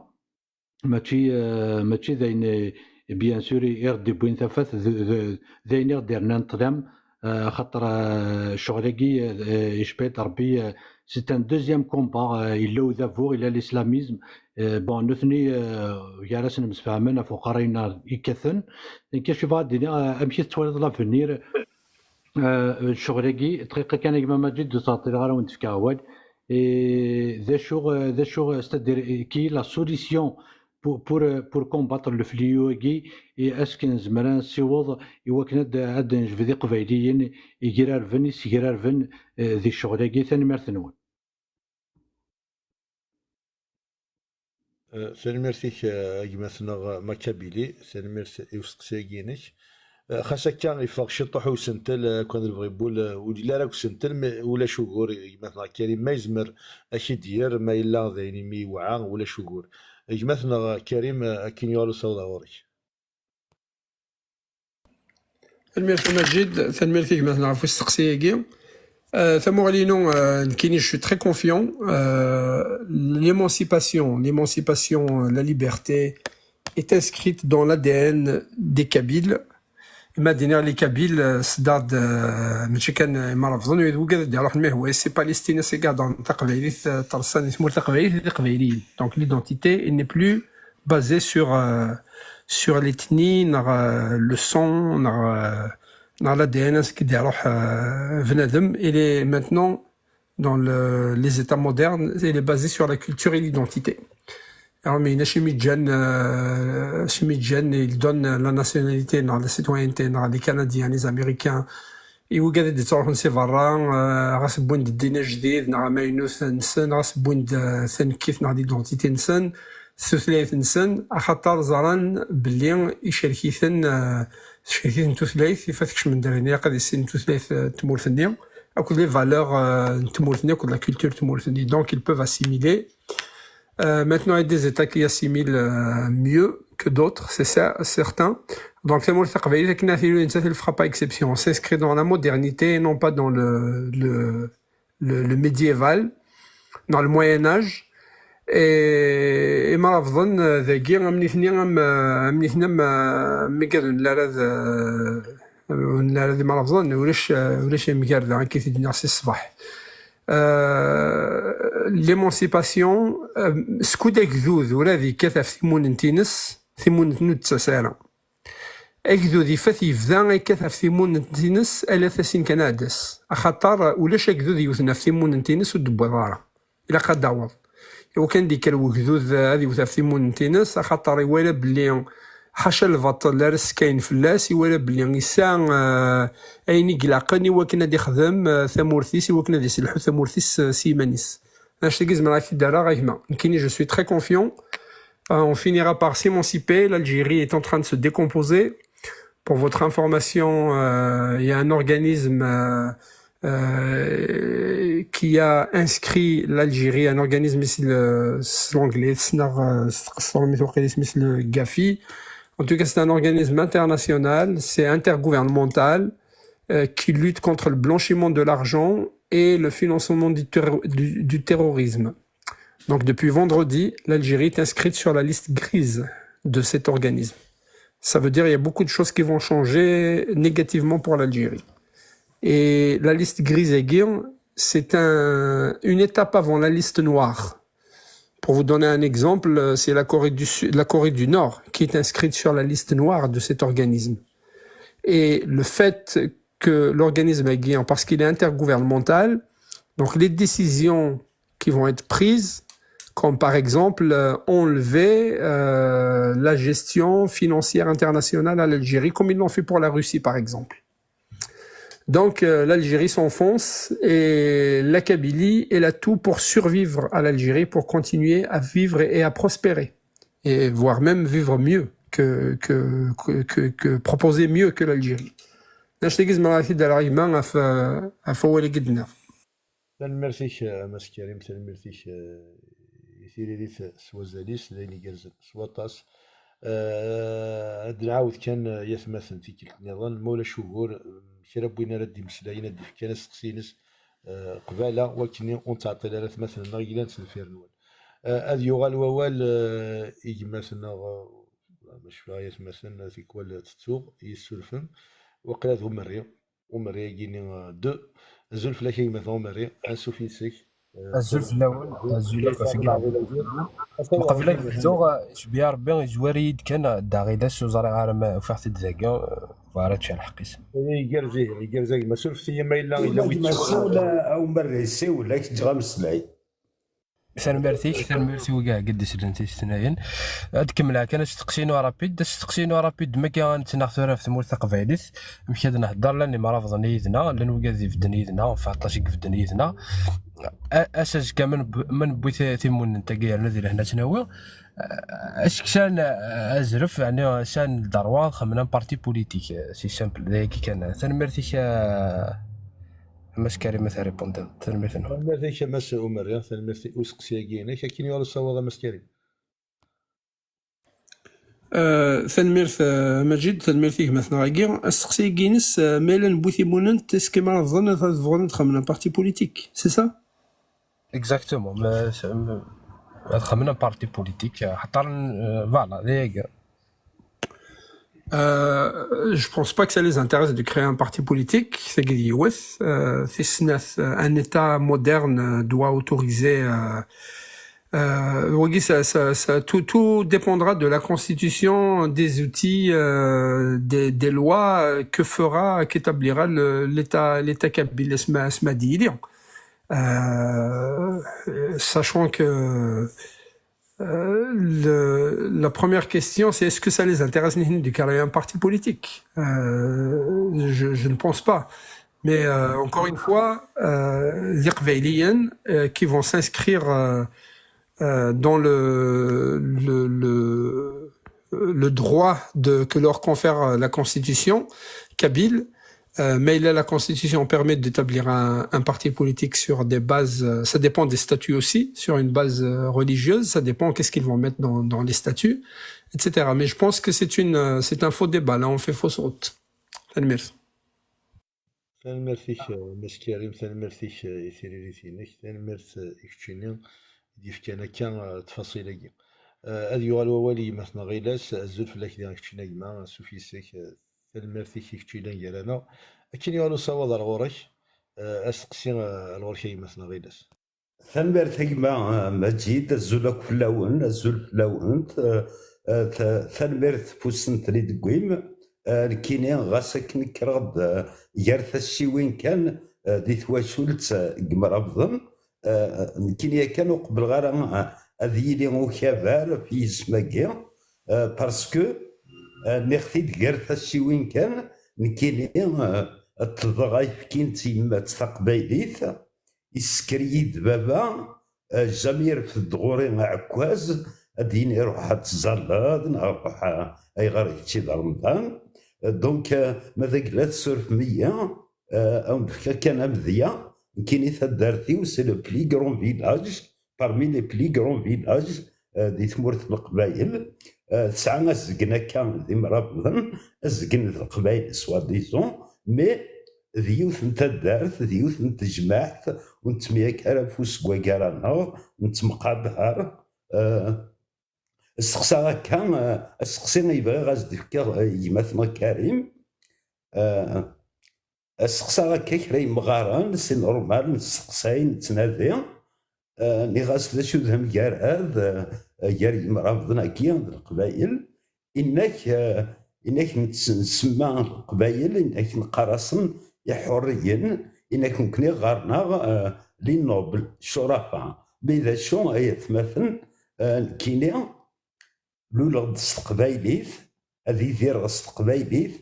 Mačči, eh, mačči d ayen, eh, bien sûr, i, i ɣ-d-iwwin tafat, d, d, d ayen i ɣ-d-irnan ṭṭlam, eh, axaṭer, eh, ccɣel-agi, eh, icba-d Rebbi, eh, c'est un deuxième combat, eh, yella udabu, yella l'islamisme, eh, bon, nutni, eh, gar-asen msefhamen ɣef uqerray-nneɣ ikkaten. Nekk acu bɣiɣ ad d-iniɣ, eh, amek i tettwaliḍ l'avenir, Eh, ccɣel-agi, dqiqa kan a gma Maǧid, ur ttɛeṭṭileɣ ara ad wen-d-fkeɣ awal. Eh, d acu, eh, d acu, c'est-à-dire, eh, qui est la solution pour, pour, eh, pour combattre le fléau-agi, et est-ce que nezmer ad nessiweḍ i wakken ad, ad d-nejbed Iqbayliyen igrarben, isegrarben, eh, di ccɣel-agi? Tanemmirt-nwen. Eh, tanemmirt-ik, eh, a gma-tneɣ Makabili, tanemmirt i usteqsi-agi-inek. Eh, xas akka, iffeɣ ciṭuḥ i usentel, eh, kan d lebɣi n wul, eh, ur yelli ara deg usentel, mais ulac ugur, gma-tneɣ Karim, ma yezmer ad k-id-yerr, ma yella d ayen imi yewɛa, ulac ugur. Gma-tneɣ Karim, eh, akken yuɣal usawaḍ ɣur-k. Tanemmirt a Maǧid, tanemmirt i gma-tneɣ ɣef usteqsi-agi. Euh, tamuɣli-inu, euh, nekkini, je suis très confiant. Euh, l'émancipation, l'émancipation, euh, la liberté est inscrite dans l'A D N des Kabyles. Ma d-iniɣ les Kabyles, euh, sdad, euh, mačči kan, euh, imrabḍen, mais wigad ad d-iruḥen, mais ouais, c'est Palestine, c'est gardant taqbaylit, euh, tersan di tmurt taqbaylit, d iqbayliyen. Donc l'identité, elle n'est plus basée sur, euh, sur l'ethnie, neɣ, euh, le sang, neɣ, euh, neɣ l'A D N, amek i d-iruḥ, euh, bnadem. Il est maintenant dans le, les États modernes, il est basé sur la culture et l'identité. Alors, mais il y a chez Midjan, euh, chez Midjan, il donne la nationalité, neɣ la citoyenneté, neɣ les Canadiens, les Américains, i wigad i d-ittruḥun si berra, eh, ɣas wwin-d ddin ajdid neɣ amaynut-nsen, ɣas wwin-d, eh, tanekkit neɣ l'identité-nsen, tutlayt-nsen, axaṭer ẓran belli icerk-iten, eh, tcerk-iten tutlayt, ifat kecmen-d ar din, ilaq ad issinen tutlayt, eh, n tmurt-nni, akked les valeurs, eh, n tmurt-nni, akked la culture n tmurt-nni. Donc, ils peuvent assimiler. Euh, maintenant, il y a des États qui assimilent, euh, mieux que d'autres, c'est cer-, certain. Donc, tamurt taqbaylit, akken ad tili, nettat, elle fera pas exception. On s'inscrit dans la modernité et non pas dans le, le, le, le médiéval, dans le Moyen Âge. Et, et imrabḍen, euh, dagi, am nitni, am, euh, am nitni, am, euh, am wigad ur nelli ara d, euh, ur nelli ara d imrabḍen, ulac, euh, ulac amgarda, akka i t-id-nniɣ si ṣṣbeḥ. Euh, L'émancipation, euh, skud agdud ur ad yekkat ɣef timunent-ines, timunent ur d-tettas ara. Agdud ifat yebda yekkat ɣef timunent-ines ala tasin kan ad d-tas. Axaṭer ulac agdud yewten ɣef timunent-ines ur d-tewwiḍ ara. Ilaq ad d-taweḍ. Iwakken ad d-yekker wegdud, eh, ad yewt ɣef timunent-ines, axaṭer iwala belli ḥaca lbaṭel ara sskayen fell-as, iwala belli yesɛa, eh, ayen i ilaqen iwakken ad ixdem, eh, tamurt-is, iwakken ad iselḥu tamurt-is, eh, s yiman-is. Annect-agi zemreɣ ad k-t-id-rreɣ a gma. Nekkini, je suis très confiant. Euh, on finira par s'émanciper. L'Algérie est en train de se décomposer. Pour votre information, euh, il y a un organisme, euh, euh, qui a inscrit l'Algérie, un organisme ici, le, s l'anglais, ssneɣ, euh, s tqeṣṣrem i tuqil isem-is le GAFI. En tout cas, c'est un organisme international, c'est intergouvernemental, euh, qui lutte contre le blanchiment de l'argent et le financement du terro-, du, du terrorisme. Donc depuis vendredi, l'Algérie est inscrite sur la liste grise de cet organisme. Ça veut dire qu'il y a beaucoup de choses qui vont changer négativement pour l'Algérie. Et la liste grise, c'est un, une étape avant la liste noire. Pour vous donner un exemple, c'est la Corée du Sud, la Corée du Nord qui est inscrite sur la liste noire de cet organisme. Et le fait que l'organisme, parce qu'il est intergouvernemental, donc les décisions qui vont être prises, comme par exemple, euh, enlever, euh, la gestion financière internationale à l'Algérie, comme ils l'ont fait pour la Russie, par exemple. Donc, euh, l'Algérie s'enfonce et la Kabylie, elle a tout pour survivre à l'Algérie, pour continuer à vivre et à prospérer, et voire même vivre mieux que, que, que, que, que proposer mieux que l'Algérie. Annect-agi zemreɣ ad t-id-rreɣ a gma ɣef, ɣef wawal-agi d-nniɣ. Tanemmirt-ik, a Mass Karim, tanemmirt-ik, eh, i tiririt s wazal-is, d ayen igerrzen s waṭas. Eh, ad nɛawed kan, eh, i atmaten tikkelt nniḍen, ma ulac ugur, mm, kra n win ara d-imeslayen ad d-ifk kan asteqsi-ines, eh, qbala, wakken ur nettɛeṭṭil ara atmaten-nneɣ i yellan s deffir-nwen. Eh, ad yuɣal wawal, eh, i gma-tneɣ, eh, ma cfiɣ ay atmaten, tikwal tettuɣ, yessurfem, waqila d umerri. Umerri-agi-nni, euh, deux. Azul fell-ak a gma-tneɣ Umerri, ansuf yis-k. Euh, azul fell-awen, azul akk fell-awen. Mqebl ad dduɣ, euh, cbiya Rebbi izwar-iyi-d kan, euh, daɣ ilas ur ẓriɣ ara ma ufiɣ-t-id dagi, euh, bɣiɣ ad ččeɣ lḥeqq-is. Igerrez ihi, igerrez a gma, surfet-iyi ma yella yella wi d-ttwaliɣ. Siwel, a Umerri, siwel, ad k-ǧǧeɣ ameslay. Tanemmirt-ik, tanemmirt i wigad i d-isellen tisetnayen. Ad kemmleɣ kan asteqsi-inu rapid. Asteqsi-inu rapid, ma akka ad nettnaɣ tura ɣef tmurt taqbaylit, amek ad nehder? Llan imrabḍen yid-neɣ, llan wigad ibedden yid-neɣ, enfin aṭas i ibedden yid-neɣ. A-, ass azekka ma newwi, ma newwi ti-, timunent-agi yerna di lehna ad tt-nawi. Est-ce que sɛan, euh, azref, yeɛni sɛan le droit ad xedmen un parti politique, euh, c'est simple, d ayagi kan. Tanemmirt-ik, euh, a Mass Karim, ad t-répondem. Tanemmirt-nwen. Tanemmirt-ik a Mass Umerri, tanemmirt i useqsi-agi-inek. Akken yuɣal usawaḍ a Mass Karim. Euh, tanemmirt, euh, Majid, tanemmirt i gma-tneɣ-agi. Asteqsi-agi-ines, euh, ma yella newwi timunent, est-ce que imrabḍen ad, ad bɣun ad xedmen un parti politique, c'est ça? Exactement. Ma, ma, ad xedmen un parti politique, euh, xaṭer, euh, voilà, d ayagi. Euh, je pense pas que ça les intéresse de créer un parti politique, c'est yiwet. Euh, tis snat, euh, un État moderne, euh, doit autoriser, euh, euh, wagi, ça, ça, ça, tout, tout dépendra de la constitution, des outils, euh, des, des lois, euh, que fera, qu'établira le, l'État, l'État kabyle, asma, asma d-yili. Euh, sachant que, euh, le, la première question, c'est est-ce que ça les intéresse, nihni, de créer un parti politique? Euh, je, je ne pense pas. Mais, euh, encore une fois, euh, les Iqbayliyen, euh, qui vont s'inscrire, euh, euh, dans le, le, le, le droit de, que leur confère, euh, la Constitution kabyle. Euh, mais là, la Constitution permet d'établir un, un parti politique sur des bases, euh, ça dépend des statuts aussi, sur une base, euh, religieuse, ça dépend qu'est-ce qu'ils vont mettre dans, dans les statuts, et cetera. Mais je pense que c'est une, euh, c'est un faux débat. Là, on fait fausse route. Tanemmirt. Tanemmirt-ik, eh, Mass Karim, tanemmirt-ik, eh, i tiririt-inek, tanemmirt, eh, i keččini i d-yefkan akka, eh, ttfaṣil-agi. Eh, ad yuɣal wawal i gma-tneɣ Ɣilas, azul fell-ak diɣen keččini a gma, ansuf yis-k, eh, tanemmirt-ik i keččini gar-aneɣ. Akken yuɣal usawaḍ ar ɣur-k, eh, asteqsi, eh, ar ɣur-k a gma-tneɣ Ɣilas. Tanemmirt a gma, eh, Maǧid, azul akk fell-awen, azul fell-awent. Eh, eh, ta-, tanemmirt ɣef usentel i d-tewwim. Eh, nekkini ɣas akken kkreɣ-d, eh, gar tacciwin kan, eh, di twacult, eh, n Yimrabḍen, eh, nekkini yakan ur qebbleɣ ara, eh, ad yili ukabar ɣef yisem-agi, eh, parce que, eh, nniɣ-t-id gar tacciwin kan, nekkini, eh, ṭṭḍeɣ ayefki n tyemmat taqbaylit, issker-iyi-d baba, eh, jamais yerfed ɣur-i aɛekkaz, ad d-yini ruḥ ad tẓalleḍ, neɣ ruḥ, eh, ayɣer i kečči d Remḍan. Eh, donc, eh, ma d agla tessurfem-iyi, eh, ad wen-d-fkeɣ kan amedya, nekkini taddart-iw, c'est le plus grand village, parmi les plus grands villages, eh, di tmurt n Leqbayel. Eh, tesɛa azgen akka d Imrabḍen, azgen d Leqbayel, soi-disant, mais d yiwet n taddart, d yiwet n tejmaɛt, ur nettemyak ara afus deg waggar-a-nneɣ, nettemqadar. Eh, asteqsa akka, eh, asteqsi i bɣiɣ ad s-d-fkeɣ, eh, i gma-tneɣ Karim. Eh, asteqsa akka kra yemɣaren, c'est normal, nesteqsay, nettnadi. Eh, nniɣ-as d acu d amgarad, eh, gar yimrabḍen-agi d Leqbayel. Inna-k, eh, inna-k nets-, nsemma Leqbayel, inna-k neqqar-asen iḥuriyen, inna-k nekkni ɣer-neɣ, eh, les nobles, ccurafa. Mais d acu ay atmaten, eh, nekkini luleɣ-d s teqbaylit, ad idireɣ s teqbaylit,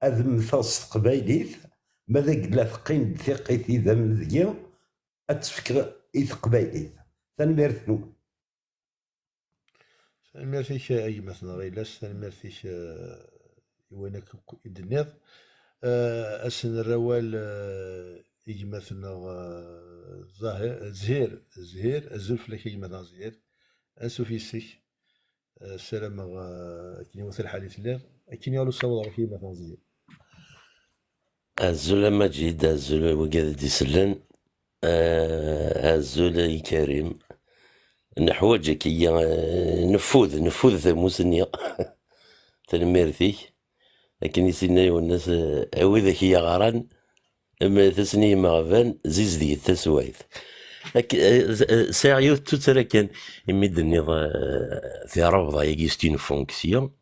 ad mmteɣ s teqbaylit, ma d agella teqqim-d tiqqit idammen deg-i, ad tt-fkeɣ i teqbaylit. Tanemmirt-nwen. Tanemmirt-ik a gma-tneɣ Ilas, tanemmirt-ik, eh, i wayen akk i d-tenniḍ. Eh, ad s-nerr awal, eh, i gma-tneɣ, eh, Zahir, Zhir, Zhir, azul fell-ak a gma-tneɣ Zhir. Ansuf yes-k. Eh, ssarameɣ, eh, akken iwata lḥal i telliḍ. Akken i ɣer usawaḍ ɣer-k a gma-tneɣ Zhir. Azul a Maǧid, azul a wigad i d-isellen. Eh, azul a Karim. Neḥwaǧ akk-, eh, neffud, neffud tamusni. Tanemmirt-ik. Akken i s-yenna yiwen-nnes, eh, a widak i yaɣran, mlet-asen i yimeɣban, zizdiget taswayt. Ak-, eh, eh, sɛiɣ yiwet n tuttra kan, imi d-tenniḍ, eh, tirebḍa-agi c'est une fonction.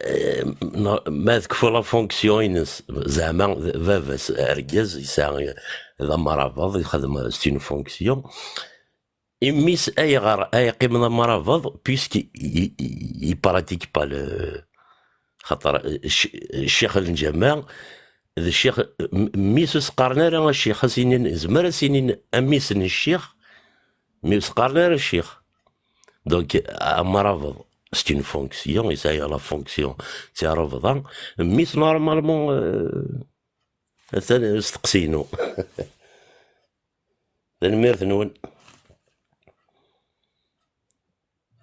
Eh, neɣ-, ma tekfu la fonction-ines, zeɛma d-, baba-s argaz, yesɛa, d amrabeḍ, yexdem c'est une fonction. Imi-s ayɣer ay yeqqim d amrabeḍ, puisque il, il, il pratique pas le, xaṭer, eh, cc-, ccix n lǧameɛ, d ccix, m-, mmi-s ur s-qqaren ara a ccix, a s-inin, izmer a s-inin a mmi-s n ccix, mais ur s-qqaren ara ccix. Donc, amrabeḍ, c'est une fonction, yesɛa la fonction d tirebḍa. Mmi-s, normalement, euh, atan usteqsi-inu. Tanemmirt-nwen.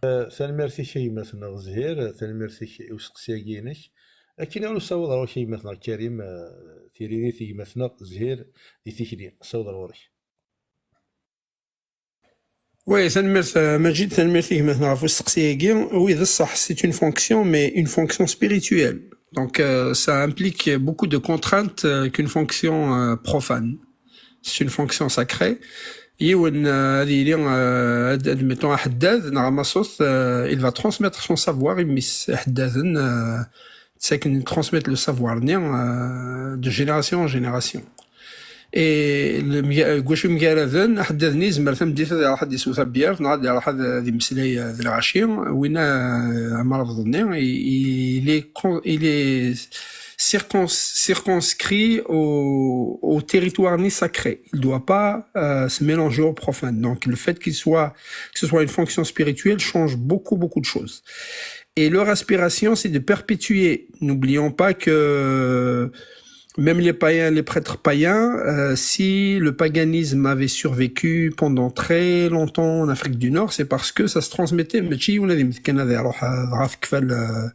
Eh, tanemmirt-ik a gma-tneɣ Zhir, tanemmirt-ik i usteqsi-agi-inek. Akken i ɣer usawaḍ ɣer-k a gma-tneɣ Karim, eh, tiririt i gma-tneɣ Zhir di tikli. Sawaḍ ɣer ɣur-k. Oui, tanemmirt, euh, Majid, tanemmirt i gma-tneɣ ɣef usteqsi-agi. Oui, d ṣṣeḥ, c'est une fonction, mais une fonction spirituelle. Donc, euh, ça implique beaucoup de contraintes, euh, qu'une fonction, euh, profane. C'est une fonction sacrée. Yiwen, euh, ad yili, euh, ad, admettons, aḥeddad, neɣ amaṣut, euh, il va transmettre son savoir i mmi-s iḥeddaden, euh, c'est qu'ils transmettent le savoir-nni, euh, de génération en génération. Et le mga-, deg wacu mgaraden, aḥeddad-nni yezmer tameddit ad iruḥ ad isew tabyirt, neɣ ad iruḥ ad, ad imeslay, euh, d lɣaci, winna, euh, amrabeḍ-nni, il, il est con-, il est circons-, circonscrit au, au territoire-nni sacré. Il doit pas, euh, se mélanger au profane. Donc, le fait qu'il soit, que ce soit une fonction spirituelle change beaucoup, beaucoup de choses. Et leur aspiration, c'est de perpétuer. N'oublions pas que même les païens, les prêtres païens, euh, si le paganisme avait survécu pendant très longtemps en Afrique du Nord, c'est parce que ça se transmettait. Mais si on a des, euh, dɣa tekfa le, euh,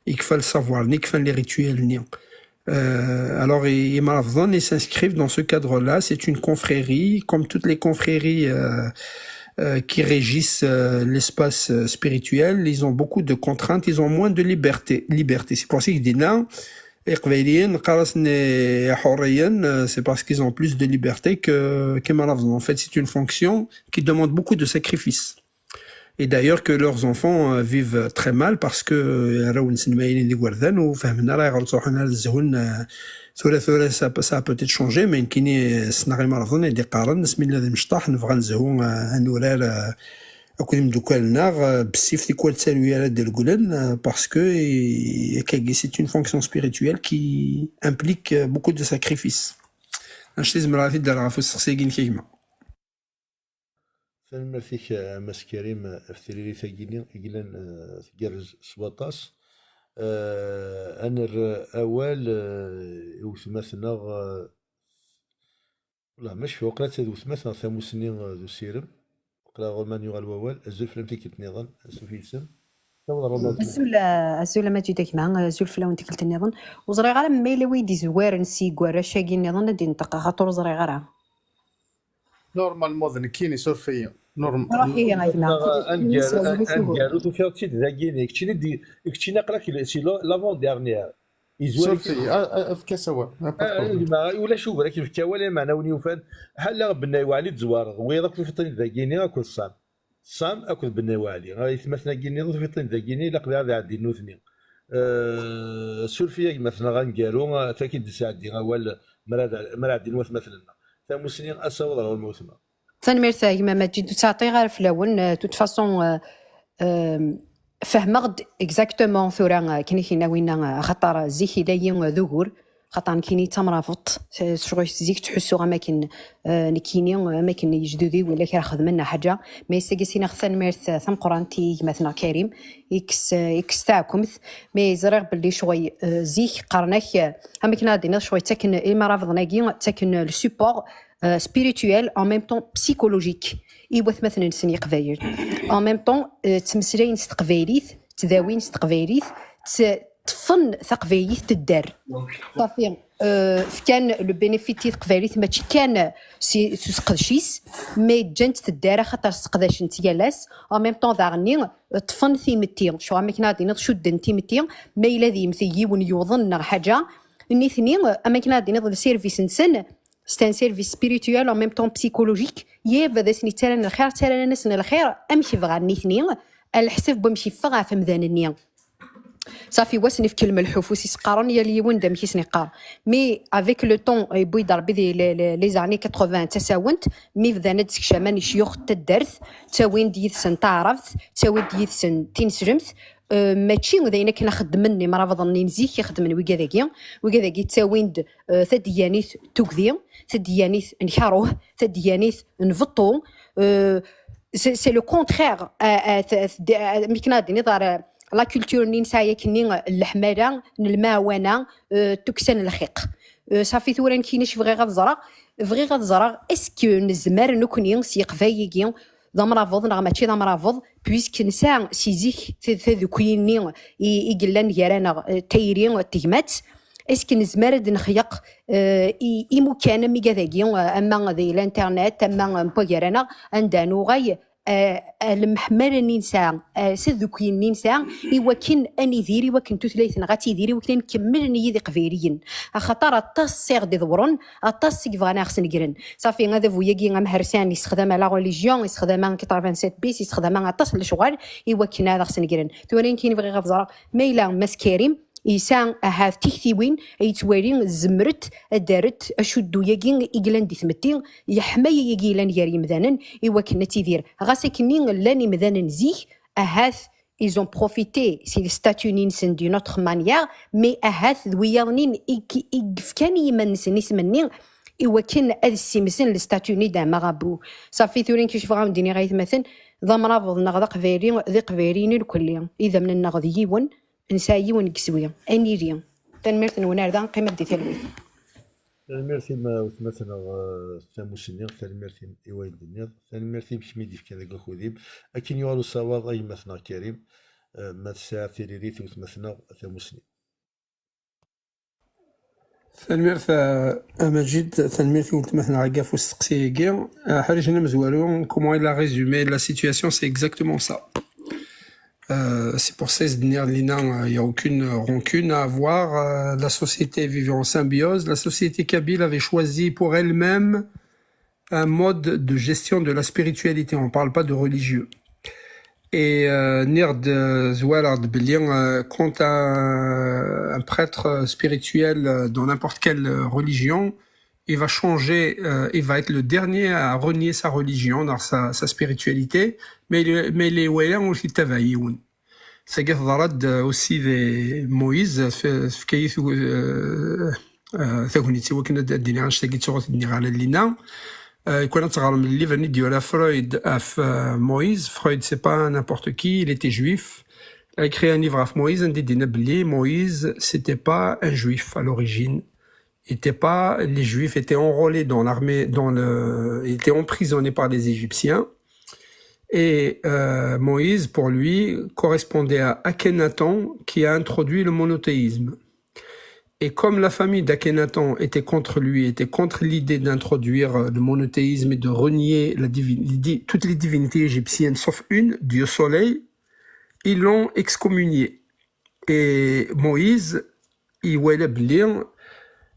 yekfa le savoir, ni kfan les rituels, ni. Euh, alors, i-, Imrabḍen, ils s'inscrivent dans ce cadre-là. C'est une confrérie, comme toutes les confréries, euh, euh, qui régissent, euh, l'espace, euh, spirituel. Ils ont beaucoup de contraintes, ils ont moins de liberté. Liberté. C'est pour ça qu'il dit là, Iqbayliyen qqar-asen iḥuriyen, euh, c'est parce qu'ils ont plus de liberté que, qu'imaraben. En fait, c'est une fonction qui demande beaucoup de sacrifices. Et d'ailleurs que leurs enfants, euh, vivent très mal parce que, euh, arraw-nsen ma yilin d igerdan ur fehhmen ara ayɣer ttruḥun ara ad zhun, euh, tura, tura, ça, ça a peut-être changé, mais nekkini, euh, ssneɣ imaraben i d-iqqaren, asmi nella d imecṭaḥ, nebɣa ad nezhu, euh, ad nurar, euh, akked imeddukal-nneɣ, euh, bessif tikwal ttaru ara d-regglen, euh, parce que, euh, akkagi, c'est une fonction spirituelle qui implique, euh, beaucoup de sacrifices. Annect-a i zemreɣ ad t-id-rreɣ ɣef usteqsi-agi-inek a gma. Tanemmirt-ik a Mass Karim ɣef tririt-agi-nni i yellan, eh, tgerrez s waṭas. Eh, ad nerr awal, eh, i wetma-tneɣ, eh, wala, ma cfiɣ, waqila d wetma-tneɣ Tamusni, eh, d Usirem. Waqila Roman yuɣal wawal. Azul fell-am tikkelt-nniḍen, ansuf yid-sen. Taweḍ Roman. Azul, azul a Maǧid a gma, azul fell-awen tikkelt-nniḍen. Ur ẓriɣ ara ma yella wi d-izwaren seg warrac-agi-nniḍen ad d-inṭeq, axaṭer ur ẓriɣ ara. Normalement d nekkini, suref-iyi. Norm- Ruḥ ihi a gma. Angar, angaru tufiḍ-tt-id dagini, keččini di, keččini aql-ak si l'avant-dernière. Izwar-ik. Suref-iyi, a- a- efk-as awal. A, pas de problème. Gma, ulac ugur akken fk awal, meɛna win yufan. Ḥala Bennay Waɛli d-zwareɣ, wiyaḍ akk tufiḍ-ten-id dagini akked Sam. Sam akked Bennay Waɛli. Aytmaten-agi-nni tufiḍ-ten-id dagini, ilaq ad ɛeddin nutni. Eh, suref-iyi a gma-tneɣ angaru, eh, tagi d-sɛeddi awal mi ara d- mi ara ɛeddin watmaten-nneɣ. Tamusni, asawaḍ ɣer welma wetma. Tanemmirt a gma Maǧid, ur ttɛeṭṭiɣ ara fell-awen. Euh, de toute façon, euh, euh, fehmeɣ-d exactement tura, euh, akken i k-yenna winna, euh, axaṭer zik yella-yi, euh, d ugur, axaṭer nekkini d tamrabeḍt, s- s- zik ttḥussuɣ am akken, euh, nekkini, euh, am akken yejdud-iw illa kra xedmen neɣ ḥaǧa, mais sagi s-iniɣ tanemmirt, euh, tameqqrant i gma-tneɣ Karim, ikkes, euh, ikkes taɛkemt, mais ẓriɣ belli ccɣel, euh, zik qqaren-ak, euh, am akken ad d-tiniḍ ccɣel ttaken imrabeḍen-agi, ttaken le support, euh, spirituel, en même temps psychologique i watmaten-nsen Iqbayel. En même temps, euh, ttmeslayen s teqbaylit, ttdawin s teqbaylit, tt- ṭṭfen taqbaylit tedder. Safi, euh, fkan le bénéfice i teqbaylit, mačči kan si- s useqdec-is, mais ǧǧan-tt tedder axaṭer sseqdacen-tt yal ass. En même temps daɣenni, ṭṭfen timetti, ccɣel am akken ad d-tiniḍ cudden timetti, ma yella d imetti yiwen yuḍen neɣ ḥaǧa, nitni, am akken ad d-tiniḍ le service-nsen, c'est un service spirituel, en même temps psychologique. Yab ad asen-ittaran lxir, ttaran-asen lxir amek bɣan nitni, ɛla leḥsab n wamek yeffeɣ ɣef umdan-nni. Safi, wa sen-ifk lmelḥ ufus-is, qqaren yal yiwen d amek i sen-iqqar. Mais avec le temps, yewwi-d Rebbi di les, les, les années quatre-vingts d tasawent, mi bdan ad d-sekcamen icyux n taddart, ttawin-d yid-sen taɛrabt, ttawin-d yid-sen tineslemt, euh, mačči d ayen akken xeddmen imrabeḍ-nni n zik i xeddmen wigad-agi. Wigad-agi ttawin-d, euh, tadegganit n tugdi, tadegganit n karuh, tadegganit n beṭṭu. Euh, c'est c'est le contraire. Euh, euh, t- t- d- euh, mi kan ad d-tiniḍ ar, euh, la culture-nni nesɛa yakkenni, euh, n leḥmala, n lemɛawana, euh, tukksa n lxiq. Euh, safi tura nekkini acu bɣiɣ ad ẓreɣ, bɣiɣ ad ẓreɣ est-ce que nezmer nekkni s yiqbayliyen d amrabeḍ neɣ mačči d amrabeḍ, puisque nesɛa si zik t- tadukli-nni i i yellan gar-aneɣ, euh, tayri d tegmat, est-ce que nezmer ad nexyeq, euh, i- imukan am wigad-agi, euh, ama di l'internet ama n wagar-aneɣ, anda nuɣal, euh, lemḥemmala-nni nesɛa, euh, s tadukli-nni nesɛa, i wakken ad nidir, i wakken tutlayt-nneɣ ad tidir, i wakken ad nkemmel nnig d iqbayliyen. Axaṭer aṭas i ɣ-d-iḍewren, aṭas i yebɣan ad ɣ-snegren. Safi, adabu-agi amhersan yessexdam la religion, yessexdam quatre-vingt-sept bis, yessexdam aṭas n lecɣal i wakken ad ɣ-snegren. Tura nekkini bɣiɣ ad ẓreɣ ma yella Mass Karim yesɛa ahat tiktiwin ay yettwali zemrent ad d-rrent acuddu-agi i yellan di tmetti, yeḥma-yagi yellan gar yimdanen i wakken ad tidir. Ɣas akkenni llan imdanen zik, ahat ils ont profité si le statut-nni-nsen d'une autre manière, mais ahat d wiyaḍ-nni i k- i yefkan i yiman-nsen isem-nni i wakken ad ssimsen le statut-nni d'un marabout. Safi, tura nekk cfiɣ ad wen-d-iniɣ aytmaten, d amrabeḍ neɣ d aqbayli, d iqbayliyen irkelli, idammen-nneɣ d yiwen, nesɛa yiwen n yeswi, ad nili. Tanemmirt-nwen ar da, qqimet di talwit. Tanemmirt-im a wetma-tneɣ, eh, Tamusni, tanemmirt-im i wayen d-tenniḍ, tanemmirt-im kemm i d-yefkan deg wakud-im. Akken yuɣal usawaḍ a gma-tneɣ Karim, eh, ma tesɛiḍ tiririt i wetma-tneɣ Tamusni. Tanemmirt a, a Maǧid, tanemmirt i weltma-tneɣ agi ɣef usteqsi-agi. Eh, Ḥrijen amezwaru, comment il a résumé la situation, c'est exactement ça. Euh, c'est pour ça que je dis, Lina, euh, il n'y a aucune rancune à avoir. Euh, la société vivait en symbiose. La société kabyle avait choisi pour elle-même un mode de gestion de la spiritualité. On ne parle pas de religieux. Et euh, Nird Zoualard Belian, euh, quand un, un prêtre spirituel euh, dans n'importe quelle religion, il va changer, euh, il va être le dernier à renier sa religion, dans sa, sa spiritualité, mais il, mais il est aussi tavaïoun. C'est que Varad aussi de Moïse, fait qu'il tagnit i wakken ad d-iniɣ annect-agi d tuɣ ad d-iniɣ ara Lina. Quand on regarde le livre de Freud af Moïse, Freud c'est pas n'importe qui, il était juif. Il a écrit un livre af Moïse, on dit Moïse, c'était pas un juif à l'origine. Il était pas, les juifs étaient enrôlés dans l'armée, dans le, il était emprisonné par les Égyptiens. Et euh, Moïse, pour lui, correspondait à Akhenaton qui a introduit le monothéisme. Et comme la famille d'Akhenaton était contre lui, était contre l'idée d'introduire le monothéisme et de renier la divine, toutes les divinités égyptiennes sauf une, Dieu Soleil, ils l'ont excommunié. Et Moïse, il voulait bien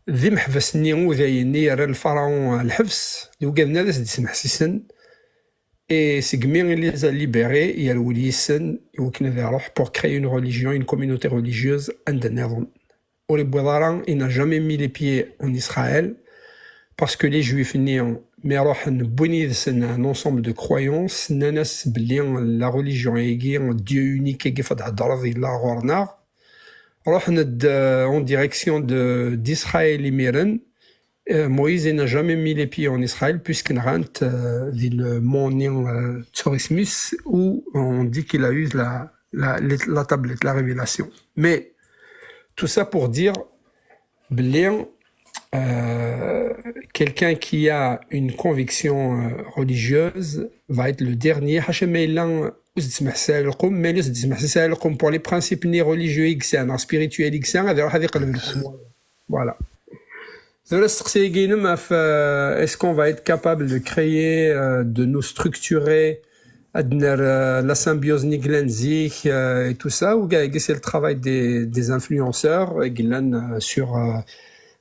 d imeḥbas-nni udayen i yerra lfaraɛun ɣer lḥebs, d ugaden ad as-d-ismeḥsisen, et segmi i les a libérés, yerwel yes-sen i wakken ad iruḥ pour créer une religion, une communauté religieuse anda nniḍen. Ur yewwiḍ ara, il n'a jamais mis les pieds en Israël, parce que les juifs-nni mi ruḥen wwin yid-sen un ensemble de croyances, nnan-as belli la religion-agi, Dieu unique-agi f ad-heddreḍ yella ɣur-neɣ, ruḥen-d euh, en direction de d'Israël imiren. Euh, Moïse n'a jamais mis les pieds en Israël puisque nɣan-t euh, di le mont-nni euh, ttuɣ isem-is, où on dit qu'il a eu la, la, la tablette, la révélation. Mais tout ça pour dire belli euh, quelqu'un qui a une conviction euh, religieuse va être le dernier. Ḥaca ma yella ur s-d-smeḥsal lqum, mais ur s-d-smeḥsal lqum pour les principes ni religieux i yesɛa neɣ spirituels i yesɛa, ad iruḥ ad iqleb lqum. Voilà. Tura asteqsi-agi-inem ɣef euh, est-ce qu'on va être capable de créer, euh, de nous structurer, ad nerr euh, la symbiose n yellan zik euh, et tout ça, ou c'est le travail des, des influenceurs euh, i yellan euh, sur euh,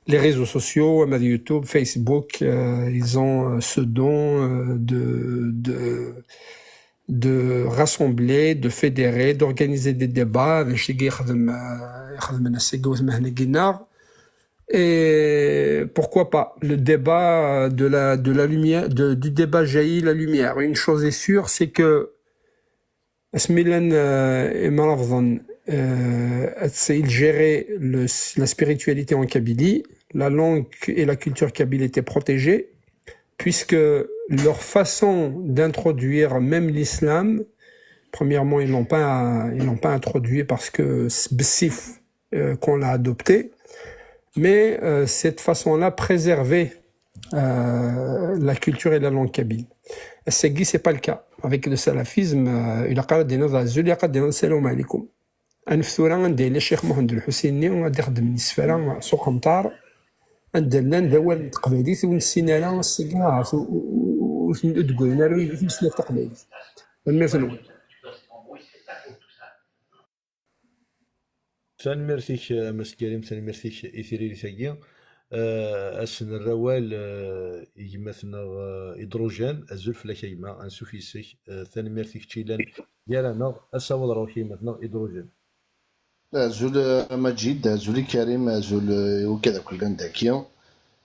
les réseaux sociaux, ama d YouTube, Facebook, euh, ils ont euh, ce don euh, de, de, de rassembler, de fédérer, d'organiser des débats, d acu i yexdem, euh, ixedmen ass-agi wetma-nneɣ. Et pourquoi pas le débat de la, de la lumière, de, du débat jaillit la lumière. Une chose est sûre, c'est que Asmilan euh, Imravdan, euh, il gérait le, la spiritualité en Kabylie. La langue et la culture kabyle étaient protégées, puisque leur façon d'introduire même l'islam, premièrement, ils l'ont pas, ils l'ont pas introduit parce que c'est bessif euh, qu'on l'a adopté, mais euh, cette façon-là préservait euh, la culture et la langue kabyle. Ass-agi, c'est pas le cas. Avec le salafisme, euh, ilaq ara d-tiniḍ azul, ilaq ara d-tiniḍ salam alaikum. Anef tura anda yella Ccix Muḥend Lḥusin-nni, ad ixeddmen isefra s uqenṭar, anda llan d awal n teqbaylit ur nessin ara ass-agi, ur, ur, ur, ur d-wwin ara i tutlayt taqbaylit. Tanemmirt-nwen. Tanemmirt-ik a Mass Karim, tanemmirt-ik i tririt-agi. Uh, ad s-nerr awal uh, i gma-tneɣ uh, Idrujan. Azul fell-ak a gma, ansuf yes-k. Uh, tanemmirt i kečč yellan gar-aneɣ. Ad s-awiḍ ɣer-k a gma-tneɣ Idrujan. Azul a Maǧid, azul i Karim, azul i wigad akk yellan daki.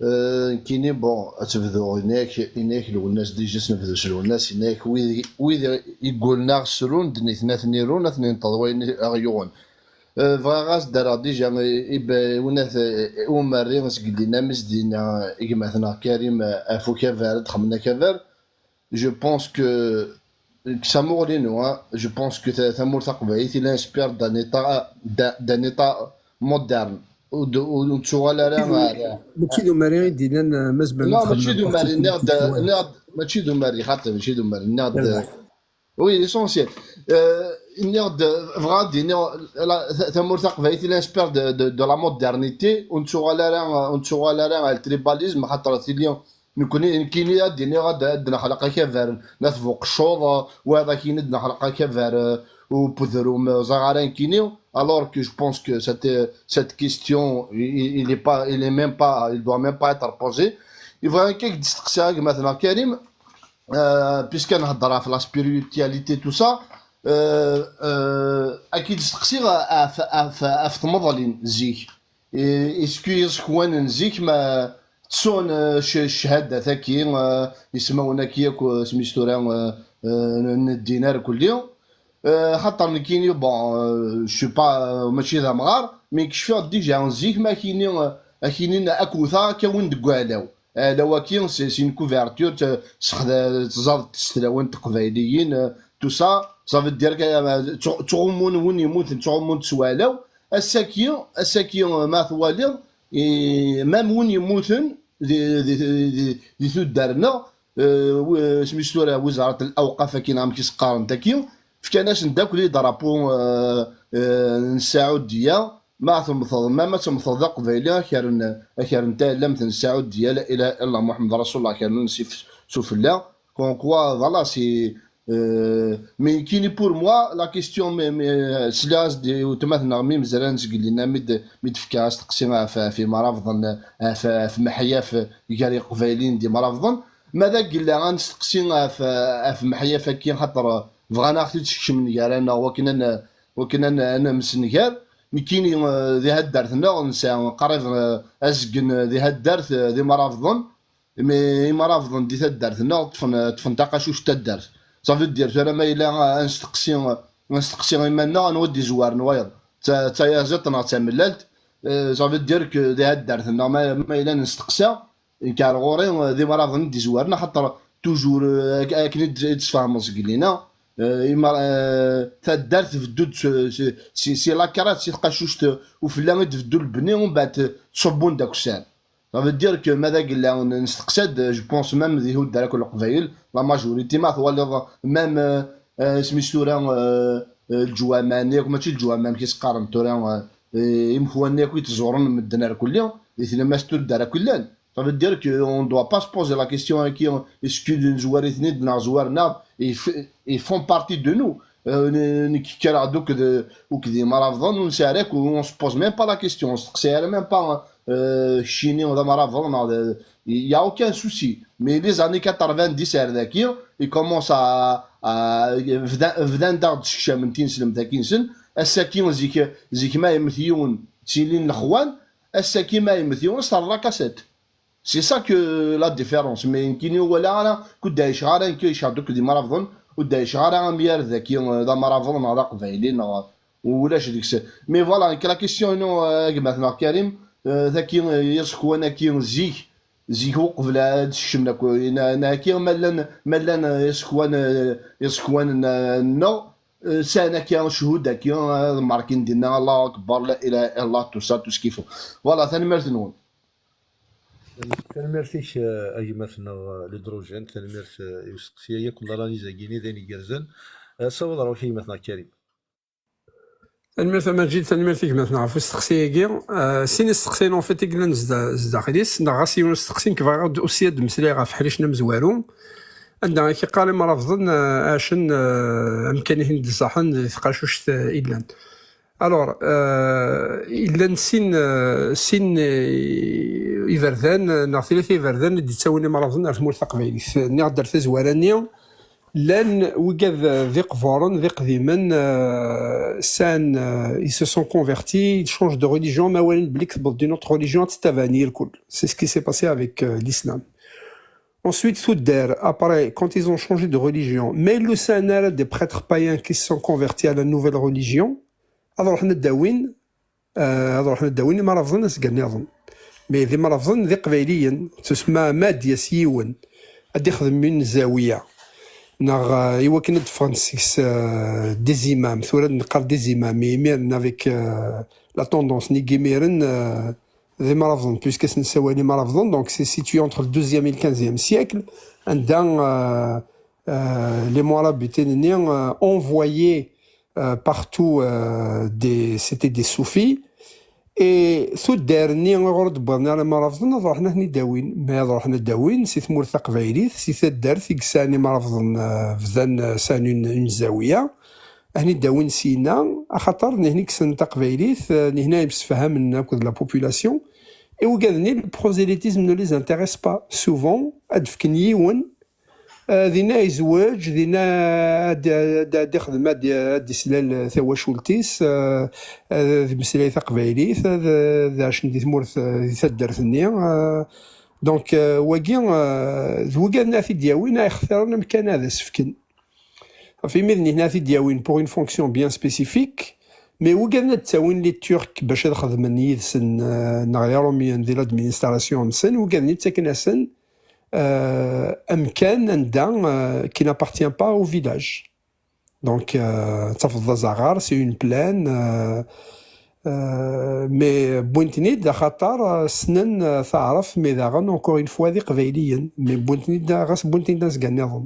Nekkini, bon, ad tebduɣ ini-ak, ini-ak Lwennas, déjà s nebdu s Lwennas, ini-ak wid, wid iggulen a ɣ-srun, d nitni ad ten-irun, ad ten-inṭeḍ wayen i ɣ-yuɣen. Bɣiɣ ad s-d-rreɣ déjà i, i, i win ad, i umerri, s yellan am i s-d-yenna gma-tneɣ Karim, ɣef ukabar, ad d-xemmen akabar. Je pense que, deg tamuɣli-inu, je pense que tamurt taqbaylit il inspire d'un état, d'un état moderne. Ur d-tuɣal ara. Mačči d umerri i d-illan, Mass Ben. Non, mačči d umerri, nniɣ-d, mačči d umerri, xaṭi, mačči d umerri, nniɣ-d. Oui, l'essentiel. Nniɣ-d, bɣiɣ ad d-iniɣ, tamurt taqbaylit il inspire de, de, de la modernité, ur nettuɣal ara, ur nettuɣal ara ɣer le tribalisme, xaṭer tili Nekkni, nekkini ad d-iniɣ ad, ad d-nexleq akabar n At Buqeccuḍ, wayeḍ ad k-yini ad d-nexleq akabar, eh, u Podrum, ur ẓriɣ ara nekkini, alors que je pense que cette, cette question, il, il est pas, il est même pas, il doit même pas être posée. Yebɣa akka i k-d-steqsiɣ a gma-tneɣ Karim, euh, puisque nhedder ɣef la spiritualité, tout ça, euh, euh, ad k-id-steqsiɣ ɣef, ɣef, ɣef tmeḍlin zik. Est-ce que iẓekwan n zik ma ttun, euh, ch-, cchada-taki, euh, ismawen-aki akk, euh, smis tura, euh, euh, n ddin ar kulli? Euh, xaṭer nekkini, bon, euh, je suis pas, euh, mačči d amɣar, mais kecfiɣ déjà zik ma akini, euh, akini akewta akka win deg uɛlaw. Ala waki, c'est, c'est une couverture, t-, sexda-, tẓad s tlawin teqbayliyin, euh, tout ça, ça veut dire que, euh, ttɣ-, ttɣummun win yemmuten, ttɣummun s walaw. Ass-agi, ass-agi, euh, ma twaliḍ, i, même win yemmuten di, di, di, di tuddar-nneɣ, euh, wi-, smis tura, wizarat n lawqaf, akin amek i s-qqaren taki, fkan-asen-d akk les drapeaux, euh, euh, n Saɛudiya, ma temmteḍ, ma, ma temmteḍ d aqbayli, akren, akren taɛlamt n Saɛudiya, la ilaha illallah Muḥemmed Rasulullah, akren si f-, sufella. Comme quoi, voilà, c'est, euh, mais kini pour moi, la question, mais, mais, euh, sliɣ-as-d i weltma-tneɣ mi mezran zgelin, mi d-, mi d-tefka asteqsi ɣef, ɣef imrabḍen, ɣef, ɣef meḥyaf gar iqbayliyen d imrabḍen. Ma d agella ad nesteqsi ɣef, ɣef meḥyaf-agi, xaṭer bɣan ad ɣ-t-id-skecmen gar-aneɣ, wakken ad n-, wakken ad n-, ad nemsengar. Nekkini, eh, di haddart-nneɣ, nesɛa qrib, eh, azgen, eh, di haddart, eh, d imrabḍen. Mi imrabḍen di taddart-nneɣ ṭṭfen, ṭṭfen taqacuct taddart. Ça veut dire, tura ma yella, eh, ad nesteqsi, eh, ad nesteqsi iman-nneɣ, anwa d-izwaren wayeḍ? D ta-, d tayaziḍt neɣ d tamellalt? Eh, ça veut dire que di haddart-nneɣ, ma, ma yella nesteqsa, nekk ar ɣur-i, eh, d imrabḍen i d-izwaren, axaṭer toujours, eh, ak-, akken i d-, i d-tesfehmeḍ seg lina, eh, imra-, eh, taddart tbeddu-d s, s, si, si la crasse, si tqacuct, eh, ufella i d-tbeddu lebni, umbeɛd, eh, ttṣubbun-d akessar. Ça veut dire que ma d agella n-, nesteqsa-d, eh, je pense même di tuddar akk n Leqbayel, la majorité, ma twaliḍ, même, eh, eh, isem-is tura, eh, eh, leǧwaman-nni akk, mačči leǧwaman, amek i s-qqaren tura, eh, eh, imekwan-nni akk i t-ẓuren medden ar kulli, di tlemmast tuddar akk i llan. Ça veut dire qu'on ne doit pas se poser la question, hein, qui, est-ce que nezwar-iten-id neɣ zwaren-aɣ, ils f-, ils font partie de nous. Euh, ne-, nekk kkreɣ-d akked, akked imrabḍen, ur nesɛi ara akk, on se pose même pas la question, on se même pas, euh, keččini d amrabḍ, neɣ d, il y a aucun souci. Mais les années quatre-vingt-dix ar daki, ils commencent à, à, bdan, bdan-d aɣ-d-sekcamen tineslemt-agi-nsen. Ass-agi, zik, zik ma yemmet yiwen, ttilin lexwan, ass-agi ma yemmet yiwen, s la cassette. C'est ça que la différence. Mais nekkini ur walaɣ ara, ur d-ɛiceɣ ara, nekk ɛiceɣ-d akked imrabḍen, ur d-ɛiceɣ ara amyar daki, eh, d amrabḍ neɣ d aqbayli, neɣ ulac deg-s. Mais voilà, nekk la question-inu, eh, a gma-tneɣ Karim, eh, taki, eh, iẓekwan-agi zik, zik uqbel ad sekcmen akk, eh, na-, naki ma llan, ma llan, eh, iẓekwan, eh, iẓekwan-nneɣ, eh, sɛan akka cchud-agi, eh, ad markin dinna, Allahu Akbar, la ilaha illallah, tout ça, tout ce qu'il faut. Voilà, tanemmirt-nwen. Tanemmirt-ik, eh, a gma-tneɣ, eh, Ledrujane, tanemmirt, eh, i usteqsi-agi, akk l'analyse-agi-nni d ayen igerrzen. Eh, sawaḍ ɣer-k a gma-tneɣ Karim. Tanemmirt a Maǧid, tanemmirt i gma-tneɣ ɣef usteqsi-agi. Eh, sin isteqsiyen en fait i yellan zda-, zdaxel-is, neɣ ɣas yiwen usteqsi, nekk bɣiɣ ad, aussi ad d-meslayeɣ ɣef ḥricen amezwaru, anda i k-iqqar imrabḍen, eh, ɛacen, eh, amkan i ten-id-iṣaḥen di tqacuct, eh, i llan. Alors, euh, llan sin, euh, sin, euh, iberdan, euh, neɣ tlata iberdan i d-ittawin imrabḍen ar tmurt taqbaylit. Nniɣ-d ar tazwara-nni, llan wigad, euh, d iqburen, d iqdimen, euh, sɛan, euh, ils se sont convertis, ils changent de religion, ma walan belli tewweḍ-d une autre religion, ad tettabaɛen yir lkul. C'est ce qui s'est passé avec, euh, l'islam. Ensuite, tuddar, après, quand ils ont changé de religion, ma ur sɛin ara des prêtres païens qui se sont convertis à la nouvelle religion, ad ruḥen ad d-awin, euh, ad ruḥen ad d-awin imrabḍen azger nniḍen. Mais d imrabḍen d iqbayliyen, tusemma ma ad d-yas yiwen, ad d-ixdem une zawiya, neɣ, euh, i wakken ad d-ffɣen seg-s, euh, des imams, tura ad neqqar des imams, mais imiren avec, euh, la tendance n yimiren, euh, d imrabḍen, puisque ad s-nessawal imrabḍen, donc c'est situé entre le douzième et le quinzième siècle, anda, euh, euh, les Morabitines, euh, envoyaient, euh, partout, euh, des, c'était des soufis. Et tuddar-nni ɣur d-wwḍen ara imrabḍen, ad ruḥen ad ten-id-awin. Mais ad ruḥen ad d-awin si tmurt taqbaylit, si taddart i yesɛan imrabḍen, euh, bdan, euh, sɛan une, une zawiya. Ahni d-awin syin-a, axaṭer nihni kksen taqbaylit, eh, nihni imsefhamen akked la population, et ugaden-nni, le prosélytisme ne les intéresse pas. Souvent, ad d-fken yiwen, eh, dinna yezweǧ, dinna ad, ad, ad ixdem, ad, ad d-islal tawacult-is, eh, ad d-meslay taqbaylit, ad, ad ɛacen di tmurt, eh, di taddart-nni. Eh, donc, eh, wagi, eh, d wigad-nni ad t-id-yawin, ad ixtiren amkan ad as-fken. Ɣef imi d nitni ad t-id-yawin pour une fonction bien spécifique, mais wigad ad d-ttawin les Turcs bac ad xedmen yid-sen, eh, neɣ les Romiens di l'administration-nsen, wigad-nni ttaken-asen, eh, amkan anda, eh, qui n'appartient pas au village. Donc, eh, tafeḍ d azaɣar, c'est une plaine, eh, eh, mais wwin-ten-id axaṭer, eh, ssnen, eh, taɛrabt, mais daɣen, encore une fois, d iqbayliyen, mais wwin-ten-id, ɣas wwin-ten-id azga nniḍen.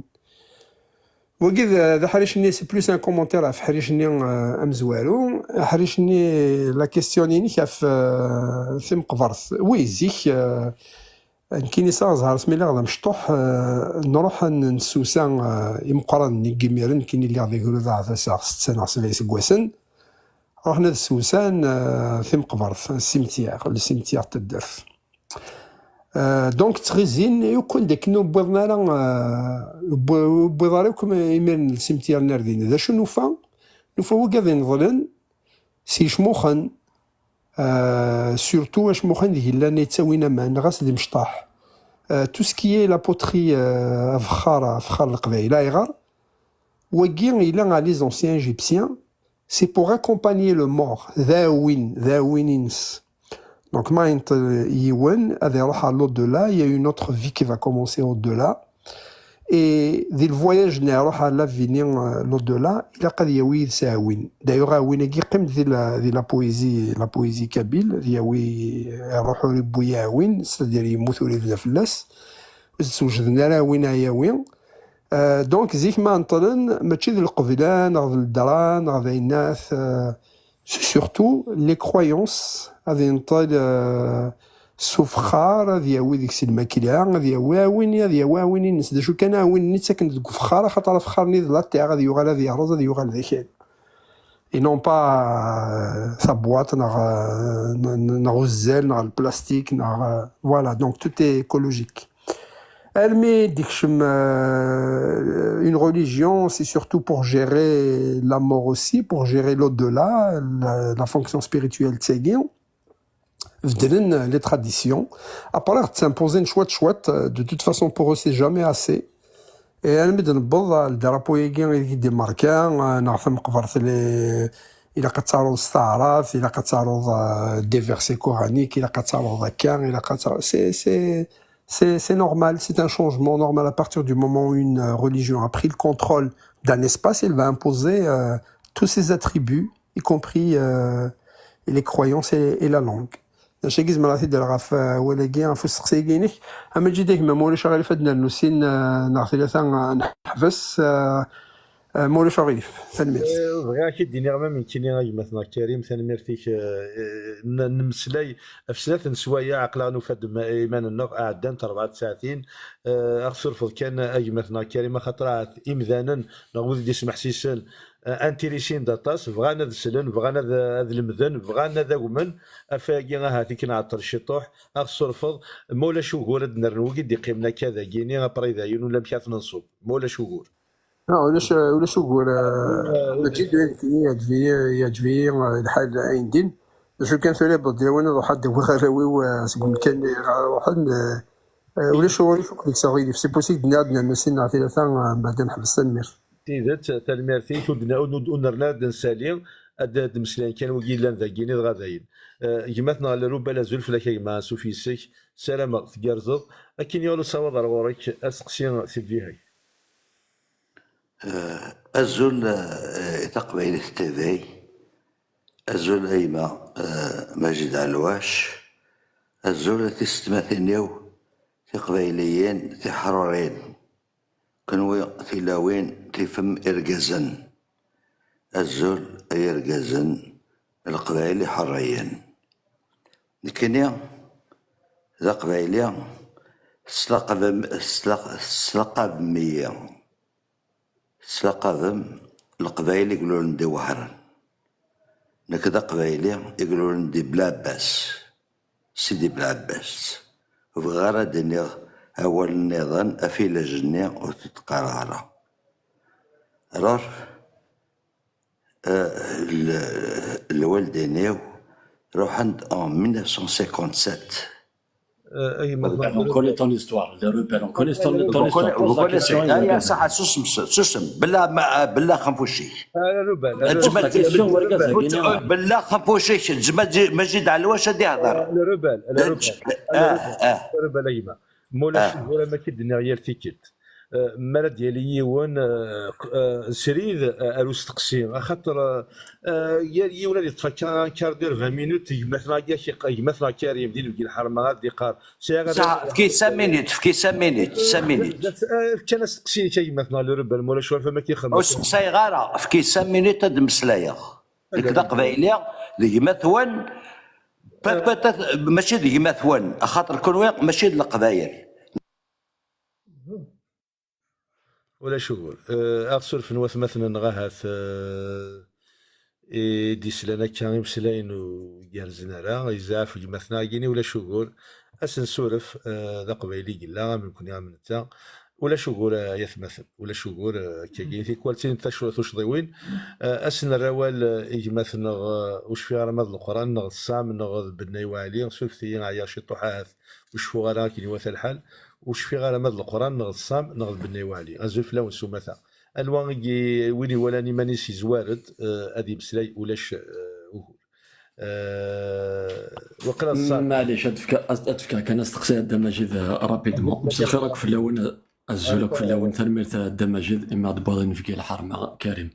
Wagi d, d aḥric-nni, c'est plus un commentaire ɣef aḥric-nni, euh, amezwaru. Aḥric-nni, la question-inek ɣef, euh, timeqbert. Oui, zik, euh, nekkini sɛiɣ ẓẓher asmi lliɣ d amecṭuḥ, euh, nruḥ ad n-, nsusa, euh, imeqqranen-nni n yimiren, nekkini lliɣ d agrud aɛdaseɣ setta neɣ sebɛa iseggasen. Ruḥen ad sewsan, euh, timeqbert, cimetière, le cimetière n taddart. Euh, donc, ttɣizin, yakk anda akken ur wwiḍen ara, euh, ur wwi-, ur wwiḍ ara akk imiren lsimtyar n Ardin. D acu nufa? Nufa wigad ineḍlen s yecmuxen, euh, surtout acmuxen deg llan yettawin aman, ɣas d imecṭaḥ. Euh, tout ce qui est la poterie, euh, afexxar, afexxar n Leqbayel. Ayɣer? Wagi yella à les anciens égyptiens, c'est pour accompagner le mort, d awin, d awin-ines. Donc, ma yenṭel yiwen, ad iruḥ à l'au-delà, il y a une autre vie qui va commencer au-delà. Et di le voyage n iruḥ à l'avenir, euh, l'au-delà, ilaq ad yawi yid-s awin. D'ailleurs, awin-agi yeqqim di la, di la poésie, la poésie kabyle, ad yawi, iruḥ ur yewwi awin, c'est-à-dire yemmut ur yebda fell-as, ur s-wejden ara awin ad yawi. Euh, donc, zik ma neṭlen, mačči d lqebla, neɣ d ldra, neɣ d ayennat, euh, c'est surtout les croyances, ad yenṭel, euh, s ufexxar, ad yawi deg-s lmakla, ad yawi awin, ad yawi awin-ines. D acu kan, awin-nni ttaken deg ufexxar, axaṭer afexxar-nni d la terre, ad yuɣal ad yerreẓ, ad yuɣal d akal. Et non pas, euh, tabwaṭ, neɣ, euh, n-, n-, neɣ uzzal, neɣ le plastique, neɣ, euh, voilà, donc tout est écologique. Almi d-ikcem, euh, une religion, c'est surtout pour gérer la mort aussi, pour gérer l'au-delà, la, la fonction spirituelle d tagi. Beddlen les traditions. Après, ɣ-tt-imposin cwiṭ cwiṭ, euh, de toute façon, pour eux, c'est jamais assez. Et almi d-newweḍ ɣer le drapeau-agi ideg d-imerka, euh, neɣ tameqbert, les, ilaq ad taruḍ s taɛrabt, ilaq ad taruḍ, euh, des versets coraniques, ilaq ad taruḍ akka, ilaq ad taruḍ, c'est, c'est, c'est, c'est normal, c'est un changement normal à partir du moment où une, euh, religion a pris le contrôle d'un espace, elle va imposer, euh, tous ses attributs, y compris, euh, les croyances et, et la langue. D acu i yezmer ad t-id-rreɣ ɣef, euh, wallagi, ɣef usteqsi-agi-inek? Ama ǧid, a gma, ma ulac aɣilif ad nernu sin, euh, neɣ tlata, euh, neḥbes, euh, euh, ma ulac aɣilif. Tanemmirt. Eh, bɣiɣ ad k-id-iniɣ, ma nekkini, a gma-tneɣ Karim, tanemmirt-ik, eh, eh, n-, nemmeslay ɣef snat n sswayeɛ, aql-aɣ nufa-d ma-, iman-nneɣ, ɛeddant rebɛa tsaɛtin, eh, ad ɣ-surfeḍ kan, a gma-tneɣ Karim, axaṭer ahat imdanen, neɣ wid d-ismeḥsisen, eh, intéressés d aṭas, bɣan ad slen, bɣan ad, ad lemden, bɣan ad agmen, ɣef wagi ahat i k-nɛeṭṭel ciṭuḥ, ad ɣ-tsurfeḍ, ma ulac ugur ad d-nernu wigi d-iqqimen akka dagini, après dayen ulamek ad t-nenṣub, ma ulac ugur. Ah, ulac, ulac ugur, ah, mačči d ayen kan, yeɛǧeb-iyi, yeɛǧeb-iyi, ah, lḥal ayendin. D acu kan, tura yewweḍ-d lawan ad ruḥeɣ ad d-awiɣ arraw-iw, ah, seg umkan i ɣer ruḥen, ah, ah, ulac uɣilif akk deg-s aɣilif. C'est possible, nniɣ ad nernu sin neɣ tlata, ah, mbeɛd ad neḥbes. Tanemmirt. Tidet, tanemmirt-ik, ur d-, ur d-, ur nerna ara ad nsali, ad d-, ad d-mmeslayen kan wigi yellan dagini dɣa dayen. Eh, gma-tneɣ Lerubal, azul fell-ak a gma, ansuf yes-k, ssarameɣ tgerrzeḍ. Akken yuɣal usawaḍ ar ɣur-k, asteqsi si lǧiha-k. Eh, azul, eh, i Taqbaylit T V, azul a gma, eh, Majid Ɛelwac, azul a tisetmatin-iw tiqbayliyin tiḥrurin. Kenwi tilawin tifem irgazen. Azul ay irgazen n Leqbayel iḥerriyen. Nekkini d aqbayli, teslaqabem-, teslaq-, teslaqabem-iyi. Teslaqabem Leqbayel i ilulen di Wehran. Nekk d Aqbayli i ilulen di Blɛebbas, Sidi Blɛebbas. Ur bɣiɣ ara ad d-iniɣ awal nniḍen ɣef ilaj-nni ur t-id-qqareɣ ara. Alors, eh, l-, lwaldin-iw ruḥen-d en mille neuf cent cinquante-sept. Euh, ay, maintenant, on connaît ton histoire, les rebelles, on connaît ton, ton histoire. Pose la question, ah, ya, ça, susem, susem. Bella, ma, bella, xenfuci. Ah, les rebelles. Pose la question, bella, xenfuci. Zma, Majid Alwac ad ihder. Les rebelles, les rebelles. Ah, ah. Les rebelles, ayma. Mola Cugura, ma k-id-nniɣ yal tikkelt. Mi ara d-yali yiwen, srid ar usteqsi, axaṭer yal yiwen ad yeṭṭef akka un quart d'heure, vingt minutes, gma-tneɣ Karim d inebgi n lḥerma ad d-iqqar. Efk-iyi cinq minutes, efk-iyi cinq minutes, cinq minutes. Fkan asteqsi-inek a gma-tneɣ le rebelle, ma ulac aɣilif, ma k-ixemmem. Ur steqsayeɣ ara, efk-iyi cinq minutes ad d-mmeslayeɣ. Nekk d aqbayli, d gma-twen, mačči d gma-twen, axaṭer kenwi mačči d leqbayel. Ulac ugur. Ad ɣ-surfen watmaten-nneɣ ahat i d-islan akka imeslayen ur gerrzen ara, yezɛef gma-tneɣ-agi-ni, ulac ugur. Ad s-nsuref, d aqbayli i yella, am nekni am netta. Ulac ugur, ay atmaten, ulac ugur. Akkagi, tikwal ttilint tuccḍiwin. Ad s-nerr awal i gma-tneɣ, ur cfiɣ ara ma d Leqran neɣ d Sam neɣ d Bennay Waɛli, surfet-iyi, ɛyiɣ ciṭuḥ ahat. Ur cfiɣ ara akken iwata lḥal, ur cfiɣ ara ma d Leqran neɣ d Sam neɣ d Bennay Waɛli. Azul fell-awen s umata. Anwa i win iwalan iman-is yezwar-d, ad imeslay, ulac ugur. Waqila d Sam. Maɛlic, ad d-fkeɣ kan asteqsi a Dda Majid, rapidement. Mselxir akk fell-awen. Azul akk fell-awen, tanemmirt a Dda Majid imi ɣ-d-tewwiḍ inebgi n lḥerma, Karim.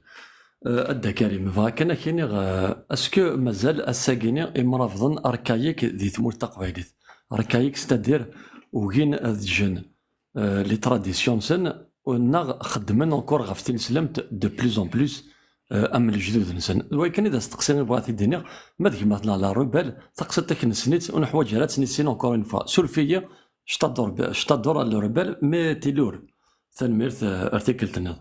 A Dda Karim, bɣiɣ kan ad k-iniɣ, est-ce que mazal ass-agi-ni imrabḍen archaïques di tmurt taqbaylit? Archaïques, c'est-à-dire ugin ad ǧǧen les traditions-nsen, neɣ xeddmen encore ɣef tineslemt de plus en plus am lejdud-nsen? D wayi kan i d asteqsi i bɣiɣ ad t-id-iniɣ, ma d gma-tneɣ la rebelle, taqsiṭ-ik nessen-itt, ur neḥwaǧ ara ad tt-nissin encore une fois. Suref-iyi, je t'adore, je t'adore a le rebelle, mais t'es lourd. Tanemmirt ar tikkelt-nniḍen.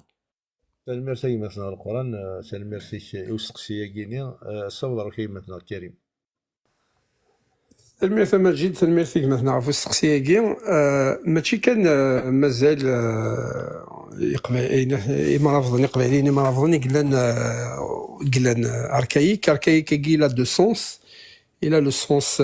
Tanemmirt a gma-tneɣ Leqran, tanemmirt-ik i usteqsi-agi-ni. Ssawḍ ɣer-k a gma-tneɣ Karim. Tanemmirt a Majid, tanemmirt i gma-tneɣ ɣef usteqsi-agi. Mačči kan mazal imrabḍen iqbayliyen, imrabḍen i yellan, i yellan archaïques. Archaïque-agi, il a deux sens. Il a le sens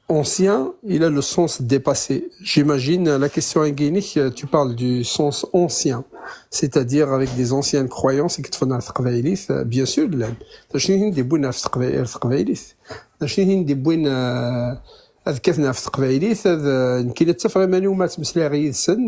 ancien, il a le sens dépassé. J'imagine la question-agi-inek, tu parles du sens ancien, c'est-à-dire avec des anciennes croyances i yeṭṭfen ɣer teqbaylit. Bien sûr, llan. D acu i ten-id-iwwin ɣer teqbaylit? D acu i ten-id-iwwin ad kkaten ɣef teqbaylit? Ad, nekkini ttafeɣ iman-iw ma ttmeslayeɣ yid-sen.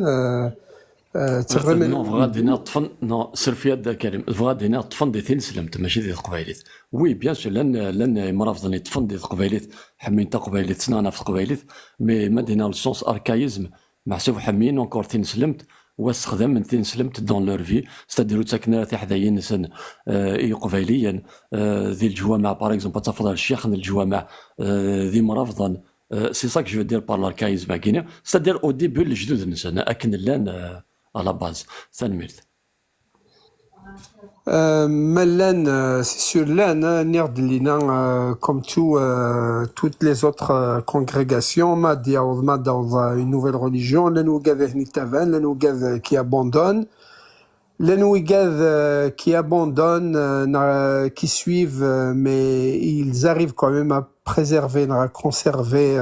Ttafeɣ iman-iw. Non, bɣiɣ ad d-iniɣ ṭṭfen, non, suref-iyi a Dda Karim, bɣiɣ ad d-iniɣ ṭṭfen di tineslemt, mačči di teqbaylit. Oui, bien sûr, llan, llan imrabḍen yeṭṭfen di teqbaylit, ḥemmlen taqbaylit, ttnaɣen ɣef teqbaylit, mais ma d-iniɣ le sens archaïsme, meḥsub ḥemmlen encore tineslemt, wa ssexdamen tineslemt dans leur vie, c'est-à-dire ur ttaken ara tiḥdayin-nsen i Iqbayliyen, di leǧwameɛ, par exemple, ad tafeḍ ar ccix n leǧwameɛ d imrabḍen. C'est ça que je veux dire par l'archaïsme-agi-ni, c'est-à-dire au début lejdud-nsen akken llan à la base. Tanemmirt. Ma llan, c'est sûr llan, nniɣ-d llan, comme tout, toutes les autres congrégations, ma d-yaweḍ, ma d-taweḍ une nouvelle religion, llan wigad i ten-ittabaɛen, llan wigad qui abandonnent, llan wigad qui abandonnent, neɣ qui suivent, mais ils arrivent quand même à préserver, neɣ à conserver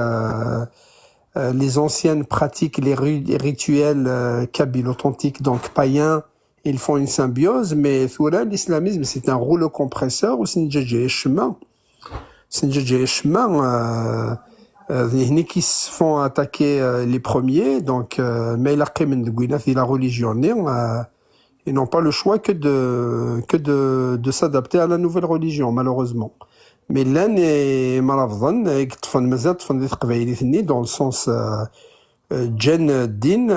les anciennes pratiques, les rituels kabyles authentiques, donc païens. Ils font une symbiose, mais tura l'islamisme c'est un rouleau compresseur, ur sen-yeǧǧa acemma. Ur sen-yeǧǧa acemma. D nitni qui se font attaquer les premiers, donc ma yella qqimen deg winat di la religion-nni, ils n'ont pas le choix que de, que de, de s'adapter à la nouvelle religion, malheureusement. Mais llan imrabḍen i yeṭṭfen, mazal ṭṭfen di teqbaylit-nni, dans le sens, ǧǧan ddin,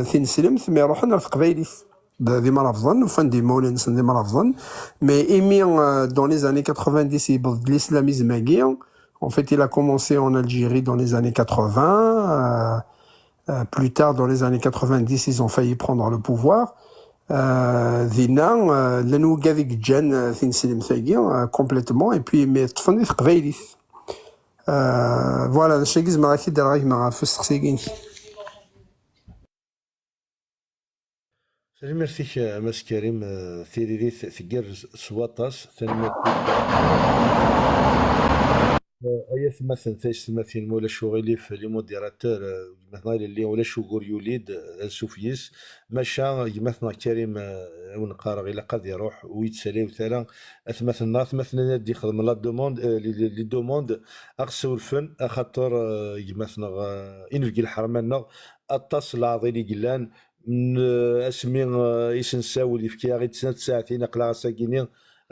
tineslemt, mais ruḥen ɣer teqbaylit. D imrabḍen, ufan-d imawlan-nsen d imrabḍen. Mais imi, dans les années quatre-vingt-dix, yewweḍ-d l'islamisme-agi, en fait, il a commencé en Algérie dans les années quatre-vingts. Plus tard, dans les années quatre-vingt-dix, ils ont failli prendre le pouvoir. Euh, dinna, euh, llan wigad i yeǧǧan, euh, tineslemt-agi, euh, complètement, et puis mi ṭṭfen di teqbaylit. Euh, voilà, d acu i zemreɣ ad k-id-rreɣ a gma ɣef usteqsi-agi-inek. Tanemmirt-ik a Mass Karim, eh, tiririt tgerrez s waṭas. Tanemmirt-ik, eh, ay atmaten, taysetmatin, ma ulac uɣilif, les modérateurs, eh, gma-tneɣ Ilelli, ulac ugur yuli-d, eh, d ansuf yis. Maca gma-tneɣ Karim, eh, awen-qqareɣ, ilaq ad iruḥ, ur yettsalay ara atmaten-nneɣ, atmaten ad d-ixdem la demande, eh, les, les, les demandes, ad ɣ-ssawlen, axaṭer, eh, gma-tneɣ, eh, inebgi lḥerma-nneɣ, aṭas n leɛḍil i yellan, n, asmi, eh, i s-nessawel, yefka-yaɣ-id snat tsaɛtin, aql-aɣ ass-agi-ni,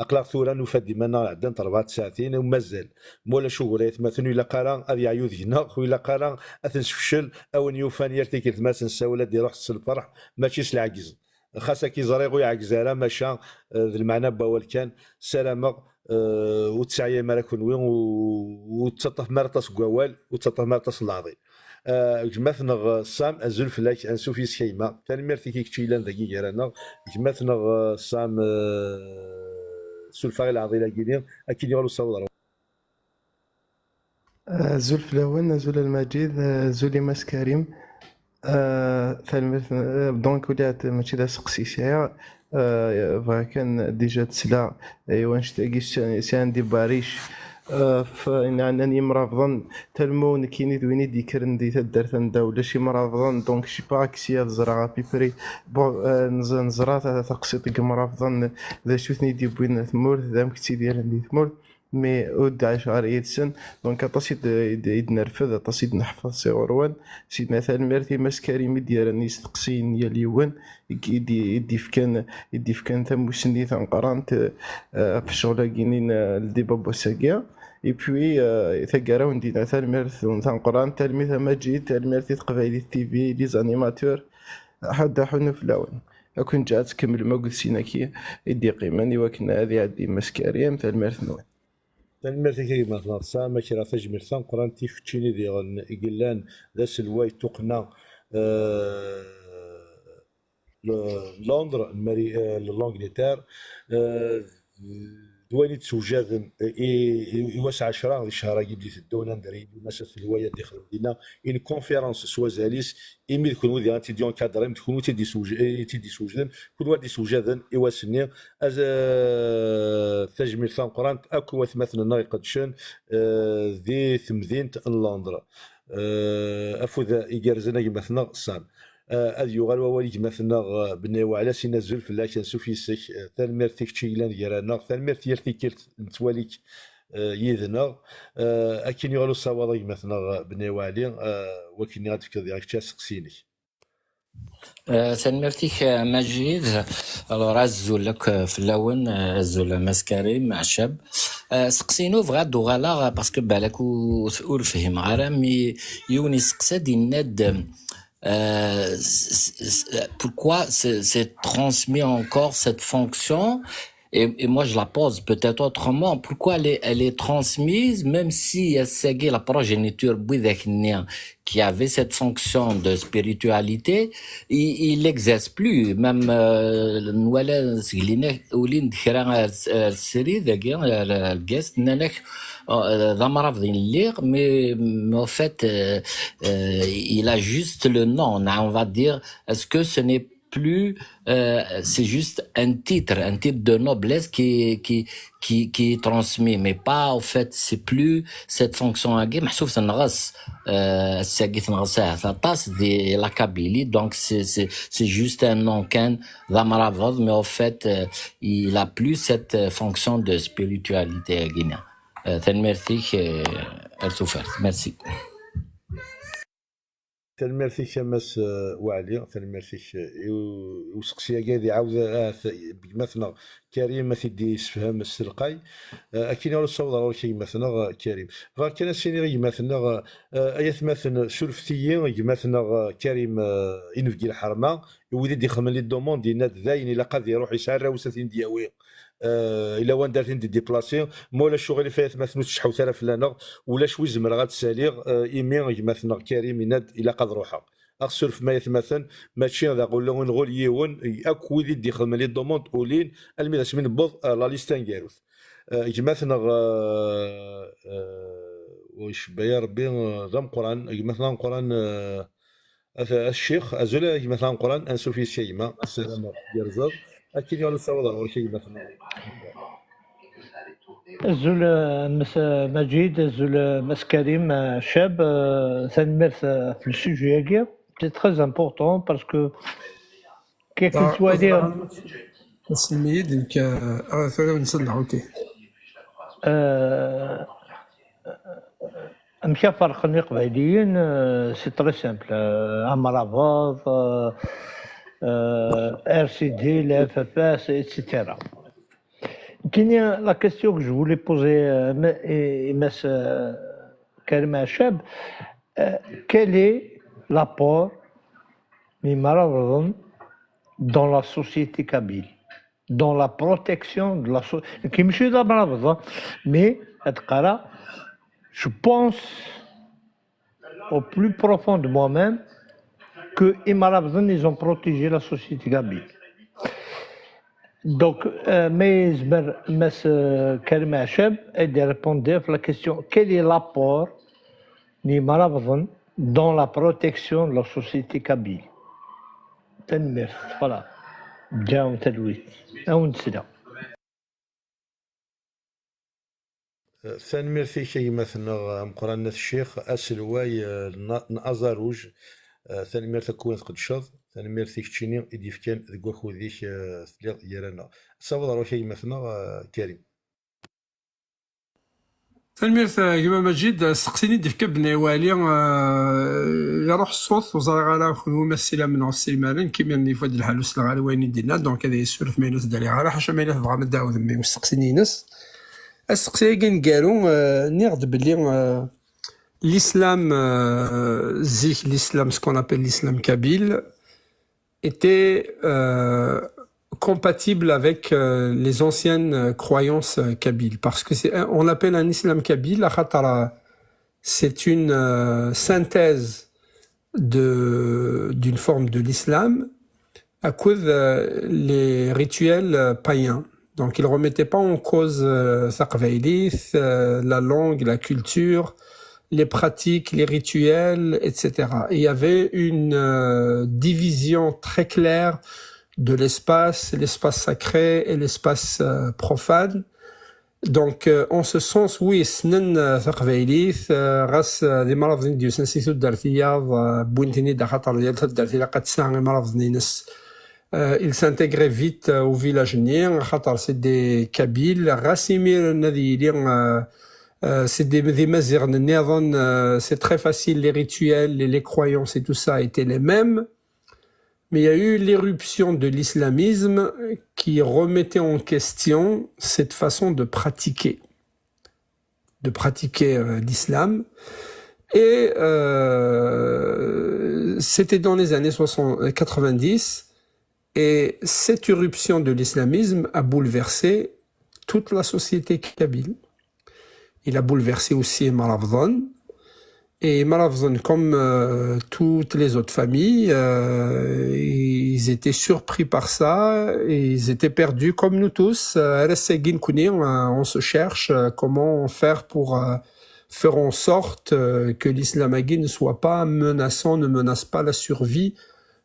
aql-aɣ tura nufa-d iman-nneɣ ɛeddant rebɛa tsaɛtin, u mazal. Ma ulac ugur ay atmaten, ur ilaq ara ad yeɛyu deg-neɣ, ur ilaq ara ad t-nesfecel, a win yufan yal tikkelt ma s-nessawel ad d-iruḥ s lferḥ, mačči s lɛegz. Xas akka i ẓriɣ ur iɛegz ara, maca, eh, d lmeɛna n wawal kan, ssarameɣ, eh, ur tesɛiyam ara kenwi, u-, ur tettaṭṭafem ara aṭas n wawal, ur tettaṭṭafem ara aṭas n leɛḍil. Eh, gma-tneɣ, eh, Sam, azul fell-ak, ansuf yis-k a gma. Tanemmirt-ik i kečč yellan dagi gar-aneɣ. Gma-tneɣ, eh, Sam, eh, suref-aɣ i leɛḍil-agi-ni, akken yuɣal usawaḍ ar Azul fell-awen, azul a Lmajid, azul i Mass Karim. Eh, tanemmirt, eh, donc, ula d mačči d aseqsi sɛiɣ. Eh, bɣiɣ kan déjà tesla i wanect-agi s-, sɛan di Baric, eh, f-, ayen ɛnan yimrabḍen, talmu nekkini d win i d-yekkren di taddart anda ulac imrabḍen, donc je sais pas, akken ad ẓreɣ à peu près. Bon, eh, neẓ-, neẓra ta-, taqsiṭ n yimrabḍen, d acu ten-id-yewwin ar tmurt, d amek ttidiren di tmurt. Mais ur d-ɛiceɣ ara yid-sen. Donc, aṭas i d-, i d-, i d-nerfed, aṭas i d-neḥfeḍ si ɣur-wen. Sidna, tanemmirt i Mass Karim i d-yerran isteqsiyen n yal yiwen, i d-, i d-ifkan, i d-ifkan tamussni tameqqrant, eh, ɣef ccɣel-agi-nni n, eh, ldiba n wass-agi. Et puis, eh, taggara-wen dinna, tanemmirt-nwen tameqqrant, tanemmirt a Maǧid, tanemmirt i Teqbaylit T V, les animateurs, ḥedd aḥunnu fell-awen. Ad ken-ǧǧeɣ ad tkemmlem akked sin-agi i d-yeqqimen i wakken ad iɛeddi Mass Karim, tanemmirt-nwen. Tanemmirt-ik a gma-tneɣ, tesɛam a kra tajmilt tameqqrant i keččini diɣen i yellan d aselway n tuqqna, eh, l-, Londres, n Mari-, eh, l-, l'Angleterre, eh, d wayen i d-sewjaden, eh, i, i, i wass ɛecra di ccher-agi d-iteddun, anda ara yili Mass aselway ad d-ixdem dinna une conférence s wazal-is, imi d kenwi diɣen i tt-id-yunkadren, d kenwi i tt-id-isewj-, i tt-id-isewjden, kenwi ad d-isewjaden i wass-nni. Az-, eh, tajmilt tameqqrant akk i watmaten-nneɣ iqeddcen, eh, di temdint n Londres. Eh, afud igerrzen a gma-tneɣ Sam. Eh, ad yuɣal wawal i gma-tneɣ, eh, Bennay Waɛli, sin azul fell-ak, ansuf yis-k. Eh, tanemmirt i kečč i yellan gar-aneɣ, tanemmirt yal tikkelt nettwali-k, eh, yid-neɣ. Eh, akken yuɣal usawaḍ a gma-tneɣ, eh, Bennay Waɛli, eh, wakken ad d-tefkeḍ diɣ kečč aseqsi-inek. Eh, tanemmirt-ik, eh, Majid. Alors, azul akk, eh, fell-awen, eh, azul a Mass Karim, aɛcab. Eh, seqsi-inu bɣiɣ ad d-uɣaleɣ, eh, parce que balak ur, ur fhimeɣ ara, mi yiwen iseqsa-d, yenna-d, eh, s-, s-, s-, pourquoi c'est, c'est transmis encore cette fonction? Et, et moi, je la pose peut-être autrement. Pourquoi elle est, elle est transmise, même si il y a ce qui est la progéniture, qui avait cette fonction de spiritualité, il, il n'exerce plus. Même, euh, nwala seg lina ulin-d kra ar, ar srid, dagi, ar, ar guest, nnan-ak, euh, d amrabeḍ i lliɣ, mais, mais en fait, euh, euh, il a juste le nom, on va dire, est-ce que ce n'est plus, euh, c'est juste un titre, un titre de noblesse qui, qui, qui, qui est transmis, mais pas, en fait, c'est plus cette fonction-agi, meḥsub tenɣes, euh, ass-agi tenɣes ahat aṭas di la Kabylie, donc c'est, c'est, c'est juste un nom kan d amrabeḍ, mais en fait, euh, il a plus cette, euh, fonction de spiritualité-agi. Euh, tanemmirt-ik, euh, ar tufat. Merci. Tanemmirt-ik a Mass, eh, Waɛli, tanemmirt-ik, eh, i u-, i useqsi-agi ad iɛawed ahat gma-tneɣ Karim ad t-id-yessefhem s telqay. Eh, akken i ɣer ur ssawḍeɣ ɣur-k a gma-tneɣ, eh, Karim. Bɣiɣ kan ad s-iniɣ i gma-tneɣ, eh, ay atmaten, surfet-iyi, gma-tneɣ, eh, Karim, eh, inebgi lḥerma, i wid i d-ixedmen les demandes, yenna-d dayen ilaq ad iruḥ, yesɛa arraw-is ad ten-id-yawi. Eh, ila wanda ar ten-id-déplacer, ma ulac uɣilif ay atmaten ur ttceḥḥut ara fell-aneɣ, ulac wi zemreɣ ad saliɣ, eh, imi gma-tneɣ Karim yenna-d ilaq ad ruḥeɣ. Aɣ surfem ay atmaten, mačči d aɣullu i nɣul yiwen, akk wid i d-ixedmen les demandes ulin almi d asmi newweḍ, eh, la liste taneggarut. Eh, gma-tneɣ, eh, eh, ur icebba ara Rebbi, eh, d ameqqran, gma-tneɣ ameqqran, eh, at, at ccix, azul a gma-tneɣ ameqqran, ansuf yes-k a gma, ssarameɣ tgerrzeḍ. Akken yuɣal nessaweḍ ar ɣur-k a gma-tneɣ. Azul, eh, Mass Majid, azul, eh, Mass Karim, eh, Cab, eh, tanemmirt, eh, ɣef le sujet-agi. C'est très important parce que, kif nettwali, Aslem-iyi-d nekk, ah, tura ur nselleɣ, ok. eh, amek ad ferqen Iqbayliyen, eh, c'est très simple. Eh, amrabeḍ, eh, eh, R C D, le F F S, et cetera. Kini, la question que je voulais poser, euh, ma- et- et Mass, euh, Karim Achab, euh, quel est l'apport n imrabḍen dans la société kabyle, dans la protection de la société, mais je pense au plus profond de moi-même que imrabḍen, ils ont protégé la société kabyle. Donc, euh, mais, mais, euh, Karim Achab, elle répondait à la question, quel est l'apport n imrabḍen dans la protection de la société kabyle? Tanemmirt, voilà. Ǧǧiɣ-am talwit. Ad wen-d-sleɣ. Tanemmirt-ik a gma-tneɣ ameqqran n At Ccix, aselway, eh, n, n Aẓaruj. Eh, tanemmirt akk win tqedceḍ, tanemmirt i keččini i d-yefkan deg wakud-ik, eh, telliḍ gar-aneɣ. Saweḍ ɣer-k a gma-tneɣ, eh, Karim. Tanemmirt a gma Majid. Asteqsi-nni d-yefka Bennay Wali, eh, iruḥ ṣṣut, ur ẓriɣ ara kunwi ma tessilamem neɣ ur tessilamem ara, nekk imir-nni yufa-d lḥal ur selleɣ ara i wayen i d-yenna, donc ad iyi-yessuref ma yella tedda liɣ ara, ḥaca ma yella tebɣam ad d-tɛawdem i usteqsi-nni-ines. Asteqsi-agi aneggaru, eh, nniɣ-d belli, eh, l'islam, eh, zik, l'islam, ce qu'on appelle l'islam kabyle, était, euh, compatible avec, euh, les anciennes, euh, croyances, euh, kabyles. Parce que c'est, on l'appelle un islam kabyle, axaṭer, euh, c'est une, euh, synthèse de, d'une forme de l'islam, à cause, euh, les rituels, euh, païens. Donc, il remettait pas en cause, euh, taqbaylit, euh, la langue, la culture, les pratiques, les rituels, et cetera. Et il y avait une, euh, division très claire de l'espace, l'espace sacré et l'espace, euh, profane. Donc, euh, en ce sens, oui, ssnen, euh, taqbaylit, euh, ɣas, euh, d imrabḍen i d-yusan si tuddar tiyaḍ, euh, wwin-ten-id axaṭer yal taddart ilaq ad tesɛu imrabḍen-ines. Euh, ils s'intégraient vite, euh, au village-nni, axaṭer c'est des Kabyles, ɣas imiren ad yili, euh, euh, c'est des, d Imaziɣen nniḍen, euh, c'est très facile, les rituels et les croyances et tout ça étaient les mêmes. Mais il y a eu l'éruption de l'islamisme qui remettait en question cette façon de pratiquer, de pratiquer, euh, l'islam. Et, euh, c'était dans les années soixante, quatre-vingt-dix, et cette éruption de l'islamisme a bouleversé toute la société kabyle. Il a bouleversé aussi imrabḍen. Et imrabḍen, comme, euh, toutes les autres familles, euh, ils étaient surpris par ça, et ils étaient perdus comme nous tous. Euh, ar ass-agi nekni, euh, on se cherche, euh, comment faire pour, euh, faire en sorte, euh, que l'islam-agi ne soit pas menaçant, ne menace pas la survie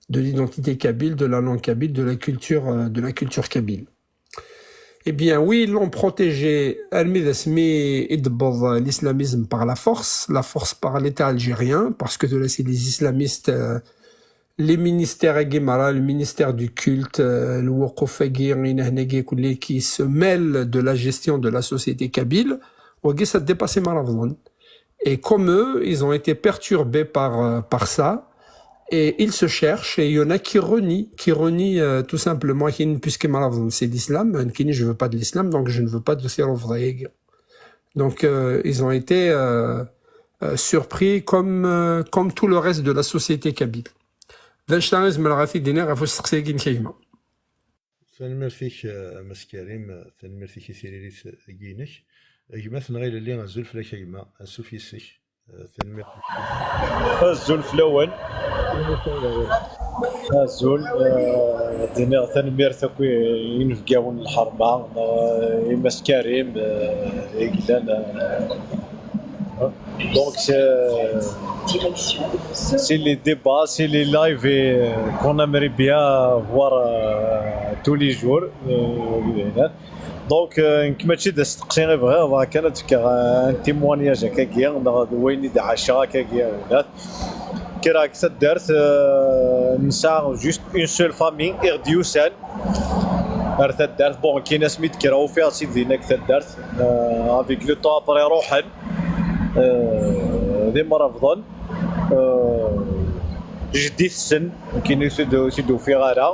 de l'identité kabyle, de la langue kabyle, de la culture, euh, de la culture kabyle. Eh bien, oui, ils l'ont protégé. Armi d asmi i d-tewweḍ l'islamisme par la force, la force par l'État algérien, parce que de là, c'est les islamistes, euh, les ministères agi merra, le ministère du culte, euh, lwuquf-agi, inehna-agi, kulli qui se mêlent de la gestion de la société kabyle, wagi, ça dépasse imrabḍen. Et comme eux, ils ont été perturbés par, euh, par ça, et ils se cherchent, et il y en a qui renient, qui renient, euh, tout simplement, qui, puisque imrabḍen, c'est l'islam, euh, qui dit, je veux pas de l'islam, donc je ne veux pas de ces revrailles. Donc, euh, ils ont été, euh, euh, surpris comme, euh, comme tout le reste de la société kabyle. D annect-a i zemreɣ ad t-id-iniɣ ɣef usteqsi-agi-inek a gma. Tanemmirt-ik, eh, a Mass Karim, eh, tanemmirt-ik i tiririt-agi-inek. Gma-tneɣ ilelli, azul fell-ak a gma, ansuf yes-k. Tanemmirt. Azul fell-awen. Azul, eh, ad d-iniɣ tanemmirt akk i inebgawen n lḥerma, eh, i Mass Karim, eh, i yellan, eh, donc c'est, c'est les débats, c'est les lives et, euh, qu'on aimerait bien voir, euh, tous les jours, euh, donc, euh, nekk mačči d asteqsi i bɣiɣ, bɣiɣ kan ad d-fkeɣ, euh, un témoignage akkagi, neɣ d wayen i d-ɛaceɣ akkagi, kkreɣ deg taddart, euh, nesɛa juste une seule famille i ɣ-d-yusan ar taddart. Bon, kin asmi d-kkreɣ ufiɣ-tt-id dinna deg taddart, euh, avec le temps après ruḥen, euh, d imrabḍen, euh, jeddi-tsen, kin ur t-id-ufiɣ ara.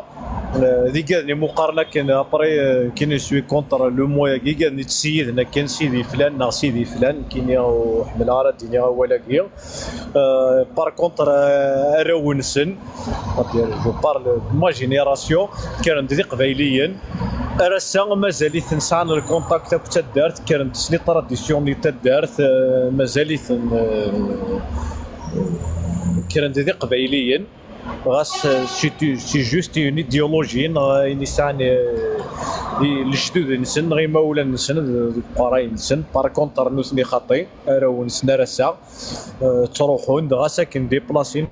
Euh, d igaden imuqaren akken, après, euh, kin je suis contre le mot-agi, igaden i ttseyyiden akken sidi flan neɣ sidi flan, kini ur ḥemmleɣ ara d-iniɣ awal-agi. Euh, par contre, euh, arraw-nsen, c'est-à-dire, je parle de ma génération, kkren-d d iqbayliyen. Ar ass-a mazal-iten sɛan le contact akked taddart, kkren-d s les traditions n taddart, euh, mazal-iten, euh, kkren-d d iqbayliyen. Ɣas, euh, c'est, c'est juste une idéologie, neɣ ayen i sɛan, euh, i lejdud-nsen neɣ imawlan-nsen d, d uqerray-nsen. Par contre, nutni xaṭi, arraw-nsen ar ass-a, euh, ttruḥun-d, ɣas akken déplacés.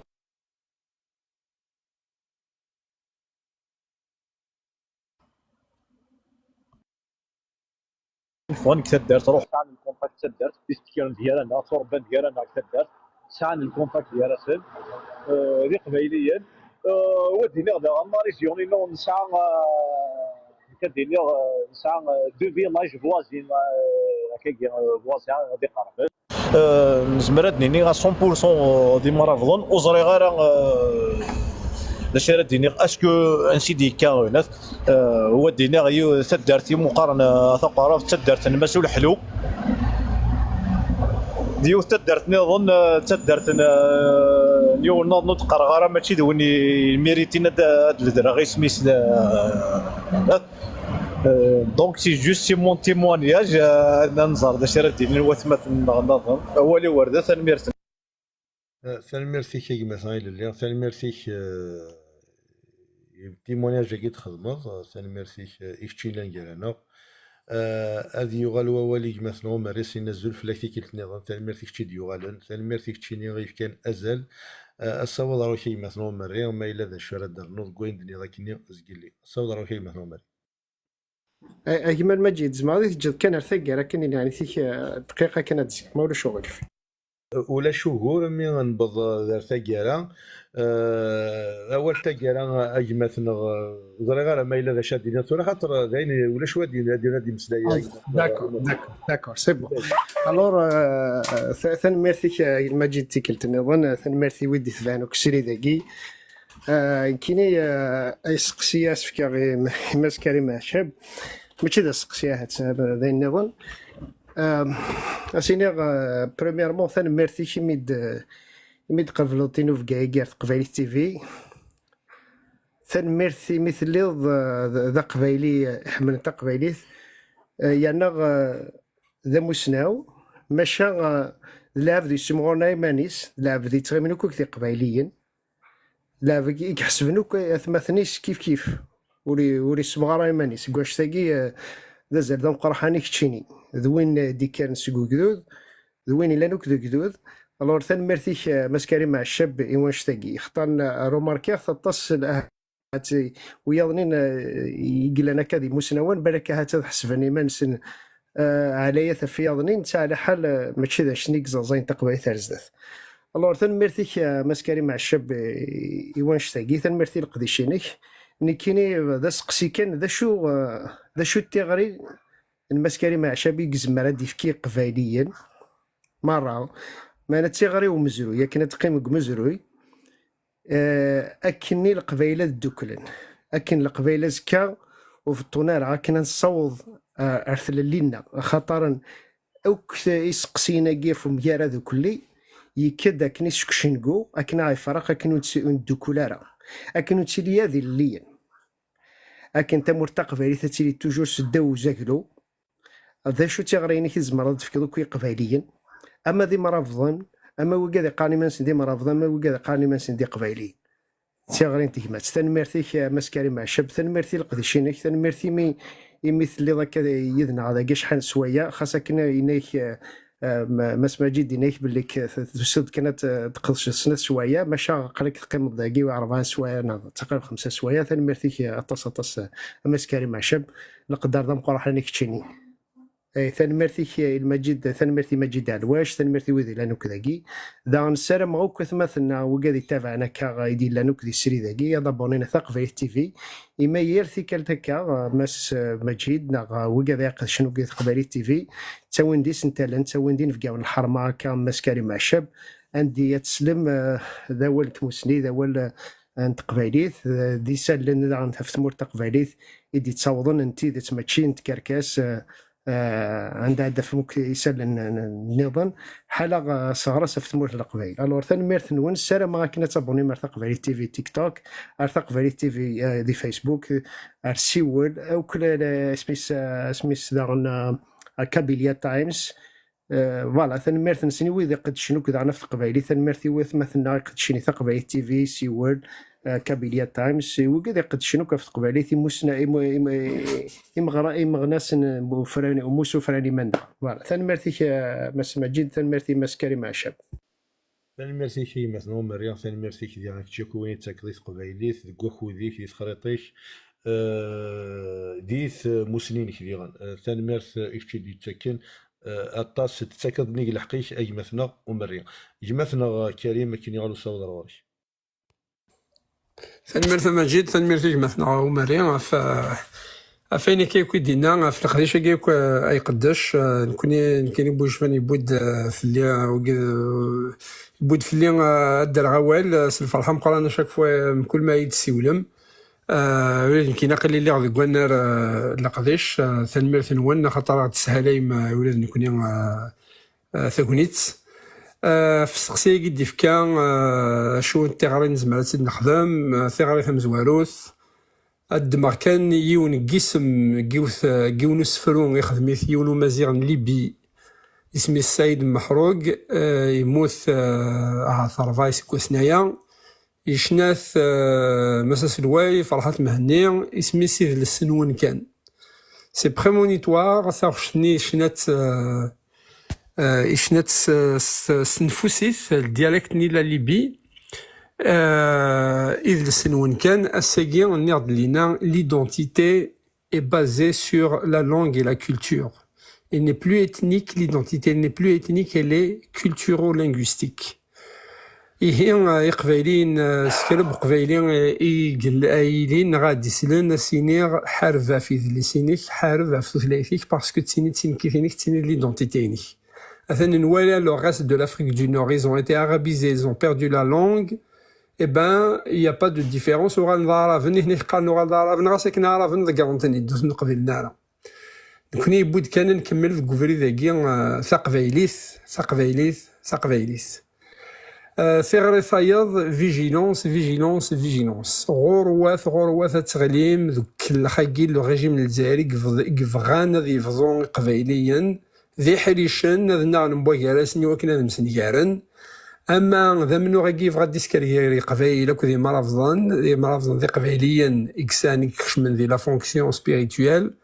Ffɣen deg taddart, ruḥ sɛan lkunṭakt d taddart, d istekkiren d gar-aneɣ, turebban d gar-aneɣ deg taddart, sɛan lkunṭakt gar-asen, eh, d iqbayliyen. Eh, wa d-iniɣ daɣen, la région-inu nesɛa, eh, nekk ad d-iniɣ, eh, nesɛa, eh, deux villages voisins, eh, akkagi, eh, voisins ad iqerben. Eh, nezmer ad d-nini à cent pour cent d imrabḍen, ur ẓriɣ ara, eh, d acu ara d-iniɣ. Est-ce que ansi d-yekka, eh, wa d-iniɣ, yiw-, taddart i muqaren, eh, taqerrabt d taddart n Mass Uleḥlu. D yiwet taddart niḍen, eh, d taddart n, eh, n yiwen naḍen ur d-qqareɣ ara, mačči d win i méritin ad, ad bedreɣ isem-is, eh, eh, donc c'est juste, c'est mon témoignage, eh, ad nẓer d acu ara d-inin watmaten-nneɣ nniḍen. Awal i werda, tanemmirt. Eh, tanemmirt-ik a gma-tneɣ ilelli, tanemmirt-ik, eh, i témoignage-agi i d-txedmeḍ, eh, tanemmirt-ik, eh, i kečč yellan gar-aneɣ. Eh, ad yuɣal wawal i gma-tneɣ Umerri, s-in azul fell-ak tikkelt-nniḍen, tanemmirt i kečč i d-yuɣalen, tanemmirt i keččini i yefkan azal. Eh, asawaḍ ar wakka a gma-tneɣ Umerri, ma yella d acu ara d-ternuḍ deg wayen d-nniḍ akkenni zgelli. Asawaḍ ar wakka a gma-tneɣ Umerri. A, a gma Lmaǧid, tzemreḍ i teǧǧeḍ kan ar taggara kan, yeɛni tik, eh, dqiqa kan ad d-zzgeɣ, ma ulac uɣilif. Ulac ugur, mi newweḍ, eh, ar taggara, eh, awal taggara, a gma-tneɣ, eh, ur ẓriɣ ara ma yella d acu ad d-iniɣ tura, xaṭer, eh, d ayen ulac wa d-yin-, ad d-iniɣ, ad d-imeslay, ah, eh, d'accord, d'accord, d'accord, c'est bon. Alors, eh, ta-, tanemmirt-ik, eh, Lmaǧid, tikkelt nniḍen, eh, tanemmirt i wid d-itebɛen akk srid-agi. Eh, nekkini, eh, asteqsi ad s-fkeɣ i, i Mass Karim Ɛeccab. Mačči d asteqsi ahat, eh, d ayen nniḍen. Eh, ad s-iniɣ, eh, premièrement, tanemmirt-ik imi d-, imi d-tqableḍ tinubga-agi ar Teqbaylit T V. Tanemmirt imi telliḍ, eh, d, d aqbayli, eh, iḥemmlen taqbaylit, eh, yerna, eh, d amusnaw, maca, eh, d lɛebd yessimɣuren iman-is, d lɛebd yettɣimin akk akked iqbayliyen. Lɛebd i iḥesben akk atmaten-is kif kif, ur i-, ur issemɣar ara iman-is. Deg wannect-agi, eh, d azal d ameqqraḥan i keččini, d win, eh, d-ikkren seg ugdud, d win illan akk d ugdud. Alors, tanemmirt-ik, eh, Mass Karim Ɛeccab, i wannect-agi. Xaṭer, eh, rumarkiɣ-t aṭas, eh, ahat wiyaḍ-nni, eh, i yellan akka d imusnawen, balak ahat ad ḥesben iman-nsen, eh, ɛlayat ɣef wiyaḍ-nni, netta ɛla ḥal, eh, mačči d anect-nni i yeẓẓaẓayen taqbaylit ar zdat. Alors, tanemmirt-ik, eh, Mass Karim Ɛeccab, eh, i wannect-agi, tanemmirt i leqdic-inek. Nekkini, eh, d aseqsi kan, d acu, eh, d acu d tiɣri n Mass Karim Ɛeccab i yezmer ad d-yefk i Iqbayliyen merra, meɛna d tiɣri n umezruy, akken ad teqqim deg umezruy, eh, akken i Leqbayel ad dduklen, akken Leqbayel azekka ur beṭṭun ara, akken ad nessaweḍ, eh, ar tlelli-nneɣ, axaṭer akk t-, iseqsiyen-agi ɣef umgarad ukelli, yekka-d akken i seg cengu, akken ad ifreq, akken ur tt-, ur neddukul ara, akken ur nettili ara d ilelliyen. Akken tamurt taqbaylit ad tili toujours seddaw uzaglu. D acu d tiɣri-inek i tzemreḍ ad d-tefkeḍ akk i Iqbayliyen, ama d imrabḍen, ama wigad iqqaren iman-nsen d imrabeḍ, ama wigad iqqaren iman-nsen d iqbayliyen. D tiɣri n tegmat. Tanemmirt-ik, a Mass Karim Ɛeccab, tanemmirt i leqdic-inek, tanemmirt imi, imi telliḍ akka yid-neɣ dagi acḥal n sswaya, xas akken yenna-k, eh, eh, ma-, Mass Maǧid yenna-k belli k-, t-, tusiḍ-d kan ad t-, tqedceḍ snat sswaya, maca aql-ak teqqimeḍ dagi rebɛa sswaya neɣ taqrib xemsa sswaya. Tanemmirt-ik aṭas, aṭas, a Mass Karim Ɛeccab, leqder d ameqqran i keččini. Eh, tanemmirt-ik, eh, i Lmaǧid, tanemmirt i Maǧid Ɛelwac, tanemmirt i wid yellan akk dagi. Daɣen ssarameɣ akk atmaten neɣ wigad yettabaɛen akka, eh, i d-yellan akk di srid-agi, ad abonnin ɣer Taqbaylit T V. Imi yir tikkelt akka, eh, Mass, eh, Maǧid neɣ, eh, wigad iqedcen akk di Taqbaylit T V, ttawin-d isentallen, ttawin-d inebgawen n lḥerma akka, Mass Karim Ɛeccab, anda ad teslem, eh, d awal n tmusni, d awal, eh, n teqbaylit, eh, d isallen daɣen ɣef tmurt taqbaylit i d-yettawḍen n tidet, mačči n tkerkas, eh, eh, anda ad d-tafem akk isallen n-, n-, nniḍen, ḥala, eh, sɣur-s ɣef tmurt n Leqbayel. Alors, tanemmirt-nwen, ssarameɣ akken ad tabunim ar Taqbaylit T V TikTok, ar Taqbaylit T V, eh, di Facebook, ar Siwel, akk la, la, isem-is, eh, isem-is daɣen, eh, Kabylia Times. Eh, voilà, tanemmirt-nsen i wid iqeddcen akk daɣen ɣef teqbaylit, tanemmirt i watmaten-nneɣ iqeddcen i Taqbaylit T V, Siwel, eh, Kabylia Times, i wigad iqeddcen akk ɣef teqbaylit, imusna-, imu-, imu-, imeɣra-, imeɣnasen n ufran, umusufran iman-nneɣ. Voilà, tanemmirt-ik, eh, Mass Maǧid, tanemmirt i Mass Karim Ɛeccab. Tanemmirt-ik a gma-tneɣ Umerri, tanemmirt-ik diɣen kečč akk i win i d-tettakeḍ i teqbaylit, deg wakud-ik, di texriṭ-ik, eh, di tmusni-inek diɣen. Eh, tanemmirt i kečč i d-yettaken, eh, aṭas, tettakeḍ nnig lḥeqq-ik a gma-tneɣ Umerri. Gma-tneɣ Karim, akken i ɣer usaweḍ ar ɣur-k. Tanemmirt a Maǧid, tanemmirt i gma-tneɣ Umerri ɣef, ɣef wayen akka akk i d-yenna, ɣef leqdic-agi akk, eh, ay qeddec. Eh, nekni, nekni Bucban yewwi-d, eh, fell-i, eh, wagi, eh, yewwi-d fell-i, eh, ad d-rreɣ awal, eh, s lferḥ ameqqran, à chaque fois, eh, mkul ma ay d-tessiwlem. Eh, ula d nekni aql-i lliɣ deg wannar, eh, n leqdic. Eh, tanemmirt-nwen, axaṭer aɣ-d-teshalayem, eh, ula d nekni, eh, eh, tagnit. Eh, ɣef usteqsi-agi d-ifka, eh, acu n tiɣri nezmer ad tt-id-nexdem, eh, tiɣri tamezwarut, ad ddmeɣ kan yiwen n yisem, n yiwet, eh, n yiwen usefru ixdem-it yiwen umaziɣ n Libi, isem-is Saïd Meḥrug, eh, yemmut, eh, ahat rebɛa iseggasen aya. Yecna-t, eh, Mass aselway Ferḥat Mhenni, isem-is Idles-nwen kan. C'est prémonitoire, taɣect-nni yecna-tt, eh, eh, yecna-tt s, s, s tneffusit, le dialecte n la Libye. Eh, Idles-nwen kan, ass-agi, nniɣ-d lina, l'identité est basée sur la langue et la culture. Elle n'est plus ethnique, l'identité n'est plus ethnique, elle est culturo-linguistique. Ihi, eh, Iqbayliyen, eh, s kra n uqbayli, eh, i yel-, ay ilin neɣ ad d-islen, ad s-iniɣ, ḥareb ɣef yidles-inek, ḥareb ɣef tutlayt-ik, parce que d tin i d tinekkitin-ik, d tin i d l'identité-inek. Atan nwala le reste de l'Afrique du Nord, ils ont été arabisés, ils ont perdu la langue. Eh ben, il n'y a pas de différence. Uɣalen d Aɛraben, nitni qqaren uɣalen d Aɛraben, ɣas akken Aɛraben ḍeggren-ten-id, ur ten-qbilen ara. Nekni yewwi-d kan ad nkemmel deg ubrid-agi, eh, taqbaylit, taqbaylit, taqbaylit. Eh, tiɣri tayeḍ, vigilance, vigilance, vigilance. Ɣurwat, ɣurwat ad teɣlim deg ukellex-agi, le régime n Lezzayer i yebḍ-, i yebɣan ad yebḍu Iqbayliyen d iḥricen, ad nnaɣen mwagar-asen i wakken ad msengaren. Ama d amennuɣ-agi yebɣa ad d-isker gar Iqbayel akked Imrabḍen, Imrabḍen d Iqbayliyen i yesɛan, i ikecmen di la fonction spirituelle,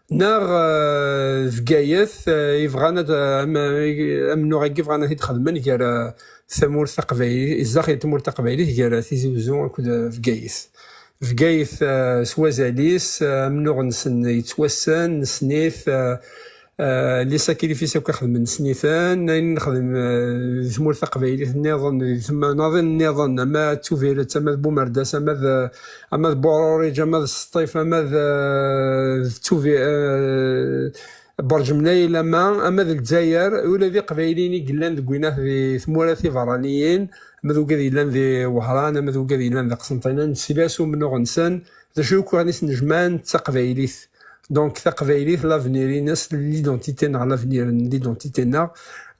neɣ, eh, Bgayet, eh, yebɣan ad, am-, amennuɣ-agi bɣan ad t-id-xedmen gar, eh, tamurt taqbaylit, zdaxel n tmurt taqbaylit, gar Tizi Uzzu akked, eh, Bgayet. Bgayet, eh, s wazal-is, eh, amennuɣ-nsen yettwassen, nessen-it, eh, eh, les sacrifices akk i xedmen nessen-iten, ayen nexdem, eh, di tmurt taqbaylit nniḍen, di temnaḍin nniḍen, ama d Tubiret, ama d Bumerdas, ama d, ama d Buɛruriǧ, ama d Sṭif, ama d, eh, d Tubi-, eh, Berǧ Mnayel, ama, ama d Lezzayer, ula d Iqbayliyen i yellan deg winat di tmura tiberraniyin, ama d wigad yellan di Wehran, ama d wigad yellan di Qsenṭina, nesla s umennuɣ-nsen, d acu akk i aɣ-d-isnejmaɛen d taqbaylit. Donc, taqbaylit, l'avenir-ines, l'identité-nneɣ, l'avenir n l'identité-nneɣ,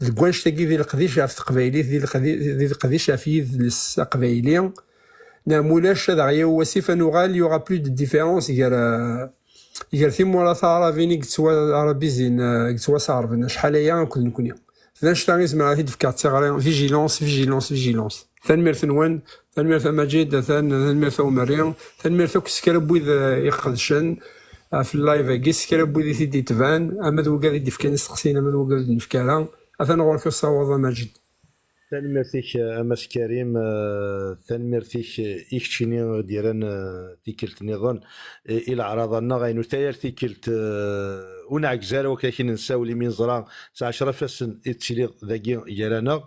deg wannect-agi di leqdic ɣef teqbaylit, di leqdi-, di leqdic ɣef yidles aqbayli. Neɣ mulac, ad aɣ-yawi wasif ad nuɣal, il y aura plus de différence gar, euh, gar timura taɛrabin i yettwa-, arabizin, euh, i yettwaseɛrben acḥal aya akked nekni. D anect-a i zemreɣ ad t-id-fkeɣ d tiɣri: vigilance, vigilance, vigilance. Tanemmirt-nwen, tanemmirt a Maǧid, tan-, tanemmirt a Umerri, tanemmirt akk s kra n wid, eh, iqedcen ɣef live-agi, s kra n wid i t-id-itban, ama d wigad i d-ifkan isteqsiyen, ama d wigad i d-nefka ara. Atan ɣur-k usawaḍ a Maǧid. Tanemmirt-ik a Mass Karim, eh, tanemmirt-ik, eh, i keččini i ɣ-d-yerran, eh, tikkelt nniḍen, eh, i leɛraḍa-nneɣ, ayen ur tayal tikkelt, eh, ur nɛeggez ara wakk akin nessawel imi neẓra s ɛecra ifassen i tettiliḍ dagi gar-aneɣ.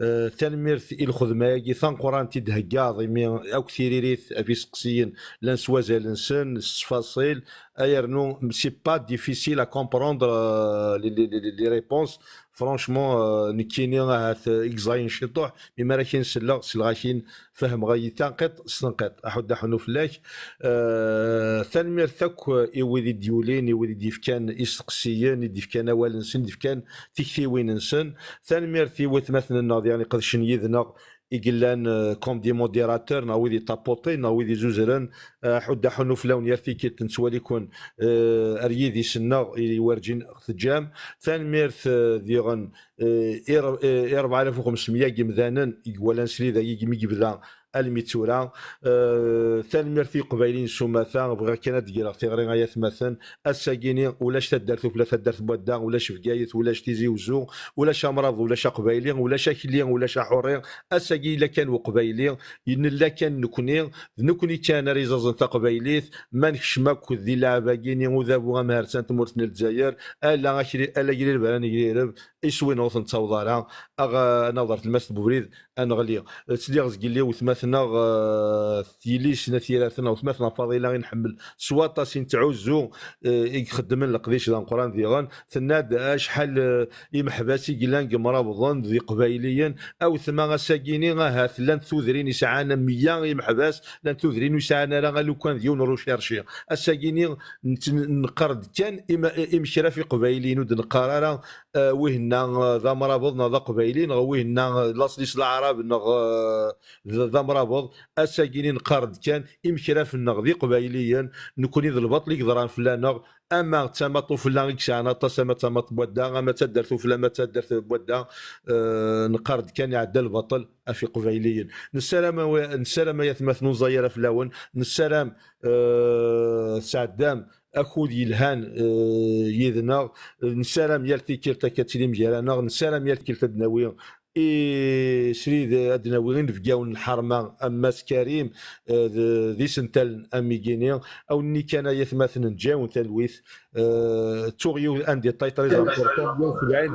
Eh, tanemmirt i lxedma-agi tameqqrant i d-theggaḍ, imi akk tiririt ɣef iseqsiyen llan s wazal-nsen, s ttfaṣil, ayernu c'est pas difficile à comprendre, euh, les, les, les, les réponses. Franchement, euh, nekkini ahat, euh, i yeẓayen ciṭuḥ, mi ara akin selleɣ, selleɣ akin fehmeɣ-iyi tanqiṭ s tenqiṭ. Aḥuddu aḥunnu fell-ak. Euh, tanemmirt akk i wid i d-yulin, i wid i d-yefkan isteqsiyen, i d-yefkan awal-nsen, i d-yefkan tiktiwin-nsen. Tanemmirt i watmaten-nneɣ diɣen iqedcen yid-neɣ, i yellan, euh, comme des modérateurs, neɣ wid iṭapuṭin, neɣ wid izuzren. Euh, aḥuddu aḥunnu fell-awen yal tikkelt, nettwali-ken, euh, ar yidis-nneɣ i werǧin teǧǧam. Tanemmirt, euh, diɣen, euh, i re-, euh, i rebɛa alaf u xemsemya n yimdanen i iwalan srid-agi imi yebda almi d tura. Euh, tanemmirt i Yiqbayliyen s umata. Bɣiɣ kan ad d-greɣ tiɣri ay atmaten. Ass-agi-ni ulac taddart ufella taddart n wadda, ulac Bgayet, ulac Tizi Uzzu, ulac amrabeḍ, ulac aqbayli, ulac akli, ulac aḥurri. Ass-agi yella kan uqbayli, nella kan nekni, d nekni kan ara iẓaẓen taqbaylit. Ma nekcem akk di leɛba-agi-ni, udabu amhersan n tmurt n Lezzayer, ala akli, ala agrib ara negrib, iswi-nneɣ ur t-nettaweḍ ara, aɣ-, ad naweḍ ar tlemmast n ubrid, ad neɣli. Ttliɣ zgelli wetmaten-nneɣ, eh, Yelli-s n At Yiraten, wetmaten-nneɣ Faḍila i nḥemmel s waṭas, i nettɛuzzu, eh, i ixeddmen leqdic d ameqqran diɣen. Tenna-d acḥal, eh, imeḥbas i yellan deg imrabḍen d iqbayliyen. A wetma, ass-agi-ni, ahat llant tudrin yesɛan meyya imeḥbas, llant tudrin ur sɛan ara alukan d yiwen n urucirci. Ass-agi-ni, nett-, neqqar-d kan im-, imekraf iqbayliyen, ur d-neqqar ara, eh, wihenna, eh, d amrabeḍ neɣ d aqbayli, neɣ wihenna, eh, laṣel-is d aɛrab neɣ, eh, d, d amrabeḍ. Ass-agi-ni neqqar-d kan imekraf-nneɣ d iqbayliyen, nekni d lbaṭel i yeḍran fell-aneɣ, ama d tamaṭ ufella i yesɛan aṭas, ama d tamaṭ n wadda, ama d taddart ufella, ama d taddart n wadda, eh, neqqar-d kan iɛedda lbaṭel ɣef iqbayliyen. Nessaram a wa-, nessaram ay atmaten ur ẓẓay ara fell-awen, nessaram, eh, tesɛeddam akud yelhan, eh, yid-neɣ. Nessaram yal tikkelt akka ad tilim gar-aneɣ, nessaram yal tikkelt ad d-nawi i srid, ad d-nawi inebgawen n lḥerma am Mass Karim, eh, d, d isental am igini. Awenni kan ay atmaten neǧǧa-wen talwit, eh, ttuɣ yiwet un détail très important, meyya u sebɛin,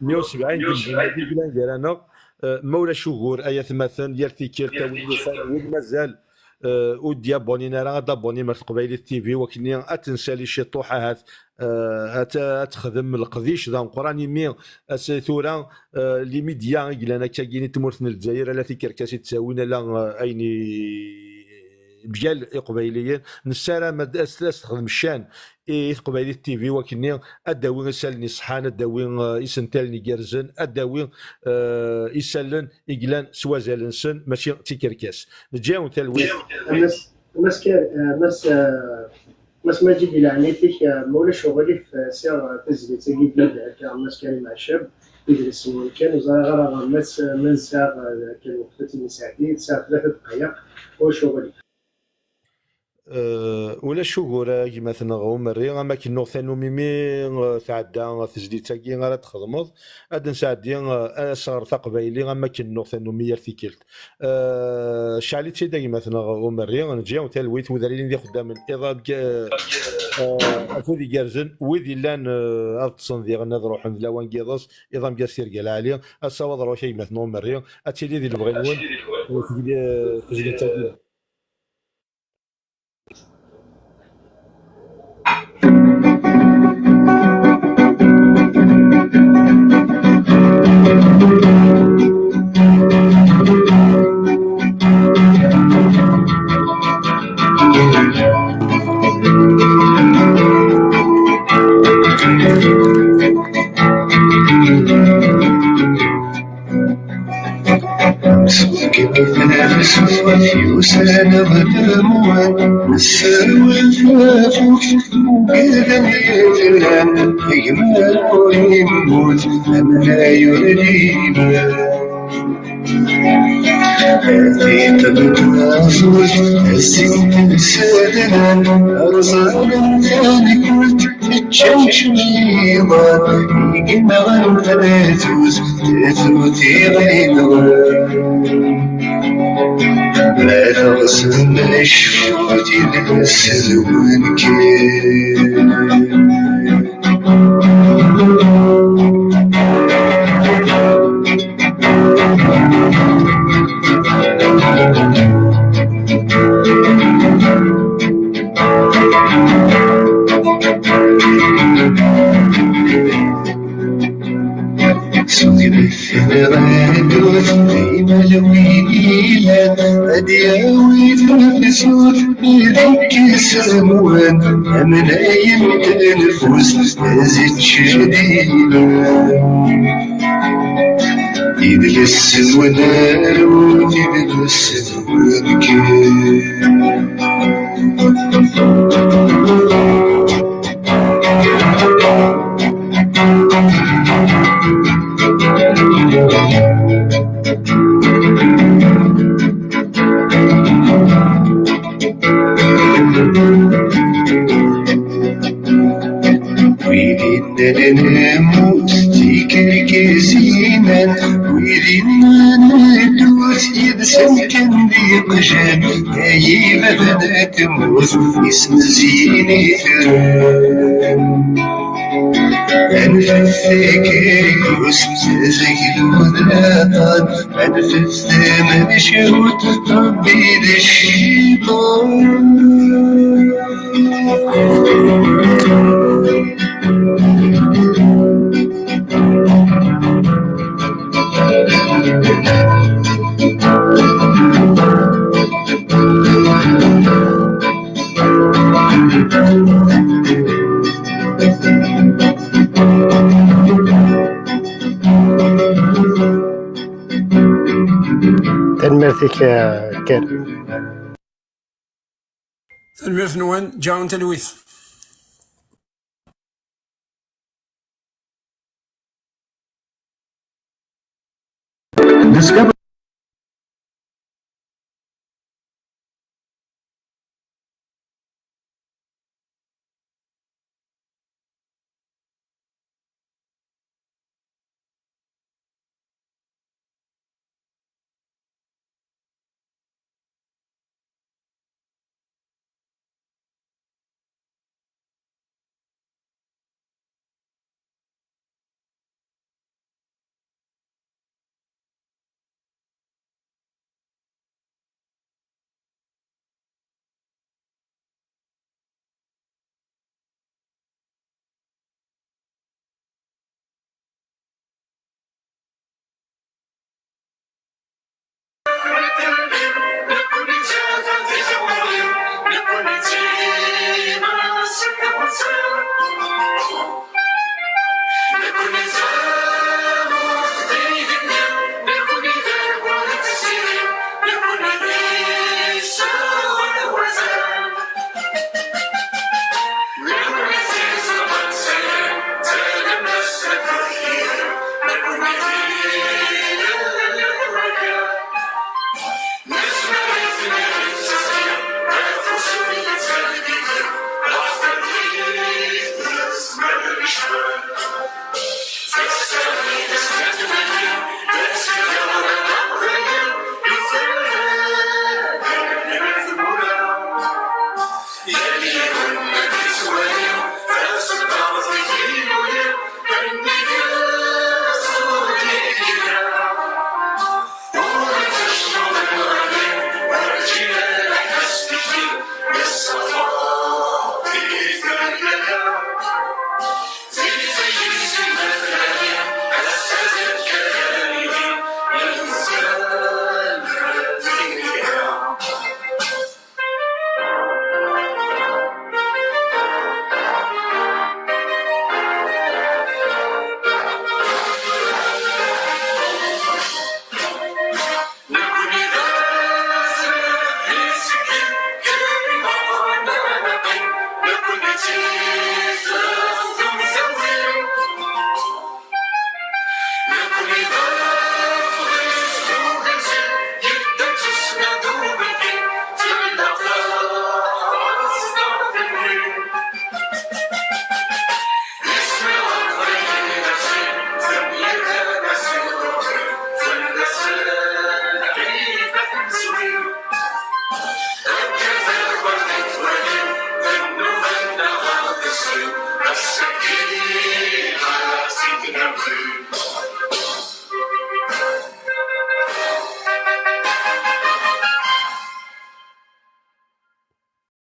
meyya u sebɛin n yimdanen i yellan gar-aneɣ, eh, ma ulac ugur ay atmaten, yal tikkelt a win yufan, win mazal, eh, ur d-yabonnin ara, ad d-abonnim ar Teqbaylit T V, wakken ad nsali ciṭuḥ ahat, eh, ad t-, ad texdem leqdic d ameqqran, imi ass tura, eh, les médias i yellan akkagi n tmurt n Lezzayer, ala tikerkas i d-ttawin, ala, eh, ayen i, mgal iqbayliyen. Nessaram ad as-, ad s-texdem ccan i, i Teqbaylit T V, wakken ad d-tawi isallen iṣeḥḥan, ad d-tawi, eh, isentalen igerrzen, ad d-tawi, eh, isallen i yellan s wazal-nsen, mačči d tikerkas. Neǧǧa-yawen talwit. Mass, Mass Kar-, eh, Mass, eh, Mass Maǧid, di leɛnayt-ik, eh, ma ulac uɣilif, eh, sɛiɣ, eh, tazlit-agi d-yid akka, Mass Karim Ɛeccab, idles-nwen kan, ur ẓriɣ ara, eh, Mass, eh, ma nesɛa, eh, akka lweqt ad tt-id-nesɛeddi, tesɛa tlata dqayeq, ma ulac uɣilif. Eh, ulac ugur a gma-tneɣ Umerri, am akken nuɣ tannumi mi, eh, tɛedda tezlit-agi ara txedmeḍ, ad nesɛeddi, eh, asɣar taqbayli am akken nuɣ tannumi yal tikkelt. Eh, cɛel-itt-id a gma-tneɣ Umerri, neǧǧa talwit wid ara yilin d ixeddamen iḍ-, eh, eh, afud igerrzen, wid illan, eh, ad ṭṭsen diɣen ad ruḥen d lawan n yiḍes, iḍ amgas tirga lɛali, asawaḍ ɣur-k a gma-tneɣ Umerri, ad tili di lebɣi-nwen, eh, tegli-, eh, tezlit-agi. Seg imeslayen-nnes yusan ɣer lemwan, nessaram Tafukt ugaden yetran, gma ur yemmut, amnay ur d-yemmut. Tiṭ n tnaẓurt, asint msadran, rẓan tanekult, ččan čmiḍan, i yenɣan tatut, tatut i ɣ-yenɣan. Ma teɣsem ad cfut idles d wunkan. Sudret ɣer ddurt, imal win ilan, ad yawi tafsut, ad ikkes amwan, amnayen n tneffust, ad iččedil. Idles-nwen arut, idles-nwen kan. Wid innan nemmut d tikerkas inan, wid innan ddut yid-sen kan d iqjan, ay ibab n tmurt ismezziyen itran. Anfet takerkust, azaglu d laṭan, anfet tamacahut, Rebbi d cciṭan. Tanemmirt-ik, eh, Ken. Tanemmirt-nwen, ǧǧan talwit.